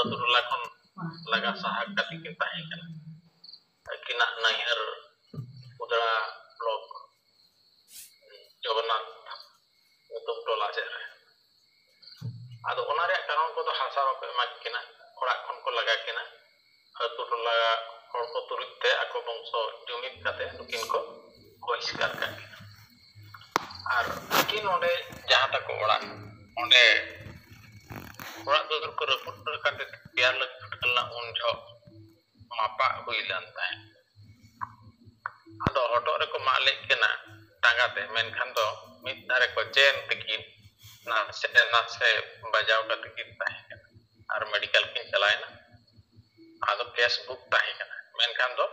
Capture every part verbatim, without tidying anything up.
ᱟᱹᱛᱩ ᱴᱚᱞᱟ ᱠᱷᱚᱱ ᱞᱟᱜᱟ ᱥᱟᱦᱟ ᱠᱟᱛᱮ ᱠᱤᱱ ᱛᱟᱦᱮᱸ ᱠᱟᱱᱟ᱾ ᱟᱹᱠᱤᱱᱟᱜ ᱱᱟᱹᱭᱦᱟᱹᱨ ᱩᱫᱽᱲᱟ ᱵᱞᱚᱠ ᱡᱚᱜᱚᱱᱱᱟᱛᱷ ᱧᱩᱛᱩᱢ ᱴᱚᱞᱟ ᱥᱮᱫ ᱨᱮ᱾ ᱟᱫᱚ ᱚᱱᱟ ᱨᱮᱭᱟᱜ ᱠᱟᱨᱚᱱ ᱠᱚᱫᱚ ᱦᱟᱥᱟ ᱵᱟᱠᱚ ᱮᱢᱟ ᱠᱤᱱᱟ, ᱚᱲᱟᱜ ᱠᱷᱚᱱ ᱠᱚ ᱞᱟᱜᱟ ᱠᱤᱱᱟ᱾ ᱟᱹᱛᱩ ᱴᱚᱞᱟ ᱦᱚᱲ ᱠᱚ ᱛᱩᱞᱩᱡ ᱛᱮ ᱟᱠᱚ ᱵᱚᱝᱥᱚ ᱡᱩᱢᱤᱫ ᱠᱟᱛᱮ ᱱᱩᱠᱤᱱ ᱠᱚ ᱵᱚᱦᱤᱥᱠᱟᱨ ᱠᱟᱜ ᱠᱤᱱᱟ᱾ ᱟᱨ ᱟᱹᱠᱤᱱ ᱚᱸᱰᱮ ᱡᱟᱦᱟᱸ ᱛᱟᱠᱚ ᱚᱲᱟᱜ, ᱚᱸᱰᱮ ᱚᱲᱟᱜ ᱫᱩᱣᱟᱹᱨ ᱠᱚ ᱨᱟᱹᱯᱩᱫ ᱠᱟᱛᱮ ᱛᱮᱭᱟᱨ ᱞᱟᱹᱜᱤᱫ ᱪᱷᱩᱴᱟᱹᱣ ᱞᱮᱱᱟ, ᱩᱱ ᱡᱚᱦᱚᱜ ᱢᱟᱯᱟᱜ ᱦᱩᱭ ᱞᱮᱱ ᱛᱟᱦᱮᱸᱫ᱾ ᱟᱫᱚ ᱦᱚᱴᱚᱜ ᱨᱮᱠᱚ ᱢᱟᱜ ᱞᱮᱫ ᱠᱤᱱᱟ ᱴᱟᱸᱜᱟ ᱛᱮ, ᱢᱮᱱᱠᱷᱟᱱ ᱫᱚ ᱢᱤᱫ ᱫᱷᱟᱨᱮ ᱠᱚ ᱪᱮᱱ ᱛᱮᱠᱤᱱ ᱱᱟᱥᱮ ᱱᱟᱥᱮ ᱵᱟᱡᱟᱣ ᱠᱟᱛᱮ ᱠᱤᱱ ᱛᱟᱦᱮᱸ ᱠᱟᱱᱟ ᱟᱨ ᱢᱮᱰᱤᱠᱮᱞ ᱠᱤᱱ ᱪᱟᱞᱟᱣᱮᱱᱟ᱾ ᱟᱫᱚ ᱠᱮᱥ ᱵᱩᱠ ᱛᱟᱦᱮᱸ ᱠᱟᱱᱟ, ᱢᱮᱱᱠᱷᱟᱱ ᱫᱚ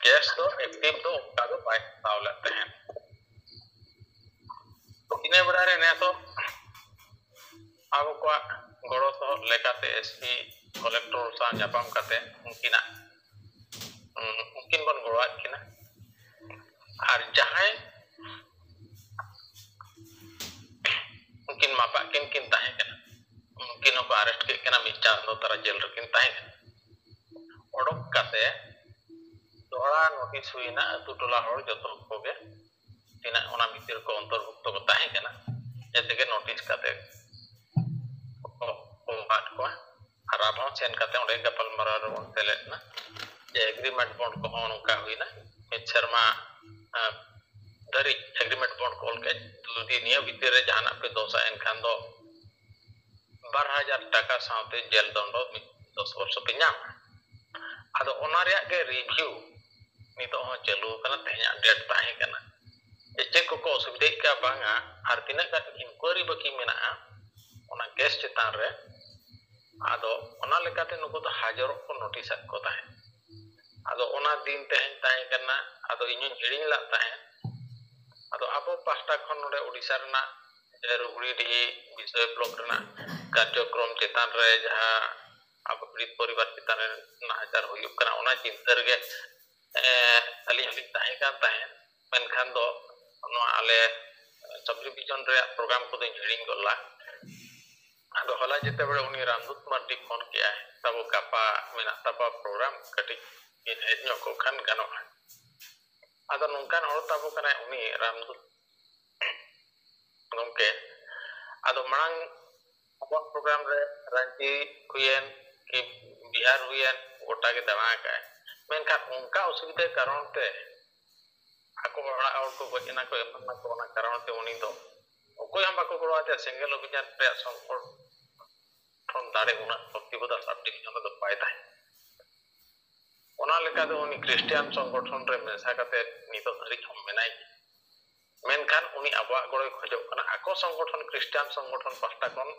ᱠᱮᱥ ᱫᱚ ᱮᱠᱴᱤᱵᱷ ᱫᱚ ᱚᱱᱠᱟ ᱫᱚ ᱵᱟᱭ ᱦᱟᱛᱟᱣ ᱞᱮᱫ ᱛᱟᱦᱮᱸᱫ᱾ ᱤᱱᱟᱹ ᱵᱮᱲᱟ ᱨᱮ ᱱᱮᱥ ᱦᱚᱸ ᱟᱵᱚ ᱠᱚᱣᱟᱜ ᱜᱚᱲᱚ ᱥᱚᱦᱚᱫ ᱞᱮᱠᱟᱛᱮ ᱮᱥᱯᱤ ᱠᱚᱞᱮᱠᱴᱚᱨ ᱥᱟᱶ ᱧᱟᱯᱟᱢ ᱠᱟᱛᱮ ᱩᱱᱠᱤᱱᱟᱜ, ᱩᱱᱠᱤᱱ ᱵᱚᱱ ᱜᱚᱲᱚᱣᱟᱫ ᱠᱤᱱᱟ᱾ ᱟᱨ ᱡᱟᱦᱟᱸᱭ ᱩᱱᱠᱤᱱ ᱢᱟᱯᱟᱜ ᱠᱤᱱ ᱠᱤᱱ ᱛᱟᱦᱮᱸ ᱠᱟᱱᱟ, ᱩᱱᱠᱤᱱ ᱦᱚᱸᱠᱚ ᱟᱨᱮᱥᱴ ᱠᱮᱫ ᱠᱤᱱᱟ, ᱢᱤᱫ ᱪᱟᱸᱫᱚ ᱛᱟᱨᱟ ᱡᱮᱞ ᱨᱮᱠᱤᱱ ᱛᱟᱦᱮᱸ ᱠᱟᱱᱟ᱾ ᱚᱰᱚᱠ ᱠᱟᱛᱮ ᱫᱚᱦᱲᱟ ᱱᱳᱴᱤᱥ ᱦᱩᱭᱱᱟ ᱟᱹᱛᱩ ᱴᱚᱞᱟ ᱦᱚᱲ ᱡᱚᱛᱚ ᱠᱚᱜᱮ, ᱛᱤᱱᱟᱹᱜ ᱚᱱᱟ ᱵᱷᱤᱛᱤᱨ ᱠᱚ ᱚᱱᱛᱚᱨᱵᱷᱩᱠᱛᱚ ᱠᱚ ᱛᱟᱦᱮᱸ ᱠᱟᱱᱟ, ᱡᱮᱛᱮ ᱜᱮ ᱱᱳᱴᱤᱥ ᱠᱟᱛᱮ ᱠᱚ ᱮᱢᱟᱫ ᱠᱚᱣᱟ᱾ ᱟᱨ ᱟᱨᱦᱚᱸ ᱥᱮᱱ ᱠᱟᱛᱮ ᱚᱸᱰᱮ ᱜᱟᱯᱟᱞᱢᱟᱨᱟᱣ ᱨᱮᱵᱚᱱ ᱥᱮᱞᱮᱫ ᱮᱱᱟ ᱡᱮ ᱮᱜᱽᱨᱤᱢᱮᱱᱴ ᱵᱚᱱᱰ ᱠᱚᱦᱚᱸ ᱱᱚᱝᱠᱟ ᱦᱩᱭᱱᱟ, ᱢᱤᱫ ᱥᱮᱨᱢᱟ ᱫᱷᱟᱹᱨᱤᱡ ᱮᱜᱽᱨᱤᱢᱮᱱᱴ ᱵᱚᱱᱰ ᱠᱚ ᱚᱞ ᱠᱮᱫ, ᱡᱩᱫᱤ ᱱᱤᱭᱟᱹ ᱵᱷᱤᱛᱤᱨ ᱨᱮ ᱡᱟᱦᱟᱱᱟᱜ ᱯᱮ ᱫᱳᱥᱟ ᱮᱱᱠᱷᱟᱱ ᱫᱚ ᱵᱟᱨ ᱦᱟᱡᱟᱨ ᱴᱟᱠᱟ ᱥᱟᱶᱛᱮ ᱡᱮᱞ ᱫᱚᱱᱰᱚ ᱢᱤᱫ ᱫᱚᱥ ᱵᱚᱨᱥᱚ ᱯᱮ ᱧᱟᱢᱟ᱾ ᱟᱫᱚ ᱚᱱᱟ ᱨᱮᱭᱟᱜ ᱜᱮ ᱨᱤᱵᱷᱤᱭᱩ ᱱᱤᱛᱚᱜ ᱦᱚᱸ ᱪᱟᱹᱞᱩ ᱟᱠᱟᱱᱟ, ᱛᱮᱦᱮᱧᱟᱜ ᱰᱮᱴ ᱛᱟᱦᱮᱸ ᱠᱟᱱᱟ ᱡᱮ ᱪᱮᱫ ᱠᱚᱠᱚ ᱚᱥᱩᱵᱤᱫᱷᱟᱭᱮᱫ ᱠᱟᱱᱟ ᱵᱟᱝᱟ, ᱟᱨ ᱛᱤᱱᱟᱹᱜ ᱜᱟᱱ ᱤᱱᱠᱩᱭᱟᱨᱤ ᱵᱟᱹᱠᱤ ᱢᱮᱱᱟᱜᱼᱟ ᱚᱱᱟ ᱠᱮᱥ ᱪᱮᱛᱟᱱ ᱨᱮ᱾ ᱟᱫᱚ ᱚᱱᱟ ᱞᱮᱠᱟᱛᱮ ᱱᱩᱠᱩ ᱫᱚ ᱦᱟᱡᱚᱨᱚᱜ ᱠᱚ ᱱᱳᱴᱤᱥ ᱟᱫ ᱠᱚ ᱛᱟᱦᱮᱸᱫ᱾ ᱟᱫᱚ ᱚᱱᱟ ᱫᱤᱱ ᱛᱮᱦᱮᱧ ᱛᱟᱦᱮᱸ ᱠᱟᱱᱟ, ᱟᱫᱚ ᱤᱧ ᱦᱚᱸᱧ ᱦᱤᱲᱤᱧ ᱞᱮᱫ ᱛᱟᱦᱮᱸᱫ᱾ ᱟᱫᱚ ᱟᱵᱚ ᱯᱟᱦᱴᱟ ᱠᱷᱚᱱ ᱱᱚᱰᱮ ᱳᱰᱤᱥᱟ ᱨᱮᱱᱟᱜ ᱨᱩᱜᱽᱲᱤᱰᱤᱦᱤ ᱵᱤᱥᱚᱭ ᱵᱞᱚᱠ ᱨᱮᱱᱟᱜ ᱠᱟᱨᱡᱚᱠᱨᱚᱢ ᱪᱮᱛᱟᱱ ᱨᱮ ᱡᱟᱦᱟᱸ ᱟᱵᱚ ᱯᱤᱲᱤᱛ ᱯᱚᱨᱤᱵᱟᱨ ᱪᱮᱛᱟᱱ ᱨᱮ ᱱᱟᱦᱟᱪᱟᱨ ᱦᱩᱭᱩᱜ ᱠᱟᱱᱟ, ᱚᱱᱟ ᱪᱤᱱᱛᱟᱹ ᱨᱮᱜᱮ ᱟᱹᱞᱤᱧ ᱦᱚᱸᱞᱤᱧ ᱛᱟᱦᱮᱸ ᱠᱟᱱ ᱛᱟᱦᱮᱸᱫ᱾ ᱢᱮᱱᱠᱷᱟᱱ ᱫᱚ ᱱᱚᱣᱟ ᱟᱞᱮ ᱥᱟᱵᱽ ᱰᱤᱵᱷᱤᱡᱚᱱ ᱨᱮᱭᱟᱜ ᱯᱨᱳᱜᱨᱟᱢ ᱠᱚᱫᱚᱧ ᱦᱤᱲᱤᱧ ᱜᱚᱫ ᱞᱮᱫᱟ᱾ ᱟᱫᱚ ᱦᱚᱞᱟ ᱡᱮᱛᱮ ᱵᱮᱲᱮ ᱩᱱᱤ ᱨᱟᱢᱫᱩᱛ ᱢᱟᱨᱰᱤ ᱯᱷᱳᱱ ᱠᱮᱜᱼᱟᱭ, "ᱛᱟᱵᱚ ᱜᱟᱯᱟ ᱢᱮᱱᱟᱜ ᱛᱟᱵᱚ ᱯᱨᱳᱜᱨᱟᱢ, ᱠᱟᱹᱴᱤᱡ ᱵᱤᱱ ᱦᱮᱡ ᱧᱚᱜ ᱠᱚᱜ ᱠᱷᱟᱱ ᱜᱟᱱᱚᱜᱼᱟ?" ᱟᱫᱚ ᱱᱚᱝᱠᱟᱱ ᱦᱚᱲ ᱛᱟᱵᱚ ᱠᱟᱱᱟᱭ ᱩᱱᱤ ᱨᱟᱢᱫᱩᱛ ᱜᱚᱢᱠᱮ᱾ ᱟᱫᱚ ᱢᱟᱲᱟᱝ ᱟᱵᱚᱣᱟᱜ ᱯᱨᱳᱜᱨᱟᱢ ᱨᱮ ᱨᱟᱸᱪᱤ ᱦᱩᱭᱮᱱ ᱠᱤ ᱵᱤᱦᱟᱨ ᱦᱩᱭᱮᱱ, ᱜᱚᱴᱟ ᱜᱮ ᱫᱟᱬᱟ ᱟᱠᱟᱫᱼᱟᱭ, ᱢᱮᱱᱠᱷᱟᱱ ᱚᱱᱠᱟ ᱚᱥᱩᱵᱤᱫᱷᱟ ᱠᱟᱨᱚᱱ ᱛᱮ ᱟᱠᱚ ᱚᱲᱟᱜ ᱦᱚᱲ ᱠᱚ ᱜᱚᱡ ᱮᱱᱟ ᱠᱚ, ᱮᱢᱟᱱ ᱮᱱᱟ ᱠᱚ, ᱚᱱᱟ ᱠᱟᱨᱚᱱ ᱛᱮ ᱩᱱᱤ ᱫᱚ ᱚᱠᱚᱭ ᱦᱚᱸ ᱵᱟᱠᱚ ᱜᱚᱲᱚ ᱟᱫᱮᱭᱟ᱾ ᱥᱮᱸᱜᱮᱞ ᱚᱵᱷᱤᱡᱟᱱ ᱨᱮᱭᱟᱜ ᱥᱚᱝᱜᱚᱴᱷᱚᱱ ᱫᱟᱲᱮ ᱩᱱᱟᱹᱜ ᱯᱨᱚᱛᱤᱵᱚᱫᱟ ᱥᱟᱵ ᱰᱤᱵᱷᱤᱡᱚᱱ ᱨᱮᱫᱚ ᱵᱟᱭ ᱛᱟᱦᱮᱸ᱾ ᱚᱱᱟ ᱞᱮᱠᱟᱛᱮ ᱩᱱᱤ ᱠᱷᱨᱤᱥᱴᱤᱭᱟᱱ ᱥᱚᱝᱜᱚᱴᱷᱚᱱ ᱨᱮ ᱢᱮᱥᱟ ᱠᱟᱛᱮ ᱱᱤᱛᱚᱜ ᱫᱷᱟᱹᱨᱤᱡ ᱦᱚᱸ ᱢᱮᱱᱟᱭ ᱜᱮᱭᱟ᱾ ᱢᱮᱱᱠᱷᱟᱱ ᱩᱱᱤ ᱟᱵᱚᱣᱟᱜ ᱜᱚᱲᱚᱭ ᱠᱷᱚᱡᱚᱜ ᱠᱟᱱᱟ᱾ ᱟᱠᱚ ᱥᱚᱝᱜᱚᱴᱷᱚᱱ, ᱠᱷᱨᱤᱥᱴᱤᱭᱟᱱ ᱥᱚᱝᱜᱚᱴᱷᱚᱱ ᱯᱟᱦᱴᱟ ᱠᱷᱚᱱ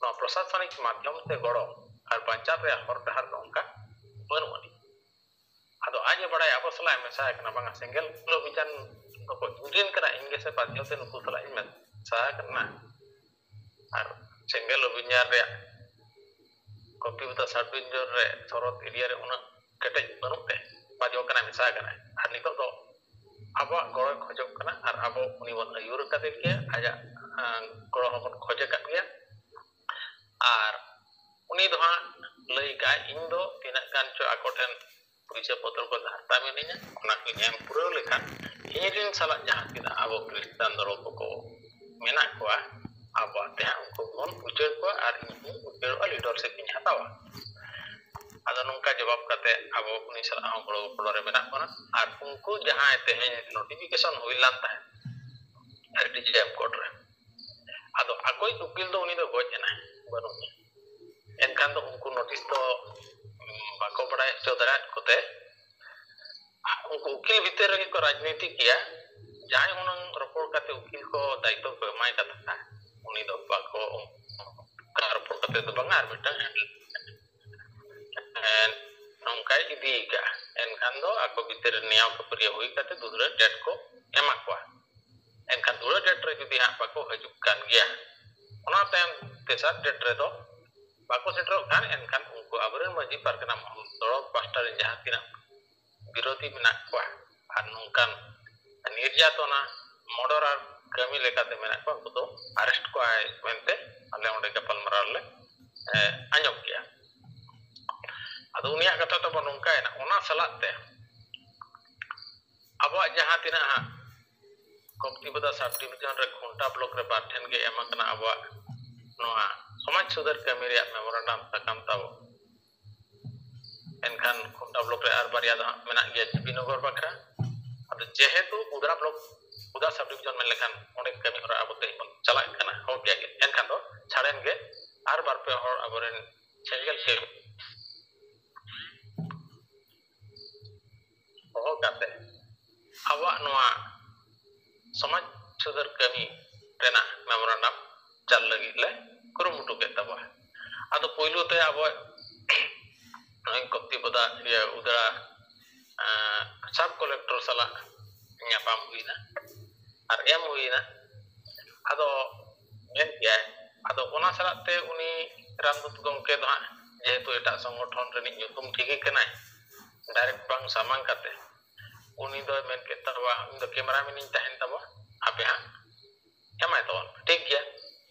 ᱱᱚᱣᱟ ᱯᱨᱚᱥᱟᱥᱚᱱᱤᱠ ᱢᱟᱫᱽᱫᱷᱚᱢ ᱛᱮ ᱜᱚᱲᱚ ᱟᱨ ᱵᱟᱧᱪᱟᱣ ᱨᱮᱭᱟᱜ ᱦᱚᱨ ᱰᱟᱦᱟᱨ ᱫᱚ ᱚᱱᱠᱟ ᱵᱟᱹᱱᱩᱜ ᱟᱹᱱᱤᱡ᱾ ᱟᱫᱚ ᱟᱡ ᱮ ᱵᱟᱲᱟᱭᱟ ᱟᱵᱚ ᱥᱟᱞᱟᱜ ᱮ ᱢᱮᱥᱟ ᱟᱠᱟᱱᱟ, ᱵᱟᱝᱟ, ᱥᱮᱸᱜᱮᱞ ᱚᱵᱷᱤᱡᱟᱱ ᱫᱚᱠᱚ ᱤᱧ ᱨᱮᱱ ᱠᱟᱱᱟ, ᱤᱧ ᱜᱮᱥᱮ ᱵᱟᱫᱽᱫᱷᱚ ᱛᱮ ᱱᱩᱠᱩ ᱥᱟᱞᱟᱜ ᱤᱧ ᱢᱮᱥᱟ ᱟᱠᱟᱱᱟ᱾ ᱟᱨ ᱥᱮᱸᱜᱮᱞ ᱚᱵᱷᱤᱡᱟᱱ ᱨᱮᱭᱟᱜ ᱠᱚᱯᱤᱵᱚᱫᱟ ᱥᱟᱵ ᱰᱤᱵᱷᱤᱡᱚᱱ ᱨᱮ ᱥᱚᱨᱚᱛ ᱮᱨᱤᱭᱟ ᱨᱮ ᱩᱱᱟᱹᱜ ᱠᱮᱴᱮᱡ ᱵᱟᱹᱱᱩᱜ ᱛᱮ ᱵᱟᱫᱽᱫᱷᱚ ᱠᱟᱱᱟ, ᱢᱮᱥᱟ ᱟᱠᱟᱱᱟ᱾ ᱟᱨ ᱱᱤᱛᱚᱜ ᱫᱚ ᱟᱵᱚᱣᱟᱜ ᱜᱚᱲᱚᱭ ᱠᱷᱚᱡᱚᱜ ᱠᱟᱱᱟ ᱟᱨ ᱟᱵᱚ ᱩᱱᱤ ᱵᱚᱱ ᱟᱹᱭᱩᱨ ᱟᱠᱟᱫᱮ ᱜᱮᱭᱟ, ᱟᱡᱟᱜ, ᱟᱸ, ᱜᱚᱲᱚ ᱦᱚᱸᱵᱚᱱ ᱠᱷᱚᱡ ᱟᱠᱟᱫ ᱜᱮᱭᱟ᱾ ᱟᱨ ᱩᱱᱤ ᱫᱚ ᱦᱟᱸᱜ ᱞᱟᱹᱭ ᱠᱟᱜᱼᱟᱭ, ᱤᱧ ᱫᱚ ᱛᱤᱱᱟᱹᱜ ᱜᱟᱱ ᱪᱚ ᱟᱠᱚ ᱴᱷᱮᱱ ᱯᱩᱭᱥᱟᱹ ᱯᱚᱛᱨᱚ ᱠᱚ ᱫᱷᱟᱨᱛᱟ ᱢᱤᱱᱟᱹᱧᱟ, ᱚᱱᱟ ᱠᱚᱧ ᱮᱢ ᱯᱩᱨᱟᱹᱣ ᱞᱮᱠᱷᱟᱱ ᱤᱧ ᱨᱮᱱ ᱥᱟᱞᱟᱜ ᱡᱟᱦᱟᱸ ᱛᱤᱱᱟᱹᱜ ᱟᱵᱚ ᱠᱷᱨᱤᱥᱴᱟᱱ ᱫᱚᱞ ᱠᱚᱠᱚ ᱢᱮᱱᱟᱜ ᱠᱚᱣᱟ, ᱟᱵᱚᱣᱟᱜ ᱛᱮ ᱦᱟᱸᱜ ᱩᱱᱠᱩ ᱵᱚᱱ ᱩᱪᱟᱹᱲ ᱠᱚᱣᱟ ᱟᱨ ᱤᱧ ᱦᱚᱸᱧ ᱩᱪᱟᱹᱲᱚᱜᱼᱟ, ᱞᱤᱰᱟᱨᱥᱤᱯ ᱤᱧ ᱦᱟᱛᱟᱣᱟ᱾ ᱟᱫᱚ ᱱᱚᱝᱠᱟ ᱡᱚᱵᱟᱵ ᱠᱟᱛᱮ ᱟᱵᱚ ᱩᱱᱤ ᱥᱟᱞᱟᱜ ᱦᱚᱸ ᱜᱚᱲᱚ ᱜᱚᱯᱚᱲᱚ ᱨᱮ ᱢᱮᱱᱟᱜ ᱵᱚᱱᱟ᱾ ᱟᱨ ᱩᱱᱠᱩ ᱡᱟᱦᱟᱸᱭ ᱛᱮᱦᱮᱧ ᱱᱳᱴᱤᱯᱷᱤᱠᱮᱥᱚᱱ ᱦᱩᱭ ᱞᱮᱱ ᱛᱟᱦᱮᱸᱫ ᱰᱤᱡᱤ ᱰᱮᱢ ᱠᱳᱨᱴ ᱨᱮ, ᱟᱫᱚ ᱟᱠᱚᱭᱤᱡ ᱩᱠᱤᱞ ᱫᱚ ᱩᱱᱤ ᱫᱚ ᱜᱚᱡ ᱮᱱᱟᱭ, ᱵᱟᱹᱱᱩᱜ ᱮᱭᱟ᱾ ᱮᱱᱠᱷᱟᱱ ᱫᱚ ᱩᱱᱠᱩ ᱱᱳᱴᱤᱥ ᱫᱚ, ᱩᱢ, ᱵᱟᱠᱚ ᱵᱟᱲᱟᱭ ᱦᱚᱪᱚ ᱫᱟᱲᱮᱭᱟᱫ ᱠᱚᱛᱮ ᱩᱱᱠᱩ ᱩᱠᱤᱞ ᱵᱷᱤᱛᱤᱨ ᱨᱮᱜᱮ ᱠᱚ ᱨᱟᱡᱽᱱᱤᱛᱤ ᱠᱮᱭᱟ᱾ ᱡᱟᱦᱟᱸᱭ ᱦᱩᱱᱟᱹᱝ ᱨᱚᱯᱚᱲ ᱠᱟᱛᱮ ᱩᱠᱤᱞ ᱠᱚ ᱫᱟᱭᱤᱛᱛᱚ ᱠᱚ ᱮᱢᱟᱭ ᱠᱟᱛᱷᱟ, ᱩᱱᱤ ᱫᱚ ᱵᱟᱠᱚ, ᱚᱱᱠᱟ ᱨᱚᱯᱚᱲ ᱠᱟᱛᱮ ᱫᱚ ᱵᱟᱝᱟ, ᱟᱨ ᱢᱤᱫᱴᱟᱝ ᱦᱮᱱᱰᱮᱞ, ᱮᱸ, ᱱᱚᱝᱠᱟᱭ ᱤᱫᱤ ᱠᱟᱜᱼᱟ᱾ ᱮᱱᱠᱷᱟᱱ ᱫᱚ ᱟᱠᱚ ᱵᱷᱤᱛᱤᱨ ᱨᱮ ᱱᱮᱭᱟᱣ ᱠᱷᱟᱹᱯᱟᱹᱨᱤᱭᱟᱹ ᱦᱩᱭ ᱠᱟᱛᱮ ᱫᱩᱥᱨᱟᱹ ᱰᱮᱴ ᱠᱚ ᱮᱢᱟ ᱠᱚᱣᱟ᱾ ᱮᱱᱠᱷᱟᱱ ᱫᱩᱥᱨᱟᱹ ᱰᱮᱴ ᱨᱮ ᱡᱩᱫᱤ ᱦᱟᱸᱜ ᱵᱟᱠᱚ ᱦᱤᱡᱩᱜ ᱠᱟᱱ ᱜᱮᱭᱟ, ᱚᱱᱟ ᱛᱟᱭᱚᱢ ᱛᱮᱥᱟᱨ ᱰᱮᱴ ᱨᱮᱫᱚ ᱵᱟᱠᱚ ᱥᱮᱴᱮᱨᱚᱜ ᱠᱷᱟᱱ, ᱮᱱᱠᱷᱟᱱ ᱩᱱᱠᱩ ᱟᱵᱚᱨᱮᱱ ᱢᱟᱹᱡᱷᱤ ᱯᱟᱨᱜᱟᱱᱟ ᱢᱚᱦᱚᱞ ᱛᱚᱨᱚᱯ ᱯᱟᱦᱴᱟ ᱨᱮᱱ ᱡᱟᱦᱟᱸ ᱛᱤᱱᱟᱹᱜ ᱵᱤᱨᱳᱫᱷᱤ ᱢᱮᱱᱟᱜ ᱠᱚᱣᱟ ᱟᱨ ᱱᱚᱝᱠᱟᱱ ᱱᱤᱨᱡᱟᱛᱚᱱᱟ, ᱢᱚᱨᱰᱚᱨ ᱟᱨ ᱠᱟᱹᱢᱤ ᱞᱮᱠᱟᱛᱮ ᱢᱮᱱᱟᱜ ᱠᱚᱣᱟ, ᱩᱱᱠᱩ ᱫᱚ ᱟᱨᱮᱥᱴ ᱠᱚᱣᱟᱭ ᱢᱮᱱᱛᱮ ᱟᱞᱮ ᱚᱸᱰᱮ ᱜᱟᱯᱟᱞᱢᱟᱨᱟᱣ ᱨᱮᱞᱮ, ᱮ, ᱟᱸᱡᱚᱢ ᱠᱮᱜᱼᱟ᱾ ᱟᱫᱚ ᱩᱱᱤᱭᱟᱜ ᱠᱟᱛᱷᱟ ᱛᱟᱵᱚ ᱱᱚᱝᱠᱟᱭᱮᱱᱟ, ᱚᱱᱟ ᱥᱟᱞᱟᱜ ᱛᱮ ᱟᱵᱚᱣᱟᱜ ᱡᱟᱦᱟᱸ ᱛᱤᱱᱟᱹᱜ ᱦᱟᱸᱜ ᱠᱚᱯᱛᱤᱯᱚᱫᱟ ᱥᱟᱵ ᱰᱤᱵᱷᱤᱡᱚᱱ ᱨᱮ ᱠᱷᱩᱱᱴᱟ ᱵᱞᱚᱠ ᱨᱮ ᱵᱟᱨ ᱴᱷᱮᱱ ᱜᱮ ᱮᱢ ᱟᱠᱟᱱᱟ ᱟᱵᱚᱣᱟᱜ ᱱᱚᱣᱟ ᱥᱚᱢᱟᱡᱽ ᱥᱩᱫᱷᱟᱹᱨ ᱠᱟᱹᱢᱤ ᱨᱮᱭᱟᱜ ᱢᱮᱢᱳᱨᱟᱱᱰᱟᱢ ᱥᱟᱠᱟᱢ ᱛᱟᱵᱚ᱾ ᱮᱱᱠᱷᱟᱱ ᱠᱷᱩᱱᱴᱟ ᱵᱞᱚᱠ ᱨᱮ ᱟᱨ ᱵᱟᱨᱭᱟ ᱫᱚ ᱦᱟᱸᱜ ᱢᱮᱱᱟᱜ ᱜᱮᱭᱟ ᱡᱤᱵᱤ ᱱᱚᱜᱚᱨ ᱵᱟᱠᱷᱨᱟ᱾ ᱟᱫᱚ ᱡᱮᱦᱮᱛᱩ ᱩᱫᱽᱲᱟ ᱵᱞᱚᱠ, ᱩᱫᱽᱲᱟ ᱥᱟᱵ ᱰᱤᱵᱷᱤᱡᱚᱱ ᱢᱮᱱ ᱞᱮᱠᱷᱟᱱ ᱚᱸᱰᱮ ᱠᱟᱹᱢᱤ ᱦᱚᱨᱟ ᱟᱵᱚ ᱛᱮᱦᱮᱧ ᱵᱚᱱ ᱪᱟᱞᱟᱜ ᱠᱟᱱᱟ, ᱦᱚᱲ ᱜᱮ᱾ ᱮᱱᱠᱷᱟᱱ ᱫᱚ ᱪᱷᱟᱲᱮᱱ ᱜᱮ ᱟᱨ ᱵᱟᱨ ᱯᱮ ᱦᱚᱲ ᱟᱵᱚᱨᱮᱱ ᱥᱮᱸᱜᱮᱞ ᱥᱮ ᱦᱚᱦᱚ ᱠᱟᱛᱮ ᱟᱵᱚᱣᱟᱜ ᱱᱚᱣᱟ ᱥᱚᱢᱟᱡᱽ ᱥᱩᱫᱷᱟᱹᱨ ᱠᱟᱹᱢᱤ ᱨᱮᱱᱟᱜ ᱢᱮᱢᱳᱨᱟᱱᱰᱟᱢ ᱪᱟᱞ ᱞᱟᱹᱜᱤᱫ ᱞᱮ ᱠᱩᱨᱩᱢᱩᱴᱩ ᱠᱮᱫ ᱛᱟᱵᱚᱣᱟ᱾ ᱟᱫᱚ ᱯᱳᱭᱞᱳ ᱛᱮ ᱟᱵᱚ ᱱᱚᱜᱼᱚᱭ ᱠᱚᱯᱛᱤᱯᱚᱫᱟ, ᱤᱭᱟᱹ, ᱩᱫᱽᱲᱟ, ᱟᱸ, ᱥᱟᱵ ᱠᱚᱞᱮᱠᱴᱚᱨ ᱥᱟᱞᱟᱜ ᱧᱟᱯᱟᱢ ᱦᱩᱭᱱᱟ ᱟᱨ ᱮᱢ ᱦᱩᱭᱱᱟ᱾ ᱟᱫᱚ ᱢᱮᱱ ᱠᱮᱜᱼᱟᱭ, ᱟᱫᱚ ᱚᱱᱟ ᱥᱟᱞᱟᱜ ᱛᱮ ᱩᱱᱤ ᱨᱟᱢᱫᱩᱛ ᱜᱚᱢᱠᱮ ᱫᱚ ᱦᱟᱸᱜ ᱡᱮᱦᱮᱛᱩ ᱮᱴᱟᱜ ᱥᱚᱝᱜᱚᱴᱷᱚᱱ ᱨᱤᱱᱤᱡ ᱧᱩᱛᱩᱢ ᱴᱷᱤᱠ ᱜᱮ ᱠᱟᱱᱟᱭ, ᱰᱟᱭᱨᱮᱠᱴ ᱵᱟᱝ ᱥᱟᱢᱟᱝ ᱠᱟᱛᱮ ᱩᱱᱤ ᱫᱚᱭ ᱢᱮᱱ ᱠᱮᱫ ᱛᱟᱵᱚᱣᱟ, "ᱤᱧ ᱫᱚ ᱠᱮᱢᱮᱨᱟᱢᱮᱱ ᱤᱧ ᱛᱟᱦᱮᱱ ᱛᱟᱵᱚᱣᱟ, ᱟᱯᱮ ᱦᱟᱸᱜ ᱮᱢᱟᱭ ᱛᱟᱵᱚᱱ ᱯᱮ, ᱴᱷᱤᱠ ᱜᱮᱭᱟ?"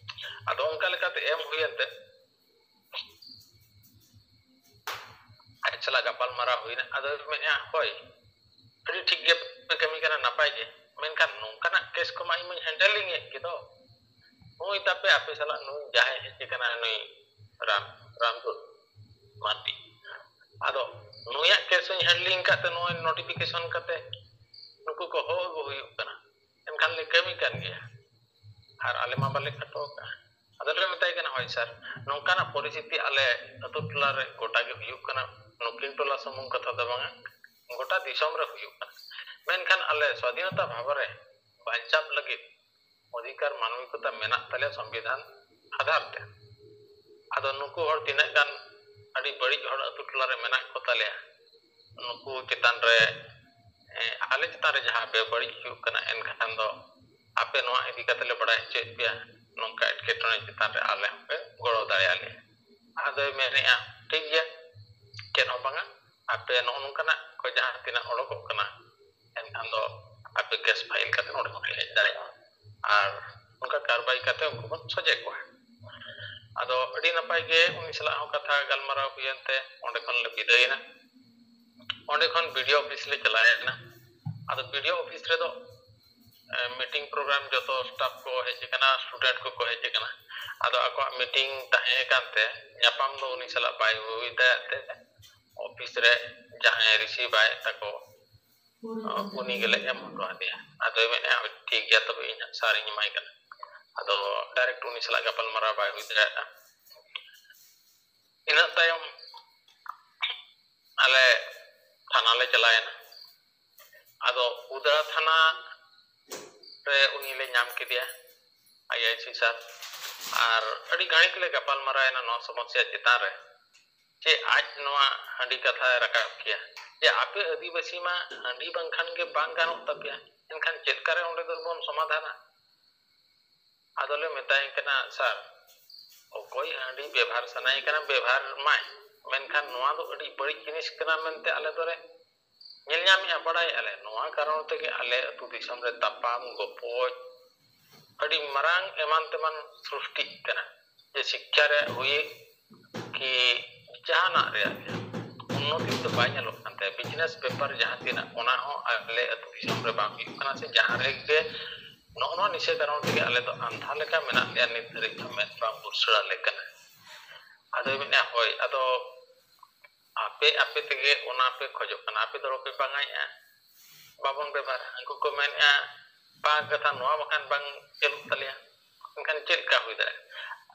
ᱟᱫᱚ ᱚᱱᱠᱟ ᱞᱮᱠᱟᱛᱮ ᱮᱢ ᱦᱩᱭᱮᱱ ᱛᱮ ᱟᱡ ᱥᱟᱞᱟᱜ ᱜᱟᱯᱟᱞ ᱢᱟᱨᱟᱣ ᱦᱩᱭᱱᱟ᱾ ᱟᱫᱚᱭ ᱢᱮᱱᱮᱫᱼᱟ, "ᱦᱳᱭ, ᱟᱹᱰᱤ ᱴᱷᱤᱠ ᱜᱮ ᱯᱮ ᱠᱟᱹᱢᱤ ᱠᱟᱱᱟ, ᱱᱟᱯᱟᱭ ᱜᱮ, ᱢᱮᱱᱠᱷᱟᱱ ᱱᱚᱝᱠᱟᱱᱟᱜ ᱠᱮᱥ ᱠᱚᱢᱟ ᱤᱧ ᱢᱟᱧ ᱦᱮᱱᱰᱮᱞᱤᱝ ᱮᱫ ᱜᱮ ᱫᱚ, ᱱᱩᱭ ᱛᱟᱯᱮ ᱟᱯᱮ ᱥᱟᱞᱟᱜ ᱱᱩᱭ ᱡᱟᱦᱟᱸᱭ ᱦᱮᱡ ᱟᱠᱟᱱᱟ, ᱱᱩᱭ ᱨᱟᱢ, ᱨᱟᱢᱫᱩᱛ ᱢᱟᱨᱰᱤ, ᱟᱫᱚ ᱱᱩᱭᱟᱜ ᱠᱮᱥ ᱦᱚᱸᱧ ᱦᱮᱱᱰᱮᱞᱤᱝ ᱟᱠᱟᱫ ᱛᱮ ᱱᱚᱜᱼᱚᱭ ᱱᱳᱴᱤᱯᱷᱤᱠᱮᱥᱚᱱ ᱠᱟᱛᱮ ᱱᱩᱠᱩ ᱠᱚ ᱦᱚᱦᱚ ᱟᱹᱜᱩ ᱦᱩᱭᱩᱜ ᱠᱟᱱᱟ, ᱮᱱᱠᱷᱟᱱ ᱞᱮ ᱠᱟᱹᱢᱤ ᱠᱟᱱ ᱜᱮᱭᱟ ᱟᱨ ᱟᱞᱮ ᱢᱟ ᱵᱟᱞᱮ ᱠᱷᱟᱴᱚ ᱟᱠᱟᱫᱼᱟ᱾" ᱟᱫᱚ ᱞᱮ ᱢᱮᱛᱟᱭ ᱠᱟᱱᱟ, "ᱦᱳᱭ ᱥᱟᱨ, ᱱᱚᱝᱠᱟᱱᱟᱜ ᱯᱚᱨᱤᱥᱛᱷᱤᱛᱤ ᱟᱞᱮ ᱟᱹᱛᱩ ᱴᱚᱞᱟ ᱨᱮ ᱜᱚᱴᱟ ᱜᱮ ᱦᱩᱭᱩᱜ ᱠᱟᱱᱟ, ᱱᱩᱠᱤᱱ ᱴᱚᱞᱟ ᱥᱩᱢᱩᱝ ᱠᱟᱛᱷᱟ ᱫᱚ ᱵᱟᱝᱟ, ᱜᱚᱴᱟ ᱫᱤᱥᱚᱢ ᱨᱮ ᱦᱩᱭᱩᱜ ᱠᱟᱱᱟ, ᱢᱮᱱᱠᱷᱟᱱ ᱟᱞᱮ ᱥᱣᱟᱫᱷᱤᱱᱚᱛᱟ ᱵᱷᱟᱵᱚ ᱨᱮ ᱵᱟᱧᱪᱟᱣ ᱞᱟᱹᱜᱤᱫ ᱚᱫᱷᱤᱠᱟᱨ ᱢᱟᱱᱚᱵᱤᱠᱚᱛᱟ ᱢᱮᱱᱟᱜ ᱛᱟᱞᱮᱭᱟ ᱥᱚᱝᱵᱤᱫᱷᱟᱱ ᱟᱫᱷᱟᱨ ᱛᱮ᱾ ᱟᱫᱚ ᱱᱩᱠᱩ ᱦᱚᱲ ᱛᱤᱱᱟᱹᱜ ᱜᱟᱱ ᱟᱹᱰᱤ ᱵᱟᱹᱲᱤᱡ ᱦᱚᱲ ᱟᱹᱛᱩ ᱴᱚᱞᱟ ᱨᱮ ᱢᱮᱱᱟᱜ ᱠᱚ ᱛᱟᱞᱮᱭᱟ, ᱱᱩᱠᱩ ᱪᱮᱛᱟᱱ ᱨᱮ, ᱮ, ᱟᱞᱮ ᱪᱮᱛᱟᱱ ᱨᱮ ᱡᱟᱦᱟᱸ ᱵᱮᱵᱟᱹᱲᱤᱡ ᱦᱩᱭᱩᱜ ᱠᱟᱱᱟ, ᱮᱱᱠᱷᱟᱱ ᱫᱚ ᱟᱯᱮ ᱱᱚᱣᱟ ᱤᱫᱤ ᱠᱟᱛᱮ ᱞᱮ ᱵᱟᱲᱟᱭ ᱦᱚᱪᱚᱭᱮᱫ ᱯᱮᱭᱟ, ᱱᱚᱝᱠᱟ ᱮᱴᱠᱮᱴᱚᱬᱮ ᱪᱮᱛᱟᱱ ᱨᱮ ᱟᱞᱮ ᱦᱚᱸᱯᱮ ᱜᱚᱲᱚ ᱫᱟᱲᱮᱭᱟᱞᱮᱭᱟ᱾" ᱟᱫᱚᱭ ᱢᱮᱱᱮᱫᱼᱟ, "ᱴᱷᱤᱠ ᱜᱮᱭᱟ, ᱪᱮᱫ ᱦᱚᱸ ᱵᱟᱝᱟ, ᱟᱯᱮ ᱱᱚᱜᱼᱚ ᱱᱚᱝᱠᱟᱱᱟᱜ ᱠᱚ ᱡᱟᱦᱟᱸ ᱛᱤᱱᱟᱹᱜ ᱚᱰᱚᱠᱚᱜ ᱠᱟᱱᱟ, ᱮᱱᱠᱷᱟᱱ ᱫᱚ ᱟᱯᱮ ᱠᱮᱥ ᱯᱷᱟᱭᱤᱞ ᱠᱟᱛᱮ ᱱᱚᱰᱮ ᱦᱚᱸᱯᱮ ᱦᱮᱡ ᱫᱟᱲᱮᱭᱟᱜᱼᱟ, ᱟᱨ ᱚᱱᱠᱟ ᱠᱟᱨᱵᱟᱭ ᱠᱟᱛᱮ ᱩᱱᱠᱩ ᱵᱚᱱ ᱥᱚᱡᱷᱮ ᱠᱚᱣᱟ᱾ ᱟᱫᱚ ᱟᱹᱰᱤ ᱱᱟᱯᱟᱭ ᱜᱮ ᱩᱱᱤ ᱥᱟᱞᱟᱜ ᱦᱚᱸ ᱠᱟᱛᱷᱟ ᱜᱟᱞᱢᱟᱨᱟᱣ ᱦᱩᱭᱮᱱ ᱛᱮ ᱚᱸᱰᱮ ᱠᱷᱚᱱ ᱞᱮ ᱵᱤᱫᱟᱹᱭᱮᱱᱟ᱾ ᱚᱸᱰᱮ ᱠᱷᱚᱱ ᱵᱤ ᱰᱤ ᱳ ᱚᱯᱷᱤᱥ ᱞᱮ ᱪᱟᱞᱟᱣ ᱮᱱᱟ᱾ ᱟᱫᱚ ᱵᱤ ᱰᱤ ᱳ ᱚᱯᱷᱤᱥ ᱨᱮᱫᱚ ᱢᱤᱴᱤᱝ ᱯᱨᱳᱜᱨᱟᱢ, ᱡᱚᱛᱚ ᱥᱴᱟᱯ ᱠᱚ ᱦᱮᱡ ᱟᱠᱟᱱᱟ, ᱥᱴᱩᱰᱮᱱᱴ ᱠᱚᱠᱚ ᱦᱮᱡ ᱟᱠᱟᱱᱟ᱾ ᱟᱫᱚ ᱟᱠᱚᱣᱟᱜ ᱢᱤᱴᱤᱝ ᱛᱟᱦᱮᱸ ᱠᱟᱱᱛᱮ ᱧᱟᱯᱟᱢ ᱫᱚ ᱩᱱᱤ ᱥᱟᱞᱟᱜ ᱵᱟᱭ ᱦᱩᱭ ᱫᱟᱲᱮᱭᱟᱜ ᱛᱮ ᱚᱯᱷᱤᱥ ᱨᱮ ᱡᱟᱦᱟᱸᱭ ᱨᱤᱥᱤᱵᱷ ᱟᱭ ᱛᱟᱠᱚ, ᱩᱱᱤ ᱜᱮᱞᱮ ᱮᱢ ᱦᱚᱴᱚ ᱟᱫᱮᱭᱟ᱾ ᱟᱫᱚᱭ ᱢᱮᱱᱮᱫᱼᱟ, "ᱴᱷᱤᱠ ᱜᱮᱭᱟ, ᱛᱚᱵᱮ ᱤᱧ ᱦᱟᱸᱜ ᱥᱟᱨ ᱤᱧ ᱮᱢᱟᱭ ᱠᱟᱱᱟ᱾" ᱟᱫᱚ ᱰᱟᱭᱨᱮᱠᱴ ᱩᱱᱤ ᱥᱟᱞᱟᱜ ᱜᱟᱯᱟᱞᱢᱟᱨᱟᱣ ᱵᱟᱭ ᱦᱩᱭ ᱫᱟᱲᱮᱭᱟᱜᱼᱟ᱾ ᱤᱱᱟᱹ ᱛᱟᱭᱚᱢ ᱟᱞᱮ ᱛᱷᱟᱱᱟ ᱞᱮ ᱪᱟᱞᱟᱣᱮᱱᱟ᱾ ᱟᱫᱚ ᱩᱫᱽᱲᱟ ᱛᱷᱟᱱᱟ ᱨᱮ ᱩᱱᱤ ᱞᱮ ᱧᱟᱢ ᱠᱮᱫᱮᱭᱟ, ᱟᱭ ᱟᱭ ᱥᱤ ᱥᱟᱨ᱾ ᱟᱨ ᱟᱹᱰᱤ ᱜᱷᱟᱹᱲᱤᱡ ᱞᱮ ᱜᱟᱯᱟᱞ ᱢᱟᱨᱟᱣᱮᱱᱟ ᱱᱚᱣᱟ ᱥᱚᱢᱚᱥᱥᱟ ᱪᱮᱛᱟᱱ ᱨᱮ, ᱡᱮ ᱟᱡ ᱱᱚᱣᱟ ᱦᱟᱺᱰᱤ ᱠᱟᱛᱷᱟᱭ ᱨᱟᱠᱟᱵ ᱠᱮᱭᱟ, ᱡᱮ ᱟᱯᱮ ᱟᱹᱫᱤᱵᱟᱹᱥᱤ ᱢᱟ ᱦᱟᱺᱰᱤ ᱵᱟᱝᱠᱷᱟᱱ ᱜᱮ ᱵᱟᱝ ᱜᱟᱱᱚᱜ ᱛᱟᱯᱮᱭᱟ, ᱮᱱᱠᱷᱟᱱ ᱪᱮᱫ ᱞᱮᱠᱟᱨᱮ ᱚᱸᱰᱮ ᱫᱚᱵᱚᱱ ᱥᱚᱢᱟᱫᱷᱟᱱᱟ? ᱟᱫᱚᱞᱮ ᱢᱮᱛᱟᱭ ᱠᱟᱱᱟ, "ᱥᱟᱨ, ᱚᱠᱚᱭ ᱦᱟᱺᱰᱤ ᱵᱮᱵᱷᱟᱨ ᱥᱟᱱᱟᱭᱮ ᱠᱟᱱᱟ, ᱵᱮᱵᱷᱟᱨ ᱢᱟᱭ, ᱢᱮᱱᱠᱷᱟᱱ ᱱᱚᱣᱟ ᱫᱚ ᱟᱹᱰᱤ ᱵᱟᱹᱲᱤᱡ ᱡᱤᱱᱤᱥ ᱠᱟᱱᱟ ᱢᱮᱱᱛᱮ ᱟᱞᱮ ᱫᱚᱞᱮ ᱧᱮᱞ ᱧᱟᱢᱮᱜᱼᱟ, ᱵᱟᱲᱟᱭᱮᱜᱼᱟ ᱞᱮ᱾ ᱱᱚᱣᱟ ᱠᱟᱨᱚᱱ ᱛᱮᱜᱮ ᱟᱞᱮ ᱟᱹᱛᱩ ᱫᱤᱥᱚᱢ ᱨᱮ ᱛᱟᱯᱟᱢ ᱜᱚᱯᱚᱡ ᱟᱹᱰᱤ ᱢᱟᱨᱟᱝ ᱮᱢᱟᱱ ᱛᱮᱢᱟᱱ ᱥᱨᱤᱥᱴᱤᱜ ᱠᱟᱱᱟ, ᱡᱮ ᱥᱤᱠᱠᱷᱟ ᱨᱮᱭᱟᱜ ᱦᱩᱭ ᱠᱤ ᱡᱟᱦᱟᱱᱟᱜ ᱨᱮᱭᱟᱜ ᱜᱮ ᱩᱱᱱᱚᱛᱤ ᱫᱚ ᱵᱟᱭ ᱧᱮᱞᱚᱜ ᱠᱟᱱ ᱛᱟᱭᱟ᱾ ᱵᱤᱡᱽᱱᱮᱥ ᱵᱮᱯᱟᱨ ᱡᱟᱦᱟᱸ ᱛᱤᱱᱟᱹᱜ, ᱚᱱᱟ ᱦᱚᱸ ᱟᱞᱮ ᱟᱹᱛᱩ ᱫᱤᱥᱚᱢ ᱨᱮ ᱵᱟᱝ ᱦᱩᱭᱩᱜ ᱠᱟᱱᱟ, ᱥᱮ ᱡᱟᱦᱟᱸ ᱨᱮᱜᱮ ᱱᱚᱜᱼᱚ ᱱᱚᱣᱟ ᱱᱤᱥᱟᱹ ᱠᱟᱨᱚᱱ ᱛᱮᱜᱮ ᱟᱞᱮ ᱫᱚ ᱟᱸᱫᱷᱟ ᱞᱮᱠᱟ ᱢᱮᱱᱟᱜ ᱞᱮᱭᱟ, ᱱᱤᱛ ᱫᱷᱟᱹᱨᱤᱡ ᱦᱚᱸ ᱢᱮᱫ ᱵᱟᱝ ᱵᱩᱨᱥᱟᱹᱲ ᱟᱞᱮ ᱠᱟᱱᱟ᱾" ᱟᱫᱚᱭ ᱢᱮᱱᱮᱫᱼᱟ, "ᱦᱳᱭ, ᱟᱫᱚ ᱟᱯᱮ ᱟᱯᱮ ᱛᱮᱜᱮ ᱚᱱᱟ ᱯᱮ ᱠᱷᱚᱡᱚᱜ ᱠᱟᱱᱟ, ᱟᱯᱮ ᱫᱚ ᱵᱟᱯᱮ ᱵᱟᱝᱟᱭᱮᱫᱼᱟ, ᱵᱟᱵᱚᱱ ᱵᱮᱵᱷᱟᱨᱟ᱾ ᱩᱱᱠᱩ ᱠᱚ ᱢᱮᱱᱮᱫᱼᱟ, ᱵᱟᱝ ᱠᱟᱛᱷᱟ, ᱱᱚᱣᱟ ᱵᱟᱠᱷᱟᱱ ᱵᱟᱝ ᱪᱟᱹᱞᱩᱜ ᱛᱟᱞᱮᱭᱟ, ᱮᱱᱠᱷᱟᱱ ᱪᱮᱫ ᱞᱮᱠᱟ ᱦᱩᱭ ᱫᱟᱲᱮᱭᱟᱜᱼᱟ?"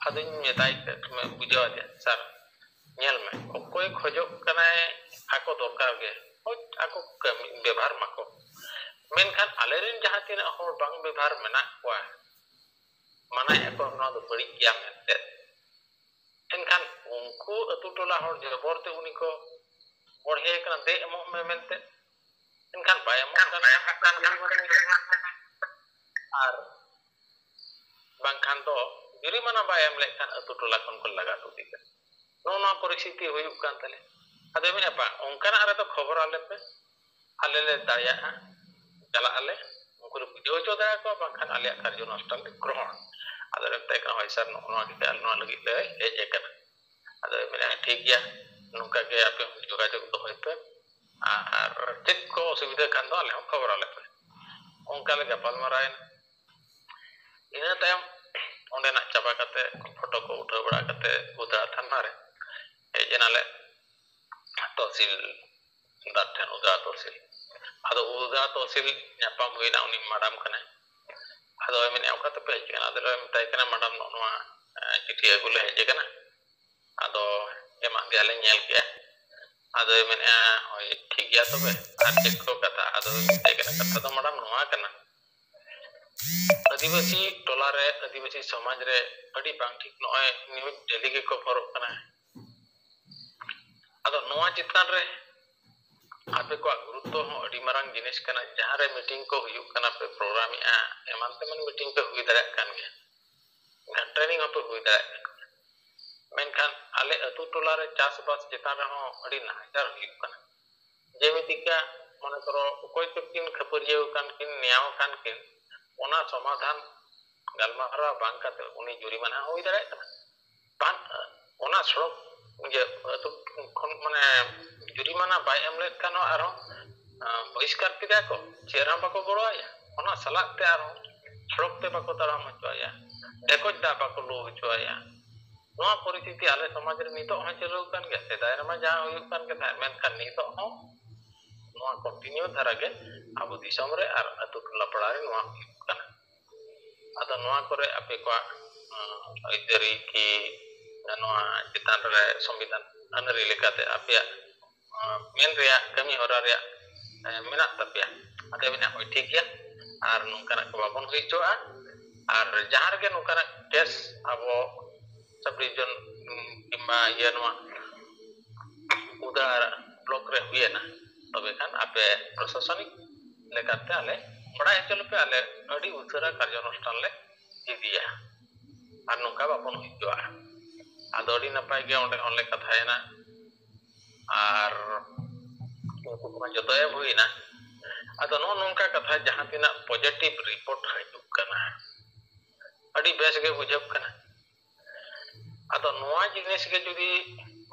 ᱟᱫᱚᱧ ᱢᱮᱛᱟᱭ ᱠᱟᱱᱟ, ᱵᱩᱡᱷᱟᱹᱣ ᱟᱫᱮᱭᱟ, "ᱥᱟᱨ, ᱧᱮᱞ ᱢᱮ, ᱚᱠᱚᱭ ᱠᱷᱚᱡᱚᱜ ᱠᱟᱱᱟᱭ ᱟᱠᱚ ᱫᱚᱨᱠᱟᱨ ᱜᱮ, ᱦᱳᱭ, ᱟᱠᱚ ᱠᱟᱹᱢᱤ ᱵᱮᱵᱷᱟᱨ ᱢᱟᱠᱚ, ᱢᱮᱱᱠᱷᱟᱱ ᱟᱞᱮᱨᱮᱱ ᱡᱟᱦᱟᱸ ᱛᱤᱱᱟᱹᱜ ᱦᱚᱲ ᱵᱟᱝ ᱵᱮᱵᱷᱟᱨ ᱢᱮᱱᱟᱜ ᱠᱚᱣᱟ, ᱢᱟᱱᱟᱭᱮᱫ ᱠᱚ ᱱᱚᱣᱟ ᱫᱚ ᱵᱟᱹᱲᱤᱡ ᱜᱮᱭᱟ ᱢᱮᱱᱛᱮ, ᱮᱱᱠᱷᱟᱱ ᱩᱱᱠᱩ ᱟᱹᱛᱩ ᱴᱚᱞᱟ ᱦᱚᱲ ᱡᱚᱵᱚᱨ ᱛᱮ ᱩᱱᱤ ᱠᱚ ᱵᱚᱲᱦᱮ ᱠᱟᱱᱟ, 'ᱫᱮ, ᱮᱢᱚᱜ ᱢᱮ,' ᱢᱮᱱᱛᱮ, ᱮᱱᱠᱷᱟᱱ ᱵᱟᱭ ᱮᱢᱚᱜ ᱠᱟᱱᱟ᱾ ᱟᱨ ᱵᱟᱝᱠᱷᱟᱱ ᱫᱚ ᱡᱩᱨᱤᱢᱟᱱᱟ ᱵᱟᱭ ᱮᱢ ᱞᱮᱠᱷᱟᱱ ᱟᱹᱛᱩ ᱴᱚᱞᱟ ᱠᱷᱚᱱ ᱠᱚ ᱞᱟᱜᱟ ᱛᱩᱫᱮ ᱠᱟᱱᱟ᱾ ᱱᱚᱜᱼᱚ ᱱᱚᱣᱟ ᱯᱚᱨᱤᱥᱛᱷᱤᱛᱤ ᱦᱩᱭᱩᱜ ᱠᱟᱱ ᱛᱟᱞᱮᱭᱟ᱾ ᱟᱫᱚ ᱢᱮᱱᱮᱫᱼᱟ, ᱵᱟᱝ, ᱚᱱᱠᱟᱱᱟᱜ ᱨᱮᱫᱚ ᱠᱷᱚᱵᱚᱨ ᱟᱞᱮ ᱯᱮ, ᱟᱞᱮ ᱞᱮ ᱫᱟᱲᱮᱭᱟᱜᱼᱟ, ᱪᱟᱞᱟᱜ ᱟᱞᱮ, ᱩᱱᱠᱩ ᱞᱮ ᱯᱩᱡᱟᱹ ᱦᱚᱪᱚ ᱫᱟᱲᱮᱭᱟᱠᱚᱣᱟ, ᱵᱟᱝᱠᱷᱟᱱ ᱟᱞᱮᱭᱟᱜ ᱠᱟᱨᱡᱚᱱᱩᱥᱴᱷᱟᱱ ᱞᱮ ᱜᱨᱚᱦᱚᱱ᱾ ᱟᱫᱚ ᱞᱮ ᱢᱮᱛᱟᱭ ᱠᱟᱱᱟ, "ᱦᱳᱭ ᱥᱟᱨ, ᱱᱚᱜᱼᱚ ᱱᱚᱣᱟ ᱜᱮ ᱟᱞᱮ ᱱᱚᱣᱟ ᱞᱟᱹᱜᱤᱫ ᱞᱮ ᱦᱮᱡ ᱟᱠᱟᱱᱟ᱾" ᱟᱫᱚ ᱢᱮᱱᱟ, "ᱴᱷᱤᱠ ᱜᱮᱭᱟ, ᱱᱚᱝᱠᱟ ᱜᱮ ᱟᱯᱮ ᱦᱚᱸ ᱡᱳᱜᱟᱡᱳᱜᱽ ᱫᱚᱦᱚᱭ ᱯᱮ, ᱟᱨ ᱪᱮᱫ ᱠᱚ ᱚᱥᱩᱵᱤᱫᱷᱟ ᱠᱷᱟᱱ ᱫᱚ ᱟᱞᱮ ᱦᱚᱸ ᱠᱷᱚᱵᱚᱨ ᱟᱞᱮ ᱯᱮ᱾" ᱚᱱᱠᱟ ᱞᱮ ᱜᱟᱯᱟᱞ ᱢᱟᱨᱟᱣ ᱮᱱᱟ᱾ ᱤᱱᱟᱹ ᱛᱟᱭᱚᱢ ᱚᱸᱰᱮᱱᱟᱜ ᱪᱟᱵᱟ ᱠᱟᱛᱮ, ᱯᱷᱳᱴᱳ ᱠᱚ ᱩᱴᱷᱟᱹᱣ ᱵᱟᱲᱟ ᱠᱟᱛᱮ, ᱩᱫᱟ ᱛᱷᱟᱱᱟ ᱨᱮ ᱦᱮᱡ ᱮᱱᱟᱞᱮ ᱛᱚᱦᱥᱤᱞᱫᱟᱨ ᱴᱷᱮᱱ, ᱩᱫᱟ ᱛᱚᱦᱥᱤᱞ᱾ ᱟᱫᱚ ᱩᱫᱟ ᱛᱚᱦᱥᱤᱞ ᱧᱟᱯᱟᱢ ᱦᱩᱭᱱᱟ, ᱩᱱᱤ ᱢᱟᱰᱟᱢ ᱠᱟᱱᱟᱭ᱾ ᱟᱫᱚᱭ ᱢᱮᱱᱮᱫᱼᱟ, "ᱚᱠᱟ ᱛᱮᱯᱮ ᱦᱮᱡ ᱟᱠᱟᱱᱟ?" ᱟᱫᱚ ᱞᱮ ᱢᱮᱛᱟᱭ ᱠᱟᱱᱟ, "ᱢᱟᱰᱟᱢ, ᱱᱚᱜᱼᱚ ᱱᱚᱣᱟ, ᱮ, ᱪᱤᱴᱷᱤ ᱟᱹᱜᱩ ᱞᱮ ᱦᱮᱡ ᱟᱠᱟᱱᱟ, ᱟᱫᱚ ᱮᱢᱟᱜ ᱜᱮᱭᱟ ᱞᱮ, ᱧᱮᱞ ᱠᱮᱜᱼᱟ᱾" ᱟᱫᱚᱭ ᱢᱮᱱᱮᱫᱼᱟ, "ᱦᱳᱭ, ᱴᱷᱤᱠ ᱜᱮᱭᱟ ᱛᱚᱵᱮ, ᱟᱨ ᱪᱮᱫ ᱠᱚ ᱠᱟᱛᱷᱟ?" ᱟᱫᱚᱭ ᱢᱮᱛᱟᱭ ᱠᱟᱱᱟ, "ᱠᱟᱛᱷᱟ ᱫᱚ ᱢᱟᱰᱟᱢ ᱱᱚᱣᱟ ᱠᱟᱱᱟ, ᱟᱹᱫᱤᱵᱟᱹᱥᱤ ᱴᱚᱞᱟ ᱨᱮ, ᱟᱹᱫᱤᱵᱟᱹᱥᱤ ᱥᱚᱢᱟᱡᱽ ᱨᱮ ᱟᱹᱰᱤ ᱵᱟᱝ ᱴᱷᱤᱠ, ᱱᱚᱜᱼᱚᱭ ᱱᱤᱭᱩᱡᱽ ᱰᱮᱞᱤ ᱜᱮ ᱠᱚᱵᱷᱚᱨᱚᱜ ᱠᱟᱱᱟ᱾ ᱟᱫᱚ ᱱᱚᱣᱟ ᱪᱮᱛᱟᱱ ᱨᱮ ᱟᱯᱮ ᱠᱚᱣᱟᱜ ᱜᱩᱨᱩᱛᱛᱚ ᱦᱚᱸ ᱟᱹᱰᱤ ᱢᱟᱨᱟᱝ ᱡᱤᱱᱤᱥ ᱠᱟᱱᱟ᱾ ᱡᱟᱦᱟᱸ ᱨᱮ ᱢᱤᱴᱤᱝ ᱠᱚ ᱦᱩᱭᱩᱜ ᱠᱟᱱᱟ, ᱯᱮ ᱯᱨᱳᱜᱨᱟᱢᱮᱜᱼᱟ, ᱮᱢᱟᱱ ᱛᱮᱢᱟᱱ ᱢᱤᱴᱤᱝ ᱯᱮ ᱦᱩᱭ ᱫᱟᱲᱮᱭᱟᱜ ᱠᱟᱱ ᱜᱮᱭᱟ, ᱴᱨᱮᱱᱤᱝ ᱦᱚᱸᱯᱮ ᱦᱩᱭ ᱫᱟᱲᱮᱭᱟᱜ ᱠᱟᱱ ᱜᱮᱭᱟ, ᱢᱮᱱᱠᱷᱟᱱ ᱟᱞᱮ ᱟᱹᱛᱩ ᱴᱚᱞᱟ ᱨᱮ ᱪᱟᱥᱵᱟᱥ ᱪᱮᱛᱟᱱ ᱨᱮᱦᱚᱸ ᱟᱹᱰᱤ ᱱᱟᱦᱟᱪᱟᱨ ᱦᱩᱭᱩᱜ ᱠᱟᱱᱟ᱾ ᱡᱮᱢᱤᱛᱤᱠᱟ, ᱢᱚᱱᱮ ᱠᱚᱨᱚ, ᱚᱠᱚᱭ ᱪᱚᱠᱤᱱ ᱠᱷᱟᱹᱯᱟᱹᱨᱤᱭᱟᱹᱣ ᱟᱠᱟᱱ ᱠᱤᱱ, ᱱᱮᱭᱟᱣ ᱟᱠᱟᱱ ᱠᱤᱱ, ᱚᱱᱟ ᱥᱚᱢᱟᱫᱷᱟᱱ ᱜᱟᱞᱢᱟᱨᱟᱣ ᱵᱟᱝ ᱠᱟᱛᱮ ᱩᱱᱤ ᱡᱩᱨᱤᱢᱟᱱᱟ ᱦᱚᱸ ᱦᱩᱭ ᱫᱟᱲᱮᱭᱟᱜ ᱠᱟᱱᱟ᱾ ᱵᱟᱝ, ᱚᱱᱟ ᱥᱚᱲᱚᱠ, ᱤᱭᱟᱹ, ᱟᱹᱛᱩ ᱠᱷᱚᱱ, ᱢᱟᱱᱮ, ᱡᱩᱨᱤᱢᱟᱱᱟ ᱵᱟᱭ ᱮᱢ ᱞᱮᱫ ᱠᱷᱟᱱ ᱦᱚᱸ ᱟᱨᱦᱚᱸ, ᱟᱸ, ᱵᱚᱦᱤᱥᱠᱟᱨ ᱠᱮᱫᱮᱭᱟ ᱠᱚ, ᱪᱮᱫ ᱨᱮᱦᱚᱸ ᱵᱟᱠᱚ ᱜᱚᱲᱚ ᱟᱭᱟ᱾ ᱚᱱᱟ ᱥᱟᱞᱟᱜ ᱛᱮ ᱟᱨᱦᱚᱸ ᱥᱚᱲᱚᱠ ᱛᱮ ᱵᱟᱠᱚ ᱛᱟᱲᱟᱢ ᱦᱚᱪᱚ ᱟᱭᱟ, ᱰᱷᱮᱠᱚᱡ ᱫᱟᱜ ᱵᱟᱠᱚ ᱞᱩ ᱦᱚᱪᱚ ᱟᱭᱟ᱾ ᱱᱚᱣᱟ ᱯᱚᱨᱤᱥᱛᱷᱤᱛᱤ ᱟᱞᱮ ᱥᱚᱢᱟᱡᱽ ᱨᱮ ᱱᱤᱛᱚᱜ ᱦᱚᱸ ᱪᱟᱹᱞᱩ ᱟᱠᱟᱱ ᱜᱮᱭᱟ, ᱥᱮᱫᱟᱭ ᱨᱮᱢᱟ ᱡᱟᱦᱟᱸ ᱦᱩᱭᱩᱜ ᱠᱟᱱ ᱜᱮ ᱛᱟᱦᱮᱸᱫ, ᱢᱮᱱᱠᱷᱟᱱ ᱱᱤᱛᱚᱜ ᱦᱚᱸ ᱱᱚᱣᱟ ᱠᱚᱱᱴᱤᱱᱤᱭᱩ ᱫᱷᱟᱨᱟ ᱜᱮ ᱟᱵᱚ ᱫᱤᱥᱚᱢ ᱨᱮ ᱟᱨ ᱟᱹᱛᱩ ᱴᱚᱞᱟ ᱯᱟᱲᱟ ᱨᱮ ᱱᱚᱣᱟ ᱦᱩᱭᱩᱜ ᱠᱟᱱᱟ᱾ ᱟᱫᱚ ᱱᱚᱣᱟ ᱠᱚᱨᱮ ᱟᱯᱮ ᱠᱚᱣᱟᱜ, ᱩᱸ, ᱟᱹᱭᱫᱟᱹᱨᱤ ᱠᱤ ᱱᱚᱣᱟ ᱪᱮᱛᱟᱱ ᱨᱮ ᱥᱚᱝᱵᱤᱫᱷᱟᱱ ᱟᱹᱱ ᱟᱹᱨᱤ ᱞᱮᱠᱟᱛᱮ ᱟᱯᱮᱭᱟᱜ, ᱩᱸ, ᱢᱮᱱ ᱨᱮᱭᱟᱜ ᱠᱟᱹᱢᱤ ᱦᱚᱨᱟ ᱨᱮᱭᱟᱜ, ᱮ, ᱢᱮᱱᱟᱜ ᱛᱟᱯᱮᱭᱟ? ᱟᱫᱚ ᱢᱮᱱᱟ, ᱦᱳᱭ, ᱴᱷᱤᱠ ᱜᱮᱭᱟ᱾ ᱟᱨ ᱱᱚᱝᱠᱟᱱᱟᱜ ᱠᱚ ᱵᱟᱵᱚᱱ ᱦᱩᱭ ᱦᱚᱪᱚᱣᱟᱜᱼᱟ᱾ ᱟᱨ ᱡᱟᱦᱟᱸ ᱨᱮᱜᱮ ᱱᱚᱝᱠᱟᱱᱟᱜ ᱠᱮᱥ ᱟᱵᱚ ᱥᱟᱵ ᱰᱤᱵᱷᱤᱡᱚᱱ, ᱩᱸ, ᱠᱤᱝᱵᱟ ᱤᱭᱟᱹ ᱱᱚᱣᱟ ᱩᱫᱟ ᱵᱞᱚᱠ ᱨᱮ ᱦᱩᱭᱮᱱᱟ, ᱛᱚᱵᱮ ᱠᱷᱟᱱ ᱟᱯᱮ ᱯᱨᱚᱥᱟᱥᱚᱱᱤᱠ ᱞᱮᱠᱟᱛᱮ ᱟᱞᱮ ᱵᱟᱲᱟᱭ ᱦᱚᱪᱚ ᱞᱮᱯᱮ, ᱟᱞᱮ ᱟᱹᱰᱤ ᱩᱥᱟᱹᱨᱟ ᱠᱟᱨᱡᱟᱱᱩᱥᱴᱷᱟᱱ ᱞᱮ ᱤᱫᱤᱭᱟ᱾ ᱟᱨ ᱱᱚᱝᱠᱟ ᱵᱟᱵᱚᱱ ᱦᱩᱭ ᱦᱚᱪᱚᱣᱟᱜᱼᱟ᱾ ᱟᱫᱚ ᱟᱹᱰᱤ ᱱᱟᱯᱟᱭ ᱜᱮ ᱚᱸᱰᱮ ᱦᱚᱸᱞᱮ ᱠᱟᱛᱷᱟᱭᱮᱱᱟ᱾ ᱟᱨ ᱩᱱᱠᱩ ᱠᱚᱢᱟ ᱡᱚᱛᱚ ᱮᱢ ᱦᱩᱭᱮᱱᱟ᱾ ᱟᱫᱚ ᱱᱚᱜᱼᱚ ᱱᱚᱝᱠᱟ ᱠᱟᱛᱷᱟ, ᱡᱟᱦᱟᱸ ᱛᱤᱱᱟᱹᱜ positive report ᱦᱤᱡᱩᱜ ᱠᱟᱱᱟ, ᱟᱹᱰᱤ ᱵᱮᱥ ᱜᱮ ᱵᱩᱡᱷᱟᱹᱜ ᱠᱟᱱᱟ᱾ ᱟᱫᱚ ᱱᱚᱣᱟ ᱡᱤᱱᱤᱥ ᱜᱮ ᱡᱩᱫᱤ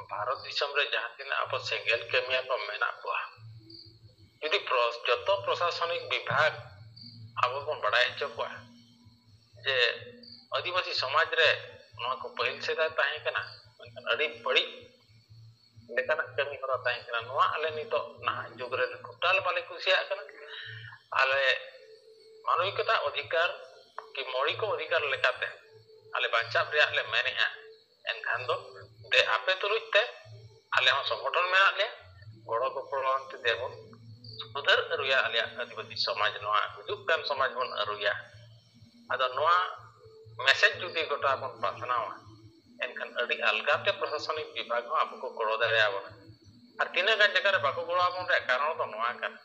ᱵᱷᱟᱨᱚᱛ ᱫᱤᱥᱚᱢ ᱨᱮ ᱡᱟᱦᱟᱸ ᱛᱤᱱᱟᱹᱜ ᱟᱵᱚ ᱥᱮᱸᱜᱮᱞ ᱠᱟᱹᱢᱤᱭᱟᱹ ᱠᱚ ᱢᱮᱱᱟᱜ ᱠᱚᱣᱟ, ᱡᱩᱫᱤ ᱯᱨᱚ-, ᱡᱚᱛᱚ ᱯᱨᱚᱥᱟᱥᱚᱱᱤᱠ ᱵᱤᱵᱷᱟᱜᱽ ᱟᱵᱚ ᱵᱚᱱ ᱵᱟᱲᱟᱭ ᱦᱚᱪᱚ ᱠᱚᱣᱟ ᱡᱮ ᱟᱹᱫᱤᱵᱟᱹᱥᱤ ᱥᱚᱢᱟᱡᱽ ᱨᱮ ᱱᱚᱣᱟ ᱠᱚ ᱯᱟᱹᱦᱤᱞ ᱥᱮᱫᱟᱭ ᱛᱟᱦᱮᱸ ᱠᱟᱱᱟ, ᱢᱮᱱᱠᱷᱟᱱ ᱟᱹᱰᱤ ᱵᱟᱹᱲᱤᱡ ᱞᱮᱠᱟᱱᱟᱜ ᱠᱟᱹᱢᱤ ᱦᱚᱨᱟ ᱛᱟᱦᱮᱸ ᱠᱟᱱᱟ, ᱱᱚᱣᱟ ᱟᱞᱮ ᱱᱤᱛᱚᱜ ᱱᱟᱦᱟᱜ ᱡᱩᱜᱽ ᱨᱮ total ᱵᱟᱞᱮ ᱠᱩᱥᱤᱭᱟᱜ ᱠᱟᱱᱟ᱾ ᱟᱞᱮ ᱢᱟᱱᱚᱵᱤᱠᱚᱛᱟ ᱚᱫᱷᱤᱠᱟᱨ ᱠᱤ ᱢᱳᱣᱞᱤᱠ ᱚᱫᱷᱤᱠᱟᱨ ᱞᱮᱠᱟᱛᱮ ᱟᱞᱮ ᱵᱟᱧᱪᱟᱣ ᱨᱮᱭᱟᱜ ᱞᱮ ᱢᱮᱱᱮᱜᱼᱟ, ᱮᱱᱠᱷᱟᱱ ᱫᱚ ᱫᱮ ᱟᱯᱮ ᱛᱩᱞᱩᱡ ᱛᱮ ᱟᱞᱮ ᱦᱚᱸ ᱥᱚᱝᱜᱚᱴᱷᱚᱱ ᱢᱮᱱᱟᱜ ᱞᱮᱭᱟ, ᱜᱚᱲᱚ ᱜᱚᱯᱚᱲᱚ ᱟᱱᱛᱮ ᱫᱮᱵᱚᱱ ᱥᱩᱫᱷᱟᱹᱨ ᱟᱹᱨᱩᱭᱟ ᱟᱞᱮᱭᱟᱜ ᱟᱹᱫᱤᱵᱟᱹᱥᱤ ᱥᱚᱢᱟᱡᱽ, ᱱᱚᱣᱟ ᱦᱤᱡᱩᱜ ᱠᱟᱱ ᱥᱚᱢᱟᱡᱽ ᱵᱚᱱ ᱟᱹᱨᱩᱭᱟ᱾ ᱟᱫᱚ ᱱᱚᱣᱟ message ᱡᱩᱫᱤ ᱜᱚᱴᱟ ᱵᱚᱱ ᱯᱟᱥᱱᱟᱣᱟ, ᱮᱱᱠᱷᱟᱱ ᱟᱹᱰᱤ ᱟᱞᱜᱟ ᱛᱮ ᱯᱨᱚᱥᱟᱥᱚᱱᱤᱠ ᱵᱤᱵᱷᱟᱜᱽ ᱦᱚᱸ ᱟᱵᱚ ᱠᱚ ᱜᱚᱲᱚ ᱫᱟᱲᱮᱭᱟᱵᱚᱱᱟ᱾ ᱟᱨ ᱛᱤᱱᱟᱹᱜ ᱜᱟᱱ ᱡᱟᱭᱜᱟ ᱨᱮ ᱵᱟᱠᱚ ᱜᱚᱲᱚ ᱟᱵᱚᱱ ᱨᱮᱭᱟᱜ ᱠᱟᱨᱚᱱ ᱫᱚ ᱱᱚᱣᱟ ᱠᱟᱱᱟ,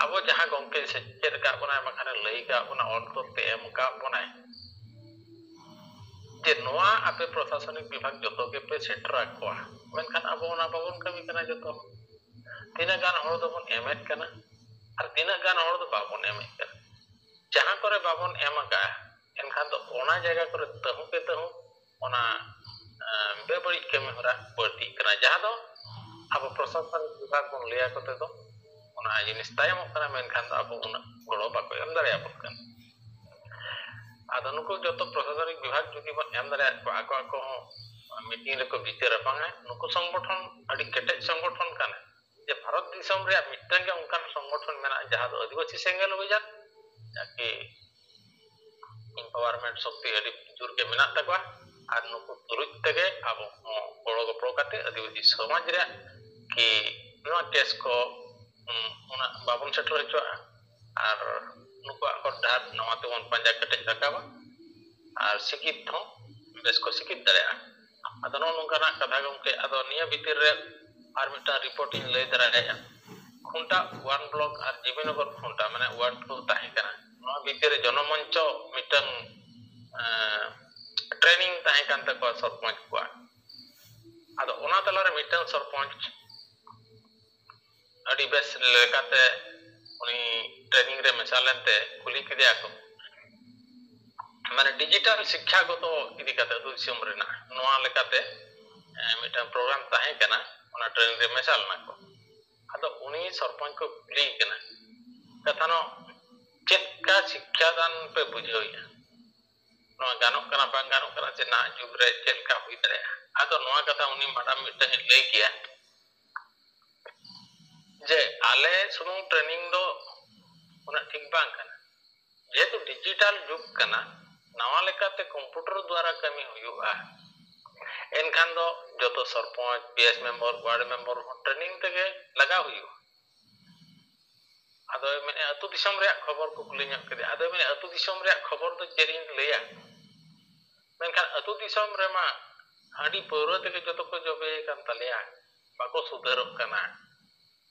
ᱟᱵᱚ ᱡᱟᱦᱟᱸ ᱜᱚᱢᱠᱮ ᱥᱮᱪᱮᱫ ᱟᱠᱟᱫ ᱵᱚᱱᱟᱭ, ᱵᱟᱠᱷᱟᱱᱮ ᱞᱟᱹᱭ ᱟᱠᱟᱫ ᱵᱚᱱᱟ, ᱚᱞ ᱛᱚᱞ ᱛᱮ ᱮᱢ ᱟᱠᱟᱫ ᱵᱚᱱᱟᱭ ᱡᱮ ᱱᱚᱣᱟ ᱟᱯᱮ ᱯᱨᱚᱥᱟᱥᱚᱱᱤᱠ ᱵᱤᱵᱷᱟᱜᱽ ᱡᱚᱛᱚ ᱜᱮᱯᱮ ᱥᱮᱴᱮᱨ ᱟᱠᱚᱣᱟ, ᱢᱮᱱᱠᱷᱟᱱ ᱟᱵᱚ ᱚᱱᱟ ᱵᱟᱵᱚᱱ ᱠᱟᱹᱢᱤ ᱠᱟᱱᱟ᱾ ᱡᱚᱛᱚ ᱛᱤᱱᱟᱹᱜ ᱜᱟᱱ ᱦᱚᱲ ᱫᱚᱵᱚᱱ ᱮᱢᱮᱫ ᱠᱟᱱᱟ ᱟᱨ ᱛᱤᱱᱟᱹᱜ ᱜᱟᱱ ᱦᱚᱲ ᱫᱚ ᱵᱟᱵᱚᱱ ᱮᱢᱮᱫ ᱠᱟᱱᱟ᱾ ᱡᱟᱦᱟᱸ ᱠᱚᱨᱮ ᱵᱟᱵᱚᱱ ᱮᱢ ᱟᱠᱟᱫᱼᱟ, ᱮᱱᱠᱷᱟᱱ ᱫᱚ ᱚᱱᱟ ᱡᱟᱭᱜᱟ ᱠᱚᱨᱮ ᱛᱟᱹᱦᱩ ᱠᱮ ᱛᱟᱹᱦᱩ ᱚᱱᱟ, ᱮᱸ, ᱵᱮᱵᱟᱹᱲᱤᱡ ᱠᱟᱹᱢᱤ ᱦᱚᱨᱟ ᱵᱟᱹᱲᱛᱤᱜ ᱠᱟᱱᱟ, ᱡᱟᱦᱟᱸ ᱫᱚ ᱟᱵᱚ ᱯᱨᱚᱥᱟᱥᱚᱱᱤᱠ ᱵᱤᱵᱷᱟᱜᱽ ᱵᱚᱱ ᱞᱟᱹᱭᱟ ᱠᱚᱛᱮ ᱫᱚ ᱚᱱᱟ ᱡᱤᱱᱤᱥ ᱛᱟᱭᱚᱢᱚᱜ ᱠᱟᱱᱟ, ᱢᱮᱱᱠᱷᱟᱱ ᱫᱚ ᱟᱵᱚ ᱩᱱᱟᱹᱜ ᱜᱚᱲᱚ ᱵᱟᱠᱚ ᱮᱢ ᱫᱟᱲᱮᱭᱟᱵᱚᱱ ᱠᱟᱱᱟ᱾ ᱟᱫᱚ ᱱᱩᱠᱩ ᱡᱚᱛᱚ ᱯᱨᱚᱥᱟᱥᱚᱱᱤᱠ ᱵᱤᱵᱷᱟᱜᱽ ᱡᱩᱫᱤ ᱵᱚᱱ ᱮᱢ ᱫᱟᱲᱮᱭᱟᱜ ᱠᱚᱣᱟ, ᱟᱠᱚ ᱟᱠᱚ ᱦᱚᱸ meeting ᱨᱮᱠᱚ ᱵᱤᱪᱟᱹᱨᱟ, ᱵᱟᱝᱟ ᱱᱩᱠᱩ ᱥᱚᱝᱜᱚᱴᱷᱚᱱ ᱟᱹᱰᱤ ᱠᱮᱴᱮᱡ ᱥᱚᱝᱜᱚᱴᱷᱚᱱ ᱠᱟᱱᱟ, ᱡᱮ ᱵᱷᱟᱨᱚᱛ ᱫᱤᱥᱚᱢ ᱨᱮᱭᱟᱜ ᱢᱤᱫᱴᱟᱝ ᱜᱮ ᱚᱱᱠᱟᱱ ᱥᱚᱝᱜᱚᱴᱷᱚᱱ ᱢᱮᱱᱟᱜᱼᱟ ᱡᱟᱦᱟᱸ ᱫᱚ ᱟᱹᱫᱤᱵᱟᱹᱥᱤ ᱥᱮᱸᱜᱮᱞ ᱚᱵᱷᱤᱡᱟᱱ, ᱡᱟᱦᱟᱸ ᱠᱤ empowerment ᱥᱚᱠᱛᱤ ᱟᱹᱰᱤ ᱡᱳᱨ ᱜᱮ ᱢᱮᱱᱟᱜ ᱛᱟᱠᱚᱣᱟ᱾ ᱟᱨ ᱱᱩᱠᱩ ᱛᱩᱞᱩᱡ ᱛᱮᱜᱮ ᱟᱵᱚ ᱦᱚᱸ ᱜᱚᱲᱚ ᱜᱚᱯᱚᱲᱚ ᱠᱟᱛᱮ ᱟᱹᱫᱤᱵᱟᱹᱥᱤ ᱥᱚᱢᱟᱡᱽ ᱨᱮᱭᱟᱜ ᱠᱤ ᱱᱚᱣᱟ case ᱠᱚ, ᱩᱸ, ᱩᱱᱟᱹᱜ ᱵᱟᱵᱚᱱ ᱥᱮᱴᱮᱨ ᱦᱚᱪᱚᱣᱟᱜᱼᱟ᱾ ᱟᱨ ᱱᱩᱠᱩᱣᱟᱜ ᱦᱚᱨ ᱰᱟᱦᱟᱨ ᱱᱟᱣᱟ ᱛᱮᱵᱚᱱ ᱯᱟᱸᱡᱟ ᱠᱮᱴᱮᱡ ᱨᱟᱠᱟᱵᱟ᱾ ᱟᱨ ᱥᱤᱠᱷᱤᱛ ᱦᱚᱸ ᱵᱮᱥ ᱠᱚ ᱥᱤᱠᱷᱤᱛ ᱫᱟᱲᱮᱭᱟᱜᱼᱟ᱾ ᱟᱫᱚ ᱱᱚᱜᱼᱚ ᱱᱚᱝᱠᱟᱱᱟᱜ ᱠᱟᱛᱷᱟ ᱜᱚᱢᱠᱮ, ᱟᱫᱚ ᱱᱤᱭᱟᱹ ᱵᱷᱤᱛᱤᱨ ᱨᱮ ᱟᱨ ᱢᱤᱫᱴᱟᱝ report ᱤᱧ ᱞᱟᱹᱭ ᱫᱟᱲᱮᱭᱟᱜᱼᱟ᱾ ᱠᱷᱩᱱᱴᱟ one block ᱟᱨ ᱡᱤᱵᱤᱱᱚᱜᱚᱨ ᱠᱷᱩᱱᱴᱟ, ᱢᱟᱱᱮ one two ᱛᱟᱦᱮᱸ ᱠᱟᱱᱟ᱾ ᱱᱚᱣᱟ ᱵᱷᱤᱛᱤᱨ ᱨᱮ ᱡᱚᱱᱚᱢᱚᱧᱪᱚ ᱢᱤᱫᱴᱟᱝ, ᱮᱸ, training ᱛᱟᱦᱮᱸ ᱠᱟᱱ ᱛᱟᱠᱚᱣᱟ ᱥᱚᱨᱯᱚᱧᱪ ᱠᱚᱣᱟᱜ᱾ ᱟᱫᱚ ᱚᱱᱟ ᱛᱟᱞᱟᱨᱮ ᱢᱤᱫᱴᱟᱝ ᱥᱚᱨᱯᱚᱧᱪ ᱟᱹᱰᱤ ᱵᱮᱥ ᱞᱮᱠᱟᱛᱮ ᱩᱱᱤ ᱴᱨᱮᱱᱤᱝ ᱨᱮ ᱢᱮᱥᱟ ᱞᱮᱱᱛᱮ ᱠᱩᱞᱤ ᱠᱮᱫᱮᱭᱟ ᱠᱚ, ᱢᱟᱱᱮ ᱰᱤᱡᱤᱴᱟᱞ ᱥᱤᱠᱠᱷᱟ ᱜᱚᱛᱚ ᱤᱫᱤ ᱠᱟᱛᱮ ᱟᱹᱛᱩ ᱫᱤᱥᱚᱢ ᱨᱮᱱᱟᱜ ᱱᱚᱣᱟ ᱞᱮᱠᱟᱛᱮ, ᱮ, ᱢᱤᱫᱴᱟᱝ ᱯᱨᱳᱜᱨᱟᱢ ᱛᱟᱦᱮᱸ ᱠᱟᱱᱟ, ᱚᱱᱟ ᱴᱨᱮᱱᱤᱝ ᱨᱮ ᱢᱮᱥᱟ ᱞᱮᱱᱟ ᱠᱚ᱾ ᱟᱫᱚ ᱩᱱᱤ ᱥᱚᱨᱯᱚᱧᱪ ᱠᱚ ᱠᱩᱞᱤᱭᱮ ᱠᱟᱱᱟ, ᱠᱟᱛᱷᱟ ᱱᱚ, ᱪᱮᱫ ᱞᱮᱠᱟ ᱥᱤᱠᱠᱷᱟ ᱫᱟᱱ ᱯᱮ ᱵᱩᱡᱷᱟᱹᱣᱮᱫᱼᱟ? ᱱᱚᱣᱟ ᱜᱟᱱᱚᱜ ᱠᱟᱱᱟ ᱵᱟᱝ ᱜᱟᱱᱚᱜ ᱠᱟᱱᱟ, ᱪᱮ ᱱᱟᱦᱟᱜ ᱡᱩᱜᱽ ᱨᱮ ᱪᱮᱫ ᱞᱮᱠᱟ ᱦᱩᱭ ᱫᱟᱲᱮᱭᱟᱜᱼᱟ? ᱟᱫᱚ ᱱᱚᱣᱟ ᱠᱟᱛᱷᱟ ᱩᱱᱤ ᱢᱟᱰᱟᱢ ᱢᱤᱫᱴᱟᱝ ᱮ ᱞᱟᱹᱭ ᱠᱮᱭᱟ ᱡᱮ ᱟᱞᱮ ᱥᱩᱢᱩᱝ ᱴᱨᱮᱱᱤᱝ ᱫᱚ ᱩᱱᱟᱹᱜ ᱴᱷᱤᱠ ᱵᱟᱝ ᱠᱟᱱᱟ, ᱡᱮᱦᱮᱛᱩ ᱰᱤᱡᱤᱴᱟᱞ ᱡᱩᱜᱽ ᱠᱟᱱᱟ, ᱱᱟᱣᱟ ᱞᱮᱠᱟᱛᱮ ᱠᱚᱢᱯᱤᱭᱩᱴᱟᱨ ᱫᱣᱟᱨᱟ ᱠᱟᱹᱢᱤ ᱦᱩᱭᱩᱜᱼᱟ᱾ ᱮᱱᱠᱷᱟᱱ ᱫᱚ ᱡᱚᱛᱚ sarpanch, P S member, ward member ᱦᱚᱸ ᱴᱨᱮᱱᱤᱝ ᱛᱮᱜᱮ ᱞᱟᱜᱟᱣ ᱦᱩᱭᱩᱜᱼᱟ᱾ ᱟᱫᱚᱭ ᱢᱮᱱᱮᱫᱼᱟ, ᱟᱹᱛᱩ ᱫᱤᱥᱚᱢ ᱨᱮᱭᱟᱜ ᱠᱷᱚᱵᱚᱨ ᱠᱚ ᱠᱩᱞᱤ ᱧᱚᱜ ᱠᱮᱫᱮᱭᱟ᱾ ᱟᱫᱚᱭ ᱢᱮᱱᱮᱫᱼᱟ, ᱟᱹᱛᱩ ᱫᱤᱥᱚᱢ ᱨᱮᱭᱟᱜ ᱠᱷᱚᱵᱚᱨ ᱫᱚ ᱪᱮᱫ ᱤᱧ ᱞᱟᱹᱭᱟ? ᱢᱮᱱᱠᱷᱟᱱ ᱟᱹᱛᱩ ᱫᱤᱥᱚᱢ ᱨᱮᱢᱟ ᱦᱟᱺᱰᱤ ᱯᱟᱹᱣᱨᱟᱹ ᱛᱮᱜᱮ ᱡᱚᱛᱚ ᱠᱚ ᱡᱚᱵᱮ ᱟᱠᱟᱱ ᱛᱟᱞᱮᱭᱟ, ᱵᱟᱠᱚ ᱥᱩᱫᱷᱟᱹᱨᱚᱜ ᱠᱟᱱᱟ᱾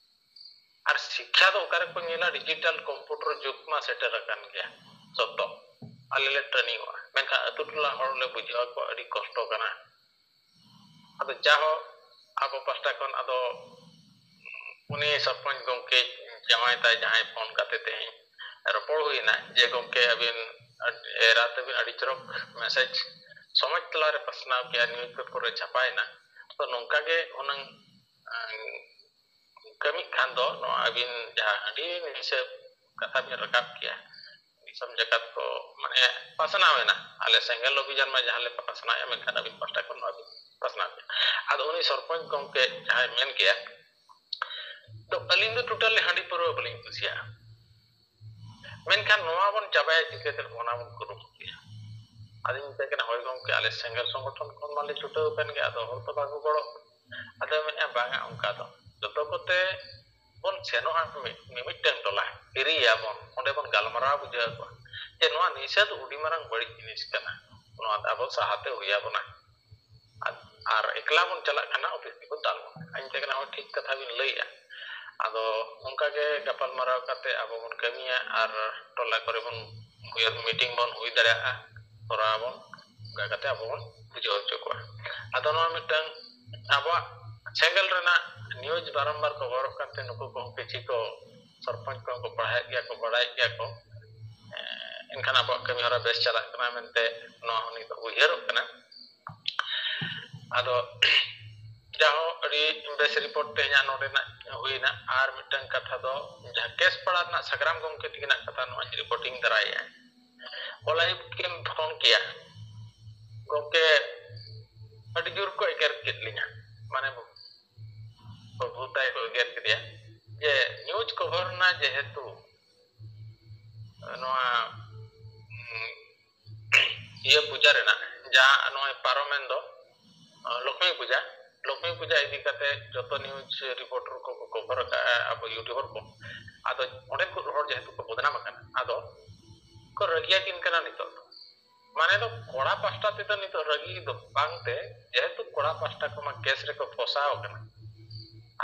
ᱟᱨ ᱥᱤᱠᱠᱷᱟ ᱫᱚ ᱚᱠᱟ ᱨᱮᱠᱚ ᱧᱮᱞᱟ? ᱰᱤᱡᱤᱴᱟᱞ ᱠᱚᱢᱯᱤᱭᱩᱴᱟᱨ ᱡᱩᱜᱽ ᱢᱟ ᱥᱮᱴᱮᱨ ᱟᱠᱟᱱ ᱜᱮᱭᱟ, ᱥᱚᱛᱚ ᱟᱞᱮ ᱞᱮ ᱴᱨᱮᱱᱤᱝᱚᱜᱼᱟ, ᱢᱮᱱᱠᱷᱟᱱ ᱟᱹᱛᱩ ᱴᱚᱞᱟ ᱦᱚᱲ ᱞᱮ ᱵᱩᱡᱷᱟᱹᱣ ᱟᱠᱚᱣᱟ ᱟᱹᱰᱤ ᱠᱚᱥᱴᱚ ᱠᱟᱱᱟ᱾ ᱟᱫᱚ ᱡᱟᱦᱳᱠ, ᱟᱵᱚ ᱯᱟᱥᱴᱟ ᱠᱷᱚᱱ ᱟᱫᱚ ᱩᱱᱤ ᱥᱚᱨᱯᱚᱧᱪ ᱜᱚᱢᱠᱮ ᱡᱟᱶᱟᱭ ᱛᱟᱭ ᱡᱟᱦᱟᱸᱭ ᱯᱷᱳᱱ ᱠᱟᱛᱮ ᱛᱮᱦᱮᱧ ᱨᱚᱯᱚᱲ ᱦᱩᱭᱱᱟ ᱡᱮ, "ᱜᱚᱢᱠᱮ, ᱟᱹᱵᱤᱱ ᱮᱨᱟ ᱛᱟᱹᱵᱤᱱ ᱟᱹᱰᱤ ᱪᱚᱨᱚᱠ ᱢᱮᱥᱮᱡᱽ ᱥᱚᱢᱟᱡᱽ ᱛᱟᱞᱟᱨᱮ ᱯᱟᱥᱱᱟᱣ ᱠᱮᱜᱼᱟ, ᱱᱤᱭᱩᱡᱽ ᱯᱮᱯᱟᱨ ᱨᱮ ᱪᱷᱟᱯᱟᱭᱮᱱᱟ, ᱛᱚ ᱱᱚᱝᱠᱟ ᱜᱮ ᱦᱩᱱᱟᱹᱝ, ᱟᱸ, ᱠᱟᱹᱢᱤᱜ ᱠᱷᱟᱱ ᱫᱚ ᱱᱚᱣᱟ ᱟᱹᱵᱤᱱ ᱡᱟᱦᱟᱸ ᱦᱟᱺᱰᱤ ᱱᱤᱥᱟᱹ ᱠᱟᱛᱷᱟ ᱵᱤᱱ ᱨᱟᱠᱟᱵ ᱠᱮᱜᱼᱟ, ᱫᱤᱥᱚᱢ ᱡᱟᱠᱟᱛ ᱠᱚ ᱢᱟᱱᱮ ᱯᱟᱥᱱᱟᱣ ᱮᱱᱟ, ᱟᱞᱮ ᱥᱮᱸᱜᱮᱞ ᱚᱵᱷᱤᱡᱟᱱ ᱢᱟ ᱡᱟᱦᱟᱸ ᱞᱮ ᱯᱟᱥᱱᱟᱣᱮᱫᱼᱟ, ᱢᱮᱱᱠᱷᱟᱱ ᱟᱹᱵᱤᱱ ᱯᱟᱦᱴᱟ ᱠᱷᱚᱱ ᱱᱚᱣᱟ ᱵᱤᱱ ᱯᱟᱥᱱᱟᱣ ᱠᱮᱜᱼᱟ?" ᱟᱫᱚ ᱩᱱᱤ ᱥᱚᱨᱯᱚᱧᱪ ᱜᱚᱢᱠᱮ ᱡᱟᱦᱟᱸᱭ ᱢᱮᱱ ᱠᱮᱜᱼᱟ, ᱫᱚ ᱟᱹᱞᱤᱧ ᱫᱚ ᱴᱳᱴᱟᱞᱤ ᱦᱟᱺᱰᱤ ᱯᱟᱹᱣᱨᱟᱹ ᱵᱟᱹᱞᱤᱧ ᱠᱩᱥᱤᱭᱟᱜᱼᱟ, ᱢᱮᱱᱠᱷᱟᱱ ᱱᱚᱣᱟ ᱵᱚᱱ ᱪᱟᱵᱟᱭᱟ ᱪᱤᱠᱟᱹᱛᱮ, ᱚᱱᱟ ᱵᱚᱱ ᱠᱩᱨᱩᱢᱩᱴᱩᱭᱟ᱾ ᱟᱫᱚᱧ ᱢᱮᱛᱟᱭ ᱠᱟᱱᱟ, "ᱦᱳᱭ ᱜᱚᱢᱠᱮ, ᱟᱞᱮ ᱥᱮᱸᱜᱮᱞ ᱥᱚᱝᱜᱚᱴᱷᱚᱱ ᱠᱷᱚᱱ ᱢᱟᱞᱮ ᱪᱷᱩᱴᱟᱹᱣ ᱟᱠᱟᱱ ᱜᱮ, ᱟᱫᱚ ᱦᱚᱲ ᱫᱚ ᱵᱟᱠᱚ ᱜᱚᱲᱚᱜ ᱠᱟᱱᱟ?" ᱟᱫᱚᱭ ᱢᱮᱱᱮᱫᱼᱟ, "ᱵᱟᱝᱟ, ᱚᱱᱠᱟ ᱫᱚ ᱡᱚᱛᱚ ᱠᱚᱛᱮ ᱵᱚᱱ ᱥᱮᱱᱚᱜᱼᱟ ᱢᱤ-, ᱢᱤᱢᱤᱫᱴᱟᱝ ᱴᱚᱞᱟ, ᱦᱤᱨᱤᱭᱟᱵᱚᱱ, ᱚᱸᱰᱮ ᱵᱚᱱ ᱜᱟᱞᱢᱟᱨᱟᱣ ᱵᱩᱡᱷᱟᱹᱣ ᱟᱠᱚᱣᱟ ᱡᱮ ᱱᱚᱣᱟ ᱱᱤᱥᱟᱹ ᱫᱚ ᱟᱹᱰᱤ ᱢᱟᱨᱟᱝ ᱵᱟᱹᱲᱤᱡ ᱡᱤᱱᱤᱥ ᱠᱟᱱᱟ, ᱱᱚᱣᱟ ᱫᱚ ᱟᱵᱚ ᱥᱟᱦᱟᱛᱮ ᱦᱩᱭ ᱟᱵᱚᱱᱟ᱾ ᱟᱨ, ᱟᱨ ᱮᱠᱞᱟ ᱵᱚᱱ ᱪᱟᱞᱟᱜ ᱠᱷᱟᱱ ᱚᱯᱷᱤᱥ ᱜᱮᱠᱚ ᱫᱟᱞ ᱵᱚᱱᱟ᱾" ᱟᱹᱧ ᱢᱮᱛᱟᱭ ᱠᱟᱱᱟ, "ᱦᱳᱭ, ᱴᱷᱤᱠ ᱠᱟᱛᱷᱟ ᱵᱤᱱ ᱞᱟᱹᱭᱮᱜᱼᱟ, ᱟᱫᱚ ᱚᱱᱠᱟ ᱜᱮ ᱜᱟᱯᱟᱞ ᱢᱟᱨᱟᱣ ᱠᱟᱛᱮ ᱟᱵᱚ ᱵᱚᱱ ᱠᱟᱹᱢᱤᱭᱟ ᱟᱨ ᱴᱚᱞᱟ ᱠᱚᱨᱮ ᱵᱚᱱ ᱩᱭᱦᱟᱹᱨ ᱢᱤᱴᱤᱝ ᱵᱚᱱ ᱦᱩᱭ ᱫᱟᱲᱮᱭᱟᱜᱼᱟ, ᱠᱚᱨᱟᱣ ᱟᱵᱚᱱ, ᱚᱱᱠᱟ ᱠᱟᱛᱮ ᱟᱵᱚ ᱵᱚᱱ ᱵᱩᱡᱷᱟᱹᱣ ᱦᱚᱪᱚ ᱠᱚᱣᱟ᱾" ᱟᱫᱚ ᱱᱚᱣᱟ ᱢᱤᱫᱴᱟᱝ ᱟᱵᱚᱣᱟᱜ ᱥᱮᱸᱜᱮᱞ ᱨᱮᱱᱟᱜ ᱱᱤᱭᱩᱡᱽ ᱵᱟᱨᱚᱢᱵᱟᱨ ᱠᱚᱵᱷᱚᱨᱚᱜ ᱠᱟᱱᱛᱮ ᱱᱩᱠᱩ ᱠᱚᱦᱚᱸ ᱠᱤᱪᱷᱤ ᱠᱚ ᱥᱚᱨᱯᱚᱧᱪ ᱠᱚᱦᱚᱸ ᱠᱚ ᱯᱟᱲᱦᱟᱣᱮᱫ ᱜᱮᱭᱟ ᱠᱚ, ᱵᱟᱲᱟᱭᱮᱫ ᱜᱮᱭᱟ ᱠᱚ᱾ ᱮᱸ, ᱮᱱᱠᱷᱟᱱ ᱟᱵᱚᱣᱟᱜ ᱠᱟᱹᱢᱤ ᱦᱚᱨᱟ ᱵᱮᱥ ᱪᱟᱞᱟᱜ ᱠᱟᱱᱟ ᱢᱮᱱᱛᱮ ᱱᱚᱣᱟ ᱦᱚᱸ ᱱᱤᱛᱚᱜ ᱩᱭᱦᱟᱹᱨᱚᱜ ᱠᱟᱱᱟ᱾ ᱟᱫᱚ ᱡᱟᱦᱳ, ᱟᱹᱰᱤ ᱵᱮᱥ ᱨᱤᱯᱳᱨᱴ ᱛᱮᱦᱮᱧᱟᱜ ᱱᱚᱰᱮᱱᱟᱜ ᱦᱩᱭᱱᱟ᱾ ᱟᱨ ᱢᱤᱫᱴᱟᱝ ᱠᱟᱛᱷᱟ ᱫᱚ, ᱡᱟᱦᱟᱸ ᱠᱮᱥᱯᱟᱲᱟ ᱨᱮᱱᱟᱜ ᱥᱟᱜᱽᱨᱟᱢ ᱜᱚᱢᱠᱮ ᱛᱤᱠᱤᱱᱟᱜ ᱠᱟᱛᱷᱟ ᱱᱚᱣᱟᱧ ᱨᱤᱯᱳᱨᱴᱤᱝ ᱫᱟᱨᱟᱭᱮᱜᱼᱟ, ᱦᱚᱞᱟ ᱟᱹᱭᱩᱵ ᱠᱤᱱ ᱯᱷᱳᱱ ᱠᱮᱭᱟ, ᱜᱚᱢᱠᱮ ᱟᱹᱰᱤ ᱡᱳᱨ ᱠᱚ ᱮᱜᱮᱨ ᱠᱮᱫ ᱞᱤᱧᱟ, ᱢᱟᱱᱮ ᱵᱟᱹᱵᱩ ᱛᱟᱭ ᱠᱚ ᱮᱜᱮᱨ ᱠᱮᱫᱮᱭᱟ ᱡᱮ ᱱᱤᱭᱩᱡᱽ ᱠᱚᱵᱷᱟᱨ ᱨᱮᱱᱟᱜ ᱡᱮᱦᱮᱛᱩ ᱱᱚᱣᱟ, ᱩᱸ, ᱤᱭᱟᱹ ᱯᱩᱡᱟ ᱨᱮᱱᱟᱜ ᱡᱟ ᱱᱚᱜᱼᱚᱭ ᱯᱟᱨᱚᱢᱮᱱ ᱫᱚ, ᱟᱸ, ᱞᱚᱠᱷᱢᱤ ᱯᱩᱡᱟ, ᱞᱚᱠᱷᱢᱤ ᱯᱩᱡᱟ ᱤᱫᱤ ᱠᱟᱛᱮ ᱡᱚᱛᱚ ᱱᱤᱭᱩᱡᱽ ᱨᱤᱯᱳᱨᱴᱟᱨ ᱠᱚ ᱠᱚ ᱠᱚᱵᱷᱟᱨ ᱟᱠᱟᱫᱼᱟ, ᱟᱵᱚ ᱭᱩᱴᱩᱵᱟᱨ ᱠᱚ᱾ ᱟᱫᱚ ᱚᱸᱰᱮ ᱠᱚ ᱦᱚᱲ ᱡᱮᱦᱮᱛᱩ ᱠᱚ ᱵᱚᱫᱱᱟᱢ ᱟᱠᱟᱱᱟ, ᱟᱫᱚ ᱠᱚ ᱨᱟᱹᱜᱤᱭᱟᱹᱠᱤᱱ ᱠᱟᱱᱟ ᱱᱤᱛᱚᱜ ᱫᱚ᱾ ᱢᱟᱱᱮ ᱫᱚ ᱠᱚᱲᱟ ᱯᱟᱦᱴᱟ ᱛᱮᱫᱚ ᱱᱤᱛᱚᱜ ᱨᱟᱹᱜᱤ ᱫᱚ ᱵᱟᱝ ᱛᱮ, ᱡᱮᱦᱮᱛᱩ ᱠᱚᱲᱟ ᱯᱟᱦᱴᱟ ᱠᱚᱢᱟ ᱠᱮᱥ ᱨᱮᱠᱚ ᱯᱷᱚᱥᱟᱣ ᱟᱠᱟᱱᱟ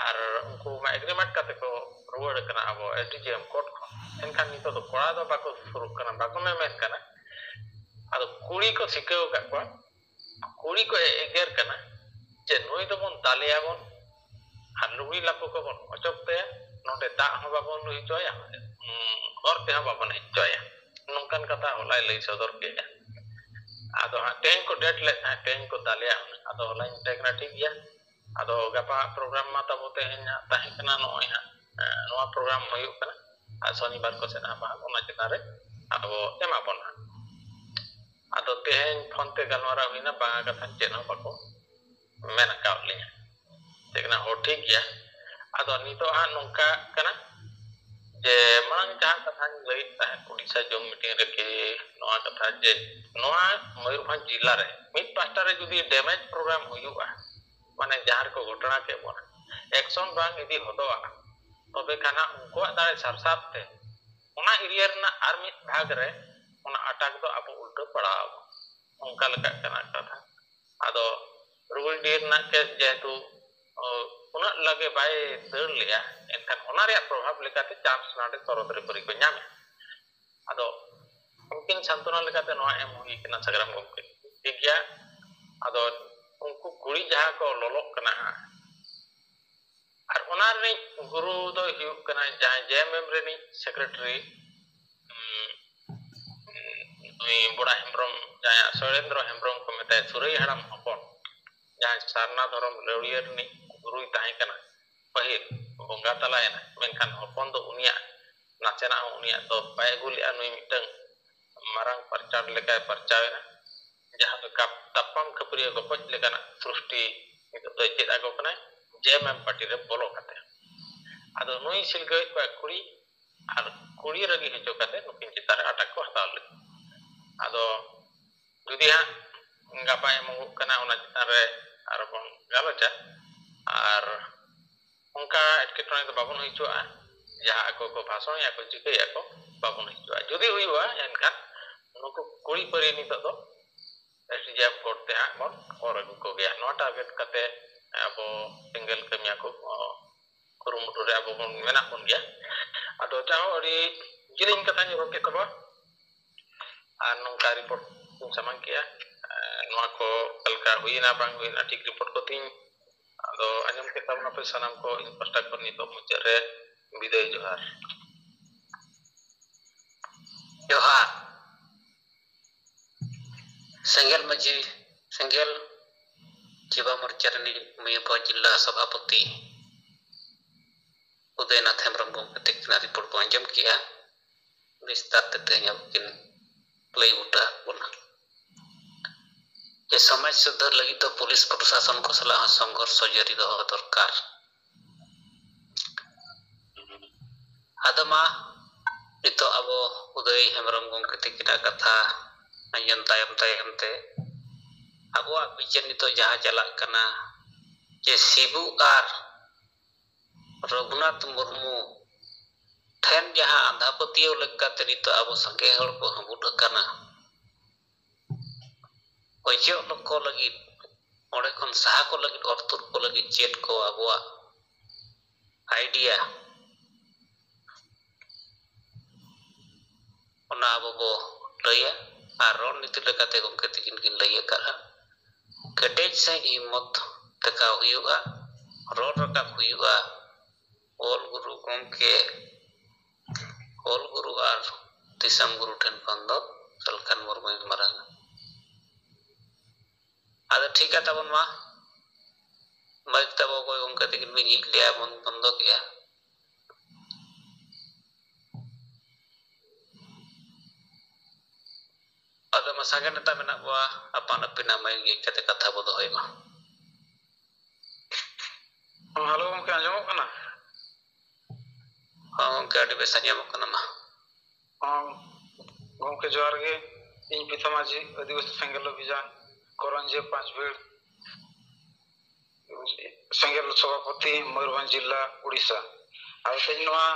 ᱟᱨ ᱩᱱᱠᱩ ᱢᱟ ᱮᱜᱽᱨᱤᱢᱮᱱᱴ ᱠᱟᱛᱮ ᱠᱚ ᱨᱩᱣᱟᱹᱲ ᱟᱠᱟᱱᱟ ᱟᱵᱚ ᱮᱥ ᱰᱤ ᱡᱤ ᱮᱢ ᱠᱳᱨᱴ ᱠᱷᱚᱱ᱾ ᱮᱱᱠᱷᱟᱱ ᱱᱤᱛᱚᱜ ᱫᱚ ᱠᱚᱲᱟ ᱫᱚ ᱵᱟᱠᱚ ᱥᱩᱨᱩᱜ ᱠᱟᱱᱟ, ᱵᱟᱠᱚ ᱢᱮᱢᱮᱱ ᱠᱟᱱᱟ᱾ ᱟᱫᱚ ᱠᱩᱲᱤ ᱠᱚ ᱥᱤᱠᱟᱹᱣ ᱟᱠᱟᱫ ᱠᱚᱣᱟ, ᱠᱩᱲᱤ ᱠᱚ ᱮ-, ᱮᱜᱮᱨ ᱠᱟᱱᱟ ᱡᱮ ᱱᱩᱭ ᱫᱚᱵᱚᱱ ᱫᱟᱞᱮᱭᱟᱵᱚᱱ ᱟᱨ ᱞᱩᱜᱽᱲᱤ ᱞᱟᱯᱚ ᱠᱚᱵᱚᱱ ᱚᱪᱚᱜ ᱛᱟᱭᱟ, ᱱᱚᱰᱮ ᱫᱟᱜ ᱦᱚᱸ ᱵᱟᱵᱚᱱ ᱧᱩ ᱦᱚᱪᱚᱭᱟ, ᱩᱸ, ᱦᱚᱨ ᱛᱮᱦᱚᱸ ᱵᱟᱵᱚᱱ ᱦᱮᱡ ᱦᱚᱪᱚᱭᱟ᱾ ᱱᱚᱝᱠᱟᱱ ᱠᱟᱛᱷᱟ ᱦᱚᱞᱟᱭ ᱞᱟᱹᱭ ᱥᱚᱫᱚᱨ ᱠᱮᱫᱼᱟ᱾ ᱟᱫᱚ ᱦᱟᱸᱜ ᱛᱮᱦᱮᱧ ᱠᱚ ᱰᱮᱴ ᱞᱮᱫ ᱛᱟᱦᱮᱸᱫ, ᱛᱮᱦᱮᱧ ᱠᱚ ᱫᱟᱞᱮᱭᱟ ᱦᱩᱱᱟᱹᱝ᱾ ᱟᱫᱚ ᱦᱚᱞᱟᱧ ᱢᱮᱛᱟᱭ ᱠᱟᱱᱟ, "ᱴᱷᱤᱠ ᱜᱮᱭᱟ, ᱟᱫᱚ ᱜᱟᱯᱟ ᱯᱨᱳᱜᱨᱟᱢ ᱢᱟ ᱛᱟᱵᱚ ᱛᱮᱦᱮᱧ ᱦᱟᱸᱜ ᱛᱟᱦᱮᱸ ᱠᱟᱱᱟ, ᱱᱚᱜᱼᱚᱭ ᱦᱟᱸᱜ, ᱮᱸ, ᱱᱚᱣᱟ ᱯᱨᱳᱜᱨᱟᱢ ᱦᱩᱭᱩᱜ ᱠᱟᱱᱟ ᱟᱨ ᱥᱚᱱᱤᱵᱟᱨ ᱠᱚ ᱥᱮᱫ ᱦᱟᱸᱜ ᱵᱟᱝ, ᱚᱱᱟ ᱪᱮᱛᱟᱱ ᱨᱮ ᱟᱵᱚ ᱮᱢᱟ ᱵᱚᱱ ᱦᱟᱸᱜ᱾" ᱟᱫᱚ ᱛᱮᱦᱮᱧ ᱯᱷᱳᱱ ᱛᱮ ᱜᱟᱞᱢᱟᱨᱟᱣ ᱦᱩᱭᱱᱟ, ᱵᱟᱝᱟ ᱠᱟᱛᱷᱟ ᱪᱮᱫ ᱦᱚᱸ ᱵᱟᱠᱚ ᱢᱮᱱ ᱟᱠᱟᱫ ᱞᱤᱧᱟ᱾ ᱴᱷᱤᱠ ᱠᱟᱱᱟ, ᱦᱚᱸ, ᱴᱷᱤᱠ ᱜᱮᱭᱟ᱾ ᱟᱫᱚ ᱱᱤᱛᱚᱜ ᱦᱟᱸᱜ ᱱᱚᱝᱠᱟ ᱠᱟᱱᱟ ᱡᱮ ᱢᱟᱲᱟᱝ ᱡᱟᱦᱟᱸ ᱠᱟᱛᱷᱟᱧ ᱞᱟᱹᱭᱮᱫ ᱛᱟᱦᱮᱸᱫ ᱩᱰᱤᱥᱟ ᱡᱩᱢ ᱢᱤᱴᱤᱝ ᱨᱮᱜᱮ, ᱱᱚᱣᱟ ᱠᱟᱛᱷᱟ ᱡᱮ ᱱᱚᱣᱟ ᱢᱚᱭᱩᱨᱵᱷᱚᱸᱡᱽ ᱡᱤᱞᱟ ᱨᱮ ᱢᱤᱫ ᱯᱟᱦᱴᱟ ᱨᱮ ᱡᱩᱫᱤ ᱰᱮᱢᱮᱡᱽ ᱯᱨᱳᱜᱨᱟᱢ ᱦᱩᱭᱩᱜᱼᱟ, ᱢᱟᱱᱮ ᱡᱟᱦᱟᱸ ᱨᱮᱠᱚ ᱜᱷᱚᱴᱚᱱᱟ ᱠᱮᱫ ᱵᱚᱱᱟ, ᱮᱠᱥᱚᱱ ᱵᱟᱝ ᱤᱫᱤ ᱦᱚᱫᱚᱜᱼᱟ, ᱛᱚᱵᱮ ᱠᱷᱟᱱ ᱦᱟᱸᱜ ᱩᱱᱠᱩᱣᱟᱜ ᱫᱟᱲᱮ ᱥᱟᱨᱥᱟᱛ ᱛᱮ ᱚᱱᱟ ᱮᱨᱤᱭᱟ ᱨᱮᱱᱟᱜ ᱟᱨ ᱢᱤᱫ ᱵᱷᱟᱜᱽ ᱨᱮ ᱚᱱᱟ ᱟᱴᱟᱠ ᱫᱚ ᱟᱵᱚ ᱩᱞᱴᱟᱹ ᱯᱟᱲᱟᱣ ᱟᱵᱚᱱᱟ᱾ ᱚᱱᱠᱟ ᱞᱮᱠᱟᱜ ᱠᱟᱱᱟ ᱠᱟᱛᱷᱟ᱾ ᱟᱫᱚ ᱨᱩᱜᱩᱞᱰᱤᱦᱟᱹ ᱨᱮᱱᱟᱜ ᱠᱮᱥ ᱡᱮᱦᱮᱛᱩ, ᱚ, ᱩᱱᱟᱹᱜ ᱞᱟᱜᱮ ᱵᱟᱭ ᱫᱟᱹᱲ ᱞᱮᱜᱼᱟ, ᱮᱱᱠᱷᱟᱱ ᱚᱱᱟ ᱨᱮᱭᱟᱜ ᱯᱨᱚᱵᱷᱟᱵᱽ ᱞᱮᱠᱟᱛᱮ ᱪᱟᱱᱥ ᱱᱚᱰᱮ ᱥᱚᱨᱚᱛ ᱨᱮᱯᱟᱹᱨᱤ ᱠᱚ ᱧᱟᱢᱮᱫ᱾ ᱟᱫᱚ ᱩᱱᱠᱤᱱ ᱥᱟᱱᱛᱚᱱᱟ ᱞᱮᱠᱟᱛᱮ ᱱᱚᱣᱟ ᱮᱢ ᱦᱩᱭ ᱠᱟᱱᱟ ᱥᱟᱜᱽᱨᱟᱢ ᱜᱚᱢᱠᱮ, ᱴᱷᱤᱠ ᱜᱮᱭᱟ᱾ ᱟᱫᱚ ᱩᱱᱠᱩ ᱠᱩᱲᱤ ᱡᱟᱦᱟᱸ ᱠᱚ ᱞᱚᱞᱚᱜ ᱠᱟᱱᱟ ᱦᱟᱸᱜ, ᱟᱨ ᱚᱱᱟ ᱨᱤᱱᱤᱡ ᱜᱩᱨᱩ ᱫᱚᱭ ᱦᱩᱭᱩᱜ ᱠᱟᱱᱟ ᱡᱟᱦᱟᱸᱭ ᱡᱮ ᱮᱢ ᱮᱢ ᱨᱤᱱᱤᱡ ᱥᱮᱠᱨᱮᱴᱟᱨᱤ, ᱩᱸ, ᱱᱩᱭ ᱵᱚᱲᱟ ᱦᱮᱢᱵᱨᱚᱢ, ᱡᱟᱦᱟᱸᱭᱟᱜ ᱥᱚᱭᱞᱮᱱᱫᱨᱚ ᱦᱮᱢᱵᱨᱚᱢ ᱠᱚ ᱢᱮᱛᱟᱭᱟ, ᱥᱩᱨᱟᱹᱭ ᱦᱟᱲᱟᱢ ᱦᱚᱯᱚᱱ, ᱡᱟᱦᱟᱸᱭ ᱥᱟᱨᱱᱟ ᱫᱷᱚᱨᱚᱢ ᱞᱟᱹᱣᱲᱤᱭᱟᱹ ᱨᱤᱱᱤᱡ ᱜᱩᱨᱩᱭ ᱛᱟᱦᱮᱸ ᱠᱟᱱᱟ ᱯᱟᱹᱦᱤᱞ, ᱵᱚᱸᱜᱟ ᱛᱟᱞᱟᱭᱮᱱᱟ, ᱢᱮᱱᱠᱷᱟᱱ ᱦᱚᱯᱚᱱ ᱫᱚ ᱩᱱᱤᱭᱟᱜ ᱱᱟᱥᱮᱱᱟᱜ ᱦᱚᱸ ᱩᱱᱤᱭᱟᱜ ᱫᱚ ᱵᱟᱭ ᱟᱹᱜᱩ ᱞᱮᱜᱼᱟ᱾ ᱱᱩᱭ ᱢᱤᱫᱴᱟᱝ ᱢᱟᱨᱟᱝ ᱯᱟᱨᱪᱟᱨ ᱞᱮᱠᱟᱭ ᱯᱟᱨᱪᱟᱣᱮᱱᱟ, ᱡᱟᱦᱟᱸ ᱫᱚ ᱠᱟᱯ-, ᱛᱟᱯᱟᱢ ᱠᱷᱟᱹᱯᱟᱹᱨᱤᱭᱟᱹ ᱜᱚᱯᱚᱡ ᱞᱮᱠᱟᱱᱟᱜ ᱥᱨᱤᱥᱴᱤ ᱱᱤᱛᱚᱜ ᱫᱚᱭ ᱪᱮᱫ ᱟᱠᱚ ᱠᱟᱱᱟᱭ, ᱡᱮ ᱮᱢ ᱮᱢ ᱯᱟᱨᱴᱤ ᱨᱮ ᱵᱚᱞᱚ ᱠᱟᱛᱮ᱾ ᱟᱫᱚ ᱱᱩᱭ ᱥᱤᱞᱜᱟᱹᱣᱤᱡ ᱠᱚᱣᱟᱜ ᱠᱩᱲᱤ ᱟᱨ ᱠᱩᱲᱤ ᱨᱟᱹᱜᱤ ᱦᱚᱪᱚ ᱠᱟᱛᱮ ᱱᱩᱠᱤᱱ ᱪᱮᱛᱟᱱ ᱨᱮ ᱟᱴᱟᱠ ᱠᱚ ᱦᱟᱛᱟᱣ ᱞᱮᱫᱟ᱾ ᱟᱫᱚ ᱡᱩᱫᱤ ᱦᱟᱸᱜ ᱜᱟᱯᱟ ᱮᱢᱚᱜᱚᱜ ᱠᱟᱱᱟ, ᱚᱱᱟ ᱪᱮᱛᱟᱱ ᱨᱮ ᱟᱨᱚ ᱵᱚᱱ ᱜᱟᱞᱚᱪᱟ᱾ ᱟᱨ ᱚᱱᱠᱟ ᱮᱴᱠᱮᱴᱚᱬᱮ ᱫᱚ ᱵᱟᱵᱚᱱ ᱦᱩᱭ ᱦᱚᱪᱚᱣᱟᱜᱼᱟ, ᱡᱟᱦᱟᱸ ᱟᱠᱚ ᱠᱚ ᱵᱷᱟᱥᱚᱱᱮᱜᱼᱟ ᱠᱚ, ᱪᱤᱠᱟᱹᱭᱮᱫᱼᱟ ᱠᱚ, ᱵᱟᱵᱚᱱ ᱦᱩᱭ ᱦᱚᱪᱚᱣᱟᱜᱼᱟ᱾ ᱡᱩᱫᱤ ᱦᱩᱭᱩᱜᱼᱟ, ᱮᱱᱠᱷᱟᱱ ᱱᱩᱠᱩ ᱠᱩᱲᱤ ᱯᱟᱹᱨᱤ ᱱᱤᱛᱚᱜ ᱫᱚ ᱮᱥ ᱰᱤ ᱮᱢ ᱠᱳᱨᱴ ᱛᱮ ᱦᱟᱸᱜ ᱵᱚᱱ ᱚᱨ ᱟᱹᱜᱩ ᱠᱚᱜᱮᱭᱟ᱾ ᱱᱚᱣᱟ ᱴᱟᱨᱜᱮᱴ ᱠᱟᱛᱮ ᱟᱵᱚ ᱥᱮᱸᱜᱮᱞ ᱠᱟᱹᱢᱤᱭᱟᱹ ᱠᱚ, ᱠᱩᱨᱩᱢᱩᱴᱩ ᱨᱮ ᱟᱵᱚ ᱵᱚᱱ ᱢᱮᱱᱟᱜ ᱵᱚᱱ ᱜᱮᱭᱟ᱾ ᱟᱫᱚ ᱡᱟᱦᱟᱸ ᱟᱹᱰᱤ ᱡᱤᱞᱤᱧ ᱠᱟᱛᱷᱟᱧ ᱨᱚᱲ ᱠᱮᱫ ᱛᱟᱵᱚᱱᱟ, ᱟᱨ ᱱᱚᱝᱠᱟ ᱨᱤᱯᱳᱨᱴ ᱤᱧ ᱥᱟᱢᱟᱝ ᱠᱮᱜᱼᱟ᱾ ᱱᱚᱣᱟ ᱠᱚ ᱚᱠᱟ ᱞᱮᱠᱟ ᱦᱩᱭᱮᱱᱟ ᱵᱟᱝ ᱦᱩᱭᱮᱱᱟ, ᱴᱷᱤᱠ ᱨᱤᱯᱳᱨᱴ ᱠᱚ ᱛᱤᱧ ᱟᱫᱚ ᱟᱸᱡᱚᱢ ᱠᱮᱫ ᱛᱟᱵᱚᱱᱟᱯᱮ ᱥᱟᱱᱟᱢ ᱠᱚ᱾ ᱤᱧ ᱯᱟᱦᱴᱟ ᱠᱷᱚᱱ ᱱᱤᱛᱚᱜ ᱢᱩᱪᱟᱹᱫ ᱨᱮ ᱵᱤᱫᱟᱹᱭ ᱡᱚᱦᱟᱨ᱾ ᱡᱚᱦᱟᱨ᱾ ᱥᱮᱸᱜᱮᱞ ᱢᱟᱹᱡᱷᱤ, ᱥᱮᱸᱜᱮᱞ ᱪᱮᱵᱟ ᱢᱳᱨᱪᱟ ᱨᱤᱱᱤᱡ ᱢᱚᱭᱩᱨᱵᱷᱚᱸᱡᱽ ᱡᱤᱞᱟ ᱥᱚᱵᱷᱟᱯᱚᱛᱤ ᱩᱫᱚᱭᱱᱟᱛᱷ ᱦᱮᱢᱵᱨᱚᱢ ᱜᱚᱢᱠᱮ ᱛᱟᱹᱠᱤᱱᱟᱜ ᱨᱤᱯᱳᱨᱴ ᱵᱚᱱ ᱟᱸᱡᱚᱢ ᱠᱮᱜᱼᱟ᱾ ᱵᱤᱥᱛᱟᱨ ᱛᱮ ᱛᱮᱦᱮᱧ ᱟᱵᱚ ᱠᱤᱱ ᱞᱟᱹᱭ ᱵᱩᱴᱟᱹ ᱟᱫ ᱵᱚᱱᱟ᱾ ᱡᱮ ᱥᱚᱢᱟᱡᱽ ᱥᱩᱫᱷᱟᱹᱨ ᱞᱟᱹᱜᱤᱫ ᱫᱚ ᱯᱩᱞᱤᱥ ᱯᱨᱚᱥᱟᱥᱚᱱ ᱠᱚ ᱥᱟᱞᱟᱜ ᱦᱚᱸ ᱥᱚᱝᱜᱷᱚᱨᱥᱚ ᱡᱟᱹᱨᱤ ᱫᱚᱦᱚ ᱫᱚᱨᱠᱟᱨ᱾ ᱟᱫᱚ ᱢᱟ ᱱᱤᱛᱚᱜ ᱟᱵᱚ ᱩᱫᱚᱭ ᱦᱮᱢᱵᱨᱚᱢ ᱜᱚᱢᱠᱮ ᱛᱟᱹᱠᱤᱱᱟᱜ ᱠᱟᱛᱷᱟ ᱟᱸᱡᱚᱢ ᱛᱟᱭᱚᱢ ᱛᱟᱭᱚᱢ ᱛᱮ ᱟᱵᱚᱣᱟᱜ ᱵᱤᱪᱟᱹᱨ ᱱᱤᱛᱚᱜ ᱡᱟᱦᱟᱸ ᱪᱟᱞᱟᱜ ᱠᱟᱱᱟ, ᱡᱮ ᱥᱤᱵᱩ ᱟᱨ ᱨᱚᱜᱷᱩᱱᱟᱛᱷ ᱢᱩᱨᱢᱩ ᱴᱷᱮᱱ ᱡᱟᱦᱟᱸ ᱟᱸᱫᱷᱟ ᱯᱟᱹᱛᱭᱟᱹᱣ ᱞᱮᱠᱟᱛᱮ ᱱᱤᱛᱚᱜ ᱟᱵᱚ ᱥᱟᱸᱜᱮ ᱦᱚᱲ ᱠᱚ ᱦᱟᱹᱵᱩᱫ ᱟᱠᱟᱱᱟ, ᱚᱪᱚᱜ ᱠᱚ ᱞᱟᱹᱜᱤᱫ, ᱚᱸᱰᱮ ᱠᱷᱚᱱ ᱥᱟᱦᱟ ᱠᱚ ᱞᱟᱹᱜᱤᱫ, ᱚᱨ ᱛᱩᱫ ᱠᱚ ᱞᱟᱹᱜᱤᱫ ᱪᱮᱫ ᱠᱚ ᱟᱵᱚᱣᱟᱜ ᱟᱭᱰᱤᱭᱟ, ᱚᱱᱟ ᱟᱵᱚ ᱵᱚ ᱞᱟᱹᱭᱟ᱾ ᱟᱨ ᱨᱚᱲ ᱱᱤᱛᱤ ᱞᱮᱠᱟᱛᱮ ᱜᱚᱢᱠᱮ ᱛᱤᱠᱤᱱ ᱠᱤᱱ ᱞᱟᱹᱭ ᱟᱠᱟᱫᱼᱟ, ᱠᱮᱴᱮᱡ ᱥᱟᱺᱦᱤᱡ ᱦᱤᱢᱢᱚᱛ ᱴᱮᱠᱟᱣ ᱦᱩᱭᱩᱜᱼᱟ᱾ ᱨᱚᱲ ᱨᱟᱠᱟᱵ ᱦᱩᱭᱩᱜᱼᱟ ᱚᱞ ᱜᱩᱨᱩ ᱜᱚᱢᱠᱮ, ᱚᱞ ᱜᱩᱨᱩ ᱟᱨ ᱫᱤᱥᱚᱢ ᱜᱩᱨᱩ ᱴᱷᱮᱱ ᱠᱷᱚᱱ ᱫᱚ ᱥᱟᱞᱠᱷᱟᱱ ᱢᱩᱨᱢᱩᱭ ᱢᱟᱨᱟᱝᱟ᱾ ᱟᱫᱚ ᱴᱷᱤᱠ ᱜᱮᱭᱟ ᱛᱟᱵᱚᱱ ᱢᱟ, ᱢᱟᱹᱭᱤᱠ ᱛᱟᱵᱚ ᱚᱠᱚᱭ ᱜᱚᱢᱠᱮ ᱛᱟᱹᱠᱤᱱ ᱵᱤᱱ ᱡᱷᱤᱡ ᱞᱮᱭᱟ ᱵᱚᱱ ᱵᱚᱱᱫᱚ ᱠᱮᱜᱼᱟ᱾ ᱟᱫᱚ ᱢᱟ ᱥᱟᱸᱜᱮ ᱱᱮᱛᱟ ᱢᱮᱱᱟᱜ ᱵᱚᱣᱟ, ᱟᱯᱟᱱ ᱟᱹᱯᱤᱱᱟᱜ ᱢᱟᱹᱭᱤᱠ ᱡᱷᱤᱡ ᱠᱟᱛᱮ ᱠᱟᱛᱷᱟ ᱵᱚ ᱫᱚᱦᱚᱭ ᱢᱟ᱾ ᱦᱮᱸ, ᱦᱮᱞᱳ ᱜᱚᱢᱠᱮ, ᱟᱸᱡᱚᱢᱚᱜ ᱠᱟᱱᱟ? ᱦᱚᱸ ᱜᱚᱢᱠᱮ, ᱟᱹᱰᱤ ᱵᱮᱥ ᱟᱸᱡᱚᱢᱚᱜ ᱠᱟᱱᱟ ᱢᱟ᱾ ᱦᱚᱸ ᱜᱚᱢᱠᱮ, ᱡᱚᱦᱟᱨ ᱜᱮ᱾ ᱤᱧ ᱯᱤᱛᱷᱟᱹ ᱢᱟᱹᱡᱷᱤ ᱟᱹᱫᱤᱵᱟᱹᱥᱤ ᱥᱮᱸᱜᱮᱞ ᱚᱵᱷᱤᱡᱟᱱ ᱠᱚᱨᱚᱧᱡᱤᱭᱟᱹ ᱯᱟᱸᱪ ᱵᱷᱤᱲ ᱥᱮᱸᱜᱮᱞ ᱥᱚᱵᱷᱟᱯᱚᱛᱤ, ᱢᱚᱭᱩᱨᱵᱷᱚᱸᱡᱽ ᱡᱤᱞᱟ, ᱩᱲᱤᱥᱥᱟ᱾ ᱟᱫᱚ ᱛᱮᱦᱮᱧ ᱱᱚᱣᱟ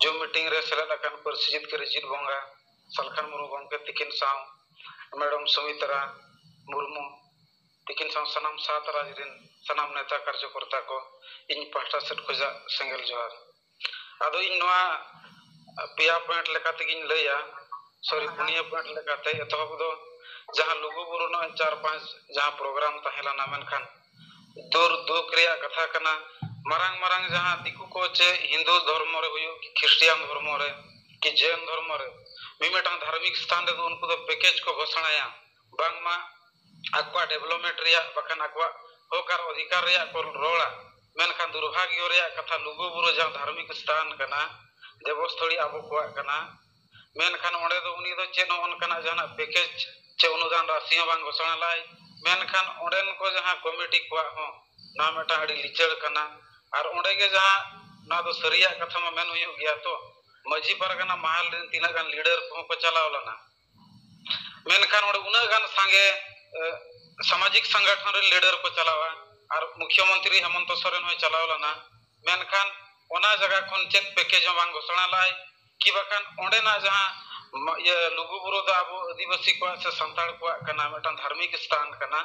ᱡᱩᱢ ᱢᱤᱴᱤᱝ ᱨᱮ ᱥᱮᱞᱮᱫ ᱟᱠᱟᱱ ᱯᱟᱹᱨᱥᱤ ᱡᱤᱛᱠᱟᱹᱨᱤ ᱡᱤᱛ ᱵᱚᱸᱜᱟ ᱥᱟᱞᱠᱷᱟᱱ ᱢᱩᱨᱢᱩ ᱜᱚᱢᱠᱮ ᱛᱤᱠᱤᱱ ᱥᱟᱶ ᱢᱮᱰᱚᱢ ᱥᱩᱢᱤᱛᱨᱟ ᱢᱩᱨᱢᱩ ᱛᱤᱠᱤᱱ ᱥᱟᱶ ᱥᱟᱱᱟᱢ ᱥᱟᱶᱛᱟ ᱨᱟᱡᱽ ᱨᱮᱱ ᱥᱟᱱᱟᱢ ᱱᱮᱛᱟ ᱠᱟᱨᱡᱚᱠᱚᱨᱛᱟ ᱠᱚ ᱤᱧ ᱯᱟᱦᱴᱟ ᱥᱮᱫ ᱠᱷᱚᱱᱟᱜ ᱥᱮᱸᱜᱮᱞ ᱡᱚᱦᱟᱨ᱾ ᱟᱫᱚ ᱤᱧ ᱱᱚᱣᱟ ᱯᱮᱭᱟ ᱯᱚᱭᱮᱱᱴ ᱞᱮᱠᱟ ᱛᱮᱜᱤᱧ ᱞᱟᱹᱭᱟ, ᱥᱚᱨᱤ, ᱯᱩᱱᱭᱟᱹ ᱯᱚᱭᱮᱱᱴ ᱞᱮᱠᱟᱛᱮ᱾ ᱮᱛᱚᱦᱚᱵ ᱫᱚ ᱡᱟᱦᱟᱸ ᱞᱩᱜᱩ ᱵᱩᱨᱩ ᱱᱚᱜᱼᱚᱭ ᱪᱟᱨ ᱯᱟᱸᱪ ᱡᱟᱦᱟᱸ ᱯᱨᱳᱜᱨᱟᱢ ᱛᱟᱦᱮᱸ ᱞᱮᱱᱟ, ᱢᱮᱱᱠᱷᱟᱱ ᱫᱩᱨ ᱫᱩᱠ ᱨᱮᱭᱟᱜ ᱠᱟᱛᱷᱟ ᱠᱟᱱᱟ, ᱢᱟᱨᱟᱝ ᱢᱟᱨᱟᱝ ᱡᱟᱦᱟᱸ ᱫᱤᱠᱩ ᱠᱚ ᱪᱮ ᱦᱤᱱᱫᱩ ᱫᱷᱚᱨᱢᱚ ᱨᱮ ᱦᱩᱭᱩᱜ ᱠᱤ ᱠᱷᱨᱤᱥᱴᱤᱭᱟᱱ ᱫᱷᱚᱨᱢᱚ ᱨᱮ ᱠᱤ ᱡᱮᱱ ᱫᱷᱚᱨᱢᱚ ᱨᱮ ᱢᱤᱢᱤᱫᱴᱟᱝ ᱫᱷᱟᱨᱢᱤᱠ ᱥᱛᱷᱟᱱ ᱨᱮᱫᱚ ᱩᱱᱠᱩ ᱫᱚ ᱯᱮᱠᱮᱡᱽ ᱠᱚ ᱜᱷᱳᱥᱚᱬᱟᱭᱟ, ᱵᱟᱝᱢᱟ ᱟᱠᱚᱣᱟᱜ ᱰᱮᱵᱷᱞᱚᱯᱢᱮᱱᱴ ᱨᱮᱭᱟᱜ ᱵᱟᱠᱷᱟᱱ ᱟᱠᱚᱣᱟᱜ ᱦᱚᱠ ᱟᱨ ᱚᱫᱷᱤᱠᱟᱨ ᱨᱮᱭᱟᱜ ᱠᱚ ᱨᱚᱲᱟ, ᱢᱮᱱᱠᱷᱟᱱ ᱫᱩᱨᱵᱷᱟᱜᱽᱭᱚ ᱨᱮᱭᱟᱜ ᱠᱟᱛᱷᱟ, ᱞᱩᱜᱩ ᱵᱩᱨᱩ ᱡᱟᱦᱟᱸ ᱫᱷᱟᱨᱢᱤᱠ ᱥᱛᱷᱟᱱ ᱠᱟᱱᱟ, ᱫᱮᱵᱚᱥᱛᱷᱚᱞᱤ ᱟᱵᱚ ᱠᱚᱣᱟᱜ ᱠᱟᱱᱟ, ᱢᱮᱱᱠᱷᱟᱱ ᱚᱸᱰᱮ ᱫᱚ ᱩᱱᱤ ᱫᱚ ᱪᱮᱫ ᱦᱚᱸ ᱚᱱᱠᱟᱱᱟᱜ ᱡᱟᱦᱟᱱᱟᱜ ᱯᱮᱠᱮᱡᱽ ᱪᱮ ᱚᱱᱩᱫᱟᱱ ᱨᱟᱥᱤ ᱦᱚᱸ ᱵᱟᱝ ᱜᱷᱳᱥᱚᱬᱟ ᱞᱟᱭ᱾ ᱢᱮᱱᱠᱷᱟᱱ ᱚᱸᱰᱮᱱ ᱠᱚ ᱡᱟᱦᱟᱸ ᱠᱚᱢᱤᱴᱤ ᱠᱚᱣᱟᱜ ᱦᱚᱸ ᱱᱚᱣᱟ ᱢᱤᱫᱴᱟᱝ ᱟᱹᱰᱤ ᱞᱤᱪᱟᱹᱲ ᱠᱟᱱᱟ᱾ ᱟᱨ ᱚᱸᱰᱮ ᱜᱮ ᱡᱟᱦᱟᱸ ᱱᱚᱣᱟ ᱫᱚ ᱥᱟᱹᱨᱤᱭᱟᱜ ᱠᱟᱛᱷᱟ ᱢᱟ ᱢᱮᱱ ᱦᱩᱭᱩᱜ ᱜᱮᱭᱟ ᱛᱚ, ᱢᱟᱹᱡᱷᱤ ᱯᱟᱨᱜᱟᱱᱟ ᱢᱟᱦᱟᱞ ᱨᱮᱱ ᱛᱤᱱᱟᱹᱜ ᱜᱟᱱ ᱞᱤᱰᱟᱨ ᱠᱚᱦᱚᱸ ᱠᱚ ᱪᱟᱞᱟᱣ ᱞᱮᱱᱟ, ᱢᱮᱱᱠᱷᱟᱱ ᱚᱸᱰᱮ ᱩᱱᱟᱹᱜ ᱜᱟᱱ ᱥᱟᱸᱜᱮ ᱮ, ᱥᱟᱢᱟᱡᱤᱠ ᱥᱚᱝᱜᱚᱴᱷᱚᱱ ᱨᱮᱱ ᱞᱤᱰᱟᱨ ᱠᱚ ᱪᱟᱞᱟᱣᱟ ᱟᱨ ᱢᱩᱠᱷᱭᱚᱢᱚᱱᱛᱨᱤ ᱦᱮᱢᱚᱱᱛᱚ ᱥᱚᱨᱮᱱ ᱦᱚᱸᱭ ᱪᱟᱞᱟᱣ ᱞᱮᱱᱟ, ᱢᱮᱱᱠᱷᱟᱱ ᱚᱱᱟ ᱡᱟᱭᱜᱟ ᱠᱷᱚᱱ ᱪᱮᱫ ᱯᱮᱠᱮᱡᱽ ᱦᱚᱸ ᱵᱟᱝ ᱜᱷᱳᱥᱚᱬᱟ ᱞᱮᱫᱟᱭ᱾ ᱠᱤ ᱵᱟᱠᱷᱟᱱ ᱚᱸᱰᱮᱱᱟᱜ ᱡᱟᱦᱟᱸ ᱢᱟ-, ᱤᱭᱟᱹ ᱞᱩᱜᱩᱵᱩᱨᱩ ᱫᱚ ᱟᱵᱚ ᱟᱹᱫᱤᱵᱟᱹᱥᱤ ᱠᱚᱣᱟᱜ ᱥᱮ ᱥᱟᱱᱛᱟᱲ ᱠᱚᱣᱟᱜ ᱠᱟᱱᱟ, ᱢᱤᱫᱴᱟᱝ ᱫᱷᱟᱨᱢᱤᱠ ᱥᱛᱷᱟᱱ ᱠᱟᱱᱟ,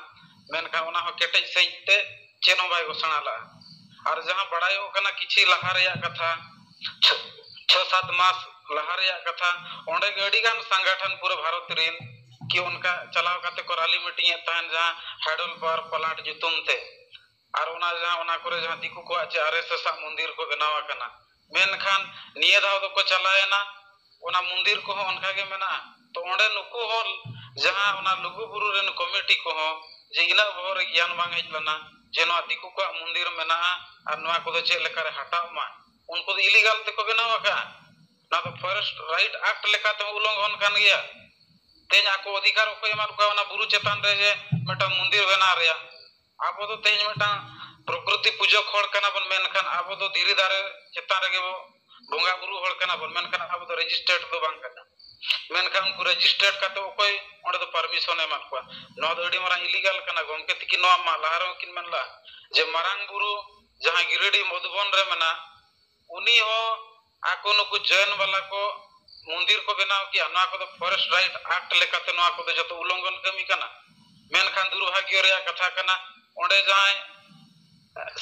ᱢᱮᱱᱠᱷᱟᱱ ᱚᱱᱟ ᱦᱚᱸ ᱠᱮᱴᱮᱡ ᱥᱟᱺᱦᱤᱡ ᱛᱮ ᱪᱮᱫ ᱦᱚᱸ ᱵᱟᱭ ᱜᱷᱳᱥᱚᱬᱟ ᱞᱮᱫᱼᱟ᱾ ᱟᱨ ᱡᱟᱦᱟᱸ ᱵᱟᱲᱟᱭᱚᱜ ᱠᱟᱱᱟ ᱠᱤᱪᱷᱤ ᱞᱟᱦᱟ ᱨᱮᱭᱟᱜ ᱠᱟᱛᱷᱟ, ᱪᱷᱚ, ᱪᱷᱚ ᱥᱟᱛ ᱢᱟᱥ ᱞᱟᱦᱟ ᱨᱮᱭᱟᱜ ᱠᱟᱛᱷᱟ, ᱚᱸᱰᱮ ᱜᱮ ᱟᱹᱰᱤ ᱜᱟᱱ ᱥᱚᱝᱜᱚᱴᱷᱚᱱ ᱯᱩᱨᱟᱹ ᱵᱷᱟᱨᱚᱛ ᱨᱮᱱ ᱠᱤ ᱚᱱᱠᱟ ᱪᱟᱞᱟᱣ ᱠᱟᱛᱮ ᱠᱚ ᱨᱟᱞᱤ ᱢᱤᱴᱤᱝ ᱮᱫ ᱛᱟᱦᱮᱱ, ᱡᱟᱦᱟᱸ ᱦᱟᱭᱰᱚᱞ ᱯᱟᱣᱟᱨ ᱯᱞᱟᱱᱴ ᱧᱩᱛᱩᱢ ᱛᱮ᱾ ᱟᱨ ᱡᱟᱦᱟᱸ ᱚᱱᱟ ᱠᱚᱨᱮ ᱡᱟᱦᱟᱸ ᱫᱤᱠᱩ ᱠᱚᱣᱟᱜ ᱪᱮ ᱟᱨ ᱮᱥ ᱮᱥ ᱟᱜ ᱢᱚᱱᱫᱤᱨ ᱠᱚ ᱵᱮᱱᱟᱣ ᱟᱠᱟᱱᱟ, ᱢᱮᱱᱠᱷᱟᱱ ᱱᱤᱭᱟᱹ ᱫᱷᱟᱣ ᱫᱚᱠᱚ ᱪᱟᱞᱟᱣᱮᱱᱟ, ᱚᱱᱟ ᱢᱚᱱᱫᱤᱨ ᱠᱚᱦᱚᱸ ᱚᱱᱠᱟ ᱜᱮ ᱢᱮᱱᱟᱜᱼᱟ᱾ ᱛᱚ ᱚᱸᱰᱮ ᱱᱩᱠᱩ ᱦᱚᱸ ᱡᱟᱦᱟᱸ ᱚᱱᱟ ᱞᱩᱜᱩ ᱵᱩᱨᱩ ᱨᱮᱱ ᱠᱚᱢᱤᱴᱤ ᱠᱚᱦᱚᱸ ᱡᱮ ᱤᱱᱟᱹᱜ ᱵᱚᱦᱚᱜ ᱨᱮ ᱜᱮᱭᱟᱱ ᱵᱟᱝ ᱦᱮᱡ ᱞᱮᱱᱟ ᱡᱮ ᱱᱚᱣᱟ ᱫᱤᱠᱩ ᱠᱚᱣᱟᱜ ᱢᱚᱱᱫᱤᱨ ᱢᱮᱱᱟᱜᱼᱟ ᱟᱨ ᱱᱚᱣᱟ ᱠᱚᱫᱚ ᱪᱮᱫ ᱞᱮᱠᱟᱨᱮ ᱦᱟᱴᱟᱣ ᱢᱟ, ᱩᱱᱠᱩ ᱫᱚ ᱤᱞᱤᱜᱟᱞ ᱛᱮᱠᱚ ᱵᱮᱱᱟᱣ ᱟᱠᱟᱫᱼᱟ᱾ ᱱᱚᱣᱟ ᱫᱚ ᱯᱷᱚᱨᱮᱥᱴ ᱨᱟᱭᱤᱴ ᱟᱠᱴ ᱞᱮᱠᱟᱛᱮ ᱩᱞᱞᱚᱝᱜᱷᱚᱱ ᱠᱟᱱ ᱜᱮᱭᱟ᱾ ᱛᱮᱦᱮᱧ ᱟᱠᱚ ᱚᱫᱷᱤᱠᱟᱨ ᱚᱠᱚᱭ ᱮᱢᱟᱫ ᱠᱚᱣᱟ ᱚᱱᱟ ᱵᱩᱨᱩ ᱪᱮᱛᱟᱱ ᱨᱮ ᱡᱮ ᱢᱤᱫᱴᱟᱝ ᱢᱚᱱᱫᱤᱨ ᱵᱮᱱᱟᱣ ᱨᱮᱭᱟᱜ? ᱟᱵᱚ ᱫᱚ ᱛᱮᱦᱮᱧ ᱢᱤᱫᱴᱟᱝ ᱯᱨᱚᱠᱨᱤᱛᱤ ᱯᱩᱡᱟᱹ ᱦᱚᱲ ᱠᱟᱱᱟ ᱵᱚᱱ, ᱢᱮᱱᱠᱷᱟᱱ ᱟᱵᱚ ᱫᱚ ᱫᱷᱤᱨᱤ ᱫᱟᱨᱮ ᱪᱮᱛᱟᱱ ᱨᱮᱜᱮ ᱵᱚ ᱵᱚᱸᱜᱟ ᱵᱩᱨᱩ ᱦᱚᱲ ᱠᱟᱱᱟ ᱵᱚᱱ, ᱢᱮᱱᱠᱷᱟᱱ ᱟᱵᱚ ᱫᱚ ᱨᱮᱡᱤᱥᱴᱟᱨᱰ ᱫᱚ ᱵᱟᱝ ᱠᱟᱱᱟ᱾ ᱢᱮᱱᱠᱷᱟᱱ ᱩᱱᱠᱩ ᱨᱮᱡᱤᱥᱴᱟᱨᱰ ᱠᱟᱛᱮ ᱚᱠᱚᱭ ᱚᱸᱰᱮ ᱫᱚ ᱯᱟᱨᱢᱤᱥᱚᱱ ᱮ ᱮᱢᱟᱫ ᱠᱚᱣᱟ? ᱱᱚᱣᱟ ᱫᱚ ᱟᱹᱰᱤ ᱢᱟᱨᱟᱝ ᱤᱞᱤᱜᱟᱞ ᱠᱟᱱᱟ᱾ ᱜᱚᱢᱠᱮ ᱛᱤᱠᱤᱱ ᱱᱚᱣᱟ ᱢᱟ ᱞᱟᱦᱟ ᱨᱮᱦᱚᱸ ᱠᱤᱱ ᱢᱮᱱ ᱞᱮᱫᱟ ᱡᱮ ᱢᱟᱨᱟᱝ ᱵᱩᱨᱩ ᱡᱟᱦᱟᱸ ᱜᱤᱨᱤᱰᱤ ᱢᱚᱫᱷᱩᱵᱚᱱ ᱨᱮ ᱢᱮᱱᱟᱜ, ᱩᱱᱤ ᱦᱚᱸ ᱟᱠᱚ ᱱᱩᱠᱩ ᱡᱚᱭᱮᱱ ᱵᱟᱞᱟ ᱠᱚ ᱢᱚᱱᱫᱤᱨ ᱠᱚ ᱵᱮᱱᱟᱣ ᱠᱮᱜᱼᱟ᱾ ᱱᱚᱣᱟ ᱠᱚᱫᱚ ᱯᱷᱚᱨᱮᱥᱴ ᱨᱟᱭᱤᱴ ᱟᱠᱴ ᱞᱮᱠᱟᱛᱮ ᱱᱚᱣᱟ ᱠᱚᱫᱚ ᱡᱚᱛᱚ ᱩᱞᱞᱚᱝᱜᱷᱚᱱ ᱠᱟᱹᱢᱤ ᱠᱟᱱᱟ᱾ ᱢᱮᱱᱠᱷᱟᱱ ᱫᱩᱨᱵᱷᱟᱜᱽᱭᱚ ᱨᱮᱭᱟᱜ ᱠᱟᱛᱷᱟ ᱠᱟᱱᱟ, ᱚᱸᱰᱮ ᱡᱟᱦᱟᱸᱭ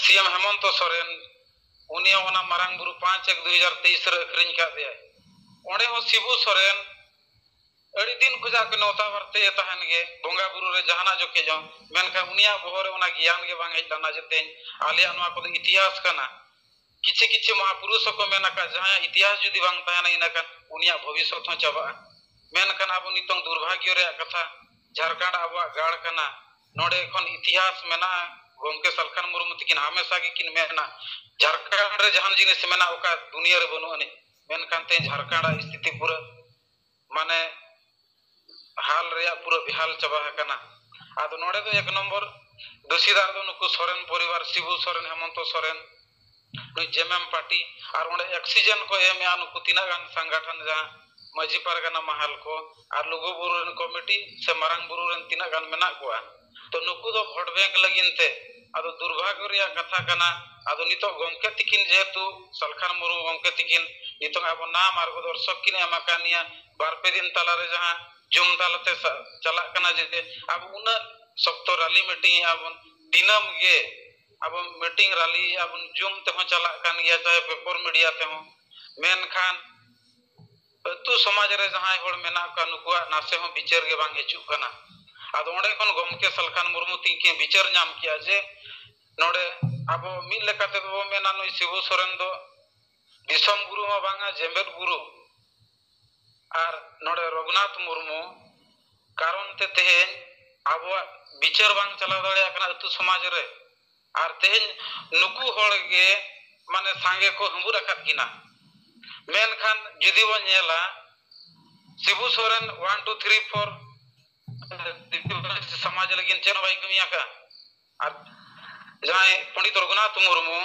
ᱥᱤ ᱮᱢ ᱦᱮᱢᱚᱱᱛᱚ ᱥᱚᱨᱮᱱ, ᱩᱱᱤ ᱦᱚᱸ ᱚᱱᱟ ᱢᱟᱨᱟᱝ ᱵᱩᱨᱩ ᱯᱟᱸᱪ ᱮᱠ ᱫᱩ ᱦᱟᱡᱟᱨ ᱛᱮᱭᱤᱥ ᱨᱮ ᱟᱹᱠᱷᱨᱤᱧ ᱠᱟᱫ ᱫᱮᱭᱟᱭ᱾ ᱚᱸᱰᱮ ᱦᱚᱸ ᱥᱤᱵᱩ ᱥᱚᱨᱮᱱ ᱟᱹᱰᱤ ᱫᱤᱱ ᱠᱷᱚᱱᱟᱜ ᱜᱮ ᱱᱮᱣᱛᱟ ᱵᱟᱨᱛᱮ ᱛᱟᱦᱮᱱ ᱜᱮ ᱵᱚᱸᱜᱟ ᱵᱩᱨᱩ ᱨᱮ ᱡᱟᱦᱟᱱᱟᱜ ᱡᱚᱠᱷᱮᱡ ᱦᱚᱸ, ᱢᱮᱱᱠᱷᱟᱱ ᱩᱱᱤᱭᱟᱜ ᱵᱚᱦᱚᱜ ᱨᱮ ᱚᱱᱟ ᱜᱮᱭᱟᱱ ᱜᱮ ᱵᱟᱝ ᱦᱮᱡ ᱞᱮᱱᱟ ᱡᱮ ᱛᱮᱦᱮᱧ ᱟᱞᱮᱭᱟᱜ ᱱᱚᱣᱟ ᱠᱚᱫᱚ ᱤᱛᱤᱦᱟᱥ ᱠᱟᱱᱟ᱾ ᱠᱤᱪᱷᱩ ᱠᱤᱪᱷᱩ ᱢᱚᱦᱟᱯᱩᱨᱩᱥ ᱦᱚᱸᱠᱚ ᱢᱮᱱ ᱟᱠᱟᱫ, ᱡᱟᱦᱟᱸᱭᱟᱜ ᱤᱛᱤᱦᱟᱥ ᱡᱩᱫᱤ ᱵᱟᱝ ᱛᱟᱦᱮᱱᱟ, ᱤᱱᱟᱹᱠᱷᱟᱱ ᱩᱱᱤᱭᱟᱜ ᱵᱷᱚᱵᱤᱥᱥᱚᱛ ᱦᱚᱸ ᱪᱟᱵᱟᱜᱼᱟ᱾ ᱢᱮᱱᱠᱷᱟᱱ ᱟᱵᱚ ᱱᱤᱛᱚᱝ ᱫᱩᱨᱵᱷᱟᱜᱽᱭᱚ ᱨᱮᱭᱟᱜ ᱠᱟᱛᱷᱟ, ᱡᱷᱟᱲᱠᱷᱚᱸᱰ ᱟᱵᱚᱣᱟᱜ ᱜᱟᱲ ᱠᱟᱱᱟ, ᱱᱚᱰᱮ ᱮᱠᱷᱚᱱ ᱤᱛᱤᱦᱟᱥ ᱢᱮᱱᱟᱜᱼᱟ᱾ ᱜᱚᱢᱠᱮ ᱥᱟᱞᱠᱷᱟᱱ ᱢᱩᱨᱢᱩ ᱛᱤᱠᱤᱱ ᱦᱟᱢᱮᱥᱟ ᱜᱮᱠᱤᱱ ᱢᱮᱱᱟ, ᱡᱷᱟᱲᱠᱷᱚᱸᱰ ᱨᱮ ᱡᱟᱦᱟᱱ ᱡᱤᱱᱤᱥ ᱢᱮᱱᱟᱜᱼᱟ, ᱚᱠᱟ ᱫᱩᱱᱤᱭᱟᱹ ᱨᱮ ᱵᱟᱹᱱᱩᱜ ᱟᱹᱱᱤᱡ᱾ ᱢᱮᱱᱠᱷᱟᱱ ᱛᱮᱦᱮᱧ ᱡᱷᱟᱲᱠᱷᱚᱸᱰ ᱟᱜ ᱥᱛᱷᱤᱛᱤ ᱯᱩᱨᱟᱹ ᱢᱟᱱᱮ ᱦᱟᱞ ᱨᱮᱭᱟᱜ ᱯᱩᱨᱟᱹ ᱵᱮᱦᱟᱞ ᱪᱟᱵᱟ ᱟᱠᱟᱱᱟ᱾ ᱟᱫᱚ ᱱᱚᱰᱮ ᱫᱚ ᱮᱠ ᱱᱚᱢᱵᱚᱨ ᱫᱩᱥᱤᱫᱟᱨ ᱫᱚ ᱱᱩᱠᱩ ᱥᱚᱨᱮᱱ ᱯᱚᱨᱤᱵᱟᱨ, ᱥᱤᱵᱩ ᱥᱚᱨᱮᱱ, ᱦᱮᱢᱚᱱᱛᱚ ᱥᱚᱨᱮᱱ, ᱱᱩᱭ ᱡᱮᱢᱮᱢ ᱯᱟᱨᱴᱤ, ᱟᱨ ᱚᱸᱰᱮ ᱚᱠᱥᱤᱡᱮᱱ ᱠᱚ ᱮᱢᱮᱜᱼᱟ ᱱᱩᱠᱩ ᱛᱤᱱᱟᱹᱜ ᱜᱟᱱ ᱥᱟᱝᱜᱟᱴᱷᱚᱱ, ᱡᱟᱦᱟᱸ ᱢᱟᱹᱡᱷᱤ ᱯᱟᱨᱜᱟᱱᱟ ᱢᱟᱦᱟᱞ ᱠᱚ ᱟᱨ ᱞᱩᱜᱩ ᱵᱩᱨᱩ ᱨᱮᱱ ᱠᱚᱢᱤᱴᱤ ᱥᱮ ᱢᱟᱨᱟᱝ ᱵᱩᱨᱩ ᱨᱮᱱ ᱛᱤᱱᱟᱹᱜ ᱜᱟᱱ ᱢᱮᱱᱟᱜ ᱠᱚᱣᱟ, ᱛᱚ ᱱᱩᱠᱩ ᱫᱚ ᱵᱷᱳᱴ ᱵᱮᱝᱠ ᱞᱟᱹᱜᱤᱫ ᱛᱮ᱾ ᱟᱫᱚ ᱫᱩᱨᱵᱷᱟᱜᱽᱭᱚ ᱨᱮᱭᱟᱜ ᱠᱟᱛᱷᱟ ᱠᱟᱱᱟ, ᱟᱫᱚ ᱱᱤᱛᱚᱜ ᱜᱚᱢᱠᱮ ᱛᱤᱠᱤᱱ ᱡᱮᱦᱮᱛᱩ ᱥᱟᱞᱠᱷᱟᱱ ᱢᱩᱨᱢᱩ ᱜᱚᱢᱠᱮ ᱛᱤᱠᱤᱱ ᱱᱤᱛᱚᱜ ᱟᱵᱚ ᱱᱟ ᱢᱟᱨᱜᱚᱫᱚᱨᱥᱚᱠ ᱠᱤᱱ ᱮᱢ ᱟᱠᱟᱫ ᱱᱤᱭᱟ, ᱵᱟᱨ ᱯᱮ ᱫᱤᱱ ᱛᱟᱞᱟᱨᱮ ᱡᱟᱦᱟᱸ ᱡᱩᱢ ᱛᱟᱞᱟᱛᱮ ᱥᱟ-, ᱪᱟᱞᱟᱜ ᱠᱟᱱᱟ ᱡᱮ ᱟᱵᱚ ᱩᱱᱟᱹᱜ ᱥᱚᱠᱛᱚ ᱨᱟᱞᱤ ᱢᱤᱴᱤᱝ ᱮᱜᱼᱟ ᱵᱚᱱ, ᱫᱤᱱᱟᱹᱢ ᱜᱮ ᱟᱵᱚ ᱢᱤᱴᱤᱝ ᱨᱟᱞᱤ ᱮᱜᱼᱟ ᱵᱚᱱ, ᱡᱩᱢ ᱛᱮᱦᱚᱸ ᱪᱟᱞᱟᱜ ᱠᱟᱱ ᱜᱮᱭᱟ, ᱪᱟᱦᱮ ᱯᱮᱯᱚᱨ ᱢᱤᱰᱤᱭᱟ ᱛᱮᱦᱚᱸ᱾ ᱢᱮᱱᱠᱷᱟᱱ ᱟᱹᱛᱩ ᱥᱚᱢᱟᱡᱽ ᱨᱮ ᱡᱟᱦᱟᱸᱭ ᱦᱚᱲ ᱢᱮᱱᱟᱜ ᱠᱚᱣᱟ, ᱱᱩᱠᱩᱣᱟᱜ ᱱᱟᱥᱮ ᱦᱚᱸ ᱵᱤᱪᱟᱹᱨ ᱜᱮ ᱵᱟᱝ ᱦᱤᱡᱩᱜ ᱠᱟᱱᱟ᱾ ᱟᱫᱚ ᱚᱸᱰᱮ ᱠᱷᱚᱱ ᱜᱚᱢᱠᱮ ᱥᱟᱞᱠᱷᱟᱱ ᱢᱩᱨᱢᱩ ᱛᱤᱠᱤᱱ ᱵᱤᱪᱟᱹᱨ ᱧᱟᱢ ᱠᱮᱜᱼᱟ ᱡᱮ ᱱᱚᱰᱮ ᱟᱵᱚ ᱢᱤᱫ ᱞᱮᱠᱟ ᱛᱮᱫᱚ ᱵᱚ ᱢᱮᱱᱟ, ᱱᱩᱭ ᱥᱤᱵᱩ ᱥᱚᱨᱮᱱ ᱫᱚ ᱫᱤᱥᱚᱢ ᱜᱩᱨᱩ ᱢᱟ ᱵᱟᱝᱟ, ᱡᱮᱢᱵᱮᱫ ᱜᱩᱨᱩ᱾ ᱟᱨ ᱱᱚᱰᱮ ᱨᱚᱜᱷᱩᱱᱟᱛᱷ ᱢᱩᱨᱢᱩ ᱠᱟᱨᱚᱱ ᱛᱮ ᱛᱮᱦᱮᱧ ᱟᱵᱚᱣᱟᱜ ᱵᱤᱪᱟᱹᱨ ᱵᱟᱝ ᱪᱟᱞᱟᱣ ᱫᱟᱲᱮᱭᱟᱜ ᱠᱟᱱᱟ ᱟᱹᱛᱩ ᱥᱚᱢᱟᱡᱽ ᱨᱮ᱾ ᱟᱨ ᱛᱮᱦᱮᱧ ᱱᱩᱠᱩ ᱦᱚᱲ ᱜᱮ ᱢᱟᱱᱮ ᱥᱟᱸᱜᱮ ᱠᱚ ᱦᱟᱹᱢᱵᱩᱫ ᱟᱠᱟᱫ ᱠᱤᱱᱟ᱾ ᱢᱮᱱᱠᱷᱟᱱ ᱡᱩᱫᱤ ᱵᱚᱱ ᱧᱮᱞᱟ, ᱥᱤᱵᱩ Soren one two three four ᱥᱚᱢᱟᱡᱽ ᱞᱟᱹᱜᱤᱫ ᱪᱮᱫ ᱦᱚᱸ ᱵᱟᱭ ᱠᱟᱹᱢᱤ ᱟᱠᱟᱫᱼᱟ᱾ ᱟᱨ ᱡᱟᱦᱟᱸᱭ ᱯᱚᱸᱰᱤᱛ ᱨᱚᱜᱷᱩᱱᱟᱛᱷ ᱢᱩᱨᱢᱩ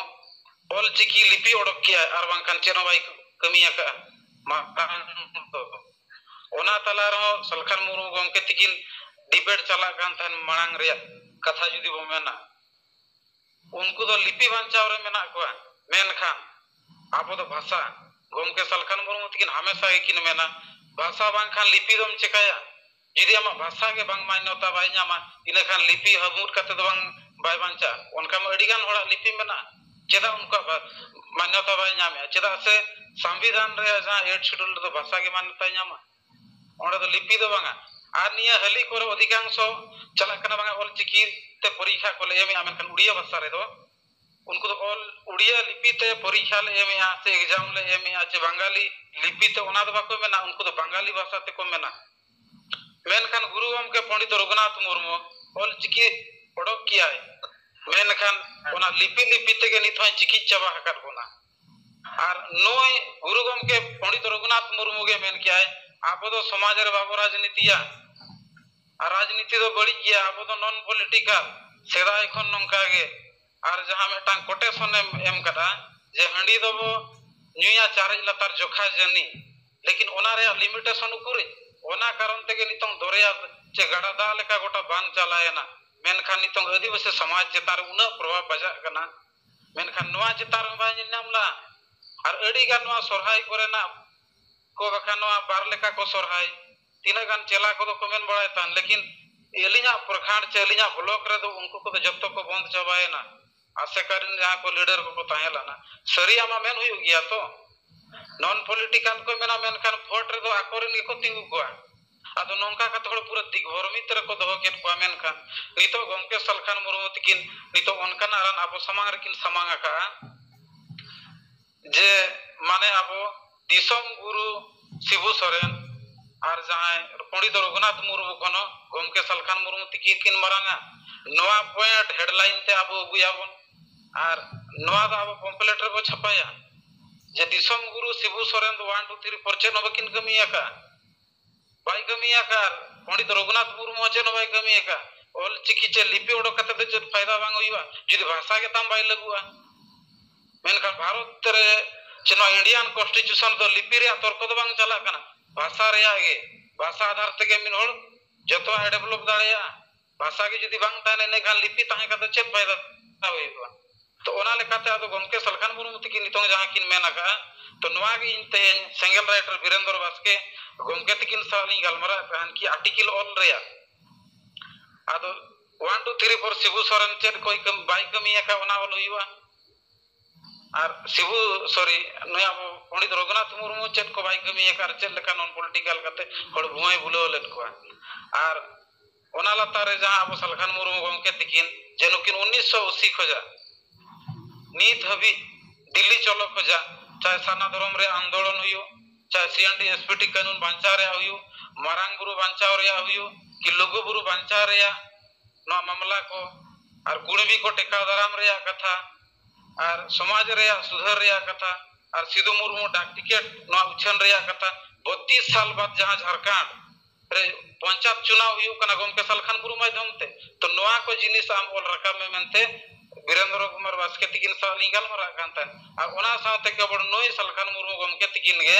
ᱚᱞ ᱪᱤᱠᱤ ᱞᱤᱯᱤ ᱚᱰᱚᱠ ᱠᱮᱜᱼᱟᱭ, ᱟᱨ ᱵᱟᱝᱠᱷᱟᱱ ᱪᱮᱫ ᱦᱚᱸ ᱵᱟᱭ ᱠᱟᱹᱢᱤ ᱟᱠᱟᱫᱼᱟ᱾ ᱢᱟᱨᱟᱝ ᱫᱚ ᱚᱱᱟ ᱛᱟᱞᱟ ᱨᱮᱦᱚᱸ ᱥᱟᱞᱠᱷᱟᱱ ᱢᱩᱨᱢᱩ ᱜᱚᱢᱠᱮ ᱛᱤᱠᱤᱱ ᱰᱤᱵᱮᱴ ᱪᱟᱞᱟᱜ ᱠᱟᱱ ᱛᱟᱦᱮᱸᱱ, ᱢᱟᱲᱟᱝ ᱨᱮᱭᱟᱜ ᱠᱟᱛᱷᱟ ᱡᱩᱫᱤ ᱵᱚ ᱢᱮᱱᱟ, ᱩᱱᱠᱩ ᱫᱚ ᱞᱤᱯᱤ ᱵᱟᱧᱪᱟᱣ ᱨᱮ ᱢᱮᱱᱟᱜ ᱠᱚᱣᱟ, ᱢᱮᱱᱠᱷᱟᱱ ᱟᱵᱚ ᱫᱚ ᱵᱷᱟᱥᱟ᱾ ᱜᱚᱢᱠᱮ ᱥᱟᱞᱠᱷᱟᱱ ᱢᱩᱨᱢᱩ ᱛᱤᱠᱤᱱ ᱦᱟᱢᱮᱥᱟ ᱜᱮᱠᱤᱱ ᱢᱮᱱᱟ, ᱵᱷᱟᱥᱟ ᱵᱟᱝᱠᱷᱟᱱ ᱞᱤᱯᱤ ᱫᱚᱢ ᱪᱮᱠᱟᱭᱟ? ᱡᱩᱫᱤ ᱟᱢᱟᱜ ᱵᱷᱟᱥᱟ ᱜᱮ ᱵᱟᱝ ᱢᱟᱱᱱᱚᱛᱟ ᱵᱟᱭ ᱧᱟᱢᱟ, ᱤᱱᱟᱹᱠᱷᱟᱱ ᱞᱤᱯᱤ ᱦᱟᱹᱢᱩᱫ ᱠᱟᱛᱮ ᱫᱚ ᱵᱟᱝ, ᱵᱟᱭ ᱵᱟᱧᱪᱟᱜᱼᱟ᱾ ᱚᱱᱠᱟ ᱢᱟ ᱟᱹᱰᱤ ᱜᱟᱱ ᱦᱚᱲᱟᱜ ᱞᱤᱯᱤ ᱢᱮᱱᱟᱜᱼᱟ, ᱪᱮᱫᱟᱜ ᱩᱱᱠᱩᱣᱟᱜ ᱵᱷᱟ-, ᱢᱟᱱᱱᱚᱛᱟ ᱵᱟᱭ ᱧᱟᱢᱮᱜᱼᱟ? ᱪᱮᱫᱟᱜ ᱥᱮ ᱥᱚᱝᱵᱤᱫᱷᱟᱱ ᱨᱮᱭᱟᱜ ᱡᱟᱦᱟᱸ eighth schedule ᱨᱮᱫᱚ ᱵᱷᱟᱥᱟ ᱜᱮ ᱢᱟᱱᱱᱚᱛᱟᱭ ᱧᱟᱢᱟ, ᱚᱸᱰᱮ ᱫᱚ ᱞᱤᱯᱤ ᱫᱚ ᱵᱟᱝᱟ᱾ ᱟᱨ ᱱᱤᱭᱟᱹ ᱦᱟᱹᱞᱤ ᱠᱚᱨᱮ ᱚᱫᱷᱤᱠᱟᱝᱥᱚ ᱪᱟᱞᱟᱜ ᱠᱟᱱᱟ ᱵᱟᱝᱟ, ᱚᱞ ᱪᱤᱠᱤ ᱛᱮ ᱯᱚᱨᱤᱠᱠᱷᱟ ᱠᱚᱞᱮ ᱮᱢᱮᱜᱼᱟ, ᱢᱮᱱᱠᱷᱟᱱ ᱩᱲᱤᱭᱟ ᱵᱷᱟᱥᱟ ᱨᱮᱫᱚ ᱩᱱᱠᱩ ᱫᱚ ᱚᱞ ᱩᱲᱤᱭᱟ ᱞᱤᱯᱤ ᱛᱮ ᱯᱚᱨᱤᱠᱠᱷᱟ ᱞᱮ ᱮᱢᱮᱜᱼᱟ ᱥᱮ exam ᱞᱮ ᱮᱢᱮᱜᱼᱟ ᱥᱮ ᱵᱟᱝᱜᱟᱞᱤ ᱞᱤᱯᱤ ᱛᱮ, ᱚᱱᱟ ᱫᱚ ᱵᱟᱠᱚ ᱢᱮᱱᱟ, ᱩᱱᱠᱩ ᱫᱚ ᱵᱟᱝᱜᱟᱞᱤ ᱵᱷᱟᱥᱟ ᱛᱮᱠᱚ ᱢᱮᱱᱟ᱾ ᱢᱮᱱᱠᱷᱟᱱ ᱜᱩᱨᱩ ᱜᱚᱢᱠᱮ ᱯᱚᱸᱰᱤᱛ ᱨᱚᱜᱷᱩᱱᱟᱛᱷ ᱢᱩᱨᱢᱩ ᱚᱞ ᱪᱤᱠᱤ ᱚᱰᱚᱠ ᱠᱮᱜᱼᱟᱭ, ᱢᱮᱱᱠᱷᱟᱱ ᱚᱱᱟ ᱞᱤᱯᱤ ᱞᱤᱯᱤ ᱛᱮᱜᱮ ᱱᱤᱛ ᱦᱚᱸᱭ ᱪᱤᱠᱤ ᱪᱟᱵᱟ ᱟᱠᱟᱫ ᱵᱚᱱᱟ᱾ ᱟᱨ ᱱᱩᱭ ᱜᱩᱨᱩ ᱜᱚᱢᱠᱮ ᱯᱚᱸᱰᱤᱛ ᱨᱚᱜᱷᱩᱱᱟᱛᱷ ᱢᱩᱨᱢᱩ ᱜᱮ ᱢᱮᱱ ᱠᱮᱜᱼᱟᱭ, ᱟᱵᱚ ᱫᱚ ᱥᱚᱢᱟᱡᱽ ᱨᱮ ᱵᱟᱵᱚ ᱨᱟᱡᱽᱱᱤᱛᱤᱭᱟ, ᱟᱨ ᱨᱟᱡᱽᱱᱤᱛᱤ ᱫᱚ ᱵᱟᱹᱲᱤᱡ ᱜᱮᱭᱟ, ᱟᱵᱚ ᱫᱚ non political, ᱥᱮᱫᱟᱭ ᱠᱷᱚᱱ ᱱᱚᱝᱠᱟ ᱜᱮ᱾ ᱟᱨ ᱡᱟᱦᱟᱸ ᱢᱤᱫᱴᱟᱝ quotation ᱮᱢ ᱮᱢ ᱠᱟᱫᱟ ᱡᱮ ᱦᱟᱺᱰᱤ ᱫᱚᱵᱚ ᱧᱩᱭᱟ ᱪᱟᱨᱮᱡ ᱞᱟᱛᱟᱨ ᱡᱚᱠᱷᱟ ᱡᱟᱹᱱᱤ, ᱞᱮᱠᱤᱱ ᱚᱱᱟ ᱨᱮᱭᱟᱜ limitation ᱩᱠᱩᱨᱤᱡ? ᱚᱱᱟ ᱠᱟᱨᱚᱱ ᱛᱮᱜᱮ ᱱᱤᱛᱚᱝ ᱫᱚᱨᱭᱟ ᱪᱮ ᱜᱟᱰᱟ ᱫᱟᱜ ᱞᱮᱠᱟ ᱜᱚᱴᱟ ᱵᱟᱱ ᱪᱟᱞᱟᱣᱮᱱᱟ, ᱢᱮᱱᱠᱷᱟᱱ ᱱᱤᱛᱚᱝ ᱟᱹᱫᱤᱵᱟᱹᱥᱤ ᱥᱚᱢᱟᱡᱽ ᱪᱮᱛᱟᱱ ᱨᱮ ᱩᱱᱟᱹᱜ ᱯᱨᱚᱵᱷᱟᱵᱽ ᱵᱟᱡᱟᱜ ᱠᱟᱱᱟ, ᱢᱮᱱᱠᱷᱟᱱ ᱱᱚᱣᱟ ᱪᱮᱛᱟᱱ ᱨᱮᱦᱚᱸ ᱵᱟᱭ ᱧᱮᱞ ᱧᱟᱢ ᱞᱮᱫᱼᱟ᱾ ᱟᱨ ᱟᱹᱰᱤ ᱜᱟᱱ ᱱᱚᱣᱟ ᱥᱚᱨᱦᱟᱭ ᱠᱚᱨᱮᱱᱟᱜ ᱠᱚ, ᱵᱟᱠᱷᱟᱱ ᱱᱚᱣᱟ ᱵᱟᱨ ᱞᱮᱠᱟ ᱠᱚ ᱥᱚᱨᱦᱟᱭ, ᱛᱤᱱᱟᱹᱜ ᱜᱟᱱ ᱪᱮᱞᱟ ᱠᱚᱫᱚ ᱠᱚ ᱢᱮᱱ ᱵᱟᱲᱟᱭ ᱛᱟᱦᱮᱱ, ᱞᱮᱠᱤᱱ ᱟᱹᱞᱤᱧᱟᱜ ᱯᱨᱚᱠᱷᱟᱸᱰ ᱪᱮ ᱟᱹᱞᱤᱧᱟᱜ block ᱨᱮᱫᱚ ᱩᱱᱠᱩ ᱠᱚᱫᱚ ᱡᱚᱛᱚ ᱠᱚ ᱵᱚᱱᱫ ᱪᱟᱵᱟᱭᱮᱱᱟ᱾ ᱟᱥᱮᱠᱟ ᱨᱮᱱ ᱡᱟᱦᱟᱸ ᱠᱚ leader ᱠᱚᱠᱚ ᱛᱟᱦᱮᱸ ᱞᱮᱱᱟ, ᱥᱟᱹᱨᱤᱭᱟᱜ ᱢᱟ ᱢᱮᱱ ᱦᱩᱭᱩᱜ ᱜᱮᱭᱟ ᱛᱚ, non political ᱠᱚ ᱢᱮᱱᱟ, ᱢᱮᱱᱠᱷᱟᱱ vote ᱨᱮᱫᱚ ᱟᱠᱚᱨᱮᱱ ᱜᱮᱠᱚ ᱛᱤᱸᱜᱩ ᱠᱚᱣᱟ᱾ ᱟᱫᱚ ᱱᱚᱝᱠᱟ ᱠᱟᱛᱮ ᱦᱚᱲ ᱯᱩᱨᱟᱹ ᱫᱤᱜᱽᱵᱷᱚᱨᱢᱤᱛ ᱨᱮᱠᱚ ᱫᱚᱦᱚ ᱠᱮᱫ ᱠᱚᱣᱟ᱾ ᱢᱮᱱᱠᱷᱟᱱ ᱱᱤᱛᱚᱜ ᱜᱚᱢᱠᱮ ᱥᱟᱞᱠᱷᱟᱱ ᱢᱩᱨᱢᱩ ᱛᱤᱠᱤᱱ ᱱᱤᱛᱚᱜ ᱚᱱᱠᱟᱱᱟᱜ ᱨᱟᱱ ᱟᱵᱚ ᱥᱟᱢᱟᱝ ᱨᱮᱠᱤᱱ ᱥᱟᱢᱟᱝ ᱟᱠᱟᱜᱼᱟ ᱡᱮ ᱢᱟᱱᱮ ᱟᱵᱚ ᱫᱤᱥᱚᱢ ᱜᱩᱨᱩ ᱥᱤᱵᱩ ᱥᱚᱨᱮᱱ ᱟᱨ ᱡᱟᱦᱟᱸᱭ ᱯᱚᱸᱰᱤᱛ ᱨᱚᱜᱷᱩᱱᱟᱛᱷ ᱢᱩᱨᱢᱩ ᱠᱷᱚᱱ ᱦᱚᱸ ᱜᱚᱢᱠᱮ ᱥᱟᱞᱠᱷᱟᱱ ᱢᱩᱨᱢᱩ ᱛᱤᱠᱤᱱ ᱠᱤᱱ ᱢᱟᱨᱟᱝᱟ᱾ ᱱᱚᱣᱟ ᱯᱚᱭᱮᱱᱴ ᱦᱮᱰᱞᱟᱭᱤᱱ ᱛᱮ ᱟᱵᱚ ᱟᱹᱜᱩᱭᱟᱵᱚᱱ ᱟᱨ ᱱᱚᱣᱟ ᱫᱚ ᱟᱵᱚ ᱯᱚᱢᱯᱞᱮᱴ ᱨᱮᱵᱚ ᱪᱷᱟᱯᱟᱭᱟ ᱡᱮ ᱫᱤᱥᱚᱢ ᱜᱩᱨᱩ ᱥᱤᱵᱩ ᱥᱚᱨᱮᱱ ᱫᱚ ᱚᱣᱟᱱ ᱴᱩ ᱛᱷᱨᱤ ᱯᱷᱳᱨ ᱪᱮᱫ ᱦᱚᱸ ᱵᱟᱹᱠᱤᱱ ᱠᱟᱹᱢᱤ ᱟᱠᱟᱫᱼᱟ᱾ ᱵᱟᱭ ᱠᱟᱹᱢᱤ ᱟᱠᱟᱫ᱾ ᱯᱚᱸᱰᱤᱛ ᱨᱚᱜᱷᱩᱱᱟᱛᱷ ᱢᱩᱨᱢᱩ ᱦᱚᱸ ᱪᱮᱫ ᱦᱚᱸ ᱵᱟᱭ ᱠᱟᱹᱢᱤ ᱟᱠᱟᱫ᱾ ᱚᱞ ᱪᱤᱠᱤ ᱪᱮᱫ ᱞᱤᱯᱤ ᱚᱰᱚᱠ ᱠᱟᱛᱮ ᱫᱚ ᱪᱮᱫ ᱯᱷᱟᱭᱫᱟ ᱵᱟᱝ ᱦᱩᱭᱩᱜᱼᱟ ᱡᱩᱫᱤ ᱵᱷᱟᱥᱟ ᱜᱮ ᱛᱟᱢ ᱵᱟᱭ ᱞᱟᱹᱜᱩᱜᱼᱟ᱾ ᱢᱮᱱᱠᱷᱟᱱ ᱵᱷᱟᱨᱚᱛ ᱨᱮ ᱪᱮ ᱱᱚᱣᱟ ᱤᱱᱰᱤᱭᱟᱱ ᱠᱚᱱᱥᱴᱤᱴᱤᱭᱩᱥᱚᱱ ᱫᱚ ᱞᱤᱯᱤ ᱨᱮᱭᱟᱜ ᱛᱚᱨᱠᱚ ᱫᱚ ᱵᱟᱝ ᱪᱟᱞᱟᱜ ᱠᱟᱱᱟ, ᱵᱷᱟᱥᱟ ᱨᱮᱭᱟᱜ ᱜᱮ᱾ ᱵᱷᱟᱥᱟ ᱟᱫᱷᱟᱨ ᱛᱮᱜᱮ ᱢᱤᱫ ᱦᱚᱲ ᱡᱚᱛᱚᱣᱟᱜ ᱮ ᱰᱮᱵᱷᱞᱚᱯ ᱫᱟᱲᱮᱭᱟᱜᱼᱟ᱾ ᱵᱷᱟᱥᱟ ᱜᱮ ᱡᱩᱫᱤ ᱵᱟᱝ ᱛᱟᱦᱮᱱᱟ, ᱤᱱᱟᱹ ᱠᱷᱟᱱ ᱞᱤᱯᱤ ᱛᱟᱦᱮᱸ ᱠᱟᱛᱮ ᱪᱮᱫ ᱯᱷᱟᱭᱫᱟ ᱦᱩᱭᱩᱜᱼᱟ? ᱛᱚ ᱚᱱᱟ ᱞᱮᱠᱟᱛᱮ ᱟᱫᱚ ᱜᱚᱢᱠᱮ ᱥᱟᱞᱠᱷᱟᱱ ᱢᱩᱨᱢᱩ ᱛᱤᱠᱤᱱ ᱱᱤᱛᱚᱝ ᱡᱟᱦᱟᱸ ᱠᱤᱱ ᱢᱮᱱ ᱟᱠᱟᱫᱼᱟ, ᱛᱚ ᱱᱚᱣᱟ ᱜᱮ ᱤᱧ ᱛᱮᱦᱮᱧ ᱥᱮᱸᱜᱮᱞ ᱨᱟᱭᱴᱟᱨ ᱵᱤᱨᱮᱱᱫᱨᱚ ᱵᱟᱥᱠᱮ ᱜᱚᱢᱠᱮ ᱛᱤᱠᱤᱱ ᱥᱟᱶ ᱞᱤᱧ ᱜᱟᱞᱢᱟᱨᱟᱣ ᱛᱟᱦᱮᱱ ᱠᱤ ᱟᱨᱴᱤᱠᱮᱞ ᱚᱞ ᱨᱮᱭᱟᱜ᱾ ᱟᱫᱚ ᱚᱣᱟᱱ ᱴᱩ ᱛᱷᱨᱤ ᱯᱷᱳᱨ ᱥᱤᱵᱩ ᱥᱚᱨᱮᱱ ᱪᱮᱫ ᱠᱚᱭ ᱠᱟᱹᱢ-, ᱵᱟᱭ ᱠᱟᱹᱢᱤ ᱟᱠᱟᱫ ᱚᱱᱟ ᱚᱞ ᱦᱩᱭᱩᱜᱼᱟ᱾ ᱟᱨ ᱥᱤᱵᱩ, ᱥᱚᱨᱤ, ᱱᱩᱭ ᱟᱵᱚ ᱯᱚᱸᱰᱤᱛ ᱨᱚᱜᱷᱩᱱᱟᱛᱷ ᱢᱩᱨᱢᱩ ᱪᱮᱫ ᱠᱚ ᱵᱟᱭ ᱠᱟᱹᱢᱤ ᱟᱠᱟᱫ ᱟᱨ ᱪᱮᱫ ᱞᱮᱠᱟ ᱱᱚᱱ ᱯᱚᱞᱤᱴᱤᱠᱟᱞ ᱠᱟᱛᱮ ᱦᱚᱲ ᱵᱷᱩᱣᱟᱹᱭ ᱵᱩᱞᱟᱹᱣ ᱞᱮᱫ ᱠᱚᱣᱟ᱾ ᱟᱨ ᱚᱱᱟ ᱞᱟᱛᱟᱨ ᱨᱮ ᱡᱟᱦᱟᱸ ᱟᱵᱚ ᱥᱟᱞᱠᱷᱟᱱ ᱢᱩᱨᱢᱩ ᱜᱚᱢᱠᱮ ᱛᱤᱠᱤᱱ ᱡᱮ ᱱᱩᱠᱤᱱ ᱩᱱᱤᱥᱥᱚ ᱟᱥᱤ ᱠᱷᱚᱡᱟᱜ ᱱᱤᱛ ᱦᱟᱹᱵᱤᱡ ᱫᱤᱞᱞᱤ ᱪᱚᱞᱚ ᱠᱷᱚᱡᱟᱜ ᱪᱟᱦᱮ ᱥᱟᱨᱱᱟ ᱫᱷᱚᱨᱚᱢ ᱨᱮ ᱟᱱᱫᱳᱞᱚᱱ ᱦᱩᱭᱩᱜ, ᱪᱟᱦᱮ ᱥᱤ ᱮᱱ ᱰᱤ ᱮᱥ ᱯᱤ ᱴᱤ ᱠᱟᱹᱱᱩᱱ ᱵᱟᱧᱪᱟᱣ ᱨᱮᱭᱟᱜ ᱦᱩᱭᱩᱜ, ᱢᱟᱨᱟᱝ ᱵᱩᱨᱩ ᱵᱟᱧᱪᱟᱣ ᱨᱮᱭᱟᱜ ᱦᱩᱭᱩᱜ, ᱠᱤ ᱞᱩᱜᱩ ᱵᱩᱨᱩ ᱵᱟᱧᱪᱟᱣ ᱨᱮᱭᱟᱜ ᱱᱚᱣᱟ ᱢᱟᱢᱞᱟ ᱠᱚ, ᱟᱨ ᱠᱩᱲᱢᱤ ᱠᱚ ᱴᱮᱠᱟᱣ ᱫᱟᱨᱟᱢ ᱨᱮᱭᱟᱜ ᱠᱟᱛᱷᱟ, ᱟᱨ ᱥᱚᱢᱟᱡᱽ ᱨᱮᱭᱟᱜ ᱥᱩᱫᱷᱟᱹᱨ ᱨᱮᱭᱟᱜ ᱠᱟᱛᱷᱟ, ᱟᱨ ᱥᱤᱫᱩ ᱢᱩᱨᱢᱩ ᱰᱟᱠ ᱴᱤᱠᱤᱴ ᱱᱚᱣᱟ ᱩᱪᱷᱟᱹᱱ ᱨᱮᱭᱟᱜ ᱠᱟᱛᱷᱟ, ᱵᱚᱛᱤᱥ ᱥᱟᱞ ᱵᱟᱫ ᱡᱟᱦᱟᱸ ᱡᱷᱟᱲᱠᱷᱚᱸᱰ ᱨᱮ ᱯᱚᱧᱪᱟᱭᱮᱛ ᱪᱩᱱᱟᱣ ᱦᱩᱭᱩᱜ ᱠᱟᱱᱟ ᱜᱚᱢᱠᱮ ᱥᱟᱞᱠᱷᱟᱱ ᱢᱩᱨᱢᱩ ᱢᱟᱫᱽᱫᱷᱚᱢ ᱛᱮ, ᱛᱚ ᱱᱚᱣᱟ ᱠᱚ ᱡᱤᱱᱤᱥ ᱟᱢ ᱚᱞ ᱨᱟᱠᱟᱵ ᱢᱮ ᱢᱮᱱᱛᱮ ᱵᱤᱨᱮᱱᱫᱨᱚ ᱠᱩᱢᱟᱨ ᱵᱟᱥᱠᱮ ᱛᱤᱠᱤᱱ ᱥᱟᱶ ᱞᱤᱧ ᱜᱟᱞᱢᱟᱨᱟᱜ ᱠᱟᱱ ᱛᱟᱦᱮᱸᱫ᱾ ᱟᱨ ᱚᱱᱟ ᱥᱟᱶᱛᱮ ᱠᱮᱵᱚᱞ ᱱᱩᱭ ᱥᱟᱞᱠᱷᱟᱱ ᱢᱩᱨᱢᱩ ᱜᱚᱢᱠᱮ ᱛᱤᱠᱤᱱ ᱜᱮ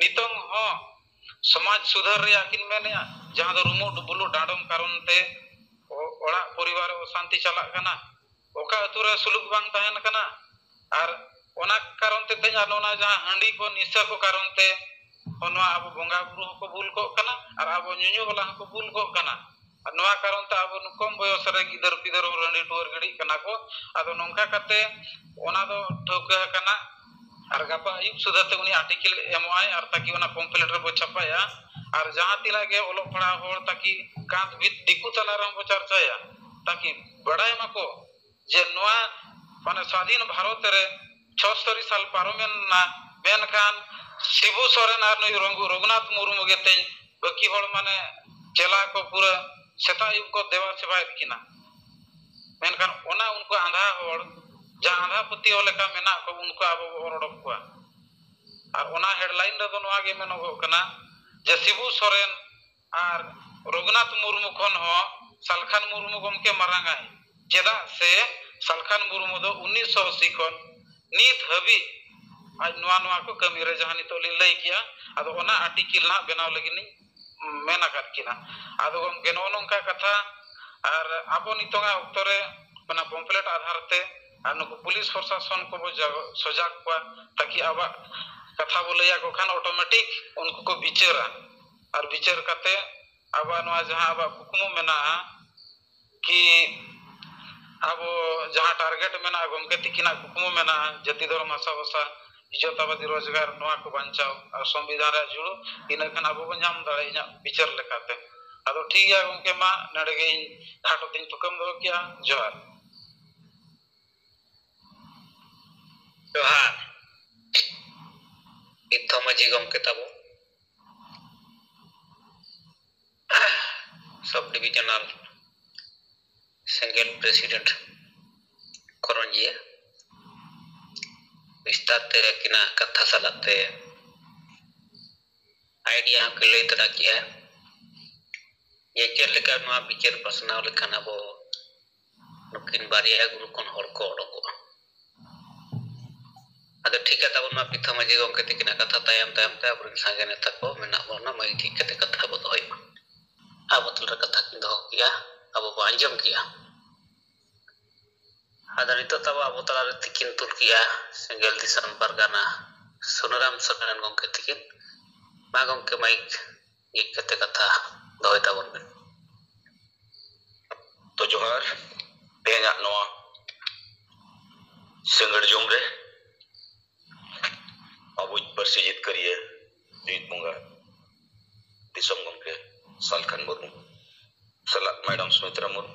ᱱᱤᱛᱚᱝ ᱦᱚᱸ ᱥᱚᱢᱟᱡᱽ ᱥᱩᱫᱷᱟᱹᱨ ᱨᱮᱭᱟᱜ ᱠᱤᱱ ᱢᱮᱱᱮᱜᱼᱟ, ᱡᱟᱦᱟᱸ ᱫᱚ ᱨᱩᱢᱩᱜ ᱰᱩᱵᱩᱞᱩᱜ ᱰᱟᱸᱰᱚᱢ ᱠᱟᱨᱚᱱ ᱛᱮ ᱚ-, ᱚᱲᱟᱜ ᱯᱚᱨᱤᱵᱟᱨ ᱚᱥᱟᱱᱛᱤ ᱪᱟᱞᱟᱜ ᱠᱟᱱᱟ, ᱚᱠᱟ ᱟᱹᱛᱩ ᱨᱮ ᱥᱩᱞᱩᱠ ᱵᱟᱝ ᱛᱟᱦᱮᱱ ᱠᱟᱱᱟ᱾ ᱟᱨ ᱚᱱᱟ ᱠᱟᱨᱚᱱ ᱛᱮ ᱛᱮᱦᱮᱧ ᱟᱨ ᱱᱚᱣᱟ ᱡᱟᱦᱟᱸ ᱦᱟᱺᱰᱤ ᱠᱚ ᱱᱤᱥᱟᱹ ᱠᱚ ᱠᱟᱨᱚᱱ ᱛᱮ ᱱᱚᱣᱟ ᱟᱵᱚ ᱵᱚᱸᱜᱟ ᱵᱩᱨᱩ ᱦᱚᱸᱠᱚ ᱵᱷᱩᱞ ᱠᱚᱜ ᱠᱟᱱᱟ ᱟᱨ ᱟᱵᱚ ᱧᱩᱧᱩ ᱵᱟᱞᱟ ᱦᱚᱸᱠᱚ ᱵᱷᱩᱞ ᱠᱚᱜ ᱠᱟᱱᱟ᱾ ᱟᱨ ᱱᱚᱣᱟ ᱠᱟᱨᱚᱱ ᱛᱮ ᱟᱵᱚ ᱠᱚᱢ ᱵᱚᱭᱚᱥ ᱨᱮ ᱜᱤᱫᱟᱹᱨ ᱯᱤᱫᱟᱹᱨ ᱦᱚᱸ ᱨᱟᱺᱰᱤ ᱴᱩᱣᱟᱹᱨ ᱜᱤᱰᱤᱜ ᱠᱟᱱᱟ ᱠᱚ᱾ ᱟᱫᱚ ᱱᱚᱝᱠᱟ ᱠᱟᱛᱮ ᱚᱱᱟ ᱫᱚ ᱴᱷᱟᱹᱣᱠᱟᱹ ᱟᱠᱟᱱᱟ᱾ ᱟᱨ ᱜᱟᱯᱟ ᱟᱹᱭᱩᱵ ᱥᱩᱫᱷᱟᱹ ᱛᱮ ᱩᱱᱤ ᱟᱨᱴᱤᱠᱮᱞ ᱮᱢᱚᱜ ᱟᱭ ᱟᱨ ᱛᱟᱠᱤ ᱚᱱᱟ ᱯᱚᱢᱯᱞᱮᱴ ᱨᱮᱵᱚ ᱪᱷᱟᱯᱟᱭᱟ᱾ ᱟᱨ ᱡᱟᱦᱟᱸ ᱛᱤᱱᱟᱹᱜ ᱜᱮ ᱚᱞᱚᱜ ᱯᱟᱲᱦᱟᱣ ᱦᱚᱲ ᱛᱟᱠᱤ ᱠᱟᱸᱛ ᱵᱷᱤᱛ ᱫᱤᱠᱩ ᱛᱟᱞᱟ ᱨᱮᱦᱚᱸ ᱵᱚ ᱪᱟᱨᱪᱟᱭᱟ, ᱛᱟᱠᱤ ᱵᱟᱰᱟᱭ ᱢᱟᱠᱚ ᱡᱮ ᱱᱚᱣᱟ ᱢᱟᱱᱮ ᱥᱟᱫᱷᱤᱱ ᱵᱷᱟᱨᱚᱛ ᱨᱮ ᱪᱷᱚᱥᱛᱚᱨᱤ ᱥᱟᱞ ᱯᱟᱨᱚᱢᱮᱱᱟ, ᱢᱮᱱᱠᱷᱟᱱ ᱥᱤᱵᱩ ᱥᱚᱨᱮᱱ ᱟᱨ ᱱᱩᱭ ᱨᱚᱜᱷᱩ-, ᱨᱚᱜᱷᱩᱱᱟᱛᱷ ᱢᱩᱨᱢᱩ ᱜᱮ ᱛᱮᱧ ᱵᱟᱹᱠᱤ ᱦᱚᱲ ᱢᱟᱱᱮ ᱪᱮᱞᱟ ᱠᱚ ᱯᱩᱨᱟᱹ ᱥᱮᱛᱟᱜ ᱟᱹᱭᱩᱵ ᱠᱚ ᱫᱮᱵᱟ ᱥᱮᱵᱟᱭᱮᱫ ᱠᱤᱱᱟ᱾ ᱢᱮᱱᱠᱷᱟᱱ ᱚᱱᱟ ᱩᱱᱠᱩ ᱟᱸᱫᱷᱟ ᱦᱚᱲ ᱡᱟᱦᱟᱸ ᱟᱸᱫᱷᱟ ᱯᱟᱹᱛᱭᱟᱹᱣ ᱞᱮᱠᱟ ᱢᱮᱱᱟᱜ ᱠᱚ, ᱩᱱᱠᱩ ᱟᱵᱚ ᱵᱚ ᱚᱨ ᱚᱰᱚᱠ ᱠᱚᱣᱟ᱾ ᱟᱨ ᱚᱱᱟ ᱦᱮᱰᱞᱟᱭᱤᱱ ᱨᱮᱫᱚ ᱱᱚᱣᱟ ᱜᱮ ᱢᱮᱱᱚᱜᱚᱜ ᱠᱟᱱᱟ ᱡᱮ ᱥᱤᱵᱩ ᱥᱚᱨᱮᱱ ᱟᱨ ᱨᱚᱜᱷᱩᱱᱟᱛᱷ ᱢᱩᱨᱢᱩ ᱠᱷᱚᱱ ᱦᱚᱸ ᱥᱟᱞᱠᱷᱟᱱ ᱢᱩᱨᱢᱩ ᱜᱚᱢᱠᱮ ᱢᱟᱨᱟᱝᱟᱭ᱾ ᱪᱮᱫᱟᱜ ᱥᱮ ᱥᱟᱞᱠᱷᱟᱱ ᱢᱩᱨᱢᱩ ᱫᱚ ᱩᱱᱤᱥᱥᱚ ᱟᱥᱤ ᱠᱷᱚᱱ ᱱᱤᱛ ᱦᱟᱹᱵᱤᱡ ᱟᱡ ᱱᱚᱣᱟ, ᱱᱚᱣᱟ ᱠᱚ ᱠᱟᱹᱢᱤ ᱨᱮ ᱡᱟᱦᱟᱸ ᱱᱤᱛᱚᱜ ᱞᱤᱧ ᱞᱟᱹᱭ ᱠᱮᱜᱼᱟ, ᱟᱫᱚ ᱚᱱᱟ ᱟᱨᱴᱤᱠᱮᱞ ᱱᱟᱦᱟᱜ ᱵᱮᱱᱟᱣ ᱞᱟᱹᱜᱤᱫ ᱞᱤᱧ ᱢᱮᱱ ᱟᱠᱟᱫ ᱠᱤᱱᱟ᱾ ᱟᱫᱚ ᱜᱚᱢᱠᱮ, ᱱᱚᱜᱼᱚ ᱱᱚᱝᱠᱟ ᱠᱟᱛᱷᱟ᱾ ᱟᱨ ᱟᱵᱚ ᱱᱤᱛᱚᱝᱟᱜ ᱚᱠᱛᱚ ᱨᱮ ᱚᱱᱟ ᱯᱚᱢᱯᱞᱮᱴ ᱟᱫᱷᱟᱨ ᱛᱮ ᱟᱨ ᱱᱩᱠᱩ ᱯᱩᱞᱤᱥ ᱯᱨᱚᱥᱟᱥᱚᱱ ᱠᱚᱵᱚ ᱡᱟ-, ᱥᱚᱡᱟᱜ ᱠᱚᱣᱟ, ᱛᱟᱠᱤ ᱟᱵᱚᱣᱟᱜ ᱠᱟᱛᱷᱟ ᱵᱚ ᱞᱟᱹᱭ ᱟᱠᱚ ᱠᱷᱟᱱ ᱚᱴᱳᱢᱮᱴᱤᱠ ᱩᱱᱠᱩ ᱠᱚ ᱵᱤᱪᱟᱹᱨᱟ᱾ ᱟᱨ ᱵᱤᱪᱟᱹᱨ ᱠᱟᱛᱮ ᱟᱵᱚᱣᱟᱜ ᱱᱚᱣᱟ ᱡᱟᱦᱟᱸ ᱟᱵᱚᱣᱟᱜ ᱠᱩᱠᱢᱩ ᱢᱮᱱᱟᱜᱼᱟ ᱠᱤ ᱟᱵᱚ ᱡᱟᱦᱟᱸ ᱴᱟᱨᱜᱮᱴ ᱢᱮᱱᱟᱜᱼᱟ, ᱜᱚᱢᱠᱮ ᱛᱤᱠᱤᱱᱟᱜ ᱠᱩᱠᱢᱩ ᱢᱮᱱᱟᱜᱼᱟ, ᱡᱟᱹᱛᱤ ᱫᱷᱚᱨᱚᱢ ᱦᱟᱥᱟ ᱵᱷᱟᱥᱟ, ᱤᱡᱽᱡᱚᱛ ᱟᱵᱟᱫᱤ ᱨᱳᱡᱽᱜᱟᱨ, ᱱᱚᱣᱟ ᱠᱚ ᱵᱟᱧᱪᱟᱣ ᱟᱨ ᱥᱚᱝᱵᱤᱫᱷᱟᱱ ᱨᱮᱭᱟᱜ ᱡᱩᱲᱩ, ᱤᱱᱟᱹ ᱠᱷᱟᱱ ᱟᱵᱚ ᱵᱚᱱ ᱧᱟᱢ ᱫᱟᱲᱮᱭᱟᱜᱼᱟ ᱤᱧᱟᱹᱜ ᱵᱤᱪᱟᱹᱨ ᱞᱮᱠᱟᱛᱮ᱾ ᱟᱫᱚ ᱴᱷᱤᱠ ᱜᱮᱭᱟ ᱜᱚᱢᱠᱮ, ᱢᱟ ᱱᱚᱰᱮ ᱜᱮ ᱤᱧ ᱠᱷᱟᱴᱚ ᱛᱤᱧ ᱛᱷᱩᱠᱟᱹᱢ ᱫᱚᱦᱚ ᱠᱮᱜᱼᱟ᱾ ᱡᱚᱦᱟᱨ᱾ ᱡᱚᱦᱟᱨ᱾ ᱯᱤᱛᱷᱚ ᱢᱟᱹᱡᱷᱤ ᱜᱚᱢᱠᱮ ᱛᱟᱵᱚ, ᱥᱟᱵ ᱰᱤᱵᱤᱡᱚᱱᱟᱞ ᱥᱮᱸᱜᱮᱞ ᱯᱨᱮᱥᱤᱰᱮᱱᱴ ᱠᱚᱨᱚᱧᱡᱤᱭᱟᱹ, ᱵᱤᱥᱛᱟᱨ ᱛᱮ ᱟᱹᱠᱤᱱᱟᱜ ᱠᱟᱛᱷᱟ ᱥᱟᱞᱟᱜ ᱛᱮ ᱟᱭᱰᱤᱭᱟ ᱦᱚᱸᱠᱤᱱ ᱞᱟᱹᱭ ᱛᱚᱨᱟ ᱠᱮᱜᱼᱟ ᱡᱮ ᱪᱮᱫ ᱞᱮᱠᱟ ᱱᱚᱣᱟ ᱵᱤᱪᱟᱹᱨ ᱯᱟᱥᱱᱟᱣ ᱞᱮᱠᱷᱟᱱ ᱟᱵᱚ ᱱᱩᱠᱤᱱ ᱵᱟᱨᱭᱟ ᱜᱩᱨᱩ ᱠᱷᱚᱱ ᱦᱚᱲ ᱠᱚ ᱚᱰᱚᱠᱚᱜᱼᱟ᱾ ᱟᱫᱚ ᱴᱷᱤᱠ ᱜᱮᱭᱟ, ᱛᱟᱵᱚᱱ ᱢᱟ ᱯᱤᱛᱷᱚ ᱢᱟᱹᱡᱷᱤ ᱜᱚᱢᱠᱮ ᱛᱤᱠᱤᱱᱟᱜ ᱠᱟᱛᱷᱟ ᱛᱟᱭᱚᱢ ᱛᱟᱭᱚᱢ ᱛᱮ ᱟᱵᱚᱨᱮᱱ ᱥᱟᱸᱜᱮ ᱱᱮᱛᱟ ᱠᱚ ᱢᱮᱱᱟᱜ ᱵᱚᱱᱟ, ᱢᱟᱹᱭᱤᱠ ᱴᱷᱤᱠ ᱠᱟᱛᱮ ᱠᱟᱛᱷᱟ ᱵᱚ ᱫᱚᱦᱚᱭ ᱢᱟ᱾ ᱟᱵᱚ ᱛᱟᱞᱟᱨᱮ ᱠᱟᱛᱷᱟ ᱠᱤᱱ ᱫᱚᱦᱚ ᱠᱮᱜᱼᱟ, ᱟᱵᱚ ᱵᱚ ᱟᱸᱡᱚᱢ ᱠᱮᱜᱼᱟ᱾ ᱟᱫᱚ ᱱᱤᱛᱚᱜ ᱛᱟᱵᱚ ᱟᱵᱚ ᱛᱟᱞᱟᱨᱮ ᱛᱤᱠᱤᱱ ᱛᱩᱞ ᱠᱮᱜᱼᱟ ᱥᱮᱸᱜᱮᱞ ᱫᱤᱥᱚᱢ ᱯᱟᱨᱜᱟᱱᱟ ᱥᱩᱱᱟᱹᱨᱟᱢ ᱥᱚᱨᱮᱱ ᱜᱚᱢᱠᱮ ᱛᱤᱠᱤᱱ᱾ ᱢᱟ ᱜᱚᱢᱠᱮ, ᱢᱟᱭᱤᱠ ᱡᱷᱤᱡ ᱠᱟᱛᱮ ᱠᱟᱛᱷᱟ ᱫᱚᱦᱚᱭ ᱛᱟᱵᱚᱱ ᱵᱮᱱ᱾ ᱛᱚ ᱡᱚᱦᱟᱨ, ᱛᱮᱦᱮᱧᱟᱜ ᱱᱚᱣᱟ ᱥᱤᱸᱜᱟᱹᱲ ᱡᱚᱢ ᱨᱮ ᱯᱟᱹᱨᱥᱤ ᱡᱤᱛᱠᱟᱹᱨᱤᱭᱟᱹ ᱡᱤᱛ ᱵᱚᱸᱜᱟ ᱫᱤᱥᱚᱢ ᱜᱚᱢᱠᱮ ᱥᱟᱞᱠᱷᱟᱱ ᱢᱩᱨᱢᱩ ᱥᱟᱞᱟᱜ ᱢᱮᱰᱟᱢ ᱥᱩᱢᱤᱛᱨᱟ ᱢᱩᱨᱢᱩ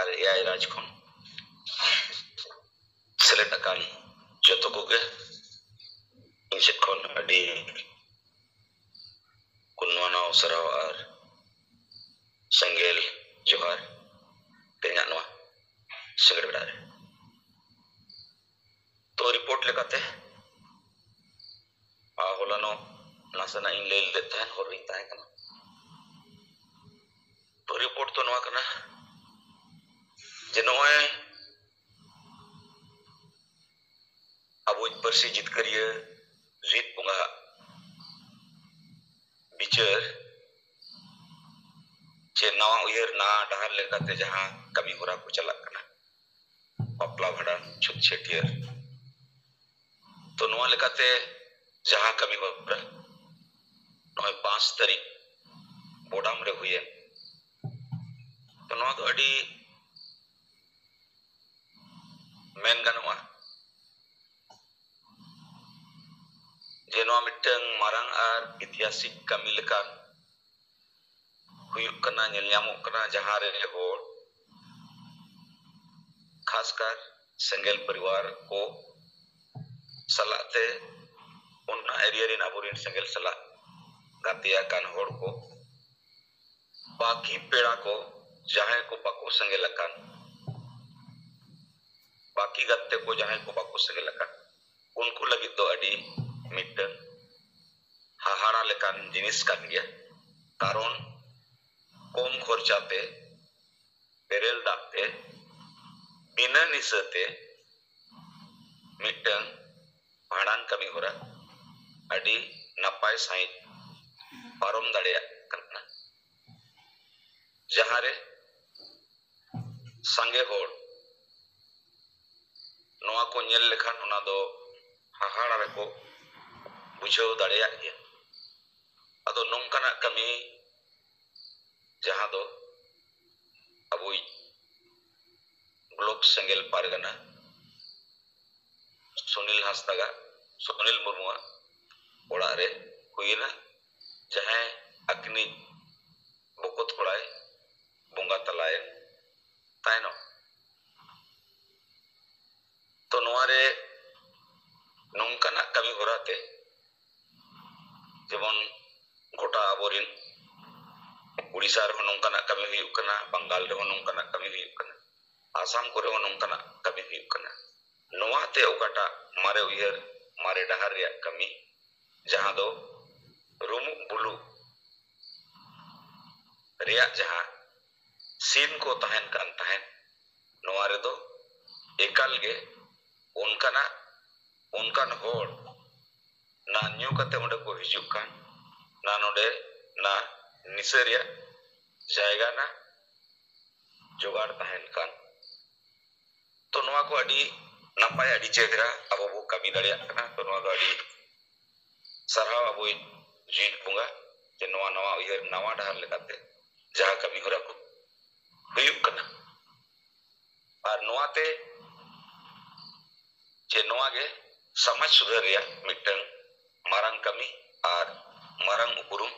ᱟᱨ ᱮ ᱟᱭ ᱨᱟᱡᱽ ᱠᱷᱚᱱ ᱥᱮᱞᱮᱫ ᱟᱠᱟᱱ ᱡᱚᱛᱚ ᱠᱚᱜᱮ ᱤᱧ ᱥᱮᱫ ᱠᱷᱚᱱ ᱟᱹᱰᱤ ᱜᱩᱱᱢᱟᱱᱟᱣ ᱥᱟᱨᱦᱟᱣ ᱟᱨ ᱥᱮᱸᱜᱮᱞ ᱡᱚᱦᱟᱨ ᱛᱮᱦᱮᱧᱟᱜ ᱱᱚᱣᱟ ᱥᱤᱸᱜᱟᱹᱲ ᱵᱮᱲᱟ ᱨᱮ᱾ ᱛᱚ, ᱨᱤᱯᱳᱨᱴ ᱞᱮᱠᱟᱛᱮ, ᱟ, ᱦᱚᱞᱟᱱᱚᱜ ᱱᱟᱥᱮᱱᱟᱜ ᱤᱧ ᱞᱟᱹᱭ ᱞᱮᱫ ᱛᱟᱦᱮᱸᱫ, ᱦᱚᱨ ᱨᱤᱧ ᱛᱟᱦᱮᱸ ᱠᱟᱱᱟ᱾ ᱛᱚ, ᱨᱤᱯᱳᱨᱴ ᱫᱚ ᱱᱚᱣᱟ ᱠᱟᱱᱟ ᱡᱮ ᱱᱚᱜᱼᱚᱭ ᱟᱵᱚᱭᱤᱡ ᱯᱟᱹᱨᱥᱤ ᱡᱤᱛᱠᱟᱹᱨᱤᱭᱟᱹ ᱨᱤᱛ ᱵᱚᱸᱜᱟ ᱵᱤᱪᱟᱹᱨ ᱪᱮ ᱱᱟᱣᱟ ᱩᱭᱦᱟᱹᱨ ᱱᱟᱣᱟ ᱰᱟᱦᱟᱨ ᱞᱮᱠᱟᱛᱮ ᱡᱟᱦᱟᱸ ᱠᱟᱹᱢᱤ ᱦᱚᱨᱟ ᱠᱚ ᱪᱟᱞᱟᱜ ᱠᱟᱱᱟ, ᱵᱟᱯᱞᱟ, ᱵᱷᱟᱸᱰᱟᱱ, ᱪᱷᱩᱛ ᱪᱷᱟᱹᱴᱭᱟᱹᱨ, ᱛᱚ ᱱᱚᱣᱟ ᱞᱮᱠᱟᱛᱮ ᱡᱟᱦᱟᱸ ᱠᱟᱹᱢᱤ ᱦᱚᱨᱟ ᱱᱚᱜᱼᱚᱭ ᱯᱟᱸᱪ ᱛᱟᱹᱨᱤᱠᱷ ᱵᱚᱰᱟᱢ ᱨᱮ ᱦᱩᱭᱮᱱ, ᱛᱚ ᱱᱚᱣᱟ ᱫᱚ ᱟᱹᱰᱤ ᱢᱮᱱ ᱜᱟᱱᱚᱜᱼᱟ ᱡᱮ ᱱᱚᱣᱟ ᱢᱤᱫᱴᱟᱝ ᱢᱟᱨᱟᱝ ᱟᱨ ᱤᱛᱤᱦᱟᱥᱤᱠ ᱠᱟᱹᱢᱤ ᱞᱮᱠᱟᱱ ᱦᱩᱭᱩᱜ ᱠᱟᱱᱟ, ᱧᱮᱞ ᱧᱟᱢᱚᱜ ᱠᱟᱱᱟ, ᱡᱟᱦᱟᱸ ᱨᱮ ᱦᱚᱲ ᱠᱷᱟᱥᱠᱟᱨ ᱥᱮᱸᱜᱮᱞ ᱯᱚᱨᱤᱵᱟᱨ ᱠᱚ ᱥᱟᱞᱟᱜ ᱛᱮ ᱚᱱᱟ ᱮᱨᱤᱭᱟ ᱨᱮᱱ ᱟᱵᱚᱨᱮᱱ ᱥᱮᱸᱜᱮᱞ ᱥᱟᱞᱟᱜ ᱜᱟᱛᱮ ᱟᱠᱟᱱ ᱦᱚᱲ ᱠᱚ, ᱵᱟᱹᱠᱤ ᱯᱮᱲᱟ ᱠᱚ ᱡᱟᱦᱟᱸᱭ ᱠᱚ ᱵᱟᱠᱚ ᱥᱮᱸᱜᱮᱞ ᱟᱠᱟᱱ, ᱵᱟᱹᱠᱤ ᱜᱟᱛᱮ ᱠᱚ ᱡᱟᱦᱟᱸᱭ ᱠᱚ ᱵᱟᱠᱚ ᱥᱮᱸᱜᱮᱞ ᱟᱠᱟᱱ, ᱩᱱᱠᱩ ᱞᱟᱹᱜᱤᱫ ᱫᱚ ᱟᱹᱰᱤ ᱢᱤᱫᱴᱟᱝ ᱦᱟᱦᱟᱲᱟ ᱞᱮᱠᱟᱱ ᱡᱤᱱᱤᱥ ᱠᱟᱱ ᱜᱮᱭᱟ᱾ ᱠᱟᱨᱚᱱ ᱠᱚᱢ ᱠᱷᱚᱨᱪᱟ ᱛᱮ, ᱵᱮᱨᱮᱞ ᱫᱟᱜ ᱛᱮ, ᱵᱤᱱᱟᱹ ᱱᱤᱥᱟᱹ ᱛᱮ ᱢᱤᱫᱴᱟᱝ ᱵᱷᱟᱸᱰᱟᱱ ᱠᱟᱹᱢᱤ ᱦᱚᱨᱟ ᱟᱹᱰᱤ ᱱᱟᱯᱟᱭ ᱥᱟᱺᱦᱤᱡ ᱯᱟᱨᱚᱢ ᱫᱟᱲᱮᱭᱟᱜ ᱠᱟᱱᱟ, ᱡᱟᱦᱟᱸ ᱨᱮ ᱥᱟᱸᱜᱮ ᱦᱚᱲ ᱱᱚᱣᱟ ᱠᱚ ᱧᱮᱞ ᱞᱮᱠᱷᱟᱱ ᱚᱱᱟ ᱫᱚ ᱦᱟᱦᱟᱲᱟ ᱨᱮᱠᱚ ᱵᱩᱡᱷᱟᱹᱣ ᱫᱟᱲᱮᱭᱟᱜ ᱜᱮᱭᱟ᱾ ᱟᱫᱚ ᱱᱚᱝᱠᱟᱱᱟᱜ ᱠᱟᱹᱢᱤ ᱡᱟᱦᱟᱸ ᱫᱚ ᱟᱵᱚᱭᱤᱡ ᱵᱞᱚᱠ ᱥᱮᱸᱜᱮᱞ ᱯᱟᱨᱜᱟᱱᱟ ᱥᱩᱱᱤᱞ ᱦᱟᱸᱥᱫᱟᱜᱟᱜ ᱥᱩᱱᱤᱞ ᱢᱩᱨᱢᱩᱣᱟᱜ ᱚᱲᱟᱜ ᱨᱮ ᱦᱩᱭᱮᱱᱟ, ᱡᱟᱦᱟᱸᱭ ᱟᱹᱠᱤᱱᱤᱡ ᱵᱚᱠᱚᱛ ᱠᱚᱲᱟᱭ ᱵᱚᱸᱜᱟ ᱛᱟᱞᱟᱭᱮᱱ ᱛᱟᱭᱱᱚᱢ᱾ ᱛᱚ ᱱᱚᱣᱟ ᱨᱮ ᱱᱚᱝᱠᱟᱱᱟᱜ ᱠᱟᱹᱢᱤ ᱦᱚᱨᱟ ᱛᱮ, ᱡᱮᱢᱚᱱ ᱜᱚᱴᱟ ᱟᱵᱚᱨᱮᱱ ᱩᱲᱤᱥᱥᱟ ᱨᱮᱦᱚᱸ ᱱᱚᱝᱠᱟᱱᱟᱜ ᱠᱟᱹᱢᱤ ᱦᱩᱭᱩᱜ ᱠᱟᱱᱟ, ᱵᱟᱝᱜᱟᱞ ᱨᱮᱦᱚᱸ ᱱᱚᱝᱠᱟᱱᱟᱜ ᱠᱟᱹᱢᱤ ᱦᱩᱭᱩᱜ ᱠᱟᱱᱟ, ᱟᱥᱟᱢ ᱠᱚᱨᱮ ᱦᱚᱸ ᱱᱚᱝᱠᱟᱱᱟᱜ ᱠᱟᱹᱢᱤ ᱦᱩᱭᱩᱜ ᱠᱟᱱᱟ᱾ ᱱᱚᱣᱟ ᱛᱮ ᱚᱠᱟᱴᱟᱜ ᱢᱟᱨᱮ ᱩᱭᱦᱟᱹᱨ, ᱢᱟᱨᱮ ᱰᱟᱦᱟᱨ ᱨᱮᱭᱟᱜ ᱠᱟᱹᱢᱤ, ᱡᱟᱦᱟᱸ ᱫᱚ ᱨᱩᱢᱩᱜ ᱵᱩᱞᱩᱜ ᱨᱮᱭᱟᱜ ᱡᱟᱦᱟᱸ ᱥᱤᱱ ᱠᱚ ᱛᱟᱦᱮᱱ ᱠᱟᱱ ᱛᱟᱦᱮᱸᱫ, ᱱᱚᱣᱟ ᱨᱮᱫᱚ ᱮᱠᱟᱞ ᱜᱮ ᱚᱱᱠᱟᱱᱟᱜ, ᱚᱱᱠᱟᱱ ᱦᱚᱲ ᱱᱟ ᱧᱩ ᱠᱟᱛᱮ ᱚᱸᱰᱮ ᱠᱚ ᱦᱤᱡᱩᱜ ᱠᱟᱱ, ᱱᱟ ᱱᱚᱰᱮ ᱱᱟ ᱱᱤᱥᱟᱹ ᱨᱮᱭᱟᱜ ᱡᱟᱭᱜᱟ ᱱᱟ ᱡᱚᱜᱟᱲ ᱛᱟᱦᱮᱱ ᱠᱟᱱ᱾ ᱛᱚ ᱱᱚᱣᱟ ᱠᱚ ᱟᱹᱰᱤ ᱱᱟᱯᱟᱭ, ᱟᱹᱰᱤ ᱪᱮᱦᱨᱟ ᱟᱵᱚ ᱵᱚ ᱠᱟᱹᱢᱤ ᱫᱟᱲᱮᱭᱟᱜ ᱠᱟᱱᱟ᱾ ᱛᱚ ᱱᱚᱣᱟ ᱫᱚ ᱟᱹᱰᱤ ᱥᱟᱨᱦᱟᱣ ᱟᱵᱚᱭᱤᱡ ᱡᱤᱣᱤᱫ ᱵᱚᱸᱜᱟ, ᱡᱮ ᱱᱚᱣᱟ ᱱᱟᱣᱟ ᱩᱭᱦᱟᱹᱨ, ᱱᱟᱣᱟ ᱰᱟᱦᱟᱨ ᱞᱮᱠᱟᱛᱮ ᱡᱟᱦᱟᱸ ᱠᱟᱹᱢᱤ ᱦᱚᱨᱟ ᱠᱚ ᱦᱩᱭᱩᱜ ᱠᱟᱱᱟ᱾ ᱟᱨ ᱱᱚᱣᱟᱛᱮ ᱡᱮ ᱱᱚᱣᱟ ᱜᱮ ᱥᱚᱢᱟᱡᱽ ᱥᱩᱫᱷᱟᱹᱨ ᱨᱮᱭᱟᱜ ᱢᱤᱫᱴᱟᱝ ᱢᱟᱨᱟᱝ ᱠᱟᱹᱢᱤ ᱟᱨ ᱢᱟᱨᱟᱝ ᱩᱯᱨᱩᱢ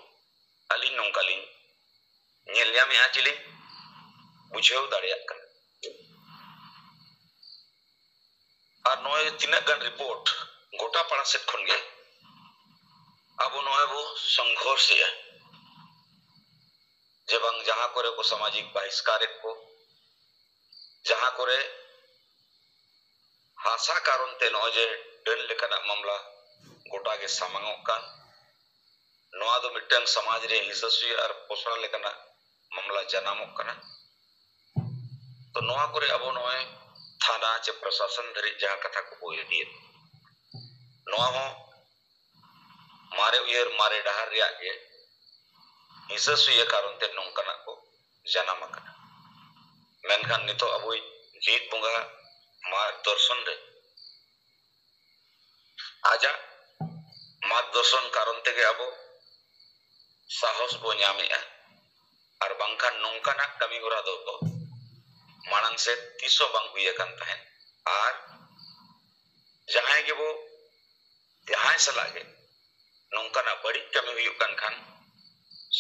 ᱟᱹᱞᱤᱧ ᱱᱚᱝᱠᱟ ᱞᱤᱧ ᱧᱮᱞ ᱧᱟᱢᱮᱜᱼᱟ, ᱪᱮᱞᱤᱧ ᱵᱩᱡᱷᱟᱹᱣ ᱫᱟᱲᱮᱭᱟᱜ ᱠᱟᱱᱟ᱾ ᱟᱨ ᱱᱚᱜᱼᱚᱭ ᱛᱤᱱᱟᱹᱜ ᱜᱟᱱ ᱨᱤᱯᱳᱨᱴ ᱜᱚᱴᱟ ᱯᱟᱲᱟ ᱥᱮᱫ ᱠᱷᱚᱱ ᱜᱮ ᱟᱵᱚ ᱱᱚᱜᱼᱚᱭ ᱵᱚ ᱥᱚᱝᱜᱷᱚᱨᱥᱮᱜᱼᱟ, ᱡᱮ ᱵᱟᱝ ᱡᱟᱦᱟᱸ ᱠᱚᱨᱮ ᱠᱚ ᱥᱟᱢᱟᱡᱤᱠ ᱵᱟᱦᱤᱥᱠᱟᱨᱮᱫ ᱠᱚ, ᱡᱟᱦᱟᱸ ᱠᱚᱨᱮ ᱦᱟᱥᱟ ᱠᱟᱨᱚᱱ ᱛᱮ ᱱᱚᱜᱼᱚᱭ ᱡᱮ ᱰᱟᱹᱱ ᱞᱮᱠᱟᱱᱟᱜ ᱢᱟᱢᱞᱟ ᱜᱚᱴᱟ ᱜᱮ ᱥᱟᱢᱟᱝᱚᱜ ᱠᱟᱱ, ᱱᱚᱣᱟ ᱫᱚ ᱢᱤᱫᱴᱟᱝ ᱥᱚᱢᱟᱡᱽ ᱨᱮ ᱦᱤᱸᱥᱟᱹ ᱥᱩᱭᱟᱹ ᱟᱨ ᱯᱚᱥᱲᱟ ᱞᱮᱠᱟᱱᱟᱜ ᱢᱟᱢᱞᱟ ᱡᱟᱱᱟᱢᱚᱜ ᱠᱟᱱᱟ᱾ ᱛᱚ ᱱᱚᱣᱟ ᱠᱚᱨᱮ ᱟᱵᱚ ᱱᱚᱜᱼᱚᱭ ᱛᱷᱟᱱᱟ ᱪᱮ ᱯᱨᱚᱥᱟᱥᱚᱱ ᱫᱷᱟᱹᱨᱤᱡ ᱡᱟᱦᱟᱸ ᱠᱟᱛᱷᱟ ᱠᱚᱵᱚ ᱤᱫᱤᱭᱮᱫ, ᱱᱚᱣᱟ ᱦᱚᱸ ᱢᱟᱨᱮ ᱩᱭᱦᱟᱹᱨ, ᱢᱟᱨᱮ ᱰᱟᱦᱟᱨ ᱨᱮᱭᱟᱜ ᱜᱮ ᱦᱤᱸᱥᱟᱹ ᱥᱩᱭᱟᱹ ᱠᱟᱨᱚᱱ ᱛᱮ ᱱᱚᱝᱠᱟᱱᱟᱜ ᱠᱚ ᱡᱟᱱᱟᱢ ᱟᱠᱟᱱᱟ᱾ ᱢᱮᱱᱠᱷᱟᱱ ᱱᱤᱛᱚᱜ ᱟᱵᱚᱭᱤᱡ ᱡᱤᱣᱤᱫ ᱵᱚᱸᱜᱟ ᱢᱟᱨᱜᱽ ᱫᱚᱨᱥᱚᱱ ᱨᱮ, ᱟᱡᱟᱜ ᱢᱟᱨᱜᱽ ᱫᱚᱨᱥᱚᱱ ᱠᱟᱨᱚᱱ ᱛᱮᱜᱮ ᱟᱵᱚ ᱥᱟᱦᱚᱥ ᱵᱚ ᱧᱟᱢᱮᱜᱼᱟ, ᱟᱨ ᱵᱟᱝᱠᱷᱟᱱ ᱱᱚᱝᱠᱟᱱᱟᱜ ᱠᱟᱹᱢᱤ ᱦᱚᱨᱟ ᱫᱚ ᱢᱟᱲᱟᱝ ᱥᱮᱫ ᱛᱤᱥ ᱦᱚᱸ ᱵᱟᱝ ᱦᱩᱭ ᱟᱠᱟᱱ ᱛᱟᱦᱮᱸᱫ᱾ ᱟᱨ ᱡᱟᱦᱟᱸᱭ ᱜᱮᱵᱚ ᱥᱟᱞᱟᱜ ᱜᱮ ᱱᱚᱝᱠᱟᱱᱟᱜ ᱵᱟᱹᱲᱤᱡ ᱠᱟᱹᱢᱤ ᱦᱩᱭᱩᱜ ᱠᱟᱱ ᱠᱷᱟᱱ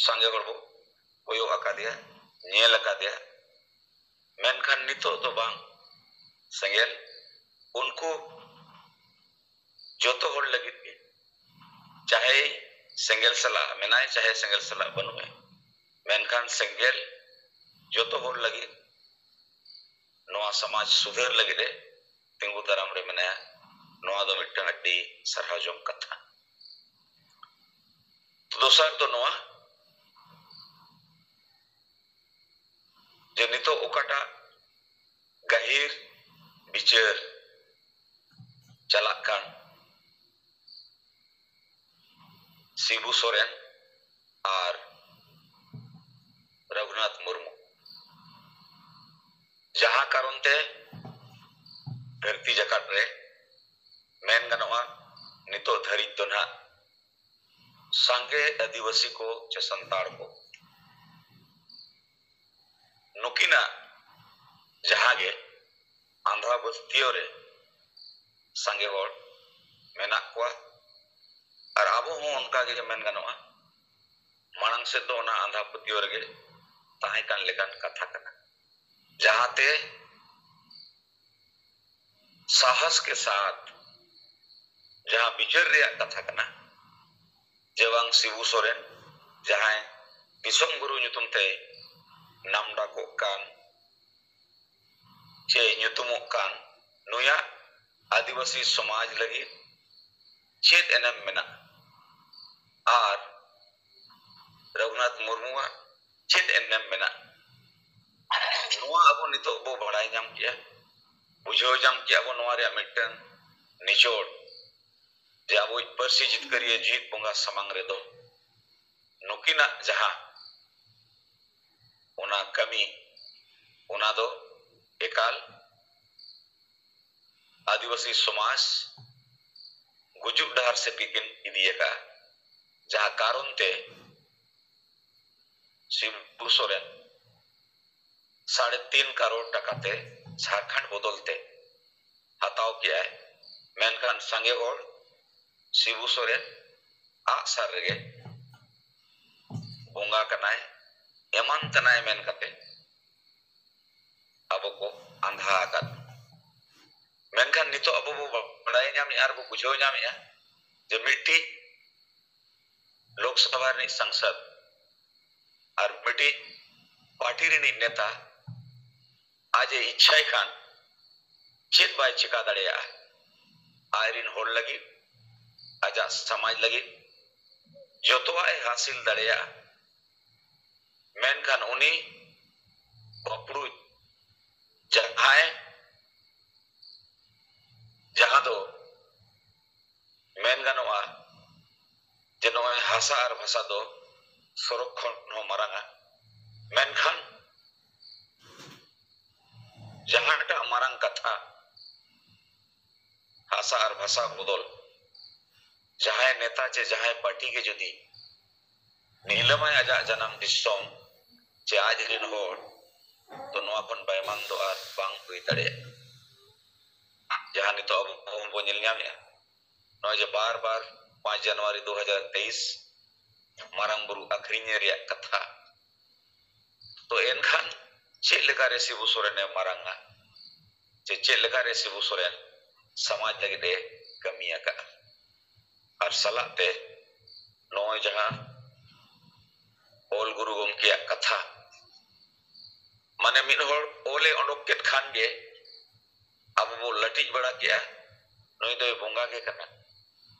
ᱥᱟᱸᱜᱮ ᱦᱚᱲ ᱵᱚ ᱠᱚᱭᱚᱜ ᱟᱠᱟᱫᱮᱭᱟ, ᱧᱮᱞ ᱟᱠᱟᱫᱮᱭᱟ᱾ ᱢᱮᱱᱠᱷᱟᱱ ᱱᱤᱛᱚᱜ ᱫᱚ ᱵᱟᱝ, ᱥᱮᱸᱜᱮᱞ ᱩᱱᱠᱩ ᱡᱚᱛᱚ ᱦᱚᱲ ᱞᱟᱹᱜᱤᱫ ᱜᱮ, ᱪᱟᱦᱮ ᱥᱮᱸᱜᱮᱞ ᱥᱟᱞᱟᱜ ᱢᱮᱱᱟᱭ, ᱪᱟᱦᱮ ᱥᱮᱸᱜᱮᱞ ᱥᱟᱞᱟᱜ ᱵᱟᱹᱱᱩᱜᱼᱟ, ᱢᱮᱱᱠᱷᱟᱱ ᱥᱮᱸᱜᱮᱞ ᱡᱚᱛᱚ ᱦᱚᱲ ᱞᱟᱹᱜᱤᱫ, ᱱᱚᱣᱟ ᱥᱚᱢᱟᱡᱽ ᱥᱩᱫᱷᱟᱹᱨ ᱞᱟᱹᱜᱤᱫ ᱮ ᱛᱤᱸᱜᱩ ᱫᱟᱨᱟᱢ ᱨᱮ ᱢᱮᱱᱟᱭᱟ᱾ ᱱᱚᱣᱟ ᱫᱚ ᱢᱤᱫᱴᱟᱝ ᱟᱹᱰᱤ ᱥᱟᱨᱦᱟᱣ ᱡᱚᱝ ᱠᱟᱛᱷᱟ᱾ ᱫᱚᱥᱟᱨ ᱫᱚ ᱱᱚᱣᱟ ᱡᱮ ᱱᱤᱛᱚᱜ ᱚᱠᱟᱴᱟᱜ ᱜᱟᱹᱦᱤᱨ ᱵᱤᱪᱟᱹᱨ ᱪᱟᱞᱟᱜ ᱠᱟᱱ ᱥᱤᱵᱩ ᱥᱚᱨᱮᱱ ᱟᱨ ᱨᱚᱜᱷᱩᱱᱟᱛᱷ ᱢᱩᱨᱢᱩ, ᱡᱟᱦᱟᱸ ᱠᱟᱨᱚᱱ ᱛᱮ ᱫᱷᱟᱹᱨᱛᱤ ᱡᱟᱠᱟᱛ ᱨᱮ ᱢᱮᱱ ᱜᱟᱱᱚᱜᱼᱟ, ᱱᱤᱛᱚᱜ ᱫᱷᱟᱹᱨᱤᱡ ᱫᱚ ᱱᱟᱦᱟᱜ ᱥᱟᱸᱜᱮ ᱟᱹᱫᱤᱵᱟᱹᱥᱤ ᱠᱚ ᱪᱮ ᱥᱟᱱᱛᱟᱲ ᱠᱚ ᱱᱩᱠᱤᱱᱟᱜ ᱡᱟᱦᱟᱸ ᱜᱮ ᱟᱸᱫᱷᱟ ᱯᱟᱹᱛᱭᱟᱹᱣ ᱨᱮ ᱥᱟᱸᱜᱮ ᱦᱚᱲ ᱢᱮᱱᱟᱜ ᱠᱚᱣᱟ᱾ ᱟᱨ ᱟᱵᱚ ᱦᱚᱸ ᱚᱱᱠᱟ ᱜᱮ ᱢᱮᱱ ᱜᱟᱱᱚᱜᱼᱟ, ᱢᱟᱲᱟᱝ ᱥᱮᱫ ᱫᱚ ᱚᱱᱟ ᱟᱸᱫᱷᱟ ᱯᱟᱹᱛᱭᱟᱹᱣ ᱨᱮᱜᱮ ᱛᱟᱦᱮᱸ ᱠᱟᱱ ᱞᱮᱠᱟᱱ ᱠᱟᱛᱷᱟ ᱠᱟᱱᱟ, ᱡᱟᱦᱟᱸᱛᱮ ᱥᱟᱦᱚᱥ ᱠᱮ ᱥᱟᱛᱷ ᱡᱟᱦᱟᱸ ᱵᱤᱪᱟᱹᱨ ᱨᱮᱭᱟᱜ ᱠᱟᱛᱷᱟ ᱠᱟᱱᱟ ᱡᱮ ᱵᱟᱝ ᱥᱤᱵᱩ ᱥᱚᱨᱮᱱ, ᱡᱟᱦᱟᱸᱭ ᱫᱤᱥᱚᱢ ᱜᱩᱨᱩ ᱧᱩᱛᱩᱢ ᱛᱮ ᱱᱟᱢᱰᱟᱠᱚᱜ ᱠᱟᱱ ᱪᱮ ᱧᱩᱛᱩᱢᱚᱜ ᱠᱟᱱ, ᱱᱩᱭᱟᱜ ᱟᱹᱫᱤᱵᱟᱹᱥᱤ ᱥᱚᱢᱟᱡᱽ ᱞᱟᱹᱜᱤᱫ ᱪᱮᱫ ᱮᱱᱮᱢ ᱢᱮᱱᱟᱜᱼᱟ ᱟᱨ ᱨᱚᱜᱷᱩᱱᱟᱛᱷ ᱢᱩᱨᱢᱩᱣᱟᱜ ᱪᱮᱫ ᱮᱱᱮᱢ ᱢᱮᱱᱟᱜᱼᱟ, ᱱᱚᱣᱟ ᱟᱵᱚ ᱱᱤᱛᱚᱜ ᱵᱚ ᱵᱟᱲᱟᱭ ᱧᱟᱢ ᱠᱮᱜᱼᱟ, ᱵᱩᱡᱷᱟᱹᱣ ᱧᱟᱢ ᱠᱮᱜᱼᱟ ᱵᱚ ᱱᱚᱣᱟ ᱨᱮᱭᱟᱜ ᱢᱤᱫᱴᱟᱝ ᱱᱤᱪᱚᱲ, ᱡᱮ ᱟᱵᱚᱭᱤᱡ ᱯᱟᱹᱨᱥᱤ ᱡᱤᱛᱠᱟᱹᱨᱤᱭᱟᱹ ᱡᱤᱛ ᱵᱚᱸᱜᱟ ᱥᱟᱢᱟᱝ ᱨᱮᱫᱚ ᱱᱩᱠᱤᱱᱟᱜ ᱡᱟᱦᱟᱸ ᱚᱱᱟ ᱠᱟᱹᱢᱤ, ᱚᱱᱟ ᱫᱚ ᱮᱠᱟᱞ ᱟᱹᱫᱤᱵᱟᱹᱥᱤ ᱥᱚᱢᱟᱡᱽ ᱜᱩᱡᱩᱜ ᱰᱟᱦᱟᱨ ᱥᱮᱫ ᱜᱮᱠᱤᱱ ᱤᱫᱤᱭᱟᱠᱟᱫᱼᱟ, ᱡᱟᱦᱟᱸ ᱠᱟᱨᱚᱱ ᱛᱮ ᱥᱤᱵᱩ ᱥᱚᱨᱮᱱ ᱥᱟᱲᱮ ᱛᱤᱱ ᱠᱟᱨᱳᱲ ᱴᱟᱠᱟ ᱛᱮ ᱡᱷᱟᱲᱠᱷᱚᱸᱰ ᱵᱚᱫᱚᱞ ᱛᱮ ᱦᱟᱛᱟᱣ ᱠᱮᱜᱼᱟᱭ, ᱢᱮᱱᱠᱷᱟᱱ ᱥᱟᱸᱜᱮ ᱦᱚᱲ ᱥᱤᱵᱩ ᱥᱚᱨᱮᱱ ᱟᱜ ᱥᱟᱨ ᱨᱮᱜᱮ ᱵᱚᱸᱜᱟ ᱠᱟᱱᱟᱭ, ᱮᱢᱟᱱ ᱠᱟᱱᱟᱭ ᱢᱮᱱ ᱠᱟᱛᱮ ᱟᱵᱚ ᱠᱚ ᱟᱸᱫᱷᱟ ᱟᱠᱟᱫ᱾ ᱢᱮᱱᱠᱷᱟᱱ ᱱᱤᱛᱚᱜ ᱟᱵᱚ ᱵᱚ ᱵᱟᱲᱟᱭ ᱧᱟᱢᱮᱜᱼᱟ ᱟᱨ ᱵᱚ ᱵᱩᱡᱷᱟᱹᱣ ᱧᱟᱢᱮᱜᱼᱟ ᱡᱮ ᱢᱤᱫᱴᱤᱡ ᱞᱳᱠᱥᱚᱵᱷᱟ ᱨᱤᱱᱤᱡ ᱥᱟᱝᱥᱚᱫ ᱟᱨ ᱢᱤᱫᱴᱤᱡ ᱯᱟᱨᱴᱤ ᱨᱤᱱᱤᱡ ᱱᱮᱛᱟ ᱟᱡ ᱮ ᱤᱪᱪᱷᱟᱭ ᱠᱷᱟᱱ ᱪᱮᱫ ᱵᱟᱭ ᱪᱮᱠᱟ ᱫᱟᱲᱮᱭᱟᱜᱼᱟ? ᱟᱡ ᱨᱤᱱ ᱦᱚᱲ ᱞᱟᱹᱜᱤᱫ, ᱟᱡᱟᱜ ᱥᱚᱢᱟᱡᱽ ᱞᱟᱹᱜᱤᱫ ᱡᱚᱛᱚᱣᱟᱜ ᱮ ᱦᱟᱥᱤᱞ ᱫᱟᱲᱮᱭᱟᱜᱼᱟ᱾ ᱢᱮᱱᱠᱷᱟᱱ ᱩᱱᱤ ᱵᱟᱯᱲᱩᱡ ᱡᱟᱦᱟᱸᱭ, ᱡᱟᱦᱟᱸ ᱫᱚ ᱢᱮᱱ ᱜᱟᱱᱚᱜᱼᱟ ᱡᱮ ᱱᱚᱜᱼᱚᱭ ᱦᱟᱥᱟ ᱟᱨ ᱵᱷᱟᱥᱟ ᱫᱚ ᱥᱚᱨᱚᱜ ᱠᱷᱚᱱ ᱦᱚᱸ ᱢᱟᱨᱟᱝᱟ, ᱢᱮᱱᱠᱷᱟᱱ ᱡᱟᱦᱟᱸᱴᱟᱜ ᱢᱟᱨᱟᱝ ᱠᱟᱛᱷᱟ ᱦᱟᱥᱟ ᱟᱨ ᱵᱷᱟᱥᱟ ᱵᱚᱫᱚᱞ ᱡᱟᱦᱟᱸᱭ ᱱᱮᱛᱟ ᱪᱮ ᱡᱟᱦᱟᱸᱭ ᱯᱟᱨᱴᱤ ᱜᱮ ᱡᱩᱫᱤ ᱱᱤᱞᱟᱹᱢᱟᱭ ᱟᱡᱟᱜ ᱡᱟᱱᱟᱢ ᱫᱤᱥᱚᱢ ᱪᱮ ᱟᱡ ᱨᱤᱱ ᱦᱚᱲ, ᱛᱚ ᱱᱚᱣᱟ ᱠᱷᱚᱱ ᱵᱟᱭᱢᱟᱱ ᱫᱚ ᱟᱨ ᱵᱟᱝ ᱦᱩᱭ ᱫᱟᱲᱮᱭᱟᱜᱼᱟ᱾ ᱡᱟᱦᱟᱸ ᱱᱤᱛᱚᱜ ᱟᱵᱚ ᱠᱚᱦᱚᱸ ᱵᱚᱱ ᱧᱮᱞ ᱧᱟᱢᱮᱜᱼᱟ, ᱱᱚᱜᱼᱚᱭ ᱡᱮ ᱵᱟᱨ ᱵᱟᱨ ᱯᱟᱸᱪ ᱡᱟᱱᱩᱣᱟᱨᱤ ᱫᱩ ᱦᱟᱡᱟᱨ ᱛᱮᱭᱤᱥ ᱢᱟᱨᱟᱝ ᱵᱩᱨᱩ ᱟᱹᱠᱷᱨᱤᱧ ᱨᱮᱭᱟᱜ ᱠᱟᱛᱷᱟ, ᱛᱚ ᱮᱱᱠᱷᱟᱱ ᱪᱮᱫ ᱞᱮᱠᱟᱨᱮ ᱥᱤᱵᱩ ᱥᱚᱨᱮᱱᱮ ᱢᱟᱨᱟᱝᱟ? ᱪᱮ ᱪᱮᱫ ᱞᱮᱠᱟᱨᱮ ᱥᱤᱵᱩ ᱥᱚᱨᱮᱱ ᱥᱚᱢᱟᱡᱽ ᱞᱟᱹᱜᱤᱫ ᱮ ᱠᱟᱹᱢᱤ ᱟᱠᱟᱫᱼᱟ? ᱟᱨ ᱥᱟᱞᱟᱜ ᱛᱮ ᱱᱚᱜᱼᱚᱭ ᱡᱟᱦᱟᱸ ᱚᱞ ᱜᱩᱨᱩ ᱜᱚᱢᱠᱮᱭᱟᱜ ᱠᱟᱛᱷᱟ, ᱢᱟᱱᱮ ᱢᱤᱫ ᱦᱚᱲ ᱚᱞᱮ ᱚᱰᱚᱠ ᱠᱮᱫ ᱠᱷᱟᱱ ᱜᱮ ᱟᱵᱚ ᱵᱚ ᱞᱟᱹᱴᱤᱡ ᱵᱟᱲᱟ ᱠᱮᱜᱼᱟ, ᱱᱩᱭ ᱫᱚᱭ ᱵᱚᱸᱜᱟ ᱜᱮ ᱠᱟᱱᱟ,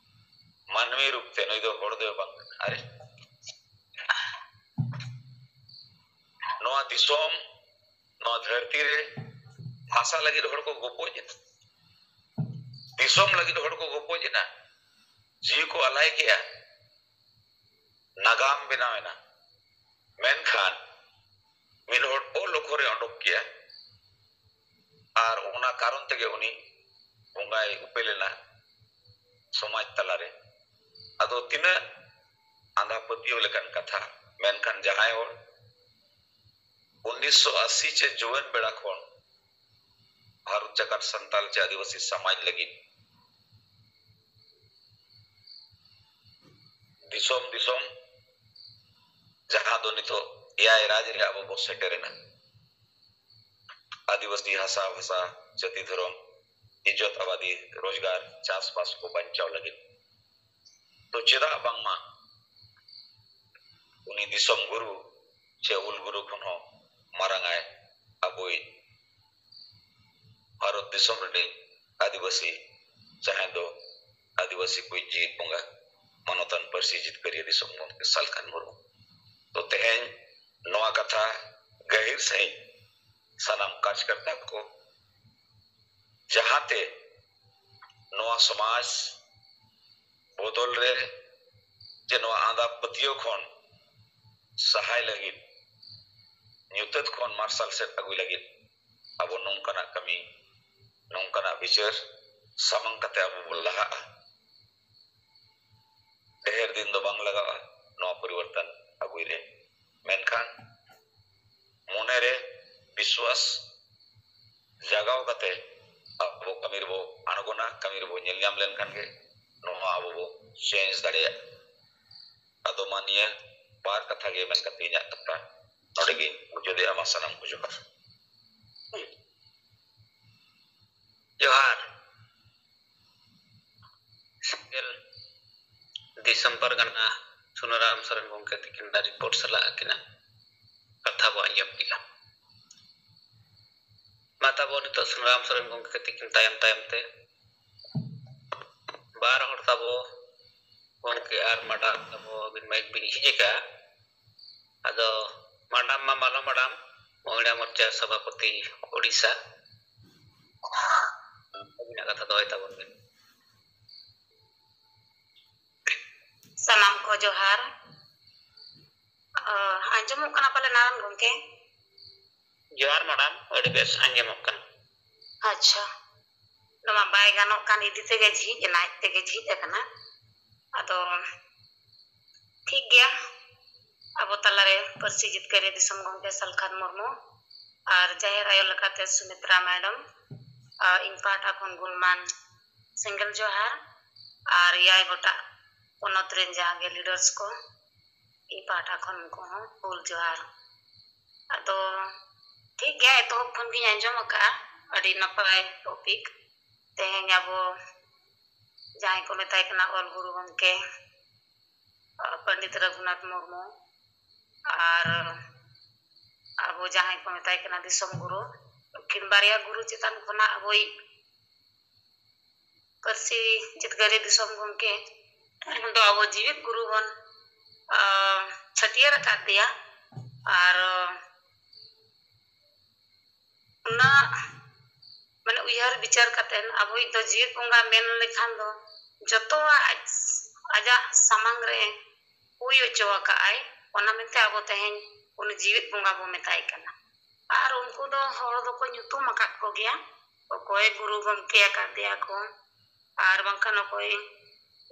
ᱢᱟᱹᱱᱢᱤ ᱨᱩᱯ ᱛᱮ ᱱᱩᱭ ᱫᱚ ᱦᱚᱲ ᱫᱚᱭ ᱵᱟᱝ ᱠᱟᱱᱟ᱾ ᱟᱨᱮ, ᱱᱚᱣᱟ ᱫᱤᱥᱚᱢ, ᱱᱚᱣᱟ ᱫᱷᱟᱹᱨᱛᱤ ᱨᱮ ᱵᱷᱟᱥᱟ ᱞᱟᱹᱜᱤᱫ ᱦᱚᱲ ᱠᱚ ᱜᱚᱯᱚᱡ ᱮᱱᱟ, ᱫᱤᱥᱚᱢ ᱞᱟᱹᱜᱤᱫ ᱦᱚᱲ ᱠᱚ ᱜᱚᱯᱚᱡ ᱮᱱᱟ, ᱡᱤᱣᱤ ᱠᱚ ᱟᱞᱟᱭ ᱠᱮᱜᱼᱟ, ᱱᱟᱜᱟᱢ ᱵᱮᱱᱟᱣ ᱮᱱᱟ᱾ ᱢᱮᱱᱠᱷᱟᱱ ᱢᱤᱫ ᱦᱚᱲ ᱚᱞ ᱚᱠᱷᱚᱨᱮ ᱚᱰᱚᱠ ᱠᱮᱜᱼᱟ ᱟᱨ ᱚᱱᱟ ᱠᱟᱨᱚᱱ ᱛᱮᱜᱮ ᱩᱱᱤ ᱵᱚᱸᱜᱟᱭ ᱩᱯᱮᱞ ᱮᱱᱟ ᱥᱚᱢᱟᱡᱽ ᱛᱟᱞᱟᱨᱮ᱾ ᱟᱫᱚ ᱛᱤᱱᱟᱹᱜ ᱟᱸᱫᱷᱟ ᱯᱟᱹᱛᱭᱟᱹᱣ ᱞᱮᱠᱟᱱ ᱠᱟᱛᱷᱟ, ᱢᱮᱱᱠᱷᱟᱱ ᱡᱟᱦᱟᱸᱭ ᱦᱚᱲ ᱩᱱᱤᱥᱥᱚ ᱟᱥᱤ ᱪᱮ ᱡᱩᱣᱟᱹᱱ ᱵᱮᱲᱟ ᱠᱷᱚᱱ ᱵᱷᱟᱨᱚᱛ ᱡᱟᱠᱟᱛ ᱥᱟᱱᱛᱟᱞ ᱪᱮ ᱟᱹᱫᱤᱵᱟᱹᱥᱤ ᱥᱚᱢᱟᱡᱽ ᱞᱟᱹᱜᱤᱫ ᱫᱤᱥᱚᱢ ᱫᱤᱥᱚᱢ, ᱡᱟᱦᱟᱸ ᱫᱚ ᱱᱤᱛᱚᱜ ᱮᱭᱟᱭ ᱨᱟᱡᱽ ᱨᱮ ᱟᱵᱚ ᱵᱚ ᱥᱮᱴᱮᱨᱮᱱᱟ᱾ ᱟᱹᱫᱤᱵᱟᱹᱥᱤ ᱦᱟᱥᱟ ᱵᱷᱟᱥᱟ, ᱡᱟᱹᱛᱤ ᱫᱷᱚᱨᱚᱢ, ᱤᱡᱽᱡᱚᱛ ᱟᱵᱟᱫᱤ, ᱨᱳᱡᱽᱜᱟᱨ, ᱪᱟᱥᱵᱟᱥ ᱠᱚ ᱵᱟᱧᱪᱟᱣ ᱞᱟᱹᱜᱤᱫ᱾ ᱛᱚ ᱪᱮᱫᱟᱜ ᱵᱟᱝᱢᱟ ᱩᱱᱤ ᱫᱤᱥᱚᱢ ᱜᱩᱨᱩ ᱪᱮ ᱦᱩᱞ ᱜᱩᱨᱩ ᱠᱷᱚᱱ ᱦᱚᱸ ᱢᱟᱨᱟᱝ ᱟᱭ ᱟᱵᱚᱭᱤᱡ ᱵᱷᱟᱨᱚᱛ ᱫᱤᱥᱚᱢ ᱨᱤᱱᱤᱡ ᱟᱹᱫᱤᱵᱟᱹᱥᱤ, ᱡᱟᱦᱟᱸᱭ ᱫᱚ ᱟᱹᱫᱤᱵᱟᱹᱥᱤ ᱠᱚᱭᱤᱡ ᱡᱤᱣᱤᱫ ᱵᱚᱸᱜᱟ, ᱢᱟᱱᱚᱛᱟᱱ ᱯᱟᱹᱨᱥᱤ ᱡᱤᱛᱠᱟᱹᱨᱤᱭᱟᱹ ᱫᱤᱥᱚᱢ ᱜᱚᱢᱠᱮ ᱥᱟᱞᱠᱷᱟᱱ ᱢᱩᱨᱢᱩ᱾ ᱛᱚ ᱛᱮᱦᱮᱧ ᱱᱚᱣᱟ ᱠᱟᱛᱷᱟ ᱜᱟᱹᱦᱤᱨ ᱥᱟᱺᱦᱤᱡ ᱥᱟᱱᱟᱢ ᱠᱟᱨᱡᱽᱠᱚᱨᱛᱟ ᱠᱚ, ᱡᱟᱦᱟᱸᱛᱮ ᱱᱚᱣᱟ ᱥᱚᱢᱟᱡᱽ ᱵᱚᱫᱚᱞ ᱨᱮ ᱡᱮ ᱱᱚᱣᱟ ᱟᱸᱫᱷᱟ ᱯᱟᱹᱛᱭᱟᱹᱣ ᱠᱷᱚᱱ ᱥᱟᱦᱟᱭ ᱞᱟᱹᱜᱤᱫ, ᱧᱩᱛᱟᱹᱛ ᱠᱷᱚᱱ ᱢᱟᱨᱥᱟᱞ ᱥᱮᱫ ᱟᱹᱜᱩᱭ ᱞᱟᱹᱜᱤᱫ ᱟᱵᱚ ᱱᱚᱝᱠᱟᱱᱟᱜ ᱠᱟᱹᱢᱤ, ᱱᱚᱝᱠᱟᱱᱟᱜ ᱵᱤᱪᱟᱹᱨ ᱥᱟᱢᱟᱝ ᱠᱟᱛᱮ ᱟᱵᱚ ᱵᱚᱱ ᱞᱟᱦᱟᱜᱼᱟ᱾ ᱰᱷᱮᱨ ᱫᱤᱱ ᱫᱚ ᱵᱟᱝ ᱞᱟᱜᱟᱜᱼᱟ ᱱᱚᱣᱟ ᱯᱚᱨᱤᱵᱚᱨᱛᱚᱱ ᱟᱹᱜᱩᱭ ᱨᱮ, ᱢᱮᱱᱠᱷᱟᱱ ᱢᱚᱱᱮᱨᱮ ᱵᱤᱥᱣᱟᱥ ᱡᱟᱜᱟᱣ ᱠᱟᱛᱮ ᱟᱵᱚ ᱠᱟᱹᱢᱤ ᱨᱮᱵᱚ ᱟᱬᱜᱚᱱᱟ, ᱠᱟᱹᱢᱤ ᱨᱮᱵᱚ ᱧᱮᱞ ᱧᱟᱢ ᱞᱮᱱᱠᱷᱟᱱ ᱜᱮ ᱱᱚᱣᱟ ᱟᱵᱚ ᱵᱚ ᱪᱮᱧᱡᱽ ᱫᱟᱲᱮᱭᱟᱜᱼᱟ᱾ ᱟᱫᱚ ᱢᱟ ᱱᱤᱭᱟᱹ ᱵᱟᱨ ᱠᱟᱛᱷᱟ ᱜᱮ ᱢᱮᱱ ᱠᱟᱛᱮ ᱤᱧᱟᱹᱜ ᱠᱟᱛᱷᱟ ᱱᱚᱰᱮ ᱜᱮᱧ ᱢᱩᱪᱟᱹᱫᱮᱜᱼᱟ᱾ ᱢᱟ ᱥᱟᱱᱟᱢ ᱠᱚ ᱡᱚᱦᱟᱨ᱾ ᱡᱚᱦᱟᱨ᱾ ᱥᱮᱸᱜᱮᱞ ᱫᱤᱥᱚᱢ ᱯᱟᱨᱜᱟᱱᱟ ᱥᱩᱱᱟᱨᱟᱢ ᱥᱚᱨᱮᱱ ᱜᱚᱢᱠᱮ ᱛᱤᱠᱤᱱ ᱨᱮᱱᱟᱜ ᱨᱤᱯᱳᱨᱴ ᱥᱟᱞᱟᱜ ᱟᱹᱠᱤᱱᱟᱜ ᱠᱟᱛᱷᱟ ᱵᱚ ᱟᱸᱡᱚᱢ ᱠᱮᱫᱟ᱾ ᱢᱟ ᱛᱟᱵᱚ ᱱᱤᱛᱚᱜ ᱥᱩᱱᱟᱨᱟᱢ ᱥᱚᱨᱮᱱ ᱜᱚᱢᱠᱮ ᱛᱤᱠᱤᱱ ᱛᱟᱭᱚᱢ ᱛᱟᱭᱚᱢ ᱛᱮ ᱵᱟᱨ ᱦᱚᱲ ᱛᱟᱵᱚ ᱜᱚᱢᱠᱮ ᱟᱨ ᱢᱟᱰᱟᱢ ᱛᱟᱵᱚ ᱟᱹᱵᱤᱱ ᱢᱟᱭᱤᱠ ᱵᱤᱱ ᱡᱷᱤᱡ ᱟᱠᱟᱫᱼᱟ᱾ ᱟᱫᱚ ᱢᱟᱰᱟᱢ ᱢᱟ ᱢᱟᱞᱚ ᱢᱟᱰᱟᱢ, ᱢᱚᱦᱤᱞᱟ ᱢᱳᱨᱪᱟ ᱥᱚᱵᱷᱟᱯᱚᱛᱤ ᱳᱰᱤᱥᱟ, ᱟᱹᱵᱤᱱᱟᱜ ᱠᱟᱛᱷᱟ ᱫᱚᱦᱚᱭ ᱛᱟᱵᱚᱱ ᱵᱤᱱ᱾ ᱥᱟᱱᱟᱢ ᱠᱚ ᱡᱚᱦᱟᱨ᱾ ᱚ, ᱟᱸᱡᱚᱢᱚᱜ ᱠᱟᱱᱟ ᱯᱟᱞᱮ ᱱᱟᱨᱟᱭᱚᱱ ᱜᱚᱢᱠᱮ? ᱡᱚᱦᱟᱨ ᱢᱟᱰᱟᱢ, ᱟᱹᱰᱤ ᱵᱮᱥ ᱟᱸᱡᱚᱢᱚᱜ ᱠᱟᱱᱟ᱾ ᱟᱪᱪᱷᱟ, ᱱᱚᱣᱟ ᱵᱟᱭ ᱜᱟᱱᱚᱜ ᱠᱟᱱ ᱤᱫᱤ ᱛᱮᱜᱮ ᱡᱷᱤᱡ ᱮᱱᱟ, ᱟᱡ ᱛᱮᱜᱮ ᱡᱷᱤᱡ ᱟᱠᱟᱱᱟ᱾ ᱟᱫᱚ ᱴᱷᱤᱠ ᱜᱮᱭᱟ, ᱟᱵᱚ ᱛᱟᱞᱟᱨᱮ ᱯᱟᱹᱨᱥᱤ ᱡᱤᱛᱠᱟᱹᱨᱤᱭᱟᱹ ᱫᱤᱥᱚᱢ ᱜᱚᱢᱠᱮ ᱥᱟᱞᱠᱷᱟᱱ ᱢᱩᱨᱢᱩ ᱟᱨ ᱡᱟᱦᱮᱨ ᱟᱭᱳ ᱞᱮᱠᱟᱛᱮ ᱥᱩᱢᱤᱛᱨᱟ ᱢᱮᱰᱟᱢ, ᱟᱨ ᱤᱧ ᱯᱟᱦᱴᱟ ᱠᱷᱚᱱ ᱜᱩᱱᱢᱟᱱ ᱥᱮᱸᱜᱮᱞ ᱡᱚᱦᱟᱨ ᱟᱨ ᱮᱭᱟᱭ ᱜᱚᱴᱟᱝ ᱯᱚᱱᱚᱛ ᱨᱮᱱ ᱡᱟᱦᱟᱸ ᱜᱮ leaders ᱠᱚ, ᱤᱧ ᱯᱟᱦᱴᱟ ᱠᱷᱚᱱ ᱩᱱᱠᱩ ᱦᱚᱸ ᱦᱩᱞ ᱡᱚᱦᱟᱨ᱾ ᱟᱫᱚ ᱴᱷᱤᱠ ᱜᱮᱭᱟ, ᱮᱛᱚᱦᱚᱵ ᱠᱷᱚᱱ ᱜᱤᱧ ᱟᱸᱡᱚᱢ ᱟᱠᱟᱫᱼᱟ, ᱟᱹᱰᱤ ᱱᱟᱯᱟᱭ topic᱾ ᱛᱮᱦᱮᱧ ᱟᱵᱚ ᱡᱟᱦᱟᱸᱭ ᱠᱚ ᱢᱮᱛᱟᱭ ᱠᱟᱱᱟ ᱚᱞ ᱜᱩᱨᱩ ᱜᱚᱢᱠᱮ, ᱟᱨ ᱯᱚᱱᱰᱤᱛ ᱨᱚᱜᱷᱩᱱᱟᱛᱷ ᱢᱩᱨᱢᱩ ᱟᱨ ᱟᱵᱚ ᱡᱟᱦᱟᱸᱭ ᱠᱚ ᱢᱮᱛᱟᱭ ᱠᱟᱱᱟ ᱫᱤᱥᱚᱢ ᱜᱩᱨᱩ, ᱩᱱᱠᱤᱱ ᱵᱟᱨᱭᱟ ᱜᱩᱨᱩ ᱪᱮᱛᱟᱱ ᱠᱷᱚᱱᱟᱜ ᱟᱵᱚᱭᱤᱡ ᱯᱟᱹᱨᱥᱤ ᱡᱤᱛᱠᱟᱹᱨᱤ ᱫᱤᱥᱚᱢ ᱜᱚᱢᱠᱮ ᱫᱚ ᱟᱵᱚ ᱡᱤᱣᱤᱫ ᱜᱩᱨᱩ ᱵᱚᱱ, ᱟᱸ, ᱪᱷᱟᱹᱴᱭᱟᱹᱨ ᱟᱠᱟᱫᱮᱭᱟ᱾ ᱟᱨ ᱩᱱᱟᱹᱜ ᱢᱟᱱᱮ ᱩᱭᱦᱟᱹᱨ ᱵᱤᱪᱟᱹᱨ ᱠᱟᱛᱮᱫ ᱟᱵᱚᱭᱤᱡ ᱫᱚ ᱡᱤᱣᱤᱫ ᱵᱚᱸᱜᱟ ᱢᱮᱱ ᱞᱮᱠᱷᱟᱱ ᱫᱚ ᱡᱚᱛᱚᱣᱟᱜ ᱟᱡ, ᱟᱡᱟᱜ ᱥᱟᱢᱟᱝ ᱨᱮ ᱦᱩᱭ ᱦᱚᱪᱚ ᱟᱠᱟᱫ ᱟᱭ, ᱚᱱᱟ ᱢᱮᱱᱛᱮ ᱟᱵᱚ ᱛᱮᱦᱮᱧ ᱩᱱᱤ ᱡᱤᱣᱤᱫ ᱵᱚᱸᱜᱟ ᱵᱚ ᱢᱮᱛᱟᱭ ᱠᱟᱱᱟ᱾ ᱟᱨ ᱩᱱᱠᱩ ᱫᱚ ᱦᱚᱲ ᱫᱚᱠᱚ ᱧᱩᱛᱩᱢ ᱟᱠᱟᱫ ᱠᱚᱜᱮᱭᱟ, ᱚᱠᱚᱭ ᱜᱩᱨᱩ ᱜᱚᱢᱠᱮ ᱟᱠᱟᱫᱮᱭᱟ ᱠᱚ, ᱟᱨ ᱵᱟᱝᱠᱷᱟᱱ ᱚᱠᱚᱭ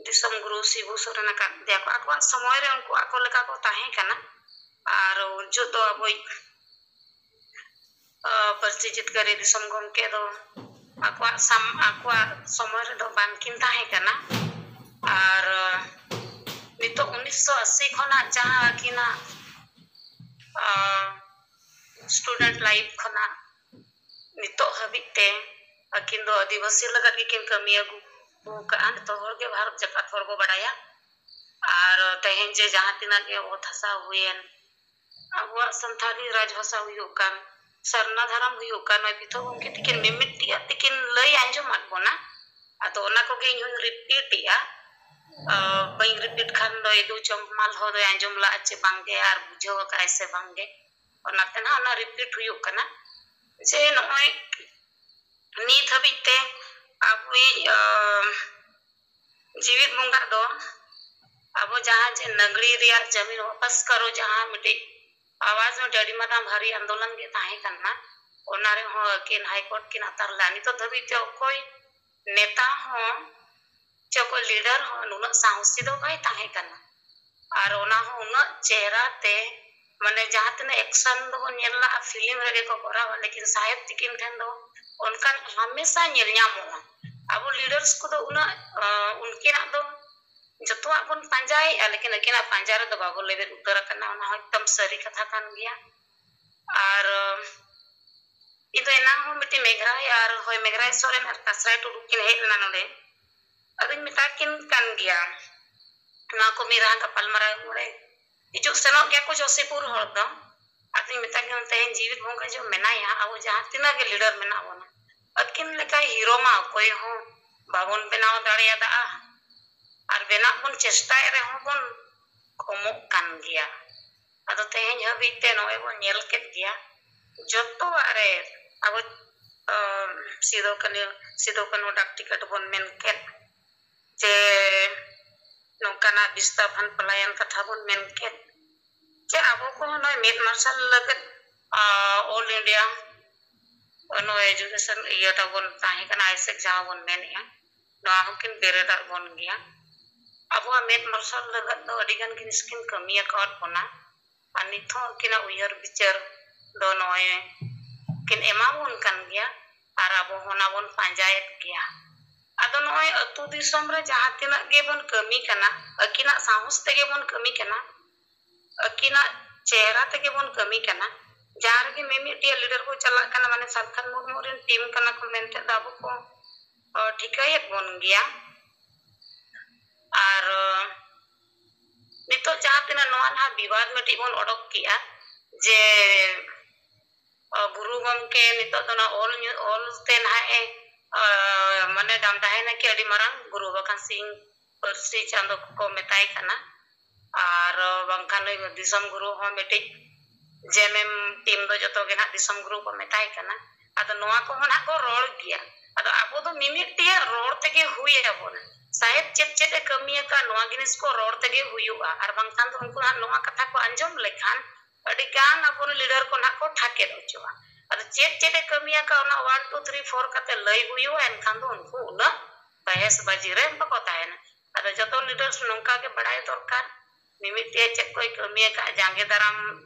ᱫᱤᱥᱚᱢ ᱜᱩᱨᱩ ᱥᱤᱵᱩ ᱥᱚᱨᱮᱱ ᱟᱠᱟᱫᱮᱭᱟ ᱠᱚ᱾ ᱟᱠᱚᱣᱟᱜ ᱥᱚᱢᱚᱭ ᱨᱮ ᱩᱱᱠᱩ ᱟᱠᱚ ᱞᱮᱠᱟ ᱠᱚ ᱛᱟᱦᱮᱸ ᱠᱟᱱᱟ᱾ ᱟᱨ ᱩᱱ ᱡᱚᱦᱚᱜ ᱫᱚ ᱟᱵᱚᱭᱤᱡ, ᱟ, ᱯᱟᱹᱨᱥᱤ ᱡᱤᱛᱠᱟᱹᱨᱤ ᱫᱤᱥᱚᱢ ᱜᱚᱢᱠᱮ ᱫᱚ ᱟᱠᱚᱣᱟᱜ ᱥᱟᱢ-, ᱟᱠᱚᱣᱟᱜ ᱥᱚᱢᱚᱭ ᱨᱮᱫᱚ ᱵᱟᱝᱠᱤᱱ ᱛᱟᱦᱮᱸ ᱠᱟᱱᱟ᱾ ᱟᱨ, ᱟ, ᱱᱤᱛᱚᱜ ᱩᱱᱤᱥᱥᱚ ᱟᱥᱤ ᱠᱷᱚᱱᱟᱜ ᱡᱟᱦᱟᱸ ᱟᱹᱠᱤᱱᱟᱜ, ᱟ, student life ᱠᱷᱚᱱᱟᱜ ᱱᱤᱛᱚᱜ ᱦᱟᱹᱵᱤᱡ ᱛᱮ ᱟᱹᱠᱤᱱ ᱫᱚ ᱟᱹᱫᱤᱵᱟᱹᱥᱤ ᱞᱟᱹᱜᱤᱫ ᱜᱮᱠᱤᱱ ᱠᱟᱹᱢᱤ ᱟᱹᱜᱩ ᱟᱠᱟᱫᱼᱟ᱾ ᱡᱚᱛᱚ ᱦᱚᱲ ᱜᱮ ᱵᱷᱟᱨᱚᱛ ᱡᱟᱠᱟᱛ ᱦᱚᱲ ᱵᱚ ᱵᱟᱲᱟᱭᱟ᱾ ᱟᱨ ᱛᱮᱦᱮᱧ ᱡᱮ ᱡᱟᱦᱟᱸ ᱛᱤᱱᱟᱹᱜ ᱜᱮ ᱚᱛ ᱦᱟᱥᱟ ᱦᱩᱭᱮᱱ, ᱟᱵᱚᱣᱟᱜ ᱥᱟᱱᱛᱟᱲᱤ ᱨᱟᱡᱽ ᱵᱷᱟᱥᱟ ᱦᱩᱭᱩᱜ ᱠᱟᱱ, ᱥᱟᱨᱱᱟ ᱫᱷᱚᱨᱚᱢ ᱦᱩᱭᱩᱜ ᱠᱟᱱ, ᱱᱚᱜᱼᱚᱭ ᱯᱤᱛᱷᱚ ᱜᱚᱢᱠᱮ ᱛᱤᱠᱤᱱ ᱢᱤᱢᱤᱫ ᱴᱤᱡ ᱛᱤᱠᱤᱱ ᱞᱟᱹᱭ ᱟᱸᱡᱚᱢᱟᱫ ᱵᱚᱱᱟ᱾ ᱟᱫᱚ ᱚᱱᱟ ᱠᱚᱜᱮ ᱤᱧ ᱦᱚᱧ repeat ᱮᱜᱼᱟ᱾ ᱟ, ᱵᱟᱹᱧ repeat ᱠᱷᱟᱱ ᱫᱚ ᱤᱫᱩ ᱪᱚᱢᱯᱟᱞ ᱦᱚᱸ ᱫᱚᱭ ᱟᱸᱡᱚᱢ ᱞᱟᱜᱼᱟ ᱪᱮ ᱵᱟᱝᱜᱮ, ᱟᱨ ᱵᱩᱡᱷᱟᱹᱣ ᱟᱠᱟᱫᱼᱟᱭ ᱥᱮ ᱵᱟᱝᱜᱮ, ᱚᱱᱟᱛᱮ ᱱᱟᱦᱟᱜ ᱚᱱᱟ repeat ᱦᱩᱭᱩᱜ ᱠᱟᱱᱟ᱾ ᱡᱮ ᱱᱚᱜᱼᱚᱭ ᱱᱤᱛ ᱦᱟᱹᱵᱤᱡ ᱛᱮ ᱟᱵᱚᱭᱤᱡ, ᱟ, ᱡᱤᱣᱤᱫ ᱵᱚᱸᱜᱟ ᱫᱚ ᱟᱵᱚ ᱡᱟᱦᱟᱸ ᱡᱮ ᱱᱟᱜᱽᱲᱤ ᱨᱮᱭᱟᱜ ᱡᱟᱢᱤᱱ ᱣᱟᱯᱟᱥ ᱠᱟᱨᱚ ᱡᱟᱦᱟᱸ ᱢᱤᱫᱴᱤᱡ ᱟᱣᱟᱡ, ᱢᱤᱫᱴᱤᱡ ᱟᱹᱰᱤ ᱢᱟᱨᱟᱝ ᱵᱷᱟᱨᱤ ᱟᱱᱫᱳᱞᱚᱱ ᱜᱮ ᱛᱟᱦᱮᱸ ᱠᱟᱱᱟ, ᱚᱱᱟ ᱨᱮᱦᱚᱸ ᱟᱹᱠᱤᱱ High Court ᱠᱤᱱ ᱟᱛᱟᱨ ᱞᱮᱫᱼᱟ᱾ ᱱᱤᱛᱚᱜ ᱫᱷᱟᱹᱵᱤᱡ ᱛᱮ ᱚᱠᱚᱭ ᱱᱮᱛᱟ ᱦᱚᱸ ᱪᱮ ᱚᱠᱚᱭ leader ᱦᱚᱸ ᱱᱩᱱᱟᱹᱜ ᱥᱟᱦᱚᱥᱤ ᱫᱚ ᱵᱟᱭ ᱛᱟᱦᱮᱸ ᱠᱟᱱᱟ᱾ ᱟᱨ ᱚᱱᱟ ᱦᱚᱸ ᱩᱱᱟᱹᱜ ᱪᱮᱦᱨᱟ ᱛᱮ, ᱢᱟᱱᱮ ᱡᱟᱦᱟᱸ ᱛᱤᱱᱟᱹᱜ action ᱫᱚᱵᱚᱱ ᱧᱮᱞ ᱞᱟᱜᱼᱟ film ᱨᱮᱜᱮ ᱠᱚ ᱠᱚᱨᱟᱣᱟ, ᱞᱮᱠᱤᱱ ᱥᱟᱦᱮᱵᱽ ᱛᱤᱠᱤᱱ ᱴᱷᱮᱱ ᱫᱚ ᱚᱱᱠᱟᱱ ᱦᱟᱢᱮᱥᱟ ᱧᱮᱞ ᱧᱟᱢᱚᱜᱼᱟ᱾ ᱟᱵᱚ leaders ᱠᱚᱫᱚ ᱩᱱᱟᱹᱜ, ᱟᱸ, ᱩᱱᱠᱤᱱᱟᱜ ᱫᱚ ᱡᱚᱛᱚᱣᱟᱜ ᱵᱚᱱ ᱯᱟᱸᱡᱟᱭᱮᱫᱼᱟ, ᱞᱮᱠᱤᱱ ᱟᱹᱠᱤᱱᱟᱜ ᱯᱟᱸᱡᱟ ᱨᱮᱫᱚ ᱵᱟᱵᱚ ᱞᱮᱵᱮᱫ ᱩᱛᱟᱹᱨ ᱟᱠᱟᱱᱟ᱾ ᱚᱱᱟ ᱦᱚᱸ ᱮᱠᱫᱚᱢ ᱥᱟᱹᱨᱤ ᱠᱟᱛᱷᱟ ᱠᱟᱱ ᱜᱮᱭᱟ᱾ ᱟᱨ ᱤᱧ ᱫᱚ ᱮᱱᱟᱝ ᱦᱚᱸ ᱢᱤᱫᱴᱮᱱ ᱢᱮᱜᱷᱨᱟᱭ ᱟᱨ ᱦᱳᱭ ᱢᱮᱜᱷᱨᱟᱭ ᱥᱚᱨᱮᱱ ᱟᱨ ᱠᱟᱥᱨᱟᱭ ᱴᱩᱰᱩ ᱠᱤᱱ ᱦᱮᱡ ᱞᱮᱱᱟ ᱱᱚᱰᱮ᱾ ᱟᱫᱚᱧ ᱢᱮᱛᱟ ᱠᱤᱱ ᱠᱟᱱ ᱜᱮᱭᱟ, ᱱᱚᱣᱟ ᱠᱚ ᱢᱤᱫ ᱨᱟᱦᱟ ᱜᱟᱯᱟᱞ ᱢᱟᱨᱟᱣ ᱨᱮ ᱦᱤᱡᱩᱜ ᱥᱮᱱᱚᱜ ᱜᱮᱭᱟ ᱠᱚ ᱡᱳᱥᱤᱯᱩᱨ ᱦᱚᱲ ᱫᱚ᱾ ᱟᱫᱚᱧ ᱢᱮᱛᱟ ᱠᱤᱱᱟ, ᱛᱮᱦᱮᱧ ᱡᱤᱣᱤᱫ ᱵᱚᱸᱜᱟ ᱡᱚ ᱢᱮᱱᱟᱭᱟ, ᱟᱵᱚ ᱡᱟᱦᱟᱸ ᱛᱤᱱᱟᱹᱜ ᱜᱮ ᱞᱤᱰᱟᱨ ᱢᱮᱱᱟᱜ ᱵᱚᱱᱟ, ᱟᱹᱠᱤᱱ ᱞᱮᱠᱟ ᱦᱤᱨᱳ ᱢᱟ ᱚᱠᱚᱭ ᱦᱚᱸ ᱵᱟᱵᱚᱱ ᱵᱮᱱᱟᱣ ᱫᱟᱲᱮᱭᱟᱫᱟ᱾ ᱟᱨ ᱵᱮᱱᱟᱜ ᱵᱚᱱ ᱪᱮᱥᱴᱟᱭᱮᱫ ᱨᱮᱦᱚᱸ ᱵᱚᱱ ᱠᱚᱢᱚᱜ ᱠᱟᱱ ᱜᱮᱭᱟ᱾ ᱟᱫᱚ ᱛᱮᱦᱮᱧ ᱦᱟᱹᱵᱤᱡ ᱛᱮ ᱱᱚᱜᱼᱚᱭ ᱵᱚᱱ ᱧᱮᱞ ᱠᱮᱫ ᱜᱮᱭᱟ, ᱡᱚᱛᱚᱣᱟᱜ ᱨᱮ ᱟᱵᱚ ᱥᱤᱫᱩ ᱠᱟᱹᱱᱦᱩ ᱥᱤᱫᱩ ᱠᱟᱹᱱᱦᱩ ᱰᱟᱠ ᱴᱤᱠᱤᱴ ᱵᱚᱱ ᱢᱮᱱ ᱠᱮᱫ, ᱪᱮ ᱱᱚᱝᱠᱟᱱᱟᱜ ᱵᱤᱥᱛᱟᱯᱚᱱ ᱯᱚᱞᱟᱭᱚᱱ ᱠᱟᱛᱷᱟ ᱵᱚᱱ ᱢᱮᱱ ᱠᱮᱫ, ᱪᱮ ᱟᱵᱚ ᱠᱚᱦᱚᱸ ᱱᱚᱜᱼᱚᱭ ᱢᱮᱫ ᱢᱟᱨᱥᱟᱞ ᱞᱟᱹᱜᱤᱫ ᱚᱞ ᱤᱱᱰᱤᱭᱟ ᱱᱚᱜᱼᱚᱭ ᱮᱡᱩᱠᱮᱥᱚᱱ ᱤᱭᱟᱹ ᱛᱟᱵᱚᱱ ᱛᱟᱦᱮᱸ ᱠᱟᱱᱟ, ᱟᱭᱥᱮᱠ ᱡᱟᱦᱟᱸ ᱵᱚᱱ ᱢᱮᱱᱮᱫᱼᱟ, ᱱᱚᱣᱟ ᱦᱚᱸᱠᱤᱱ ᱵᱮᱨᱮᱫ ᱟᱫ ᱵᱚᱱ ᱜᱮᱭᱟ᱾ ᱟᱵᱚᱣᱟᱜ ᱢᱮᱫ ᱢᱟᱨᱥᱟᱞ ᱞᱟᱹᱜᱤᱫ ᱫᱚ ᱟᱹᱰᱤ ᱜᱟᱱ ᱡᱤᱱᱤᱥ ᱠᱤᱱ ᱠᱟᱹᱢᱤ ᱟᱠᱟᱫ ᱵᱚᱱᱟ᱾ ᱟᱨ ᱱᱤᱛ ᱦᱚᱸ ᱩᱱᱠᱤᱱᱟᱜ ᱩᱭᱦᱟᱹᱨ ᱵᱤᱪᱟᱹᱨ ᱫᱚ ᱱᱚᱜᱼᱚᱭ ᱠᱤᱱ ᱮᱢᱟ ᱵᱚᱱ ᱠᱟᱱ ᱜᱮᱭᱟ᱾ ᱟᱨ ᱟᱵᱚ ᱦᱚᱸ ᱚᱱᱟ ᱵᱚᱱ ᱯᱟᱸᱡᱟᱭᱮᱫ ᱜᱮᱭᱟ᱾ ᱟᱫᱚ ᱱᱚᱜᱼᱚᱭ ᱟᱹᱛᱩ ᱫᱤᱥᱚᱢ ᱨᱮ ᱡᱟᱦᱟᱸ ᱛᱤᱱᱟᱹᱜ ᱜᱮᱵᱚᱱ ᱠᱟᱹᱢᱤ ᱠᱟᱱᱟ, ᱟᱹᱠᱤᱱᱟᱜ ᱥᱟᱦᱚᱥ ᱛᱮᱜᱮ ᱵᱚᱱ ᱠᱟᱹᱢᱤ ᱠᱟᱱᱟ, ᱟᱹᱠᱤᱱᱟᱜ ᱪᱮᱦᱨᱟ ᱛᱮᱜᱮ ᱵᱚᱱ ᱠᱟᱹᱢᱤ ᱠᱟᱱᱟ᱾ ᱡᱟᱦᱟᱸ ᱨᱮᱜᱮ ᱢᱤᱢᱤᱫᱴᱤᱡ ᱞᱤᱰᱟᱨ ᱠᱚ ᱪᱟᱞᱟᱜ ᱠᱟᱱᱟ, ᱢᱟᱱᱮ ᱥᱟᱞᱠᱷᱟᱱ ᱢᱩᱨᱢᱩ ᱨᱮᱱ ᱴᱤᱢ ᱠᱟᱱᱟ ᱠᱚ ᱢᱮᱱᱛᱮ ᱫᱚ ᱟᱵᱚ ᱠᱚ ᱚ, ᱴᱷᱤᱠᱟᱹᱭᱮᱫ ᱵᱚᱱ ᱜᱮᱭᱟ᱾ ᱟᱨ ᱚ, ᱱᱤᱛᱚᱜ ᱡᱟᱦᱟᱸ ᱛᱤᱱᱟᱹᱜ ᱱᱚᱣᱟ ᱱᱟᱦᱟᱜ ᱵᱤᱵᱟᱫ ᱢᱤᱫᱴᱤᱡ ᱵᱚᱱ ᱚᱰᱚᱠ ᱠᱮᱜᱼᱟ, ᱡᱮ ᱚ, ᱜᱩᱨᱩ ᱜᱚᱢᱠᱮ ᱱᱤᱛᱚᱜ ᱫᱚ ᱚᱱᱟ ᱚᱞ ᱧᱩ-, ᱚᱞ ᱛᱮ ᱱᱟᱦᱟᱜ ᱮ, ᱚ, ᱢᱟᱱᱮ ᱰᱟᱢᱰᱟᱦᱮᱱᱟ ᱠᱤ ᱟᱹᱰᱤ ᱢᱟᱨᱟᱝ ᱜᱩᱨᱩ ᱵᱟᱠᱷᱟᱱ ᱥᱤᱧ ᱯᱟᱹᱨᱥᱤ ᱪᱟᱸᱫᱚ ᱠᱚᱠᱚ ᱢᱮᱛᱟᱭ ᱠᱟᱱᱟ᱾ ᱟᱨ ᱵᱟᱝᱠᱷᱟᱱ ᱱᱩᱭ ᱫᱤᱥᱚᱢ ᱜᱩᱨᱩ ᱦᱚᱸ ᱢᱤᱫᱴᱤᱡ ᱡᱮᱢᱮᱢ ᱴᱤᱢ ᱫᱚ ᱡᱚᱛᱚ ᱜᱮ ᱱᱟᱦᱟᱜ ᱫᱤᱥᱚᱢ ᱜᱩᱨᱩ ᱠᱚ ᱢᱮᱛᱟᱭ ᱠᱟᱱᱟ᱾ ᱟᱫᱚ ᱱᱚᱣᱟ ᱠᱚᱦᱚᱸ ᱱᱟᱦᱟᱜ ᱠᱚ ᱨᱚᱲ ᱜᱮᱭᱟ᱾ ᱟᱫᱚ ᱟᱵᱚ ᱫᱚ ᱢᱤᱢᱤᱫ ᱴᱤᱭᱟᱜ ᱨᱚᱲ ᱛᱮᱜᱮ ᱦᱩᱭ ᱟᱵᱚᱱᱟ᱾ ᱥᱟᱦᱮᱵᱽ ᱪᱮᱫ ᱪᱮᱫ ᱮ ᱠᱟᱹᱢᱤ ᱟᱠᱟᱫ, ᱱᱚᱣᱟ ᱡᱤᱱᱤᱥ ᱠᱚ ᱨᱚᱲ ᱛᱮᱜᱮ ᱦᱩᱭᱩᱜᱼᱟ᱾ ᱟᱨ ᱵᱟᱝᱠᱷᱟᱱ ᱫᱚ ᱩᱱᱠᱩ ᱱᱟᱦᱟᱜ ᱱᱚᱣᱟ ᱠᱟᱛᱷᱟ ᱠᱚ ᱟᱸᱡᱚᱢ ᱞᱮᱠᱷᱟᱱ ᱟᱹᱰᱤ ᱜᱟᱱ ᱟᱵᱚᱨᱮᱱ ᱞᱤᱰᱟᱨ ᱠᱚ ᱱᱟᱦᱟᱜ ᱠᱚ ᱴᱷᱟᱠᱮᱫ ᱦᱚᱪᱚᱜᱼᱟ᱾ ᱟᱫᱚ ᱪᱮᱫ ᱪᱮᱫ ᱮ ᱠᱟᱹᱢᱤ ᱟᱠᱟᱫ, ᱚᱱᱟ ᱚᱣᱟᱱ ᱴᱩ ᱛᱷᱨᱤ ᱯᱷᱳᱨ ᱠᱟᱛᱮ ᱞᱟᱹᱭ ᱦᱩᱭᱩᱜᱼᱟ, ᱮᱱᱠᱷᱟᱱ ᱫᱚ ᱩᱱᱠᱩ ᱩᱱᱟᱹᱜ ᱵᱟᱦᱮᱥ ᱵᱟᱡᱤ ᱨᱮ ᱵᱟᱠᱚ ᱛᱟᱦᱮᱱᱟ᱾ ᱟᱫᱚ ᱡᱚᱛᱚ ᱞᱤᱰᱟᱨᱥ ᱱᱚᱝᱠᱟ ᱜᱮ ᱵᱟᱲᱟᱭ ᱫᱚᱨᱠᱟᱨ᱾ ᱢᱤᱢᱤᱫ ᱛᱮ ᱪᱮᱫ ᱠᱚᱭ ᱠᱟᱹᱢᱤ ᱟᱠᱟᱫ, ᱡᱟᱸᱜᱮ ᱫᱟᱨᱟᱢ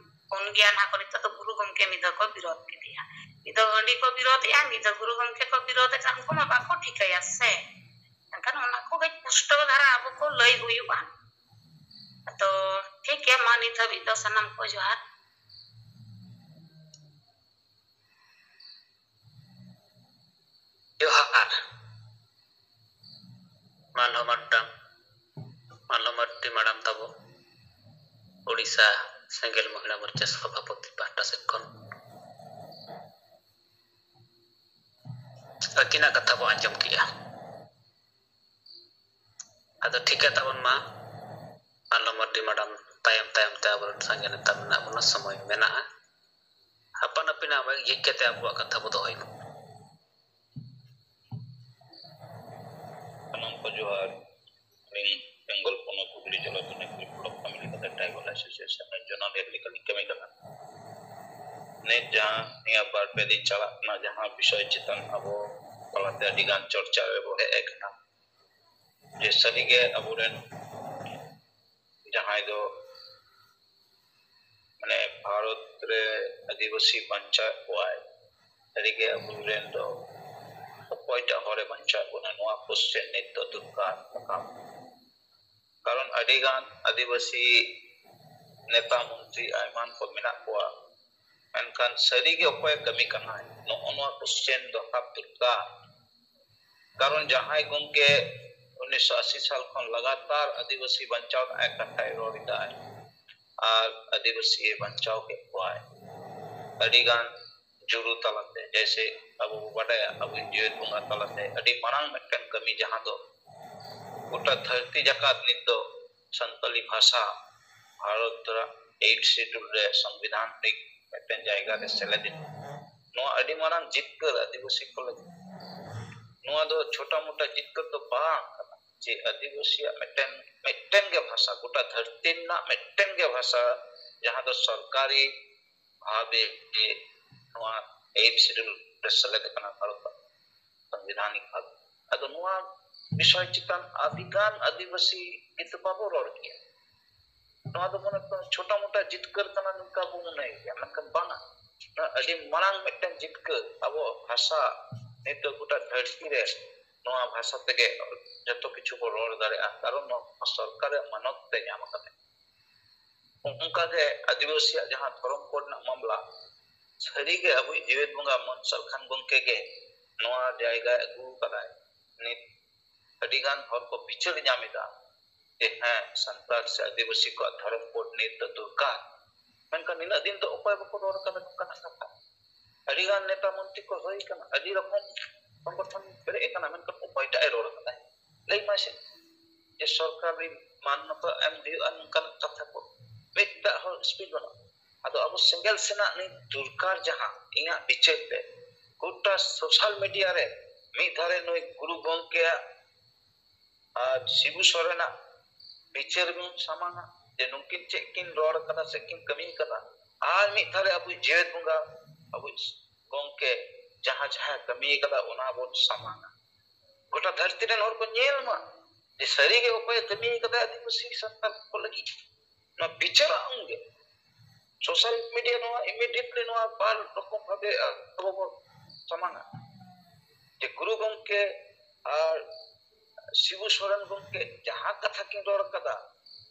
ᱵᱚᱱ ᱜᱮᱭᱟ ᱱᱟᱦᱟᱜ ᱠᱚ᱾ ᱱᱤᱛᱚᱜ ᱫᱚ ᱜᱩᱨᱩ ᱜᱚᱢᱠᱮ ᱢᱤᱫ ᱫᱷᱟᱣ ᱠᱚ ᱵᱤᱨᱳᱫ ᱠᱮᱫᱮᱭᱟ, ᱢᱤᱫ ᱫᱷᱟᱣ ᱦᱟᱺᱰᱤ ᱠᱚ ᱵᱤᱨᱳᱫᱮᱜᱼᱟ, ᱢᱤᱫ ᱫᱷᱟᱣ ᱜᱩᱨᱩ ᱜᱚᱢᱠᱮ ᱠᱚ ᱵᱤᱨᱳᱫᱮᱫ ᱠᱷᱟᱱ ᱩᱱᱠᱩ ᱢᱟ ᱵᱟᱠᱚ ᱴᱷᱤᱠᱟᱹᱭᱟ ᱥᱮ᱾ ᱮᱱᱠᱷᱟᱱ ᱚᱱᱟ ᱠᱚ ᱠᱟᱹᱡ ᱯᱩᱥᱴᱟᱹᱣ ᱫᱷᱟᱨᱟ ᱟᱵᱚ ᱠᱚ ᱞᱟᱹᱭ ᱦᱩᱭᱩᱜᱼᱟ᱾ ᱟᱫᱚ ᱴᱷᱤᱠ ᱜᱮᱭᱟ, ᱢᱟ ᱱᱤᱛ ᱦᱟᱹᱵᱤᱡ ᱫᱚ ᱥᱟᱱᱟᱢ ᱠᱚ ᱡᱚᱦᱟᱨ᱾ ᱡᱚᱦᱟᱨ᱾ ᱢᱟᱞᱚ ᱢᱟᱰᱟᱢ, ᱢᱟᱞᱚ ᱢᱟᱨᱰᱤ ᱢᱟᱰᱟᱢ ᱛᱟᱵᱚ, ᱳᱰᱤᱥᱟ ᱥᱮᱸᱜᱮᱞ ᱢᱚᱦᱤᱞᱟ ᱢᱳᱨᱪᱟ ᱥᱚᱵᱷᱟᱯᱚᱛᱤ ᱯᱟᱦᱴᱟ ᱥᱮᱫ ᱠᱷᱚᱱ᱾ ᱟᱹᱠᱤᱱᱟᱜ ᱠᱟᱛᱷᱟ ᱵᱚ ᱟᱸᱡᱚᱢ ᱠᱮᱜᱼᱟ᱾ ᱟᱫᱚ ᱴᱷᱤᱠᱟ ᱛᱟᱵᱚᱱ ᱢᱟ, ᱢᱟᱞᱚ ᱢᱟᱨᱰᱤ ᱢᱟᱰᱟᱢ ᱛᱟᱭᱚᱢ ᱛᱟᱭᱚᱢ ᱛᱮ ᱟᱵᱚᱨᱮᱱ ᱥᱟᱸᱜᱮ ᱱᱮᱛᱟ ᱢᱮᱱᱟᱜ ᱵᱚᱱᱟ, ᱥᱚᱢᱚᱭ ᱢᱮᱱᱟᱜᱼᱟ᱾ ᱟᱯᱟᱱ ᱟᱹᱯᱤᱱᱟᱜ ᱢᱟᱹᱭᱤᱠ ᱡᱷᱤᱡ ᱠᱟᱛᱮ ᱟᱵᱚᱣᱟᱜ ᱠᱟᱛᱷᱟ ᱵᱚ ᱫᱚᱦᱚᱭ ᱢᱟ᱾ ᱥᱟᱱᱟᱢ ᱠᱚ ᱡᱚᱦᱟᱨ᱾ ᱟᱹᱞᱤᱧ ᱵᱮᱝᱜᱚᱞ ᱯᱚᱱᱚᱛ ᱦᱩᱜᱽᱞᱤ ᱡᱮᱞᱟ ᱛᱩᱱᱤᱠᱩᱲᱤ ᱵᱞᱚᱠ ᱠᱷᱚᱱ ᱢᱤᱫ ᱠᱟᱛᱮ ᱴᱨᱟᱭᱵᱟᱞ ᱮᱥᱳᱥᱤᱭᱮᱥᱚᱱ ᱨᱮ ᱡᱚᱱᱟᱞ ᱞᱮᱠᱟᱞᱤᱧ ᱠᱟᱹᱢᱤ ᱠᱟᱱᱟ᱾ ᱱᱤᱛ ᱡᱟᱦᱟᱸ ᱱᱤᱭᱟᱹ ᱵᱟᱨ ᱯᱮ ᱫᱤᱱ ᱪᱟᱞᱟᱜ ᱠᱟᱱᱟ, ᱡᱟᱦᱟᱸ ᱵᱤᱥᱚᱭ ᱪᱮᱛᱟᱱ ᱟᱵᱚ ᱛᱟᱞᱟᱛᱮ ᱟᱹᱰᱤ ᱜᱟᱱ ᱪᱚᱨᱪᱟ ᱨᱮᱵᱚ ᱦᱮᱡ ᱟᱠᱟᱱᱟ, ᱡᱮ ᱥᱟᱹᱨᱤᱜᱮ ᱟᱵᱚᱨᱮᱱ ᱡᱟᱦᱟᱸᱭ ᱫᱚ ᱢᱟᱱᱮ ᱵᱷᱟᱨᱚᱛ ᱨᱮ ᱟᱹᱫᱤᱵᱟᱹᱥᱤ ᱵᱟᱧᱪᱟᱣᱮᱫ ᱠᱚᱣᱟᱭ, ᱥᱟᱹᱨᱤᱜᱮ ᱟᱵᱚᱨᱮᱱ ᱫᱚ ᱚᱠᱚᱭᱴᱟᱜ ᱦᱚᱲᱮ ᱵᱟᱧᱪᱟᱣᱮᱫ ᱵᱚᱱᱟ, ᱱᱚᱣᱟ ᱠᱚᱥᱪᱮᱱ ᱱᱤᱛ ᱫᱚ ᱫᱚᱨᱠᱟᱨ ᱨᱟᱠᱟᱵ᱾ ᱠᱟᱨᱚᱱ ᱟᱹᱰᱤᱜᱟᱱ ᱟᱹᱫᱤᱵᱟᱹᱥᱤ ᱱᱮᱛᱟ ᱢᱚᱱᱛᱨᱤ ᱟᱭᱢᱟᱱ ᱠᱚ ᱢᱮᱱᱟᱜ ᱠᱚᱣᱟ, ᱢᱮᱱᱠᱷᱟᱱ ᱥᱟᱹᱨᱤᱜᱮ ᱚᱠᱚᱭᱮ ᱠᱟᱹᱢᱤ ᱠᱟᱱᱟᱭ, ᱱᱚᱜᱼᱚ ᱱᱚᱣᱟ ᱠᱚᱥᱪᱮᱱ ᱫᱚ ᱨᱟᱠᱟᱵ ᱫᱚᱨᱠᱟᱨ᱾ ᱠᱟᱨᱚᱱ ᱡᱟᱦᱟᱸᱭ ᱜᱚᱢᱠᱮ ᱩᱱᱤᱥᱥᱚ ᱟᱥᱤ ᱥᱟᱞ ᱠᱷᱚᱱ ᱞᱟᱜᱟᱛᱟᱨ ᱟᱹᱫᱤᱵᱟᱹᱥᱤ ᱵᱟᱧᱪᱟᱣ ᱨᱮᱱᱟᱜ ᱮ ᱠᱟᱛᱷᱟᱭ ᱨᱚᱲ ᱮᱫᱟᱭ ᱟᱨ ᱟᱹᱫᱤᱵᱟᱹᱥᱤ ᱵᱟᱧᱪᱟᱣ ᱠᱮᱫ ᱠᱚᱣᱟᱭ ᱟᱹᱰᱤᱜᱟᱱ ᱡᱩᱨᱩ ᱛᱟᱞᱟᱛᱮ, ᱡᱮᱭᱥᱮ ᱟᱵᱚ ᱵᱚ ᱵᱟᱰᱟᱭᱟ ᱟᱵᱚ ᱡᱮᱣᱮᱫ ᱵᱚᱸᱜᱟ ᱛᱟᱞᱟᱛᱮ ᱟᱹᱰᱤ ᱢᱟᱨᱟᱝ ᱢᱤᱫᱴᱮᱱ ᱠᱟᱹᱢᱤ, ᱡᱟᱦᱟᱸ ᱫᱚ ᱜᱚᱴᱟ ᱫᱷᱟᱹᱨᱛᱤ ᱡᱟᱠᱟᱛ ᱱᱤᱛ ᱫᱚ ᱥᱟᱱᱛᱟᱞᱤ ᱵᱷᱟᱥᱟ ᱵᱷᱟᱨᱚᱛ ᱨᱮᱱᱟᱜ ᱮᱭᱤᱴ ᱥᱤᱰᱩᱞ ᱨᱮ ᱥᱚᱝᱵᱤᱫᱷᱟᱱ ᱨᱤᱱ ᱢᱤᱫᱴᱮᱱ ᱡᱟᱭᱜᱟ ᱨᱮ ᱥᱮᱞᱮᱫ ᱮᱱᱟ᱾ ᱱᱚᱣᱟ ᱟᱹᱰᱤ ᱢᱟᱨᱟᱝ ᱡᱤᱛᱠᱟᱹᱨ ᱟᱹᱫᱤᱵᱟᱹᱥᱤ ᱠᱚ ᱞᱟᱹᱜᱤᱫ᱾ ᱱᱚᱣᱟ ᱫᱚ ᱪᱷᱳᱴᱟ ᱢᱳᱴᱟ ᱡᱤᱛᱠᱟᱹᱨ ᱫᱚ ᱵᱟᱝ ᱠᱟᱱᱟ, ᱡᱮ ᱟᱹᱫᱤᱵᱟᱹᱥᱤᱭᱟᱜ ᱢᱤᱫᱴᱮᱱ, ᱢᱤᱫᱴᱮᱱ ᱜᱮ ᱵᱷᱟᱥᱟ, ᱜᱚᱴᱟ ᱫᱷᱟᱹᱨᱛᱤ ᱨᱮᱱᱟᱜ ᱢᱤᱫᱴᱮᱱ ᱜᱮ ᱵᱷᱟᱥᱟ, ᱡᱟᱦᱟᱸ ᱫᱚ ᱥᱚᱨᱠᱟᱨᱤ ᱵᱷᱟᱵᱮ ᱱᱚᱣᱟ ᱮᱭᱤᱴ ᱥᱤᱰᱩᱞ ᱨᱮ ᱥᱮᱞᱮᱫ ᱟᱠᱟᱱᱟ ᱵᱷᱟᱨᱚᱛ ᱥᱚᱝᱵᱤᱫᱷᱟᱱᱤᱠ ᱵᱷᱟᱵᱮ᱾ ᱟᱫᱚ ᱱᱚᱣᱟ ᱵᱤᱥᱚᱭ ᱪᱮᱛᱟᱱ ᱟᱹᱰᱤᱜᱟᱱ ᱟᱹᱫᱤᱵᱟᱹᱥᱤ ᱠᱤᱱᱛᱩ ᱵᱟᱵᱚ ᱨᱚᱲ ᱜᱮᱭᱟ᱾ ᱱᱚᱣᱟ ᱫᱚ ᱢᱚᱱᱮ ᱠᱚ ᱪᱷᱳᱴᱟ ᱢᱳᱴᱟ ᱡᱤᱛᱠᱟᱹᱨ ᱠᱟᱱᱟ ᱱᱚᱝᱠᱟ ᱵᱚ ᱢᱚᱱᱮᱭ ᱜᱮᱭᱟ, ᱢᱮᱱᱠᱷᱟᱱ ᱵᱟᱝᱟ᱾ ᱱᱚᱣᱟ ᱟᱹᱰᱤ ᱢᱟᱨᱟᱝ ᱢᱤᱫᱴᱮᱱ ᱡᱤᱛᱠᱟᱹᱨ, ᱟᱵᱚᱣᱟᱜ ᱵᱷᱟᱥᱟ ᱱᱤᱛᱚᱜ ᱜᱚᱴᱟ ᱫᱷᱟᱹᱨᱛᱤ ᱨᱮ ᱱᱚᱣᱟ ᱵᱷᱟᱥᱟ ᱛᱮᱜᱮ ᱡᱚᱛᱚ ᱠᱤᱪᱷᱩ ᱵᱚ ᱨᱚᱲ ᱫᱟᱲᱮᱭᱟᱜᱼᱟ, ᱠᱟᱨᱚᱱ ᱱᱚᱣᱟ ᱥᱚᱨᱠᱟᱨᱟᱜ ᱢᱟᱱᱚᱛ ᱛᱮ ᱧᱟᱢ ᱟᱠᱟᱫᱟ᱾ ᱚᱱᱠᱟᱜᱮ ᱟᱹᱫᱤᱵᱟᱹᱥᱤᱭᱟᱜ ᱡᱟᱦᱟᱸ ᱫᱷᱚᱨᱚᱢ ᱠᱳᱰ ᱨᱮᱱᱟᱜ ᱢᱟᱢᱞᱟ, ᱥᱟᱹᱨᱤᱜᱮ ᱟᱵᱚᱭᱤᱡ ᱡᱮᱜᱮᱛ ᱵᱚᱸᱜᱟ ᱢᱟᱹᱱ ᱥᱟᱞᱠᱷᱟᱱ ᱜᱚᱢᱠᱮ ᱜᱮ ᱱᱚᱣᱟ ᱡᱟᱭᱜᱟᱭ ᱟᱹᱜᱩ ᱟᱠᱟᱫᱟᱭ᱾ ᱱᱤᱛ ᱟᱹᱰᱤ ᱜᱟᱱ ᱦᱚᱲ ᱠᱚ ᱵᱤᱪᱟᱹᱨ ᱧᱟᱢ ᱮᱫᱟ ᱡᱮ ᱦᱮᱸ, ᱥᱟᱱᱛᱟᱲ ᱥᱮ ᱟᱹᱫᱤᱵᱟᱹᱥᱤ ᱠᱚᱣᱟᱜ ᱫᱷᱚᱨᱚᱢ ᱠᱳᱰ ᱱᱤᱛ ᱫᱚ ᱫᱚᱨᱠᱟᱨ᱾ ᱢᱮᱱᱠᱷᱟᱱ ᱱᱤᱱᱟᱹᱜ ᱫᱤᱱ ᱫᱚ ᱚᱠᱚᱭ ᱵᱟᱠᱚ ᱨᱚᱲ ᱟᱠᱟᱫᱟ ᱱᱚᱝᱠᱟᱱᱟᱜ ᱠᱟᱛᱷᱟ? ᱟᱹᱰᱤ ᱜᱟᱱ ᱱᱮᱛᱟ ᱢᱚᱱᱛᱨᱤ ᱠᱚ ᱦᱩᱭ ᱟᱠᱟᱱᱟ, ᱟᱹᱰᱤ ᱨᱚᱠᱚᱢ ᱥᱚᱝᱜᱚᱴᱷᱚᱱ ᱵᱮᱨᱮᱫ ᱟᱠᱟᱱᱟ, ᱢᱮᱱᱠᱷᱟᱱ ᱚᱠᱚᱭᱴᱟᱜ ᱮ ᱨᱚᱲ ᱟᱠᱟᱫᱟ? ᱞᱟᱹᱭ ᱢᱟᱭ ᱥᱮ, ᱡᱮ ᱥᱚᱨᱠᱟᱨᱤ ᱢᱟᱱᱱᱚᱛᱟ ᱮᱢ ᱦᱩᱭᱩᱜᱼᱟ, ᱱᱚᱝᱠᱟᱱᱟᱜ ᱠᱟᱛᱷᱟ ᱠᱚ ᱢᱤᱫᱴᱟᱜ ᱦᱚᱸ ᱥᱯᱤᱪ ᱵᱟᱹᱱᱩᱜᱼᱟ᱾ ᱟᱫᱚ ᱟᱵᱚ ᱥᱮᱸᱜᱮᱞ ᱥᱮᱱᱟᱜ ᱱᱤᱛ ᱫᱚᱨᱠᱟᱨ ᱡᱟᱦᱟᱸ, ᱤᱧᱟᱹᱜ ᱵᱤᱪᱟᱹᱨ ᱛᱮ, ᱜᱚᱴᱟ ᱥᱳᱥᱟᱞ ᱢᱤᱰᱤᱭᱟ ᱨᱮ ᱢᱤᱫ ᱫᱷᱟᱨᱮ ᱱᱩᱭ ᱜᱩᱨᱩ ᱜᱚᱢᱠᱮᱭᱟᱜ ᱟᱨ ᱥᱤᱵᱩ ᱥᱚᱨᱮᱱᱟᱜ ᱵᱤᱪᱟᱹᱨ ᱵᱚᱱ ᱥᱟᱢᱟᱝᱟ ᱡᱮ ᱱᱩᱠᱤᱱ ᱪᱮᱫ ᱠᱤᱱ ᱨᱚᱲ ᱠᱟᱫᱟ, ᱪᱮᱫ ᱠᱤᱱ ᱠᱟᱹᱢᱤ ᱠᱟᱫᱟ, ᱟᱨ ᱢᱤᱫ ᱫᱷᱟᱨᱮ ᱟᱵᱚᱭᱤᱡ ᱡᱮᱜᱮᱛ ᱵᱚᱸᱜᱟ, ᱟᱵᱚᱭᱤᱡ ᱜᱚᱢᱠᱮ ᱡᱟᱦᱟᱸ ᱡᱟᱦᱟᱸ ᱠᱟᱹᱢᱤ ᱠᱟᱫᱟ, ᱚᱱᱟ ᱵᱚᱱ ᱥᱟᱢᱟᱝᱟ᱾ ᱜᱚᱴᱟ ᱫᱷᱟᱹᱨᱛᱤ ᱨᱮᱱ ᱦᱚᱲ ᱠᱚ ᱧᱮᱞ ᱢᱟ ᱡᱮ ᱥᱟᱹᱨᱤᱜᱮ ᱚᱠᱚᱭᱮ ᱠᱟᱹᱢᱤ ᱠᱟᱫᱟ ᱟᱹᱫᱤᱵᱟᱹᱥᱤ ᱥᱟᱱᱛᱟᱲ ᱠᱚ ᱞᱟᱹᱜᱤᱫ᱾ ᱱᱚᱣᱟ ᱵᱤᱪᱟᱹᱨᱟ ᱩᱱᱜᱮ᱾ ᱥᱳᱥᱟᱞ ᱢᱤᱰᱤᱭᱟ ᱱᱚᱣᱟ ᱤᱢᱤᱰᱤᱭᱮᱴᱞᱤ ᱱᱚᱣᱟ ᱵᱟᱨ ᱨᱚᱠᱚᱢ ᱵᱷᱟᱵᱮ ᱟᱵᱚ ᱵᱚᱱ ᱥᱟᱢᱟᱝᱟ ᱡᱮ ᱜᱩᱨᱩ ᱜᱚᱢᱠᱮ ᱟᱨ ᱥᱤᱵᱩ ᱥᱚᱨᱮᱱ ᱜᱚᱢᱠᱮ ᱡᱟᱦᱟᱸ ᱠᱟᱛᱷᱟ ᱠᱤᱱ ᱨᱚᱲ ᱠᱟᱫᱟ,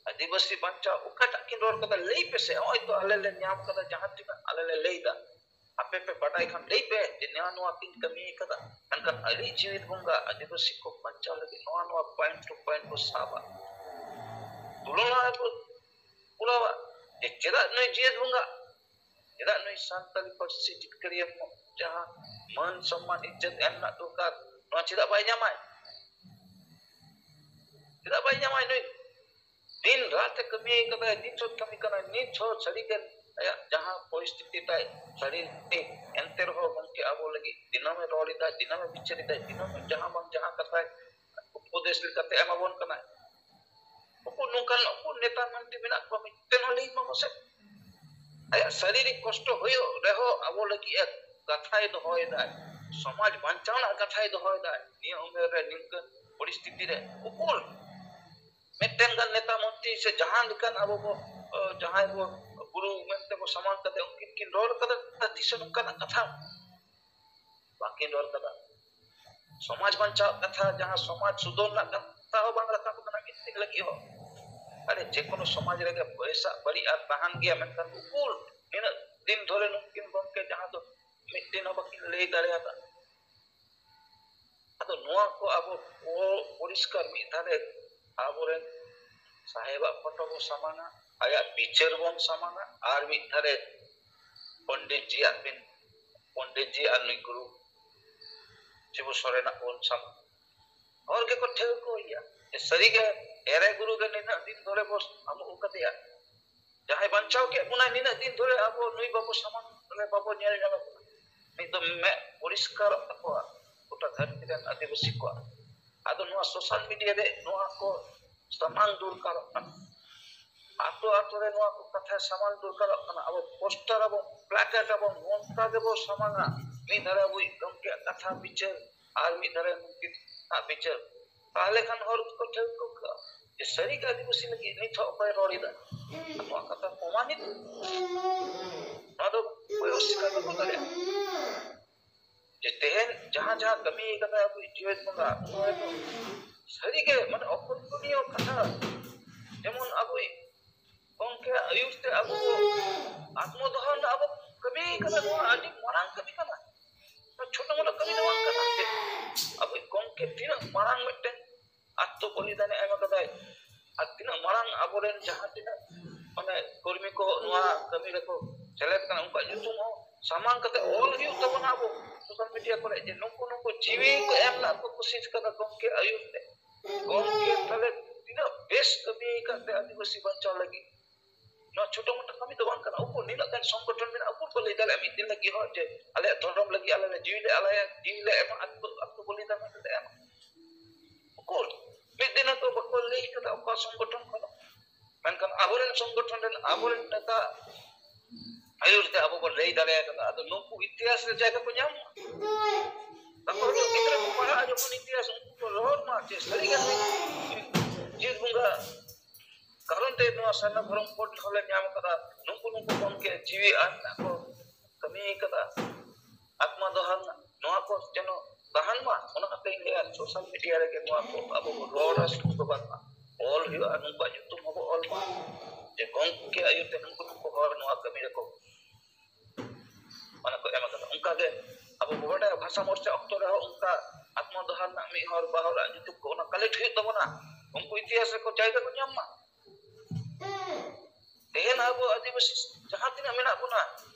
ᱟᱹᱫᱤᱵᱟᱹᱥᱤ ᱵᱟᱧᱪᱟᱣ ᱚᱠᱟᱴᱟᱜ ᱠᱤᱱ ᱨᱚᱲ ᱠᱟᱫᱟ, ᱞᱟᱹᱭ ᱯᱮᱥᱮ᱾ ᱱᱚᱜᱼᱚᱭ ᱛᱚ ᱟᱞᱮ ᱞᱮ ᱧᱟᱢ ᱠᱟᱫᱟ, ᱡᱟᱦᱟᱸ ᱛᱤᱱᱟᱹᱜ ᱟᱞᱮ ᱞᱮ ᱞᱟᱹᱭ ᱮᱫᱟ, ᱟᱯᱮ ᱯᱮ ᱵᱟᱰᱟᱭ ᱠᱷᱟᱱ ᱞᱟᱹᱭ ᱯᱮ ᱡᱮ ᱱᱚᱣᱟ, ᱱᱚᱣᱟ ᱠᱤᱱ ᱠᱟᱹᱢᱤ ᱠᱟᱫᱟ᱾ ᱢᱮᱱᱠᱷᱟᱱ ᱟᱹᱞᱤᱧ ᱡᱤᱣᱤᱫ ᱵᱚᱸᱜᱟ ᱟᱹᱫᱤᱵᱟᱹᱥᱤ ᱠᱚ ᱵᱟᱧᱪᱟᱣ ᱞᱟᱹᱜᱤᱫ ᱱᱚᱣᱟ, ᱱᱚᱣᱟ ᱯᱚᱭᱮᱱᱴ ᱴᱩ ᱯᱚᱭᱮᱱᱴ ᱠᱚ ᱥᱟᱵᱟ, ᱛᱩᱞᱚᱱᱟ ᱠᱚ ᱠᱚᱨᱟᱣᱟ ᱡᱮ ᱪᱮᱫᱟᱜ ᱱᱩᱭ ᱡᱤᱣᱤᱫ ᱵᱚᱸᱜᱟ, ᱪᱮᱫᱟᱜ ᱱᱩᱭ ᱥᱟᱱᱛᱟᱲᱤ ᱯᱟᱹᱨᱥᱤ ᱡᱤᱛᱠᱟᱹᱨᱤᱭᱟᱹ ᱠᱚ ᱡᱟᱦᱟᱸ ᱢᱟᱹᱱ ᱥᱚᱢᱢᱟᱱ ᱤᱡᱽᱡᱚᱛ ᱮᱢ ᱨᱮᱱᱟᱜ ᱫᱚᱨᱠᱟᱨ, ᱱᱚᱣᱟ ᱪᱮᱫᱟᱜ ᱵᱟᱭ ᱧᱟᱢᱟᱭ? ᱪᱮᱫᱟᱜ ᱵᱟᱭ ᱧᱟᱢᱟᱭ ᱱᱩᱭ? ᱫᱤᱱ ᱨᱟᱛ ᱮ ᱠᱟᱹᱢᱤ ᱠᱟᱫᱟᱭ, ᱫᱤᱱ ᱨᱟᱛ ᱠᱟᱹᱢᱤ ᱠᱟᱱᱟᱭ, ᱱᱤᱛ ᱦᱚᱸ ᱥᱟᱹᱨᱤᱜᱮ ᱟᱭᱟᱜ ᱡᱟᱦᱟᱸ ᱯᱚᱨᱤᱥᱛᱷᱤᱛᱤ ᱛᱟᱭ, ᱥᱟᱹᱨᱤ ᱮᱱᱛᱮ ᱨᱮᱦᱚᱸ ᱜᱚᱢᱠᱮ ᱟᱵᱚ ᱞᱟᱹᱜᱤᱫ ᱫᱤᱱᱟᱹᱢ ᱮ ᱨᱚᱲ ᱮᱫᱟᱭ, ᱫᱤᱱᱟᱹᱢ ᱮ ᱵᱤᱪᱟᱹᱨ ᱮᱫᱟᱭ, ᱫᱤᱱᱟᱹᱢ ᱡᱟᱦᱟᱸ ᱵᱟᱝ ᱡᱟᱦᱟᱸ ᱠᱟᱛᱷᱟᱭ ᱩᱯᱚᱫᱮᱥ ᱞᱮᱠᱟᱛᱮ ᱮᱢᱟᱵᱚᱱ ᱠᱟᱱᱟᱭ᱾ ᱩᱱᱠᱩ ᱱᱚᱝᱠᱟᱱ ᱩᱱᱠᱩ ᱱᱮᱛᱟ ᱢᱚᱱᱛᱨᱤ ᱢᱮᱱᱟᱜ ᱠᱚᱣᱟ, ᱢᱤᱫᱴᱮᱱ ᱦᱚᱸ ᱞᱟᱹᱭ ᱢᱟ ᱯᱟᱥᱮ᱾ ᱟᱭᱟᱜ ᱥᱟᱨᱤᱨᱤᱠ ᱠᱚᱥᱴᱚ ᱦᱩᱭᱩᱜ ᱨᱮᱦᱚᱸ ᱟᱵᱚ ᱞᱟᱹᱜᱤᱫ ᱮ ᱠᱟᱛᱷᱟᱭ ᱫᱚᱦᱚᱭᱮᱫᱟᱭ, ᱥᱚᱢᱟᱡᱽ ᱵᱟᱧᱪᱟᱣ ᱨᱮᱱᱟᱜ ᱠᱟᱛᱷᱟᱭ ᱫᱚᱦᱚᱭᱮᱫᱟᱭ᱾ ᱱᱤᱭᱟᱹ ᱩᱢᱮᱨ ᱨᱮ ᱱᱤᱝᱠᱟᱹᱱ ᱯᱚᱨᱤᱥᱛᱷᱤᱛᱤ ᱨᱮ ᱩᱠᱩᱨ ᱢᱤᱫᱴᱮᱱ ᱜᱟᱱ ᱱᱮᱛᱟ ᱢᱚᱱᱛᱨᱤ ᱥᱮ ᱡᱟᱦᱟᱸ ᱞᱮᱠᱟᱱ ᱟᱵᱚ ᱵᱚ, ᱚ, ᱡᱟᱦᱟᱸᱭ ᱵᱚ ᱜᱩᱨᱩ ᱢᱮᱱᱛᱮ ᱵᱚ ᱥᱟᱢᱟᱝ ᱠᱟᱛᱮ ᱩᱱᱠᱤᱱ ᱠᱤᱱ ᱨᱚᱲ ᱠᱟᱫᱟ ᱛᱤᱥ ᱦᱚᱸ ᱱᱚᱝᱠᱟᱱᱟᱜ ᱠᱟᱛᱷᱟ ᱵᱟᱹᱠᱤᱱ ᱨᱚᱲ ᱠᱟᱫᱟ᱾ ᱥᱚᱢᱟᱡᱽ ᱵᱟᱧᱪᱟᱣ ᱠᱟᱛᱷᱟ, ᱡᱟᱦᱟᱸ ᱥᱚᱢᱟᱡᱽ ᱥᱩᱫᱷᱟᱹᱨ ᱨᱮᱱᱟᱜ ᱠᱟᱛᱷᱟ ᱦᱚᱸ ᱵᱟᱝ ᱨᱟᱠᱟᱵ ᱠᱟᱱᱟ ᱢᱤᱫ ᱫᱤᱱ ᱞᱟᱹᱜᱤᱫ ᱦᱚᱸ᱾ ᱟᱨᱮ, ᱡᱮ ᱠᱳᱱᱳ ᱥᱚᱢᱟᱡᱽ ᱨᱮᱜᱮ ᱵᱮᱥᱟᱜ ᱵᱟᱹᱲᱤᱡ ᱟᱨ ᱛᱟᱦᱮᱱ ᱜᱮᱭᱟ, ᱢᱮᱱᱠᱷᱟᱱ ᱩᱠᱩᱨ ᱱᱤᱱᱟᱹᱜ ᱫᱤᱱ ᱫᱷᱚᱨᱮ ᱱᱩᱠᱤᱱ ᱜᱚᱢᱠᱮ ᱡᱟᱦᱟᱸ ᱫᱚ ᱢᱤᱫ ᱫᱤᱱ ᱦᱚᱸ ᱵᱟᱹᱠᱤᱱ ᱞᱟᱹᱭ ᱫᱟᱲᱮᱭᱟᱫᱟ? ᱟᱫᱚ ᱱᱚᱣᱟ ᱠᱚ ᱟᱵᱚ ᱯᱚ-, ᱯᱚᱨᱤᱥᱠᱟᱨ ᱢᱤᱫ ᱫᱷᱟᱨᱮ ᱟᱵᱚᱨᱮᱱ ᱥᱟᱦᱮᱵᱟᱜ ᱯᱷᱳᱴᱳ ᱵᱚ ᱥᱟᱢᱟᱝᱟ, ᱟᱭᱟᱜ ᱵᱤᱪᱟᱹᱨ ᱵᱚᱱ ᱥᱟᱢᱟᱝᱟ, ᱟᱨ ᱢᱤᱫ ᱫᱷᱟᱨᱮ ᱯᱚᱱᱰᱤᱛ ᱡᱤᱭᱟᱜ ᱵᱤᱱ, ᱯᱚᱱᱰᱤᱛ ᱡᱤ ᱟᱨ ᱱᱩᱭ ᱜᱩᱨᱩ ᱥᱤᱵᱩ ᱥᱚᱨᱮᱱᱟᱜ ᱵᱚᱱ ᱥᱟᱢᱟᱝᱟ᱾ ᱦᱚᱲ ᱜᱮᱠᱚ ᱴᱷᱟᱹᱣᱠᱟᱹᱭᱮᱭᱟ ᱡᱮ ᱥᱟᱹᱨᱤᱜᱮ ᱮᱨᱮ ᱜᱩᱨᱩ ᱜᱮ ᱱᱤᱱᱟᱹᱜ ᱫᱤᱱ ᱫᱷᱚᱨᱮ ᱵᱚ ᱟᱹᱜᱩ ᱠᱟᱫᱮᱭᱟ, ᱡᱟᱦᱟᱸᱭ ᱵᱟᱧᱪᱟᱣ ᱠᱮᱫ ᱵᱚᱱᱟᱭ ᱱᱤᱱᱟᱹᱜ ᱫᱤᱱ ᱫᱷᱚᱨᱮ, ᱟᱵᱚ ᱱᱩᱭ ᱵᱟᱵᱚ ᱥᱟᱢᱟᱝ ᱨᱮ ᱵᱟᱵᱚ ᱧᱮᱞ ᱧᱟᱢᱮ ᱠᱟᱱᱟ᱾ ᱱᱤᱛ ᱫᱚ ᱢᱮᱫ ᱯᱚᱨᱤᱥᱠᱟᱨᱚᱜ ᱛᱟᱠᱚᱣᱟ ᱜᱚᱴᱟ ᱫᱷᱟᱹᱨᱛᱤ ᱨᱮᱱ ᱟᱹᱫᱤᱵᱟᱹᱥᱤ ᱠᱚᱣᱟᱜ᱾ ᱟᱫᱚ ᱱᱚᱣᱟ ᱥᱳᱥᱟᱞ ᱢᱤᱰᱤᱭᱟ ᱨᱮ ᱱᱚᱣᱟ ᱠᱚ ᱥᱟᱢᱟᱝ ᱫᱚᱨᱠᱟᱨᱚᱜ ᱠᱟᱱᱟ, ᱟᱛᱳ ᱟᱛᱳ ᱨᱮ ᱱᱚᱣᱟ ᱠᱚ ᱠᱟᱛᱷᱟ ᱥᱟᱢᱟᱝ ᱫᱚᱨᱠᱟᱨᱚᱜ ᱠᱟᱱᱟ᱾ ᱟᱵᱚ ᱯᱳᱥᱴᱟᱨ ᱟᱵᱚᱱ, ᱯᱞᱟᱠᱮᱴ ᱟᱵᱚᱱ, ᱱᱚᱝᱠᱟ ᱜᱮᱵᱚ ᱥᱟᱢᱟᱝᱟ᱾ ᱢᱤᱫ ᱫᱷᱟᱨᱮ ᱟᱵᱚᱭᱤᱡ ᱜᱚᱢᱠᱮᱭᱟᱜ ᱠᱟᱛᱷᱟ ᱵᱤᱪᱟᱹᱨ, ᱟᱨ ᱢᱤᱫ ᱫᱷᱟᱨᱮ ᱱᱩᱠᱤᱱᱟᱜ ᱵᱤᱪᱟᱹᱨ᱾ ᱛᱟᱦᱞᱮ ᱠᱷᱟᱱ ᱦᱚᱲ ᱠᱚ ᱴᱷᱟᱹᱣᱠᱟᱹ ᱠᱟᱜᱼᱟ ᱡᱮ ᱥᱟᱹᱨᱤ ᱜᱮ ᱟᱹᱫᱤᱵᱟᱹᱥᱤ ᱞᱟᱹᱜᱤᱫ ᱱᱤᱛ ᱦᱚᱸ ᱚᱠᱚᱭ ᱨᱚᱲ ᱮᱫᱟ᱾ ᱱᱚᱣᱟ ᱠᱟᱛᱷᱟ ᱯᱨᱚᱢᱟᱱᱤᱛ, ᱱᱚᱣᱟ ᱫᱚ ᱚᱠᱚᱭ ᱦᱚᱸ ᱚᱥᱤᱠᱟᱨ ᱵᱟᱠᱚ ᱫᱟᱲᱮᱭᱟᱜᱼᱟ᱾ ᱡᱮ ᱛᱮᱦᱮᱧ ᱡᱟᱦᱟᱸ ᱡᱟᱦᱟᱸ ᱠᱟᱹᱢᱤ ᱠᱟᱫᱟᱭ ᱟᱵᱚᱭᱤᱡ ᱡᱤᱣᱮᱫ ᱵᱚᱸᱜᱟ, ᱱᱚᱣᱟ ᱫᱚ ᱥᱟᱹᱨᱤᱜᱮ ᱢᱟᱱᱮ ᱚᱠᱚᱞᱯᱚᱱᱤᱭᱚ ᱠᱟᱛᱷᱟ᱾ ᱡᱮᱢᱚᱱ ᱟᱵᱚᱭᱤᱡ ᱜᱚᱢᱠᱮ ᱟᱹᱭᱩᱨ ᱛᱮ ᱟᱵᱚ ᱟᱛᱢᱚ ᱫᱚᱦᱚ ᱨᱮᱱᱟᱜ ᱟᱵᱚ ᱠᱟᱹᱢᱤ ᱠᱟᱱᱟ, ᱱᱚᱣᱟ ᱟᱹᱰᱤ ᱢᱟᱨᱟᱝ ᱠᱟᱹᱢᱤ ᱠᱟᱱᱟ, ᱪᱷᱳᱴᱳ ᱢᱳᱴᱳ ᱠᱟᱹᱢᱤ ᱫᱚ ᱵᱟᱝ ᱠᱟᱱᱟ᱾ ᱟᱵᱚᱭᱤᱡ ᱜᱚᱢᱠᱮ ᱛᱤᱱᱟᱹᱜ ᱢᱟᱨᱟᱝ ᱢᱤᱫᱴᱮᱱ ᱟᱛᱢᱚ ᱵᱚᱞᱤᱫᱟᱱᱮ ᱮᱢ ᱠᱟᱫᱟᱭ, ᱟᱨ ᱛᱤᱱᱟᱹᱜ ᱢᱟᱨᱟᱝ ᱟᱵᱚᱨᱮᱱ ᱡᱟᱦᱟᱸ ᱛᱤᱱᱟᱹᱜ ᱢᱟᱱᱮ ᱠᱚᱨᱢᱤ ᱠᱚ ᱱᱚᱣᱟ ᱠᱟᱹᱢᱤ ᱨᱮᱠᱚ ᱥᱮᱞᱮᱫ ᱠᱟᱱᱟ, ᱩᱱᱠᱩᱣᱟᱜ ᱧᱩᱛᱩᱢ ᱦᱚᱸ ᱥᱟᱢᱟᱝ ᱠᱟᱛᱮ ᱚᱞ ᱦᱩᱭᱩᱜ ᱛᱟᱵᱚᱱᱟ ᱟᱵᱚ ᱥᱳᱥᱟᱞ ᱢᱤᱰᱤᱭᱟ ᱠᱚᱨᱮ, ᱡᱮ ᱱᱩᱠᱩ ᱱᱩᱠᱩ ᱡᱤᱣᱤ ᱠᱚ ᱮᱢ ᱞᱮᱫ ᱠᱚ ᱠᱳᱥᱤᱥ ᱠᱟᱫᱟ ᱜᱚᱢᱠᱮ ᱟᱹᱭᱩᱨ ᱛᱮ᱾ ᱜᱚᱢᱠᱮ ᱛᱟᱦᱞᱮ ᱛᱤᱱᱟᱹᱜ ᱵᱮᱥ ᱠᱟᱹᱢᱤ ᱟᱠᱟᱫ ᱛᱮ ᱟᱹᱫᱤᱵᱟᱹᱥᱤ ᱵᱟᱧᱪᱟᱣ ᱞᱟᱹᱜᱤᱫ᱾ ᱱᱚᱣᱟ ᱪᱷᱳᱴᱳ ᱢᱳᱴᱳ ᱠᱟᱹᱢᱤ ᱫᱚ ᱵᱟᱝ ᱠᱟᱱᱟ᱾ ᱩᱱᱠᱩ ᱱᱤᱱᱟᱹᱜ ᱜᱟᱱ ᱥᱚᱝᱜᱚᱴᱷᱚᱱ ᱢᱮᱱᱟᱜᱼᱟ, ᱩᱠᱩᱨ ᱠᱚ ᱞᱟᱹᱭ ᱫᱟᱲᱮᱭᱟᱜᱼᱟ ᱢᱤᱫ ᱫᱤᱱ ᱞᱟᱹᱜᱤᱫ ᱦᱚᱸ ᱡᱮ ᱟᱞᱮᱭᱟᱜ ᱫᱷᱚᱨᱚᱢ ᱞᱟᱹᱜᱤᱫ ᱟᱞᱮ ᱞᱮ ᱡᱤᱣᱤ ᱞᱮ, ᱟᱞᱮᱭᱟᱜ ᱡᱤᱣᱤ ᱞᱮ ᱮᱢᱟ, ᱟᱛᱢᱚ, ᱟᱛᱢᱚ ᱵᱚᱞᱤᱫᱟᱱ ᱞᱮ ᱮᱢᱟ? ᱩᱠᱩᱨ? ᱢᱤᱫ ᱫᱤᱱ ᱦᱚᱸᱛᱚ ᱵᱟᱠᱚ ᱞᱟᱹᱭ ᱠᱟᱫᱟ ᱚᱠᱟ ᱥᱚᱝᱜᱚᱴᱷᱚᱱ ᱠᱷᱚᱱ᱾ ᱢᱮᱱᱠᱷᱟᱱ ᱟᱵᱚᱨᱮᱱ ᱥᱚᱝᱜᱚᱴᱷᱚᱱ ᱨᱮᱱ, ᱟᱵᱚᱨᱮᱱ ᱱᱮᱛᱟ ᱟᱹᱭᱩᱨ ᱛᱮ ᱟᱵᱚ ᱵᱚᱱ ᱞᱟᱹᱭ ᱫᱟᱲᱮ ᱟᱠᱟᱫᱟ᱾ ᱟᱫᱚ ᱱᱩᱠᱩ ᱤᱛᱤᱦᱟᱥ ᱨᱮ ᱡᱟᱭᱜᱟ ᱠᱚ ᱧᱟᱢ ᱢᱟ᱾ ᱛᱟᱨᱯᱚᱨ ᱜᱤᱫᱽᱨᱟᱹ ᱠᱚ ᱯᱟᱲᱦᱟᱜᱼᱟ ᱡᱚᱠᱷᱚᱱ ᱤᱛᱤᱦᱟᱥ, ᱩᱱᱠᱩ ᱠᱚ ᱨᱚᱲ ᱢᱟ ᱡᱮ ᱥᱟᱹᱨᱤᱜᱮ ᱱᱩᱭ ᱡᱤᱣᱮᱫ ᱵᱚᱸᱜᱟ ᱠᱟᱨᱚᱱ ᱛᱮ ᱱᱚᱣᱟ ᱥᱟᱨᱱᱟ ᱫᱷᱚᱨᱚᱢ ᱠᱳᱰ ᱦᱚᱸᱞᱮ ᱧᱟᱢ ᱟᱠᱟᱫᱟ, ᱱᱩᱠᱩ ᱱᱩᱠᱩ ᱜᱚᱢᱠᱮ ᱡᱤᱣᱤ ᱟᱱ ᱠᱚ ᱠᱟᱹᱢᱤ ᱟᱠᱟᱫᱟ, ᱟᱛᱢᱟ ᱫᱚᱦᱟ ᱨᱮᱱᱟᱜ, ᱱᱚᱣᱟ ᱠᱚ ᱡᱮᱱᱚ ᱛᱟᱦᱮᱱ ᱢᱟ᱾ ᱚᱱᱟ ᱠᱟᱛᱮ ᱤᱧ ᱞᱟᱹᱭᱟ, ᱥᱳᱥᱟᱞ ᱢᱤᱰᱤᱭᱟ ᱨᱮᱜᱮ ᱱᱚᱣᱟ ᱠᱚ ᱟᱵᱚ ᱵᱚ ᱨᱚᱲᱟ, ᱥᱩᱫᱷᱩ ᱫᱚ ᱵᱟᱝ, ᱚᱞ ᱦᱩᱭᱩᱜᱼᱟ, ᱱᱩᱠᱩᱣᱟᱜ ᱧᱩᱛᱩᱢ ᱦᱚᱸᱵᱚ ᱚᱞ ᱢᱟ, ᱡᱮ ᱜᱚᱢᱠᱮ ᱟᱹᱭᱩᱨ ᱛᱮ ᱱᱩᱠᱩ ᱱᱩᱠᱩ ᱦᱚᱲ ᱱᱚᱣᱟ ᱠᱟᱹᱢᱤ ᱨᱮᱠᱚ ᱚᱱᱟ ᱠᱚ ᱮᱢ ᱟᱠᱟᱫᱟ᱾ ᱚᱱᱠᱟ ᱜᱮ ᱟᱵᱚ ᱵᱚ ᱵᱟᱰᱟᱭᱟ, ᱵᱷᱟᱥᱟ ᱢᱳᱨᱪᱟ ᱚᱠᱛᱚ ᱨᱮᱦᱚᱸ ᱚᱱᱠᱟ ᱟᱛᱢᱚᱫᱟᱦᱟ ᱨᱮᱱᱟᱜ ᱢᱤᱫ ᱦᱚᱲ ᱵᱟᱨ ᱦᱚᱲᱟᱜ ᱧᱩᱛᱩᱢ ᱠᱚ ᱚᱱᱟ ᱠᱟᱞᱮᱠᱴ ᱦᱩᱭᱩᱜ ᱛᱟᱵᱚᱱᱟ᱾ ᱩᱱᱠᱩ ᱤᱛᱤᱦᱟᱥ ᱨᱮᱠᱚ ᱡᱟᱭᱜᱟ ᱠᱚ ᱧᱟᱢ ᱢᱟ᱾ ᱛᱮᱦᱮᱧ ᱟᱵᱚ ᱟᱹᱫᱤᱵᱟᱹᱥᱤ ᱡᱟᱦᱟᱸ ᱛᱤᱱᱟᱹᱜ ᱢᱮᱱᱟᱜ ᱵᱚᱱᱟ,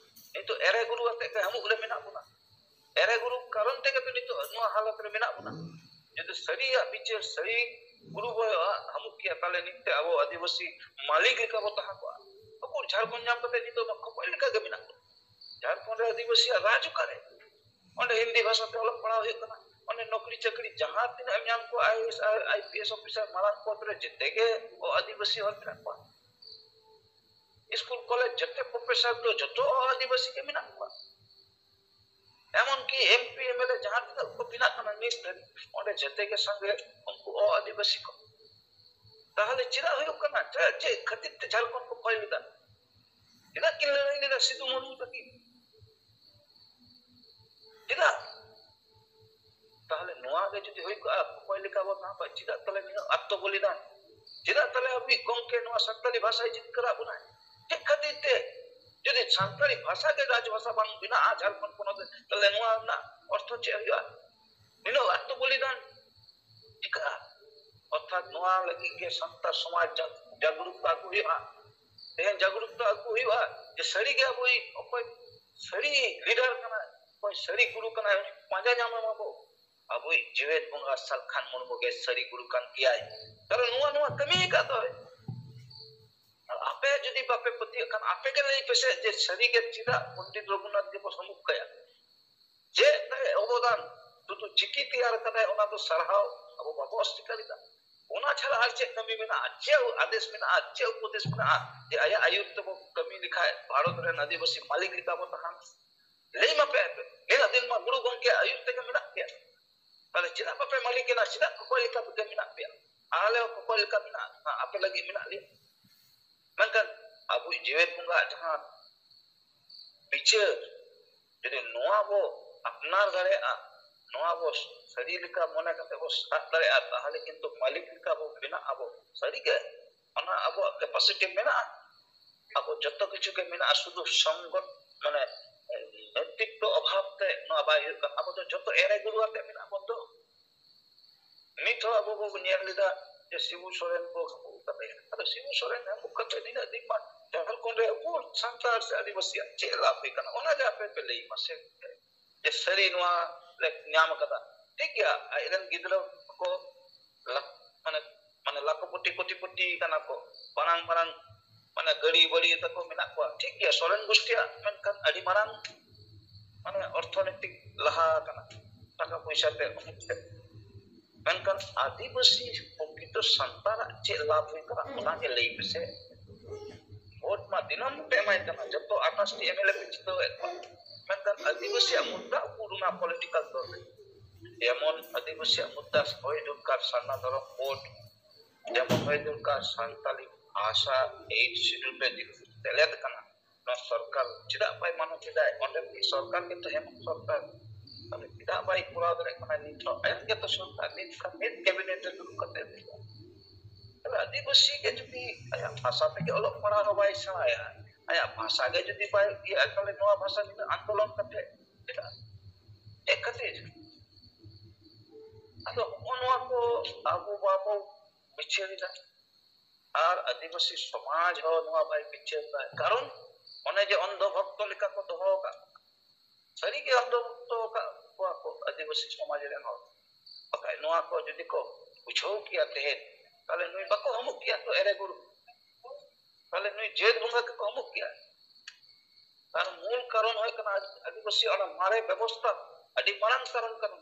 ᱱᱤᱛᱚᱜ ᱮᱨᱮ ᱜᱩᱨᱩ ᱟᱛᱮ ᱜᱮ ᱦᱟᱹᱢᱩᱜ ᱨᱮ ᱢᱮᱱᱟᱜ ᱵᱚᱱᱟ᱾ ᱮᱨᱮ ᱜᱩᱨᱩ ᱠᱟᱨᱚᱱ ᱛᱮᱜᱮ ᱛᱚ ᱱᱤᱛᱚᱜ ᱱᱚᱣᱟ ᱦᱟᱞᱚᱛ ᱨᱮ ᱢᱮᱱᱟᱜ ᱵᱚᱱᱟ᱾ ᱡᱩᱫᱤ ᱥᱟᱹᱨᱤᱭᱟᱜ ᱵᱤᱪᱟᱹᱨ, ᱥᱟᱹᱨᱤ ᱜᱩᱨᱩ ᱵᱚᱭ ᱦᱟᱹᱢᱩᱜ ᱠᱮᱭᱟ, ᱛᱟᱦᱞᱮ ᱱᱤᱛ ᱛᱮ ᱟᱵᱚ ᱟᱹᱫᱤᱵᱟᱹᱥᱤ ᱢᱟᱹᱞᱤᱠ ᱞᱮᱠᱟ ᱵᱚ ᱛᱟᱦᱮᱸ ᱠᱚᱜᱼᱟ᱾ ᱟᱵᱚ ᱡᱷᱟᱲᱠᱷᱚᱸᱰ ᱧᱟᱢ ᱠᱟᱛᱮ ᱱᱤᱛᱚᱜ ᱢᱟ ᱠᱷᱚᱠᱚᱭ ᱞᱮᱠᱟ ᱜᱮ ᱢᱮᱱᱟᱜ ᱵᱚᱱᱟ᱾ ᱡᱷᱟᱲᱠᱷᱚᱸᱰ ᱨᱮ ᱟᱹᱫᱤᱵᱟᱹᱥᱤᱭᱟᱜ ᱨᱟᱡᱽ ᱚᱠᱟᱨᱮ? ᱚᱸᱰᱮ ᱦᱤᱱᱫᱤ ᱵᱷᱟᱥᱟ ᱛᱮ ᱚᱞᱚᱜ ᱯᱟᱲᱦᱟᱣ ᱦᱩᱭᱩᱜ ᱠᱟᱱᱟ᱾ ᱚᱸᱰᱮ ᱱᱚᱠᱨᱤ ᱪᱟᱹᱠᱨᱤ ᱡᱟᱦᱟᱸ ᱛᱤᱱᱟᱹᱜ ᱮᱢ ᱧᱟᱢ ᱠᱚᱣᱟ, ᱟᱭ ᱮ ᱮᱥ ᱟᱨ ᱟᱭ ᱯᱤ ᱮᱥ ᱚᱯᱷᱤᱥᱟᱨ, ᱢᱟᱨᱟᱝ ᱯᱚᱫᱽ ᱨᱮ ᱡᱮᱛᱮ ᱜᱮ ᱚ ᱟᱹᱫᱤᱵᱟᱹᱥᱤ ᱦᱚᱲ ᱢᱮᱱᱟᱜ ᱠᱚᱣᱟ᱾ ᱥᱠᱩᱞ ᱠᱚᱞᱮᱡᱽ ᱡᱮᱛᱮ ᱯᱨᱚᱯᱷᱮᱥᱚᱨ ᱫᱚ ᱡᱚᱛᱚ ᱚ ᱟᱹᱫᱤᱵᱟᱹᱥᱤ ᱜᱮ ᱢᱮᱱᱟᱜ ᱠᱚᱣᱟ᱾ ᱮᱢᱚᱱ ᱠᱤ M P M L A ᱡᱟᱦᱟᱸ ᱛᱤᱱᱟᱹᱜ ᱠᱚ ᱵᱮᱱᱟᱜ ᱠᱟᱱᱟ ᱱᱤᱛ ᱫᱷᱟᱹᱵᱤᱡ, ᱚᱸᱰᱮ ᱡᱮᱛᱮ ᱜᱮ ᱥᱟᱸᱜᱮ ᱩᱱᱠᱩ ᱚ ᱟᱹᱫᱤᱵᱟᱹᱥᱤ ᱠᱚ᱾ ᱛᱟᱦᱞᱮ ᱪᱮᱫᱟᱜ ᱦᱩᱭᱩᱜ ᱠᱟᱱᱟ? ᱪᱮᱫ, ᱪᱮᱫ ᱠᱷᱟᱹᱛᱤᱨ ᱛᱮ ᱡᱷᱟᱲᱠᱷᱚᱸᱰ ᱠᱚ ᱠᱚᱭ ᱞᱮᱫᱟ? ᱪᱮᱫᱟᱜ ᱠᱤᱱ ᱞᱟᱹᱲᱦᱟᱹᱭ ᱞᱮᱫᱟ ᱥᱤᱫᱩ ᱢᱩᱨᱢᱩ ᱛᱟᱹᱠᱤᱱ? ᱪᱮᱫᱟᱜ? ᱛᱟᱦᱞᱮ ᱱᱚᱣᱟ ᱜᱮ ᱡᱩᱫᱤ ᱦᱩᱭ ᱠᱚᱜᱼᱟ, ᱚᱠᱚᱭ ᱞᱮᱠᱟ ᱵᱚᱱ ᱛᱟᱦᱮᱸ ᱠᱚᱜᱼᱟ? ᱪᱮᱫᱟᱜ ᱛᱟᱦᱞᱮ ᱱᱤᱱᱟᱹᱜ ᱟᱛᱛᱚ ᱵᱚᱞᱤᱫᱟᱱ? ᱪᱮᱫᱟᱜ ᱛᱟᱦᱞᱮ ᱟᱵᱚᱭᱤᱡ ᱜᱚᱢᱠᱮ ᱱᱚᱣᱟ ᱥᱟᱱᱛᱟᱲᱤ ᱵᱷᱟᱥᱟᱭ ᱡᱤᱛᱠᱟᱹᱨᱟᱜ ᱵᱚᱱᱟᱭ? ᱪᱮᱫ ᱠᱷᱟᱹᱛᱤᱨ ᱛᱮ? ᱡᱩᱫᱤ ᱥᱟᱱᱛᱟᱲᱤ ᱵᱷᱟᱥᱟ ᱜᱮ ᱨᱟᱡᱽ ᱵᱷᱟᱥᱟ ᱵᱟᱝ ᱵᱮᱱᱟᱜᱼᱟ ᱡᱷᱟᱲᱠᱷᱚᱸᱰ ᱯᱚᱱᱚᱛ ᱨᱮ, ᱛᱟᱦᱞᱮ ᱱᱚᱣᱟ ᱨᱮᱱᱟᱜ ᱚᱨᱛᱷᱚ ᱪᱮᱫ ᱦᱩᱭᱩᱜᱼᱟ? ᱱᱤᱱᱟᱹᱜ ᱟᱛᱛᱚ ᱵᱚᱞᱤᱫᱟᱱ ᱪᱤᱠᱟᱹᱜᱼᱟ? ᱚᱨᱛᱷᱟᱛ ᱱᱚᱣᱟ ᱞᱟᱹᱜᱤᱫ ᱜᱮ ᱥᱟᱱᱛᱟᱲ ᱥᱚᱢᱟᱡᱽ ᱡᱟ-, ᱡᱟᱜᱽᱨᱩᱠᱛᱟ ᱟᱹᱜᱩ ᱦᱩᱭᱩᱜᱼᱟ᱾ ᱛᱮᱦᱮᱧ ᱡᱟᱜᱽᱨᱩᱠᱛᱟ ᱟᱹᱜᱩ ᱦᱩᱭᱩᱜᱼᱟ ᱡᱮ ᱥᱟᱹᱨᱤᱜᱮ ᱟᱵᱚᱭᱤᱡ ᱚᱠᱚᱭ ᱥᱟᱹᱨᱤ ᱞᱤᱰᱟᱨ ᱠᱟᱱᱟᱭ, ᱚᱠᱚᱭ ᱥᱟᱹᱨᱤ ᱜᱩᱨᱩ ᱠᱟᱱᱟᱭ, ᱩᱱᱤ ᱯᱟᱸᱡᱟ ᱧᱟᱢᱮ ᱢᱟᱵᱚ᱾ ᱟᱵᱚᱭᱤᱡ ᱡᱮᱣᱮᱫ ᱵᱚᱸᱜᱟ ᱥᱟᱞᱠᱷᱟᱱ ᱢᱩᱨᱢᱩ ᱜᱮ ᱥᱟᱹᱨᱤ ᱜᱩᱨᱩ ᱠᱟᱱ ᱜᱮᱭᱟᱭ᱾ ᱠᱟᱨᱚᱱ ᱱᱚᱣᱟ, ᱱᱚᱣᱟ ᱠᱟᱹᱢᱤ ᱟᱠᱟᱫ ᱫᱚᱭ᱾ ᱟᱨ ᱟᱯᱮ ᱡᱩᱫᱤ ᱵᱟᱯᱮ ᱯᱟᱹᱛᱭᱟᱹᱜ ᱠᱷᱟᱱ, ᱟᱯᱮ ᱜᱮ ᱞᱟᱹᱭ ᱯᱮᱥᱮ ᱡᱮ ᱥᱟᱹᱨᱤᱜᱮ ᱪᱮᱫᱟᱜ ᱯᱚᱱᱰᱤᱛ ᱨᱚᱜᱷᱩᱱᱟᱛᱷ ᱜᱮᱵᱚ ᱥᱟᱹᱢᱩᱫ ᱠᱟᱭᱟ? ᱪᱮᱫ ᱛᱟᱭ ᱚᱵᱚᱫᱟᱱ? ᱥᱩᱫᱷᱩ ᱪᱤᱠᱤ ᱛᱮᱭᱟᱨ ᱠᱟᱫᱟᱭ, ᱚᱱᱟ ᱫᱚ ᱥᱟᱨᱦᱟᱣ ᱟᱵᱚ ᱵᱟᱵᱚ ᱚᱥᱵᱤᱠᱟᱨ ᱮᱫᱟ᱾ ᱚᱱᱟ ᱪᱷᱟᱲᱟ ᱟᱨ ᱪᱮᱫ ᱠᱟᱹᱢᱤ ᱢᱮᱱᱟᱜᱼᱟ? ᱪᱮᱫ ᱟᱫᱮᱥ ᱢᱮᱱᱟᱜᱼᱟ? ᱪᱮᱫ ᱩᱯᱚᱫᱮᱥ ᱢᱮᱱᱟᱜᱼᱟ ᱡᱮ ᱟᱭᱟᱜ ᱟᱹᱭᱩᱨ ᱛᱮᱵᱚ ᱠᱟᱹᱢᱤ ᱞᱮᱠᱷᱟᱡ ᱵᱷᱟᱨᱚᱛ ᱨᱮᱱ ᱟᱹᱫᱤᱵᱟᱹᱥᱤ ᱢᱟᱹᱞᱤᱠ ᱞᱮᱠᱟ ᱵᱚ ᱛᱟᱦᱮᱱ? ᱞᱟᱹᱭ ᱢᱟᱯᱮ ᱟᱯᱮ, ᱱᱤᱱᱟᱹᱜ ᱫᱤᱱ ᱢᱟ ᱜᱩᱨᱩ ᱜᱚᱢᱠᱮ ᱟᱹᱭᱩᱨ ᱛᱮᱜᱮ ᱢᱮᱱᱟᱜ ᱯᱮᱭᱟ᱾ ᱛᱟᱦᱞᱮ ᱪᱮᱫᱟᱜ ᱵᱟᱯᱮ ᱢᱟᱹᱞᱤᱠ ᱮᱱᱟ? ᱪᱮᱫᱟᱜ ᱠᱚᱠᱚᱭ ᱞᱮᱠᱟ ᱯᱮ ᱢᱮᱱᱟᱜ ᱯᱮᱭᱟ? ᱟᱞᱮ ᱦᱚᱸ ᱠᱚᱠᱚᱭ ᱞᱮᱠᱟ ᱢᱮᱱᱟᱜ, ᱟᱯᱮ ᱞᱟᱹᱜᱤᱫ ᱢᱮᱱᱟᱜ ᱞᱮᱭᱟ᱾ ᱢᱮᱱᱠᱷᱟᱱ ᱟᱵᱚᱭᱤᱡ ᱡᱮᱣᱮᱫ ᱵᱚᱸᱜᱟ ᱡᱟᱦᱟᱸ ᱵᱤᱪᱟᱹᱨ, ᱡᱩᱫᱤ ᱱᱚᱣᱟ ᱵᱚ ᱟᱯᱱᱟᱨ ᱫᱟᱲᱮᱭᱟᱜᱼᱟ, ᱱᱚᱣᱟ ᱵᱚ ᱥᱟᱹᱨᱤ ᱞᱮᱠᱟ ᱢᱚᱱᱮ ᱠᱟᱛᱮ ᱵᱚ ᱥᱟᱵ ᱫᱟᱲᱮᱭᱟᱜᱼᱟ, ᱛᱟᱦᱚᱞᱮ ᱠᱤᱱᱛᱩ ᱢᱟᱹᱞᱤᱠ ᱞᱮᱠᱟ ᱵᱚ ᱵᱮᱱᱟᱜ ᱟᱵᱚ᱾ ᱥᱟᱹᱨᱤᱜᱮ ᱚᱱᱟ ᱟᱵᱚᱣᱟᱜ capacity ᱢᱮᱱᱟᱜᱼᱟ, ᱟᱵᱚ ᱡᱚᱛᱚ ᱠᱤᱪᱷᱩ ᱜᱮ ᱢᱮᱱᱟᱜᱼᱟ, ᱥᱩᱫᱷᱩ ᱥᱚᱝᱜᱚᱛ ᱢᱟᱱᱮ ᱱᱮᱛᱨᱤᱛᱵ ᱚᱵᱷᱟᱵ ᱛᱮ ᱱᱚᱣᱟ ᱵᱟᱭ ᱦᱩᱭᱩᱜ ᱠᱟᱱᱟ᱾ ᱟᱵᱚ ᱫᱚ ᱡᱚᱛᱚ ᱮᱲᱮ ᱜᱩᱨᱩ ᱟᱛᱮ ᱢᱮᱱᱟᱜ ᱵᱚᱱ ᱫᱚ᱾ ᱱᱤᱛ ᱦᱚᱸ ᱟᱵᱚ ᱵᱚ ᱧᱮᱞ ᱞᱮᱫᱟ ᱡᱮ ᱥᱤᱵᱩ ᱥᱚᱨᱮᱱ ᱠᱚ ᱦᱟᱹᱯᱩᱜ ᱠᱟᱫᱮᱭᱟ᱾ ᱟᱫᱚ ᱥᱤᱵᱩ ᱥᱚᱨᱮᱱ ᱦᱟᱹᱯᱩᱜ ᱠᱟᱛᱮ ᱱᱤᱱᱟᱹᱜ ᱫᱤᱱ ᱢᱟ ᱡᱷᱟᱲᱠᱷᱚᱸᱰ ᱨᱮ ᱩᱠᱩᱨ ᱥᱟᱱᱛᱟᱲ ᱥᱮ ᱟᱹᱫᱤᱵᱟᱹᱥᱤᱭᱟᱜ ᱪᱮᱫ ᱞᱟᱵᱷ ᱦᱩᱭ ᱠᱟᱱᱟ? ᱚᱱᱟ ᱜᱮ ᱟᱯᱮ ᱯᱮ ᱞᱟᱹᱭ ᱢᱟᱥᱮ᱾ ᱡᱮ ᱥᱟᱹᱨᱤ ᱱᱚᱣᱟ ᱞᱮ ᱧᱟᱢ ᱟᱠᱟᱫᱟ᱾ ᱴᱷᱤᱠ ᱜᱮᱭᱟ, ᱟᱡ ᱨᱮᱱ ᱜᱤᱫᱽᱨᱟᱹ ᱠᱚ ᱞᱟ-, ᱢᱟᱱᱮ, ᱢᱟᱱᱮ ᱞᱟᱠᱷᱚᱯᱚᱛᱤ ᱠᱳᱴᱤᱯᱚᱛᱤ ᱠᱟᱱᱟ ᱠᱚ, ᱢᱟᱨᱟᱝ ᱢᱟᱨᱟᱝ ᱢᱟᱱᱮ ᱜᱟᱹᱲᱤ ᱵᱟᱹᱲᱤ ᱛᱟᱠᱚ ᱢᱮᱱᱟᱜ ᱠᱚᱣᱟ᱾ ᱴᱷᱤᱠ ᱜᱮᱭᱟ, ᱥᱚᱨᱮᱱ ᱜᱳᱥᱴᱤᱭᱟᱜ ᱢᱮᱱᱠᱷᱟᱱ ᱟᱹᱰᱤ ᱢᱟᱨᱟᱝ ᱢᱟᱱᱮ ᱚᱨᱛᱷᱚᱱᱤᱛᱤᱠ ᱞᱟᱦᱟ ᱟᱠᱟᱱᱟ, ᱴᱟᱠᱟ ᱯᱚᱭᱥᱟ ᱛᱮ ᱚᱱᱮᱠ ᱛᱮ᱾ ᱢᱮᱱᱠᱷᱟᱱ ᱟᱹᱫᱤᱵᱟᱹᱥᱤ ᱯᱨᱚᱠᱨᱤᱛᱚ ᱥᱟᱱᱛᱟᱲᱟᱜ ᱪᱮᱫ ᱞᱟᱵᱷ ᱦᱩᱭ ᱠᱟᱱᱟ, ᱚᱱᱟ ᱜᱮ ᱞᱟᱹᱭ ᱢᱮᱥᱮ᱾ ᱵᱷᱳᱴ ᱢᱟ ᱫᱤᱱᱟᱹᱢ ᱯᱮ ᱮᱢᱟᱭ ᱠᱟᱱᱟ, ᱡᱚᱛᱚ ᱟᱴᱷᱟᱥ ᱴᱤ MLA ᱯᱮ ᱡᱤᱛᱟᱹᱣ ᱮᱫ ᱠᱚᱣᱟ, ᱢᱮᱱᱠᱷᱟᱱ ᱟᱹᱫᱤᱵᱟᱹᱥᱤᱭᱟᱜ ᱢᱩᱫᱽᱫᱟ ᱩᱠᱩᱨ ᱚᱱᱟ ᱯᱚᱞᱤᱴᱤᱠᱟᱞ ᱫᱚᱞ ᱨᱮ? ᱡᱮᱢᱚᱱ ᱟᱹᱫᱤᱵᱟᱹᱥᱤᱭᱟᱜ ᱢᱩᱫᱽᱫᱟ ᱦᱩᱭ ᱫᱚᱨᱠᱟᱨ ᱥᱟᱨᱱᱟ ᱫᱷᱚᱨᱚᱢ ᱠᱳᱰ, ᱡᱮᱢᱚᱱ ᱦᱩᱭ ᱫᱚᱨᱠᱟᱨ ᱥᱟᱱᱛᱟᱞᱤ ᱵᱷᱟᱥᱟ ᱮᱭᱤᱴ ᱥᱤᱰᱩᱞ ᱨᱮ ᱥᱮᱞᱮᱫ ᱠᱟᱱᱟ, ᱱᱚᱣᱟ ᱥᱚᱨᱠᱟᱨ ᱪᱮᱫᱟᱜ ᱵᱟᱭ ᱢᱟᱱᱟᱣ ᱠᱮᱫᱟᱭ? ᱚᱸᱰᱮ ᱢᱤᱫ ᱥᱚᱨᱠᱟᱨ ᱜᱮ ᱛᱟᱦᱮᱸ ᱠᱟᱱᱟ, ᱥᱚᱨᱠᱟᱨ ᱛᱟᱦᱞᱮ ᱪᱮᱫᱟᱜ ᱵᱟᱭ ᱠᱚᱨᱟᱣ ᱫᱟᱲᱮᱭᱟᱜ ᱠᱟᱱᱟ? ᱱᱤᱛ ᱦᱚᱸ ᱟᱭᱟᱜ ᱜᱮᱛᱚ ᱥᱚᱨᱠᱟᱨ, ᱱᱤᱛ ᱠᱷᱟᱱ ᱢᱤᱫ ᱠᱮᱵᱤᱱᱮᱴ ᱨᱮ ᱫᱩᱲᱩᱵ ᱠᱟᱛᱮ ᱛᱟᱦᱞᱮ ᱟᱹᱫᱤᱵᱟᱹᱥᱤ ᱜᱮ ᱡᱩᱫᱤ ᱟᱭᱟᱜ ᱵᱷᱟᱥᱟ ᱛᱮᱜᱮ ᱚᱞᱚᱜ ᱯᱟᱲᱦᱟᱣ ᱦᱚᱸ ᱵᱟᱭ ᱥᱮᱬᱟᱭᱟ, ᱟᱭᱟᱜ ᱵᱷᱟᱥᱟ ᱜᱮ ᱡᱩᱫᱤ ᱵᱟᱭ ᱤᱭᱟᱹᱜᱼᱟ, ᱛᱟᱦᱞᱮ ᱱᱚᱣᱟ ᱵᱷᱟᱥᱟ ᱱᱤᱱᱟᱹᱜ ᱟᱱᱫᱳᱞᱚᱱ ᱠᱟᱛᱮ ᱪᱮᱫᱟᱜ? ᱪᱮᱫ ᱠᱷᱟᱹᱛᱤᱨ? ᱟᱫᱚ ᱦᱚᱸᱜᱼᱚ ᱱᱚᱣᱟ ᱠᱚ ᱟᱵᱚ ᱵᱟᱵᱚ ᱵᱤᱪᱟᱹᱨ ᱮᱫᱟ᱾ ᱟᱨ ᱟᱹᱫᱤᱵᱟᱹᱥᱤ ᱥᱚᱢᱟᱡᱽ ᱦᱚᱸ ᱱᱚᱣᱟ ᱵᱟᱭ ᱵᱤᱪᱟᱹᱨ ᱮᱫᱟ᱾ ᱠᱟᱨᱚᱱ ᱚᱱᱮ ᱡᱮ ᱚᱱᱫᱷᱚ ᱵᱷᱚᱠᱛᱚ ᱞᱮᱠᱟ ᱠᱚ ᱫᱚᱦᱚ ᱟᱠᱟᱫ ᱠᱚᱣᱟ, ᱥᱟᱹᱨᱤᱜᱮ ᱚᱱᱫᱷᱚ ᱵᱷᱚᱠᱛᱚ ᱟᱠᱟᱫ ᱠᱚᱣᱟ ᱠᱚ ᱟᱹᱫᱤᱵᱟᱹᱥᱤ ᱥᱚᱢᱟᱡᱽ ᱨᱮᱱ ᱦᱚᱲ᱾ ᱵᱟᱠᱷᱟᱡ ᱱᱚᱣᱟ ᱠᱚ ᱡᱩᱫᱤ ᱠᱚ ᱵᱩᱡᱷᱟᱹᱣ ᱠᱮᱭᱟ ᱛᱮᱦᱮᱧ, ᱛᱟᱦᱞᱮ ᱱᱩᱭ ᱵᱟᱠᱚ ᱦᱟᱹᱢᱩᱜ ᱠᱮᱭᱟ ᱛᱚ, ᱮᱲᱮ ᱜᱩᱨᱩ᱾ ᱛᱟᱦᱞᱮ ᱱᱩᱭ ᱡᱟᱹᱛ ᱵᱚᱸᱜᱟ ᱜᱮᱠᱚ ᱦᱟᱹᱢᱩᱜ ᱠᱮᱭᱟ᱾ ᱟᱨ ᱢᱩᱞ ᱠᱟᱨᱚᱱ ᱦᱩᱭᱩᱜ ᱠᱟᱱᱟ ᱟᱹᱫᱤᱵᱟᱹᱥᱤ ᱚᱱᱟ ᱢᱟᱨᱮ ᱵᱮᱵᱚᱥᱛᱷᱟ ᱟᱹᱰᱤ ᱢᱟᱨᱟᱝ ᱠᱟᱨᱚᱱ ᱠᱟᱱᱟ᱾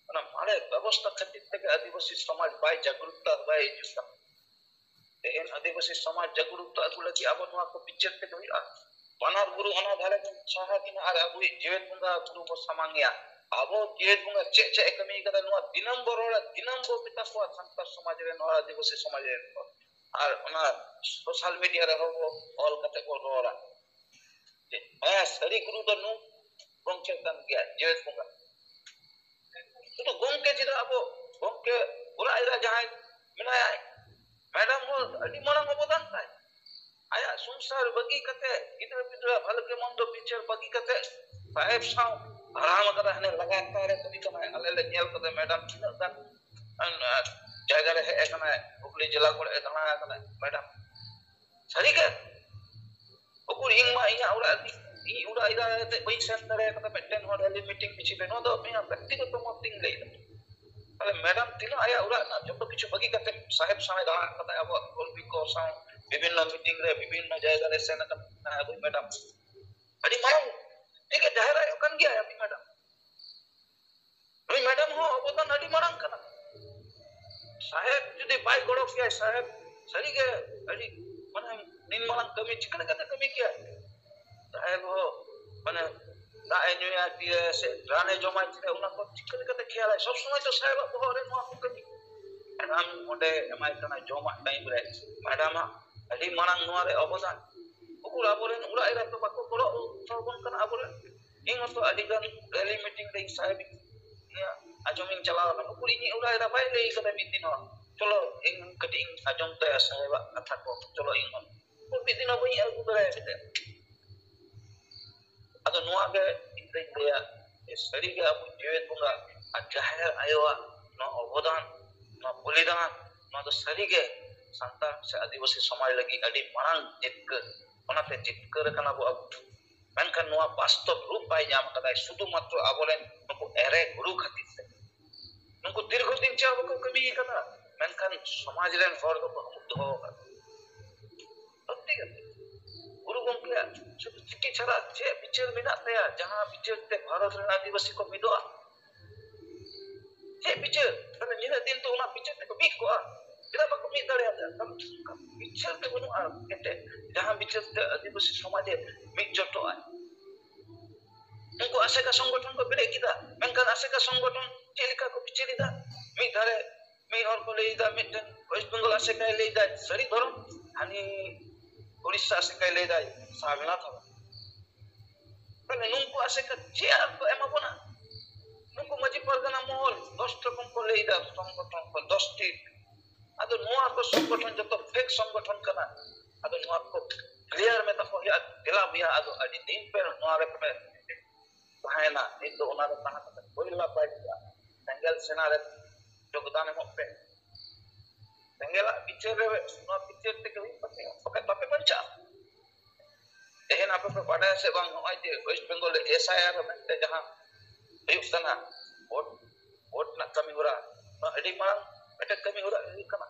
ᱚᱱᱟ ᱢᱟᱨᱮ ᱵᱮᱵᱚᱥᱛᱷᱟ ᱠᱷᱟᱹᱛᱤᱨ ᱛᱮᱜᱮ ᱟᱹᱫᱤᱵᱟᱹᱥᱤ ᱥᱚᱢᱟᱡᱽ ᱵᱟᱭ ᱡᱟᱜᱽᱨᱩᱛᱟ, ᱵᱟᱭ ᱦᱤᱡᱩᱜ ᱠᱟᱱᱟ᱾ ᱛᱮᱦᱮᱧ ᱟᱹᱫᱤᱵᱟᱹᱥᱤ ᱥᱚᱢᱟᱡᱽ ᱡᱟᱜᱽᱨᱩᱛ ᱟᱹᱜᱩ ᱞᱟᱹᱜᱤᱫ ᱟᱵᱚ ᱱᱚᱣᱟ ᱠᱚ ᱵᱤᱪᱟᱹᱨ ᱛᱮᱜᱮ ᱦᱩᱭᱩᱜᱼᱟ᱾ ᱵᱟᱱᱟᱨ ᱜᱩᱨᱩ ᱚᱱᱟ ᱫᱷᱟᱨᱮ ᱵᱚᱱ ᱥᱟᱦᱟ ᱠᱤᱱᱟ ᱟᱨ ᱟᱵᱚᱭᱤᱡ ᱡᱮᱣᱮᱫ ᱵᱚᱸᱜᱟ ᱜᱩᱨᱩ ᱵᱚ ᱥᱟᱢᱟᱝ ᱮᱭᱟ᱾ ᱟᱵᱚ ᱡᱮᱣᱮᱫ ᱵᱚᱸᱜᱟ ᱪᱮᱫ ᱪᱮᱫ ᱮ ᱠᱟᱹᱢᱤ ᱠᱟᱫᱟ, ᱱᱚᱣᱟ ᱫᱤᱱᱟᱹᱢ ᱵᱚ ᱨᱚᱲᱟ, ᱫᱤᱱᱟᱹᱢ ᱵᱚ ᱢᱮᱛᱟ ᱠᱚᱣᱟ ᱥᱟᱱᱛᱟᱲ ᱥᱚᱢᱟᱡᱽ ᱨᱮᱱ ᱦᱚᱲ, ᱟᱹᱫᱤᱵᱟᱹᱥᱤ ᱥᱚᱢᱟᱡᱽ ᱨᱮᱱ ᱦᱚᱲ᱾ ᱟᱨ ᱚᱱᱟ ᱥᱳᱥᱟᱞ ᱢᱤᱰᱤᱭᱟ ᱨᱮᱦᱚᱸ ᱵᱚ ᱚᱞ ᱠᱟᱛᱮ ᱵᱚ ᱨᱚᱲᱟ ᱡᱮ ᱦᱮᱸ, ᱥᱟᱹᱨᱤ ᱜᱩᱨᱩ ᱫᱚ ᱱᱩᱭ ᱜᱚᱢᱠᱮ ᱠᱟᱱ ᱜᱮᱭᱟ, ᱡᱮᱣᱮᱫ ᱵᱚᱸᱜᱟ᱾ ᱥᱩᱫᱷᱩ ᱜᱚᱢᱠᱮ ᱪᱮᱫᱟᱜ, ᱟᱵᱚ ᱜᱚᱢᱠᱮ ᱚᱲᱟᱜ ᱨᱮ ᱡᱟᱦᱟᱸᱭ ᱢᱮᱱᱟᱭᱟ, ᱢᱮᱰᱟᱢ ᱦᱚᱸ ᱟᱹᱰᱤ ᱢᱟᱨᱟᱝ ᱚᱵᱚᱫᱟᱱ ᱛᱟᱭ᱾ ᱟᱭᱟᱜ ᱥᱚᱝᱥᱟᱨ ᱵᱟᱹᱜᱤ ᱠᱟᱛᱮ, ᱜᱤᱫᱽᱨᱟᱹ ᱯᱤᱫᱽᱨᱟᱹ ᱵᱷᱟᱞᱮ ᱢᱚᱱᱫᱚ ᱵᱤᱪᱟᱹᱨ ᱵᱟᱹᱜᱤ ᱠᱟᱛᱮ ᱥᱟᱦᱮᱵ ᱥᱟᱶ ᱛᱟᱲᱟᱢ ᱟᱠᱟᱫᱟ, ᱦᱟᱱᱮ ᱞᱟᱜᱟᱛᱟᱨ ᱮ ᱠᱟᱹᱢᱤ ᱠᱟᱱᱟᱭ᱾ ᱟᱞᱮ ᱞᱮ ᱧᱮᱞ ᱠᱟᱫᱟ ᱢᱮᱰᱟᱢ ᱛᱤᱱᱟᱹᱜ ᱜᱟᱱ ᱡᱟᱭᱜᱟ ᱨᱮ ᱦᱮᱡ ᱟᱠᱟᱱᱟᱭ, ᱦᱩᱜᱽᱞᱤ ᱡᱮᱞᱟ ᱠᱚᱨᱮ ᱫᱟᱬᱟ ᱟᱠᱟᱱᱟᱭ ᱢᱮᱰᱟᱢ᱾ ᱥᱟᱹᱨᱤᱜᱮ, ᱩᱠᱩᱨ ᱤᱧ ᱢᱟ ᱤᱧᱟᱹᱜ ᱚᱲᱟᱜ ᱨᱮ ᱤᱧ ᱚᱲᱟᱜ ᱤᱫᱤ ᱠᱟᱛᱮ ᱵᱟᱹᱧ ᱥᱮᱱ ᱫᱟᱲᱮ ᱠᱟᱫᱟ ᱢᱤᱫᱴᱮᱱ ᱦᱚᱸ ᱨᱮᱞᱤ ᱢᱤᱴᱤᱝ ᱢᱤᱪᱷᱤᱞ ᱨᱮ᱾ ᱱᱚᱣᱟ ᱫᱚ ᱤᱧᱟᱹᱜ ᱵᱮᱠᱛᱤᱜᱚᱛᱚ ᱢᱚᱛ ᱛᱤᱧ ᱞᱟᱹᱭ ᱮᱫᱟ᱾ ᱛᱟᱦᱞᱮ ᱢᱮᱰᱟᱢ ᱛᱤᱱᱟᱹᱜ ᱟᱭᱟᱜ ᱚᱲᱟᱜ ᱨᱮᱱᱟᱜ ᱡᱚᱛᱚ ᱠᱤᱪᱷᱩ ᱵᱟᱹᱜᱤ ᱠᱟᱛᱮ ᱥᱟᱦᱮᱵ ᱥᱟᱶ ᱮ ᱫᱟᱬᱟ ᱟᱠᱟᱫᱟ, ᱟᱵᱚᱣᱟᱜ ᱠᱚᱨᱢᱤ ᱠᱚ ᱥᱟᱶ ᱵᱤᱵᱷᱤᱱᱱᱚ ᱢᱤᱴᱤᱝ ᱨᱮ ᱵᱤᱵᱷᱤᱱᱱᱚ ᱡᱟᱭᱜᱟ ᱨᱮ ᱥᱮᱱ ᱟᱠᱟᱱᱟ ᱟᱵᱚ ᱢᱮᱰᱟᱢ᱾ ᱟᱹᱰᱤ ᱢᱟᱨᱟᱝ ᱴᱷᱤᱠ ᱜᱮ ᱡᱟᱦᱮᱨ ᱟᱭᱳ ᱠᱟᱱ ᱜᱮᱭᱟᱭ ᱟᱹᱰᱤ ᱢᱮᱰᱟᱢ᱾ ᱱᱩᱭ ᱢᱮᱰᱟᱢ ᱦᱚᱸ ᱚᱵᱚᱫᱟᱱ ᱟᱹᱰᱤ ᱢᱟᱨᱟᱝ ᱠᱟᱱᱟ᱾ ᱥᱟᱦᱮᱵ ᱡᱩᱫᱤ ᱵᱟᱭ ᱜᱚᱲᱚ ᱠᱮᱭᱟᱭ, ᱥᱟᱦᱮᱵ ᱥᱟᱹᱨᱤᱜᱮ ᱟᱹᱰᱤ ᱢᱟᱱᱮ ᱱᱤᱱ ᱢᱟᱨᱟᱝ ᱠᱟᱹᱢᱤ ᱪᱤᱠᱟᱹ ᱞᱮᱠᱟᱛᱮ ᱠᱟᱹᱢᱤ ᱠᱮᱭᱟᱭ? ᱥᱟᱦᱮᱵ ᱦᱚᱸ ᱢᱟᱱᱮ ᱫᱟᱜ ᱮ ᱧᱩᱭᱟ ᱛᱤᱨᱮ ᱥᱮ ᱨᱟᱱ ᱮ ᱡᱚᱢᱟᱭ ᱛᱤᱨᱮ, ᱚᱱᱟ ᱠᱚ ᱪᱤᱠᱟᱹ ᱞᱮᱠᱟᱛᱮ ᱠᱷᱮᱭᱟᱞᱟᱭ? ᱥᱚᱵ ᱥᱚᱢᱚᱭ ᱛᱚ ᱥᱟᱦᱮᱵᱟᱜ ᱵᱚᱦᱚᱜ ᱨᱮ ᱱᱚᱣᱟ ᱠᱚ ᱠᱟᱹᱢᱤ᱾ ᱨᱟᱱ ᱚᱸᱰᱮ ᱮᱢᱟᱭ ᱠᱟᱱᱟ ᱡᱚᱢᱟᱜ ᱴᱟᱭᱤᱢ ᱨᱮ, ᱢᱮᱰᱟᱢᱟᱜ ᱟᱹᱰᱤ ᱢᱟᱨᱟᱝ ᱱᱚᱣᱟ ᱨᱮ ᱚᱵᱚᱫᱟᱱ᱾ ᱩᱠᱩᱨ ᱟᱵᱚᱨᱮᱱ ᱚᱲᱟᱜ ᱮᱨᱟ ᱠᱚ ᱵᱟᱠᱚ ᱜᱚᱲᱚ ᱟᱵᱚᱱ ᱠᱟᱱᱟ ᱟᱵᱚᱨᱮᱱ᱾ ᱤᱧ ᱦᱚᱸᱛᱚ ᱟᱹᱰᱤ ᱜᱟᱱ ᱨᱮᱞᱤ ᱢᱤᱴᱤᱝ ᱨᱮ ᱤᱧ ᱥᱟᱦᱮᱵ ᱤᱧ ᱟᱸᱡᱚᱢ ᱤᱧ ᱪᱟᱞᱟᱣ ᱟᱠᱟᱱᱟ᱾ ᱩᱠᱩᱨ ᱤᱧᱤᱡ ᱚᱲᱟᱜ ᱮᱨᱟ ᱵᱟᱭ ᱞᱟᱹᱭ ᱠᱟᱫᱟ ᱢᱤᱫ ᱫᱤᱱ ᱦᱚᱸ, "ᱪᱚᱞᱚ ᱤᱧ ᱠᱟᱹᱴᱤᱡ ᱤᱧ ᱟᱸᱡᱚᱢ ᱛᱟᱭᱟ ᱥᱟᱦᱮᱵᱟᱜ ᱠᱟᱛᱷᱟ ᱠᱚ, ᱪᱚᱞᱚ ᱤᱧ ᱦᱚᱸ᱾" ᱩᱠᱩᱨ ᱢᱤᱫ ᱫᱤᱱ ᱦᱚᱸ ᱵᱟᱹᱧ ᱟᱹᱜᱩ ᱫᱟᱲᱮ ᱠᱟᱫᱟ᱾ ᱟᱫᱚ ᱱᱚᱣᱟ ᱜᱮ ᱤᱧ ᱫᱚᱧ ᱞᱟᱹᱭᱟ ᱡᱮ ᱥᱟᱹᱨᱤᱜᱮ ᱟᱵᱚ ᱡᱮᱜᱮᱛ ᱵᱚᱸᱜᱟ ᱟᱨ ᱡᱟᱦᱮᱨ ᱟᱭᱳᱣᱟᱜ ᱱᱚᱣᱟ ᱚᱵᱚᱫᱟᱱ, ᱱᱚᱣᱟ ᱵᱚᱞᱤᱫᱟᱱ, ᱱᱚᱣᱟ ᱫᱚ ᱥᱟᱹᱨᱤᱜᱮ ᱥᱟᱱᱛᱟᱲ ᱥᱮ ᱟᱹᱫᱤᱵᱟᱹᱥᱤ ᱥᱚᱢᱟᱡᱽ ᱞᱟᱹᱜᱤᱫ ᱟᱹᱰᱤ ᱢᱟᱨᱟᱝ ᱡᱤᱛᱠᱟᱹᱨ᱾ ᱚᱱᱟᱛᱮ ᱡᱤᱛᱠᱟᱹᱨ ᱟᱠᱟᱱᱟ ᱵᱚ ᱟᱵᱚ᱾ ᱢᱮᱱᱠᱷᱟᱱ ᱱᱚᱣᱟ ᱵᱟᱥᱛᱚᱵ ᱨᱩᱯ ᱵᱟᱭ ᱧᱟᱢ ᱠᱟᱫᱟᱭ ᱥᱩᱫᱷᱩ ᱢᱟᱛᱨᱚ ᱟᱵᱚᱨᱮᱱ ᱱᱩᱠᱩ ᱮᱲᱮ ᱜᱩᱨᱩ ᱠᱷᱟᱹᱛᱤᱨ ᱛᱮ᱾ ᱱᱩᱠᱩ ᱫᱤᱨᱜᱷᱚ ᱫᱤᱱ ᱪᱮᱫ ᱦᱚᱸ ᱵᱟᱠᱚ ᱠᱟᱹᱢᱤ ᱠᱟᱫᱟ, ᱢᱮᱱᱠᱷᱟᱱ ᱥᱚᱢᱟᱡᱽ ᱨᱮᱱ ᱦᱚᱲ ᱫᱚᱠᱚ ᱦᱟᱹᱯᱩᱫ ᱫᱚᱦᱚ ᱟᱠᱟᱫᱟ᱾ ᱥᱚᱛᱛᱤ ᱠᱟᱛᱷᱟ, ᱜᱩᱨᱩ ᱜᱚᱢᱠᱮᱭᱟᱜ ᱥᱩᱫᱷᱩ ᱪᱤᱠᱤ ᱪᱷᱟᱲᱟ ᱪᱮᱫ ᱵᱤᱪᱟᱹᱨ ᱢᱮᱱᱟᱜ ᱛᱟᱭᱟ ᱡᱟᱦᱟᱸ ᱵᱤᱪᱟᱹᱨ ᱛᱮ ᱵᱷᱟᱨᱚᱛ ᱨᱮᱱ ᱟᱹᱫᱤᱵᱟᱹᱥᱤ ᱠᱚ ᱢᱤᱫᱚᱜᱼᱟ? ᱪᱮᱫ ᱵᱤᱪᱟᱹᱨ? ᱛᱟᱦᱞᱮ ᱱᱤᱱᱟᱹᱜ ᱫᱤᱱ ᱫᱚ ᱚᱱᱟ ᱵᱤᱪᱟᱹᱨ ᱛᱮᱠᱚ ᱢᱤᱫ ᱠᱚᱜᱼᱟ, ᱪᱮᱫᱟᱜ ᱵᱟᱠᱚ ᱢᱤᱫ ᱫᱟᱲᱮᱭᱟᱫᱟ? ᱠᱟᱨᱚᱱ ᱚᱱᱠᱟ ᱵᱤᱪᱟᱹᱨ ᱜᱮ ᱵᱟᱹᱱᱩᱜᱼᱟ ᱮᱱᱛᱮ, ᱡᱟᱦᱟᱸ ᱵᱤᱪᱟᱹᱨ ᱛᱮ ᱟᱹᱫᱤᱵᱟᱹᱥᱤ ᱥᱚᱢᱟᱡᱽ ᱮ ᱢᱤᱫ ᱡᱚᱴᱚᱜᱼᱟᱭ᱾ ᱩᱱᱠᱩ ᱟᱥᱮᱠᱟ ᱥᱚᱝᱜᱚᱴᱷᱚᱱ ᱠᱚ ᱵᱮᱨᱮᱫ ᱠᱮᱫᱟ, ᱢᱮᱱᱠᱷᱟᱱ ᱟᱥᱮᱠᱟ ᱥᱚᱝᱜᱚᱴᱷᱚᱱ ᱪᱮᱫ ᱞᱮᱠᱟ ᱠᱚ ᱵᱤᱪᱟᱹᱨ ᱮᱫᱟ? ᱢᱤᱫ ᱫᱷᱟᱨᱮ ᱢᱤᱫ ᱦᱚᱲ ᱠᱚ ᱞᱟᱹᱭ ᱮᱫᱟ ᱢᱤᱫᱴᱮᱱ ᱳᱭᱮᱥᱴ ᱵᱮᱝᱜᱚᱞ ᱟᱥᱮᱠᱟᱭ ᱞᱟᱹᱭ ᱮᱫᱟ ᱥᱟᱹᱨᱤ ᱫᱷᱚᱨᱚᱢ, ᱦᱟᱹᱱᱤ ᱩᱲᱤᱥᱥᱟ ᱟᱥᱮᱠᱟᱭ ᱞᱟᱹᱭ ᱮᱫᱟ ᱥᱟᱨᱱᱟ ᱫᱷᱚᱨᱚᱢ᱾ ᱛᱟᱦᱞᱮ ᱱᱩᱠᱩ ᱟᱥᱮᱠᱟ ᱪᱮᱫ ᱟᱨ ᱠᱚ ᱮᱢᱟ ᱵᱚᱱᱟ? ᱩᱱᱠᱩ ᱢᱟᱹᱡᱷᱤ ᱯᱟᱨᱜᱟᱱᱟ ᱢᱚᱦᱚᱞ ᱫᱚᱥ ᱨᱚᱠᱚᱢ ᱠᱚ ᱞᱟᱹᱭ ᱮᱫᱟ, ᱥᱚᱝᱜᱚᱴᱷᱚᱱ ᱠᱚ ᱫᱚᱥ ᱴᱤ᱾ ᱟᱫᱚ ᱱᱚᱣᱟ ᱠᱚ ᱥᱚᱝᱜᱚᱴᱷᱚᱱ ᱡᱚᱛᱚ ᱯᱷᱮᱠ ᱥᱚᱝᱜᱚᱴᱷᱚᱱ ᱠᱟᱱᱟ᱾ ᱟᱫᱚ ᱱᱚᱣᱟ ᱠᱚ ᱠᱞᱤᱭᱟᱨ ᱢᱮᱛᱟ ᱠᱚ ᱦᱩᱭᱩᱜᱼᱟ, ᱫᱮᱞᱟ ᱵᱚᱭᱦᱟ, ᱟᱫᱚ ᱟᱹᱰᱤ ᱫᱤᱱ ᱯᱮ ᱱᱚᱣᱟ ᱨᱮ ᱯᱮ ᱛᱟᱦᱮᱸᱭᱮᱱᱟ, ᱱᱤᱛ ᱫᱚ ᱚᱱᱟ ᱨᱮ ᱛᱟᱦᱮᱸ ᱠᱟᱛᱮ ᱦᱩᱭ ᱞᱟᱵᱷ ᱵᱟᱭ ᱦᱩᱭᱩᱜᱼᱟ᱾ ᱥᱮᱸᱜᱮᱞ ᱥᱮᱱᱟ ᱨᱮ ᱡᱳᱜᱽᱫᱟᱱ ᱮᱢᱚᱜ ᱯᱮ᱾ ᱥᱮᱸᱜᱮᱞᱟᱜ ᱵᱤᱪᱟᱹᱨ ᱨᱮ ᱱᱚᱣᱟ ᱵᱤᱪᱟᱹᱨ ᱛᱮᱜᱮ ᱦᱩᱭᱩᱜ ᱛᱟᱯᱮᱭᱟ, ᱵᱟᱠᱷᱟᱡ ᱵᱟᱯᱮ ᱵᱟᱧᱪᱟᱜᱼᱟ᱾ ᱛᱮᱦᱮᱧ ᱟᱯᱮ ᱯᱮ ᱵᱟᱰᱟᱭᱟ ᱥᱮ ᱵᱟᱝ, ᱱᱚᱜᱼᱚᱭ ᱡᱮ ᱳᱭᱮᱥᱴ ᱵᱮᱝᱜᱚᱞ ᱨᱮ ᱮᱥ ᱟᱭ ᱟᱨ ᱢᱮᱱᱛᱮ ᱡᱟᱦᱟᱸ ᱦᱩᱭᱩᱜ ᱠᱟᱱᱟ, ᱵᱷᱳᱴ, ᱵᱷᱳᱴ ᱨᱮᱱᱟᱜ ᱠᱟᱹᱢᱤ ᱦᱚᱨᱟ, ᱱᱚᱣᱟ ᱟᱹᱰᱤ ᱢᱟᱨᱟᱝ ᱢᱤᱫᱴᱮᱱ ᱠᱟᱹᱢᱤ ᱦᱚᱨᱟ ᱦᱩᱭᱩᱜ ᱠᱟᱱᱟ,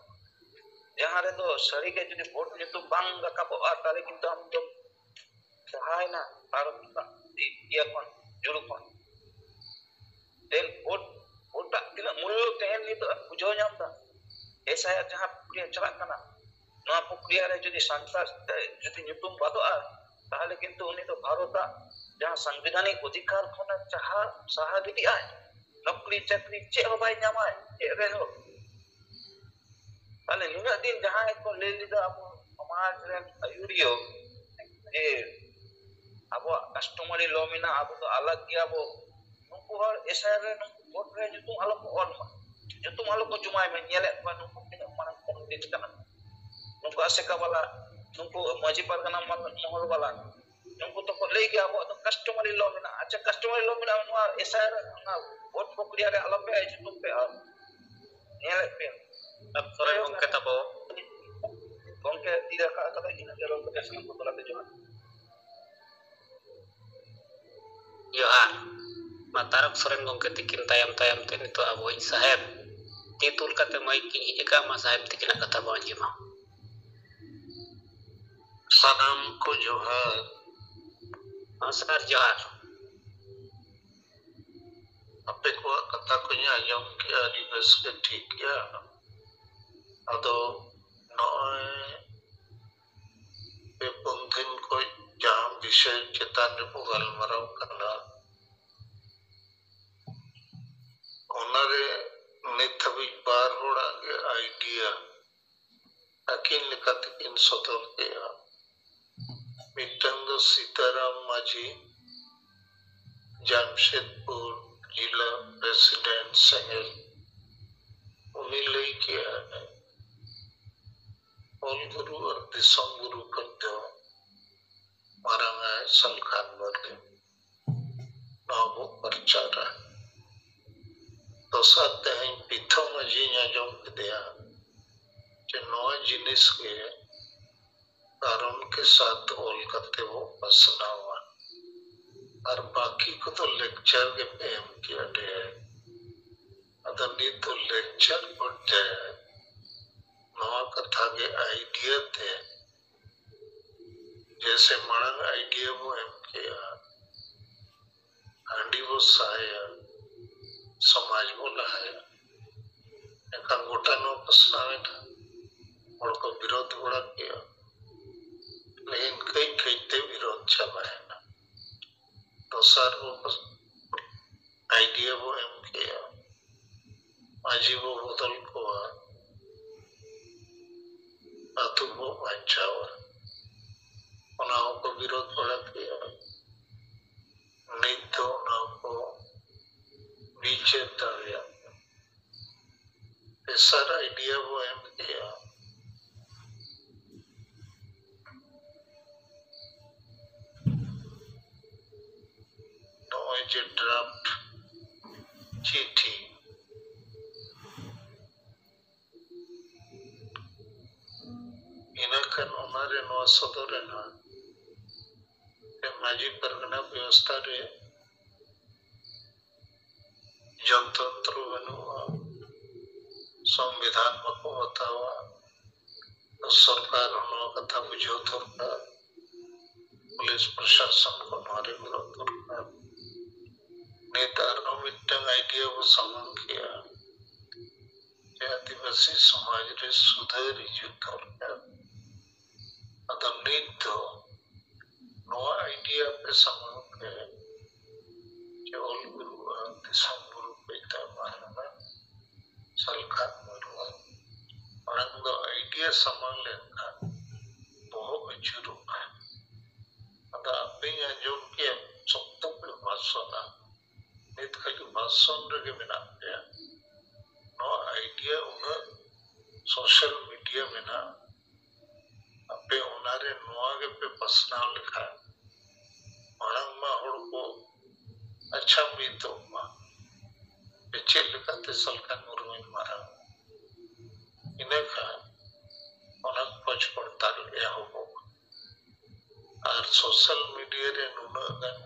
ᱡᱟᱦᱟᱸ ᱨᱮᱫᱚ ᱥᱟᱹᱨᱤᱜᱮ ᱡᱩᱫᱤ ᱵᱷᱳᱴ ᱧᱩᱛᱩᱢ ᱵᱟᱝ ᱨᱟᱠᱟᱵᱚᱜᱼᱟ, ᱛᱟᱦᱚᱞᱮ ᱠᱤᱱᱛᱩ ᱟᱢ ᱫᱚ ᱥᱟᱦᱟᱭᱮᱱᱟ ᱵᱷᱟᱨᱚᱛ ᱨᱮᱱᱟᱜ ᱤᱭᱟᱹ ᱠᱷᱚᱱ, ᱡᱩᱲᱩ ᱠᱷᱚᱱ᱾ ᱛᱮᱦᱮᱧ ᱵᱷᱳᱴ, ᱵᱷᱳᱴᱟᱜ ᱛᱤᱱᱟᱹᱜ ᱢᱩᱞᱞᱚ ᱛᱮᱦᱮᱧ ᱱᱤᱛᱚᱜ ᱮᱢ ᱵᱩᱡᱷᱟᱹᱣ ᱧᱟᱢ ᱮᱫᱟ᱾ ᱮᱥ ᱟᱭ ᱟᱨ ᱡᱟᱦᱟᱸ ᱯᱨᱚᱠᱨᱤᱭᱟ ᱪᱟᱞᱟᱜ ᱠᱟᱱᱟ, ᱱᱚᱣᱟ ᱯᱨᱚᱠᱨᱤᱭᱟ ᱨᱮ ᱡᱩᱫᱤ ᱥᱟᱱᱛᱟᱲ ᱛᱮ ᱡᱩᱫᱤ ᱧᱩᱛᱩᱢ ᱵᱟᱫᱚᱜᱼᱟ, ᱛᱟᱦᱚᱞᱮ ᱠᱤᱱᱛᱩ ᱩᱱᱤ ᱫᱚ ᱵᱷᱟᱨᱚᱛᱟᱜ ᱡᱟᱦᱟᱸ ᱥᱟᱝᱵᱤᱫᱷᱟᱱᱤᱠ ᱚᱫᱷᱤᱠᱟᱨ ᱠᱷᱚᱱᱮ ᱥᱟᱦᱟ, ᱥᱟᱦᱟ ᱜᱤᱰᱤᱜᱼᱟᱭ᱾ ᱱᱚᱠᱨᱤ ᱪᱟᱹᱠᱨᱤ ᱪᱮᱫ ᱦᱚᱸ ᱵᱟᱭ ᱧᱟᱢᱟᱭ, ᱪᱮᱫ ᱨᱮᱦᱚᱸ᱾ ᱛᱟᱦᱞᱮ ᱱᱩᱱᱟᱹᱜ ᱫᱤᱱ ᱡᱟᱦᱟᱸᱭ ᱠᱚ ᱞᱟᱹᱭ ᱞᱮᱫᱟ ᱟᱵᱚ ᱥᱚᱢᱟᱡᱽ ᱨᱮᱱ ᱟᱹᱭᱩᱨᱤᱭᱟᱹ, ᱡᱮ ᱟᱵᱚᱣᱟᱜ customary law ᱢᱮᱱᱟᱜᱼᱟ, ᱟᱵᱚ ᱫᱚ ᱟᱞᱟᱜᱽ ᱜᱮᱭᱟ ᱵᱚ, ᱱᱩᱠᱩ ᱦᱚᱲ ᱮᱥ ᱟᱭ ᱟᱨ ᱨᱮ ᱱᱩᱠᱩ ᱵᱷᱳᱴ ᱨᱮ ᱧᱩᱛᱩᱢ ᱟᱞᱚ ᱠᱚ ᱚᱞ ᱢᱟ, ᱧᱩᱛᱩᱢ ᱟᱞᱚ ᱠᱚ ᱡᱚᱢᱟᱭ ᱢᱟ᱾ ᱧᱮᱞᱮᱫ ᱠᱚᱣᱟ ᱱᱩᱠᱩ ᱛᱤᱱᱟᱹᱜ ᱢᱟᱨᱟᱝ ᱯᱚᱱᱰᱤᱛ ᱠᱟᱱᱟ, ᱱᱩᱠᱩ ᱟᱥᱮᱠᱟ ᱵᱟᱞᱟ, ᱱᱩᱠᱩ ᱢᱟᱹᱡᱷᱤ ᱯᱟᱨᱜᱟᱱᱟ ᱢᱚᱦᱚᱞ ᱵᱟᱞᱟ, ᱩᱱᱠᱩ ᱫᱚᱠᱚ ᱞᱟᱹᱭ ᱜᱮᱭᱟ ᱟᱵᱚᱣᱟᱜ ᱫᱚ customary law ᱢᱮᱱᱟᱜᱼᱟ᱾ ᱟᱪᱪᱷᱟ, customary law ᱢᱮᱱᱟᱜᱼᱟ, ᱱᱚᱣᱟ ᱮᱥ ᱟᱭ ᱟᱨ ᱚᱱᱟ ᱵᱷᱳᱴ ᱯᱨᱚᱠᱨᱤᱭᱟ ᱨᱮ ᱟᱞᱚᱯᱮ ᱧᱩᱛᱩᱢ ᱯᱮ ᱟᱨ ᱧᱮᱞᱮᱫ ᱯᱮ᱾ ᱟᱨ ᱥᱚᱨᱮᱱ ᱜᱚᱢᱠᱮ ᱛᱟᱵᱚ᱾ ᱜᱚᱢᱠᱮ ᱛᱤ ᱨᱮ ᱨᱟᱠᱟᱵ ᱠᱟᱫᱟ, ᱤᱱᱟᱹᱜ ᱜᱮ ᱨᱚᱲ ᱠᱟᱛᱮ ᱥᱟᱱᱟᱢ ᱠᱚ ᱛᱟᱞᱟᱛᱮ ᱡᱚᱦᱟᱨ᱾ ᱡᱚᱦᱟᱨ᱾ ᱢᱟ ᱛᱟᱨᱚᱠ ᱥᱚᱨᱮᱱ ᱜᱚᱢᱠᱮ ᱛᱤᱠᱤᱱ ᱛᱟᱭᱚᱢ ᱛᱟᱭᱚᱢ ᱛᱮ ᱱᱤᱛᱚᱜ ᱟᱵᱚᱭᱤᱡ ᱥᱟᱦᱮᱵᱽ ᱛᱤ ᱛᱩᱞ ᱠᱟᱛᱮ ᱢᱟᱹᱭᱤᱠ ᱠᱤᱱ ᱦᱮᱡ ᱟᱠᱟᱫ, ᱢᱟ ᱥᱟᱦᱮᱵᱽ ᱛᱤᱠᱤᱱᱟᱜ ᱠᱟᱛᱷᱟ ᱵᱚᱱ ᱟᱸᱡᱚᱢᱟ᱾ ᱥᱟᱱᱟᱢ ᱠᱚ ᱡᱚᱦᱟᱨ᱾ ᱦᱚᱸ ᱥᱟᱨ, ᱡᱚᱦᱟᱨ᱾ ᱟᱯᱮ ᱠᱚᱣᱟᱜ ᱠᱟᱛᱷᱟ ᱠᱚᱧ ᱟᱸᱡᱚᱢ ᱠᱮᱜᱼᱟ, ᱟᱹᱰᱤ ᱵᱮᱥ ᱜᱮ, ᱴᱷᱤᱠ ᱜᱮᱭᱟ᱾ ᱟᱫᱚ ᱱᱚᱜᱼᱚᱭ ᱯᱮ ᱯᱩᱱ ᱫᱤᱱ ᱠᱷᱚᱡ ᱡᱟᱦᱟᱸ ᱵᱤᱥᱚᱭ ᱪᱮᱛᱟᱱ ᱨᱮᱠᱚ ᱜᱟᱞᱢᱟᱨᱟᱣ ᱠᱟᱱᱟ, ᱚᱱᱟᱨᱮ ᱱᱤᱛ ᱦᱟᱹᱵᱤᱡ ᱵᱟᱨ ᱦᱚᱲᱟᱜ ᱜᱮ ᱟᱭᱰᱤᱭᱟ ᱟᱹᱠᱤᱱ ᱞᱮᱠᱟ ᱛᱮᱠᱤᱱ ᱥᱚᱫᱚᱨ ᱠᱮᱜᱼᱟ᱾ ᱢᱤᱫᱴᱟᱝ ᱫᱚ ᱥᱤᱛᱟᱨᱟᱢ ᱢᱟᱹᱡᱷᱤ, ᱡᱟᱢᱥᱮᱫᱽᱯᱩᱨ, ᱡᱤᱞᱟ ᱯᱨᱮᱥᱤᱰᱮᱱᱴ ᱥᱮᱸᱜᱮᱞ, ᱩᱱᱤ ᱞᱟᱹᱭ ᱠᱮᱜᱼᱟ, ᱚᱞ ᱜᱩᱨᱩ ᱟᱨ ᱫᱤᱥᱚᱢ ᱜᱩᱨᱩ ᱠᱷᱚᱱ ᱫᱚ ᱢᱟᱨᱟᱝ ᱟᱭ ᱥᱟᱞᱠᱷᱟᱱ ᱢᱟᱨᱰᱤ᱾ ᱱᱚᱣᱟ ᱵᱚ ᱯᱨᱚᱪᱟᱨᱟ᱾ ᱫᱚᱥᱟᱨ, ᱛᱮᱦᱮᱧ ᱯᱤᱛᱷᱚ ᱢᱟᱹᱡᱷᱤᱧ ᱟᱸᱡᱚᱢ ᱠᱮᱫᱮᱭᱟ ᱡᱮ ᱱᱚᱣᱟ ᱡᱤᱱᱤᱥ ᱜᱮ ᱠᱟᱨᱚᱱ ᱠᱮ ᱥᱟᱛ ᱚᱞ ᱠᱟᱛᱮ ᱵᱚ ᱯᱟᱥᱱᱟᱣᱟ᱾ ᱟᱨ ᱵᱟᱹᱠᱤ ᱠᱚᱫᱚ ᱞᱮᱠᱪᱟᱨ ᱜᱮᱯᱮ ᱮᱢ ᱠᱮᱜᱼᱟ ᱰᱷᱮᱨ᱾ ᱟᱫᱚ ᱱᱤᱛ ᱫᱚ ᱞᱮᱠᱪᱟᱨ ᱵᱚᱞᱛᱮ ᱱᱚᱣᱟ ᱠᱟᱛᱷᱟ ᱜᱮ ᱟᱭᱰᱤᱭᱟ ᱛᱮ, ᱡᱮᱭᱥᱮ ᱢᱟᱲᱟᱝ ᱟᱭᱰᱤᱭᱟ ᱵᱚ ᱮᱢ ᱠᱮᱜᱼᱟ, ᱦᱟᱺᱰᱤ ᱵᱚ ᱥᱟᱦᱟᱭᱟ, ᱥᱚᱢᱟᱡᱽ ᱵᱚ ᱞᱟᱦᱟᱭᱟ᱾ ᱮᱱᱠᱷᱟᱱ ᱜᱚᱴᱟ ᱱᱚᱣᱟ ᱯᱟᱥᱱᱟᱣ ᱮᱱᱟ, ᱦᱚᱲ ᱠᱚ ᱵᱤᱨᱳᱫ ᱵᱟᱲᱟ ᱠᱮᱜᱼᱟ, ᱞᱮᱠᱤᱱ ᱠᱟᱹᱡ ᱠᱟᱹᱡ ᱛᱮ ᱵᱤᱨᱳᱫ ᱪᱟᱵᱟᱭᱮᱱᱟ᱾ ᱫᱚᱥᱟᱨ ᱵᱚ ᱟᱭᱰᱤᱭᱟ ᱵᱚ ᱮᱢ ᱠᱮᱜᱼᱟ, ᱢᱟᱹᱡᱷᱤ ᱵᱚ ᱵᱚᱫᱚᱞ ᱠᱚᱣᱟ, ᱟᱹᱛᱩ ᱵᱚ ᱵᱟᱧᱪᱟᱣᱟ᱾ ᱚᱱᱟ ᱦᱚᱸᱠᱚ ᱵᱤᱨᱳᱫ ᱵᱟᱲᱟ ᱠᱮᱜᱼᱟ᱾ ᱱᱤᱛ ᱫᱚ ᱚᱱᱟ ᱠᱚ ᱵᱤᱪᱟᱹᱨ ᱫᱟᱲᱮᱭᱟᱜ ᱠᱟᱱᱟ᱾ ᱛᱮᱥᱟᱨ ᱟᱭᱰᱤᱭᱟ ᱵᱚ ᱮᱢ ᱠᱮᱜᱼᱟ, ᱱᱚᱜᱼᱚᱭ ᱡᱮ ᱰᱨᱟᱯᱴ ᱪᱤᱴᱷᱤ, ᱤᱱᱟᱹ ᱠᱷᱟᱱ ᱚᱱᱟᱨᱮ ᱱᱚᱣᱟ ᱥᱚᱫᱚᱨ ᱮᱱᱟ ᱡᱮ ᱢᱟᱹᱡᱷᱤ ᱯᱟᱨᱜᱟᱱᱟ ᱵᱮᱵᱚᱥᱛᱷᱟ ᱨᱮ ᱡᱚᱱᱛᱚᱱᱛᱨᱚ ᱵᱟᱹᱱᱩᱜᱼᱟ, ᱥᱚᱝᱵᱤᱫᱷᱟᱱ ᱵᱟᱠᱚ ᱵᱟᱛᱟᱣᱟ᱾ ᱥᱚᱨᱠᱟᱨ ᱦᱚᱸ ᱱᱚᱣᱟ ᱠᱟᱛᱷᱟ ᱵᱩᱡᱷᱟᱹᱣ ᱫᱚᱨᱠᱟᱨ, ᱯᱩᱞᱤᱥ ᱯᱨᱚᱥᱟᱥᱚᱱ ᱠᱚ ᱱᱚᱣᱟ ᱨᱮ ᱜᱚᱲᱚ ᱫᱚᱨᱠᱟᱨ᱾ ᱱᱤᱛ ᱟᱨᱦᱚᱸ ᱢᱤᱫᱴᱟᱝ ᱟᱭᱰᱤᱭᱟ ᱵᱚ ᱥᱟᱢᱟᱝ ᱠᱮᱜᱼᱟ ᱡᱮ ᱟᱹᱫᱤᱵᱟᱹᱥᱤ ᱥᱚᱢᱟᱡᱽ ᱨᱮ ᱥᱩᱫᱷᱟᱹᱨ ᱦᱤᱡᱩᱜ ᱫᱚᱨᱠᱟᱨ᱾ ᱟᱫᱚ ᱱᱤᱛ ᱫᱚ ᱱᱚᱣᱟ ᱟᱭᱰᱤᱭᱟ ᱯᱮ ᱥᱟᱢᱟᱝ ᱯᱮ ᱡᱮ ᱚᱞ ᱜᱩᱨᱩ ᱟᱨ ᱫᱤᱥᱚᱢ ᱜᱩᱨᱩ ᱯᱮ ᱛᱟᱵᱚᱱᱟ ᱥᱟᱞᱠᱷᱟᱱ ᱢᱟᱹᱨᱩᱣᱟ᱾ ᱢᱟᱲᱟᱝ ᱫᱚ ᱟᱭᱰᱤᱭᱟ ᱥᱟᱢᱟᱝ ᱞᱮᱱᱠᱷᱟᱱ ᱵᱚᱦᱚᱜ ᱟᱹᱪᱩᱨᱚᱜᱼᱟ᱾ ᱟᱫᱚ ᱟᱯᱮᱧ ᱟᱸᱡᱚᱢ ᱠᱮᱫ ᱥᱚᱠᱛᱚ ᱯᱮ ᱵᱷᱟᱥᱚᱱᱟ᱾ ᱱᱤᱛ ᱠᱷᱟᱹᱞᱤ ᱵᱷᱟᱥᱚᱱ ᱨᱮᱜᱮ ᱢᱮᱱᱟᱜ ᱯᱮᱭᱟ᱾ ᱱᱚᱣᱟ ᱟᱭᱰᱤᱭᱟ ᱩᱱᱟᱹᱜ ᱥᱳᱥᱟᱞ ᱢᱤᱰᱤᱭᱟ ᱢᱮᱱᱟᱜᱼᱟ, ᱟᱯᱮ ᱚᱱᱟᱨᱮ ᱱᱚᱣᱟ ᱜᱮᱯᱮ ᱯᱟᱥᱱᱟᱣ ᱞᱮᱠᱷᱟᱱ ᱢᱟᱲᱟᱝ ᱢᱟ ᱦᱚᱲ ᱠᱚ ᱟᱪᱪᱷᱟ ᱢᱤᱫᱚᱜ ᱢᱟ, ᱪᱮᱫ ᱞᱮᱠᱟᱛᱮ ᱥᱟᱞᱠᱷᱟᱱ ᱢᱩᱨᱢᱩᱧ ᱢᱟᱨᱟᱝ, ᱤᱱᱟᱹ ᱠᱷᱟᱱ ᱚᱱᱟ ᱠᱷᱚᱡᱽ ᱯᱚᱲᱛᱟᱞ ᱮᱦᱚᱵᱚᱜᱼᱟ᱾ ᱟᱨ ᱥᱳᱥᱟᱞ ᱢᱤᱰᱤᱭᱟ ᱨᱮ ᱱᱩᱱᱟᱹᱜ ᱜᱟᱱ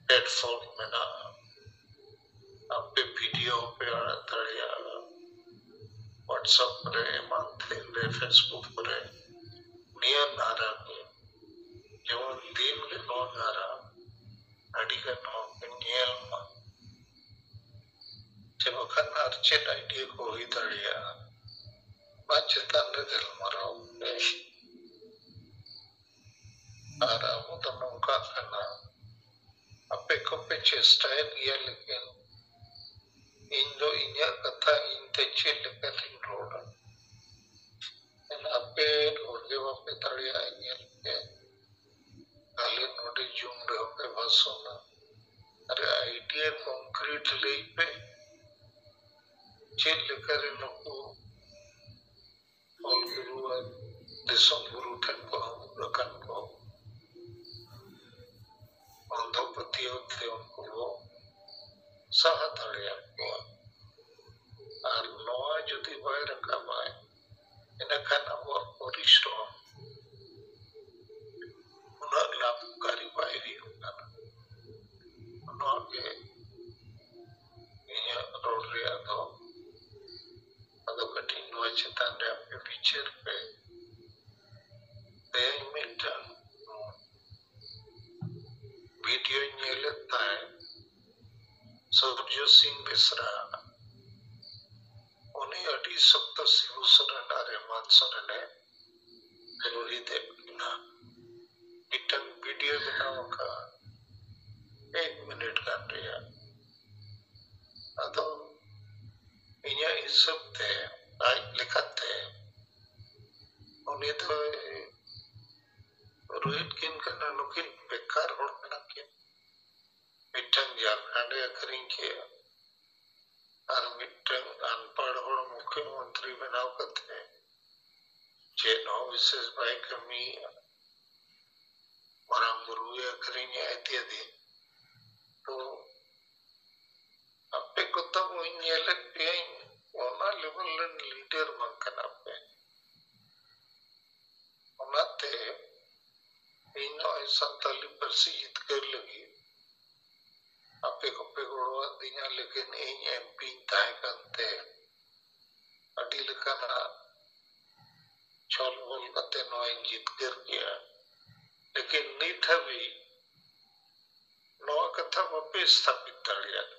ᱯᱞᱟᱴᱯᱷᱚᱨᱢ ᱢᱮᱱᱟᱜᱼᱟ, ᱟᱯᱮ ᱵᱷᱤᱰᱤᱭᱳ ᱯᱮ ᱟᱲᱟᱜ ᱫᱟᱲᱮᱭᱟᱜᱼᱟ, WhatsApp ᱨᱮ, ᱮᱢᱟᱱ ᱛᱮᱱ ᱨᱮ, Facebook ᱨᱮ, ᱱᱤᱭᱟᱹ ᱱᱟᱨᱟ ᱜᱮ ᱡᱮᱢᱚᱱ ᱫᱤᱱ ᱜᱮ ᱱᱚᱣᱟ ᱱᱟᱨᱟ ᱟᱹᱰᱤ ᱜᱟᱱ ᱦᱚᱲ ᱠᱚ ᱧᱮᱞ ᱢᱟ, ᱪᱮ ᱵᱟᱠᱷᱟᱱ ᱟᱨ ᱪᱮᱫ ᱟᱭᱰᱤᱭᱟ ᱠᱚ ᱦᱩᱭ ᱫᱟᱲᱮᱭᱟᱜᱼᱟ, ᱚᱱᱟ ᱪᱮᱛᱟᱱ ᱨᱮ ᱜᱟᱞᱢᱟᱨᱟᱣ ᱯᱮ᱾ ᱟᱨ ᱟᱵᱚ ᱫᱚ ᱱᱚᱝᱠᱟ ᱠᱟᱱᱟ, ᱟᱯᱮ ᱠᱚᱯᱮ ᱪᱮᱥᱴᱟᱭᱮᱫ ᱜᱮᱭᱟ, ᱞᱮᱠᱤᱱ ᱤᱧ ᱫᱚ ᱤᱧᱟᱹᱜ ᱠᱟᱛᱷᱟ ᱤᱧ ᱛᱮ ᱪᱮᱫ ᱞᱮᱠᱟᱛᱤᱧ ᱨᱚᱲᱟ? ᱟᱯᱮ ᱨᱚᱲ ᱜᱮ ᱵᱟᱯᱮ ᱫᱟᱲᱮᱭᱟᱜᱼᱟ, ᱧᱮᱞ ᱯᱮ᱾ ᱟᱞᱮ ᱱᱚᱰᱮ ᱡᱩᱢ ᱨᱮᱦᱚᱸ ᱯᱮ ᱵᱷᱟᱥᱚᱱᱟ᱾ ᱟᱨᱮ, ᱟᱭᱰᱤᱭᱟ ᱠᱚᱝᱠᱨᱤᱴ ᱞᱟᱹᱭ ᱯᱮ, ᱪᱮᱫ ᱞᱮᱠᱟᱨᱮ ᱱᱩᱠᱩ ᱚᱞ ᱜᱩᱨᱩ ᱟᱨ ᱫᱤᱥᱚᱢ ᱜᱩᱨᱩ ᱴᱷᱮᱱ ᱠᱚ ᱦᱟᱹᱢᱩᱫ ᱟᱠᱟᱱ ᱠᱚ ᱚᱱᱫᱷᱚ ᱯᱟᱹᱛᱭᱟᱹᱣ ᱛᱮ ᱩᱱᱠᱩ ᱵᱚ ᱥᱟᱦᱟ ᱫᱟᱲᱮᱭᱟᱠᱚᱣᱟ᱾ ᱟᱨ ᱱᱚᱣᱟ ᱡᱩᱫᱤ ᱵᱟᱭ ᱨᱟᱠᱟᱵᱟᱭ, ᱤᱱᱟᱹᱠᱷᱟᱱ ᱟᱵᱚᱣᱟᱜ ᱯᱚᱨᱤᱥᱨᱚᱢ ᱩᱱᱟᱹᱜ ᱞᱟᱵᱷᱠᱟᱨᱤ ᱵᱟᱭ ᱦᱩᱭᱩᱜ ᱠᱟᱱᱟ᱾ ᱱᱚᱣᱟ ᱜᱮ ᱤᱧᱟᱹᱜ ᱨᱚᱲ ᱨᱮᱭᱟᱜ ᱫᱚ᱾ ᱟᱫᱚ ᱠᱟᱹᱴᱤᱡ ᱱᱚᱣᱟ ᱪᱮᱛᱟᱱ ᱨᱮ ᱟᱯᱮ ᱵᱤᱪᱟᱹᱨ ᱯᱮ᱾ ᱛᱮᱦᱮᱧ ᱢᱤᱫᱴᱟᱝ ᱵᱷᱤᱰᱤᱭᱳᱧ ᱧᱮᱞᱮᱫ ᱛᱟᱦᱮᱸᱫ ᱥᱩᱨᱡᱚ ᱥᱤᱝ ᱵᱮᱥᱨᱟ, ᱩᱱᱤ ᱟᱹᱰᱤ ᱥᱚᱠᱛᱚ ᱥᱤᱵᱩ ᱥᱚᱨᱮᱱ ᱟᱨ ᱦᱮᱢᱟᱱᱛ ᱥᱚᱨᱮᱱᱮ ᱨᱳᱦᱤᱛ ᱮᱫ ᱠᱤᱱᱟ᱾ ᱢᱤᱫᱴᱟᱝ ᱵᱷᱤᱰᱤᱭᱳ ᱵᱮᱱᱟᱣ ᱟᱠᱟᱫᱼᱟ ᱮᱠ ᱢᱤᱱᱤᱴ ᱜᱟᱱ ᱨᱮᱭᱟᱜ᱾ ᱟᱫᱚ ᱤᱧᱟᱹᱜ ᱦᱤᱥᱟᱹᱵ ᱛᱮ, ᱟᱡ ᱞᱮᱠᱟᱛᱮ, ᱩᱱᱤ ᱫᱚᱭ ᱨᱳᱦᱤᱛ ᱠᱤᱱ ᱠᱟᱱᱟ, ᱱᱩᱠᱤᱱ ᱵᱮᱠᱟᱨ ᱦᱚᱲ ᱠᱟᱱᱟ ᱠᱤᱱ᱾ ᱢᱤᱫᱴᱟᱝ ᱡᱷᱟᱲᱠᱷᱚᱸᱰᱮ ᱟᱹᱠᱷᱨᱤᱧ ᱠᱮᱜᱼᱟ, ᱟᱨ ᱢᱤᱫᱴᱟᱝ ᱟᱱᱯᱟᱲ ᱦᱚᱲ ᱢᱩᱠᱷᱭᱚᱢᱚᱱᱛᱨᱤ ᱵᱮᱱᱟᱣ ᱠᱟᱛᱮ ᱪᱮᱫ ᱦᱚᱸ ᱵᱤᱥᱮᱥ ᱵᱟᱭ ᱠᱟᱹᱢᱤᱭᱮᱜᱼᱟ, ᱢᱟᱨᱟᱝ ᱵᱩᱨᱩᱭ ᱟᱹᱠᱷᱨᱤᱧᱮᱜᱼᱟ ᱤᱛᱭᱟᱫᱤ᱾ ᱛᱚ ᱟᱯᱮ ᱠᱚ ᱛᱟᱵᱚᱧ ᱧᱮᱞᱮᱫ ᱯᱮᱭᱟᱧ, ᱚᱱᱟ ᱞᱮᱵᱮᱞ ᱨᱮᱱ ᱞᱤᱰᱟᱨ ᱵᱟᱝ ᱠᱟᱱᱟ ᱯᱮ᱾ ᱚᱱᱟᱛᱮ ᱤᱧ ᱱᱚᱜᱼᱚᱭ ᱥᱟᱱᱛᱟᱞᱤ ᱯᱟᱹᱨᱥᱤ ᱡᱤᱛᱠᱟᱹᱨ ᱞᱟᱹᱜᱤᱫ ᱟᱯᱮ ᱠᱚᱯᱮ ᱜᱚᱲᱚᱣᱟᱫᱤᱧᱟ, ᱞᱮᱠᱤᱱ ᱤᱧ ᱮᱢᱯᱤᱧ ᱛᱟᱦᱮᱸ ᱠᱟᱱᱛᱮ ᱟᱹᱰᱤ ᱞᱮᱠᱟᱱᱟᱜ ᱪᱷᱚᱞ ᱵᱚᱞ ᱠᱟᱛᱮ ᱱᱚᱣᱟᱧ ᱡᱤᱛᱠᱟᱹᱨ ᱠᱮᱜᱼᱟ᱾ ᱞᱮᱠᱤᱱ ᱱᱤᱛ ᱦᱟᱹᱵᱤᱡ ᱱᱚᱣᱟ ᱠᱟᱛᱷᱟ ᱵᱟᱯᱮ ᱥᱛᱷᱟᱯᱤᱛ ᱫᱟᱲᱮᱭᱟᱜ᱾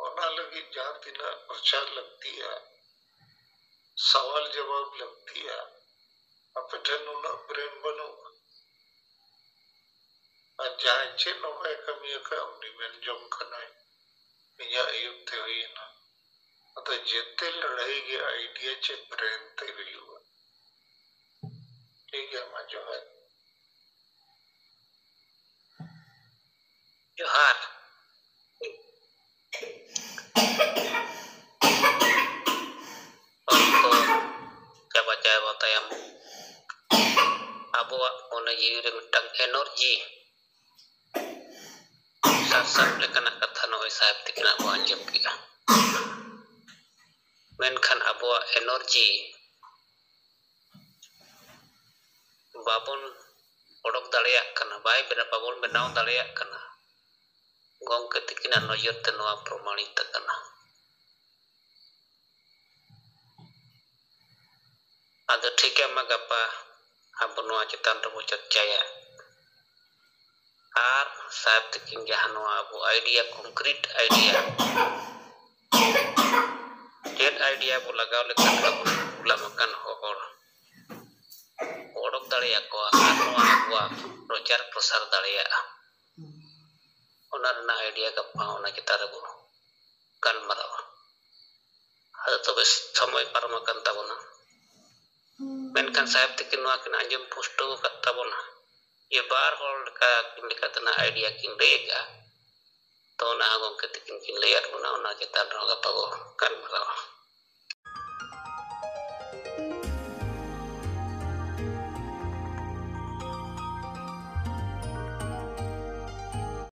ᱚᱱᱟ ᱞᱟᱹᱜᱤᱫ ᱡᱟᱦᱟᱸ ᱛᱤᱱᱟᱹᱜ ᱯᱨᱚᱪᱟᱨ ᱞᱟᱹᱠᱛᱤᱜᱼᱟ, ᱥᱟᱣᱟᱞ ᱡᱟᱣᱟᱵ ᱞᱟᱹᱠᱛᱤᱜᱼᱟ, ᱟᱯᱮ ᱴᱷᱮᱱ ᱩᱱᱟᱹᱜ ᱵᱨᱮᱱ ᱵᱟᱹᱱᱩᱜᱼᱟ᱾ ᱟᱨ ᱡᱟᱦᱟᱸᱭ ᱪᱮᱫ ᱦᱚᱸ ᱵᱟᱭ ᱠᱟᱹᱢᱤ ᱟᱠᱟᱫ, ᱩᱱᱤ ᱢᱮᱱ ᱡᱚᱝ ᱠᱟᱱᱟᱭ, "ᱤᱧᱟᱹᱜ ᱟᱹᱭᱩᱨ ᱛᱮ ᱦᱩᱭᱮᱱᱟ᱾" ᱟᱫᱚ ᱡᱮᱛᱮ ᱞᱟᱹᱲᱦᱟᱹᱭ ᱜᱮ ᱟᱭᱰᱤᱭᱟ ᱪᱮ ᱵᱨᱮᱱ ᱛᱮ ᱦᱩᱭᱩᱜᱼᱟ᱾ ᱴᱷᱤᱠ ᱜᱮᱭᱟ, ᱢᱟ ᱡᱚᱦᱟᱨ᱾ ᱡᱚᱦᱟᱨ᱾ ᱚᱠᱛᱚ ᱪᱟᱵᱟ ᱪᱟᱵᱟ ᱛᱟᱭᱚᱢ ᱟᱵᱚᱣᱟᱜ ᱢᱚᱱᱮ ᱡᱤᱣᱤ ᱨᱮ ᱢᱤᱫᱴᱟᱝ ᱮᱱᱟᱨᱡᱤ ᱥᱟᱨᱥᱟᱜ ᱞᱮᱠᱟᱱᱟᱜ ᱠᱟᱛᱷᱟ ᱱᱚᱜᱼᱚᱭ ᱥᱟᱦᱮᱵ ᱛᱤᱠᱤᱱᱟᱜ ᱵᱚ ᱟᱸᱡᱚᱢ ᱠᱮᱫᱟ᱾ ᱢᱮᱱᱠᱷᱟᱱ ᱟᱵᱚᱣᱟᱜ ᱮᱱᱟᱨᱡᱤ ᱵᱟᱵᱚᱱ ᱚᱰᱚᱠ ᱫᱟᱲᱮᱭᱟᱜ ᱠᱟᱱᱟ, ᱵᱟᱭ ᱵᱮᱱᱟᱣ, ᱵᱟᱵᱚᱱ ᱵᱮᱱᱟᱣ ᱫᱟᱲᱮᱭᱟᱜ ᱠᱟᱱᱟ᱾ ᱜᱚᱢᱠᱮ ᱛᱤᱠᱤᱱᱟᱜ ᱱᱚᱡᱚᱨ ᱛᱮ ᱱᱚᱣᱟ ᱯᱨᱚᱢᱟᱬᱤᱛ ᱟᱠᱟᱱᱟ᱾ ᱟᱫᱚ ᱴᱷᱤᱠ ᱜᱮᱭᱟ, ᱢᱟ ᱜᱟᱯᱟ ᱟᱵᱚ ᱱᱚᱣᱟ ᱪᱮᱛᱟᱱ ᱨᱮᱵᱚ ᱪᱚᱨᱪᱟᱭᱟ᱾ ᱟᱨ ᱥᱟᱦᱮᱵ ᱛᱤᱠᱤᱱ ᱡᱟᱦᱟᱸ ᱱᱚᱣᱟ ᱟᱵᱚ ᱟᱭᱰᱤᱭᱟ, ᱠᱚᱝᱠᱨᱤᱴ ᱟᱭᱰᱤᱭᱟ, ᱪᱮᱫ ᱟᱭᱰᱤᱭᱟ ᱵᱚ ᱞᱟᱜᱟᱣ ᱞᱮᱠᱷᱟᱱ ᱟᱵᱚ ᱵᱷᱩᱞᱟᱢ ᱟᱠᱟᱱ ᱦᱚᱲ ᱚᱰᱚᱠ ᱫᱟᱲᱮᱭᱟᱠᱚᱣᱟ ᱟᱨ ᱱᱚᱣᱟ ᱟᱵᱚᱣᱟᱜ ᱯᱨᱚᱪᱟᱨ ᱯᱨᱚᱥᱟᱨ ᱫᱟᱲᱮᱭᱟᱜᱼᱟ, ᱚᱱᱟ ᱨᱮᱱᱟᱜ ᱟᱭᱰᱤᱭᱟ ᱜᱟᱯᱟ ᱚᱱᱟ ᱪᱮᱛᱟᱱ ᱨᱮᱵᱚ ᱜᱟᱞᱢᱟᱨᱟᱣᱟ᱾ ᱟᱫᱚ ᱛᱚᱵᱮ ᱥᱚᱢᱚᱭ ᱯᱟᱨᱚᱢ ᱟᱠᱟᱱ ᱛᱟᱵᱚᱱᱟ, ᱢᱮᱱᱠᱷᱟᱱ ᱥᱟᱦᱮᱵ ᱛᱤᱠᱤᱱ ᱱᱚᱣᱟ ᱠᱤᱱ ᱟᱸᱡᱚᱢ ᱯᱩᱥᱴᱟᱹᱣ ᱟᱠᱟᱫ ᱛᱟᱵᱚᱱᱟ᱾ ᱡᱮ ᱵᱟᱨ ᱦᱚᱲ ᱞᱮᱠᱟ ᱠᱤᱱ ᱞᱮᱠᱟ ᱛᱮᱱᱟᱜ ᱟᱭᱰᱤᱭᱟ ᱠᱤᱱ ᱞᱟᱹᱭ ᱟᱠᱟᱫᱼᱟ᱾ ᱛᱚ ᱚᱱᱟ ᱦᱚᱸ ᱜᱚᱢᱠᱮ ᱛᱟᱹᱠᱤᱱ ᱠᱤᱱ ᱞᱟᱹᱭ ᱟᱫ ᱵᱚᱱᱟ, ᱚᱱᱟ ᱪᱮᱛᱟᱱ ᱨᱮᱦᱚᱸ ᱜᱟᱯᱟ ᱵᱚ ᱜᱟᱞᱢᱟᱨᱟᱣᱟ᱾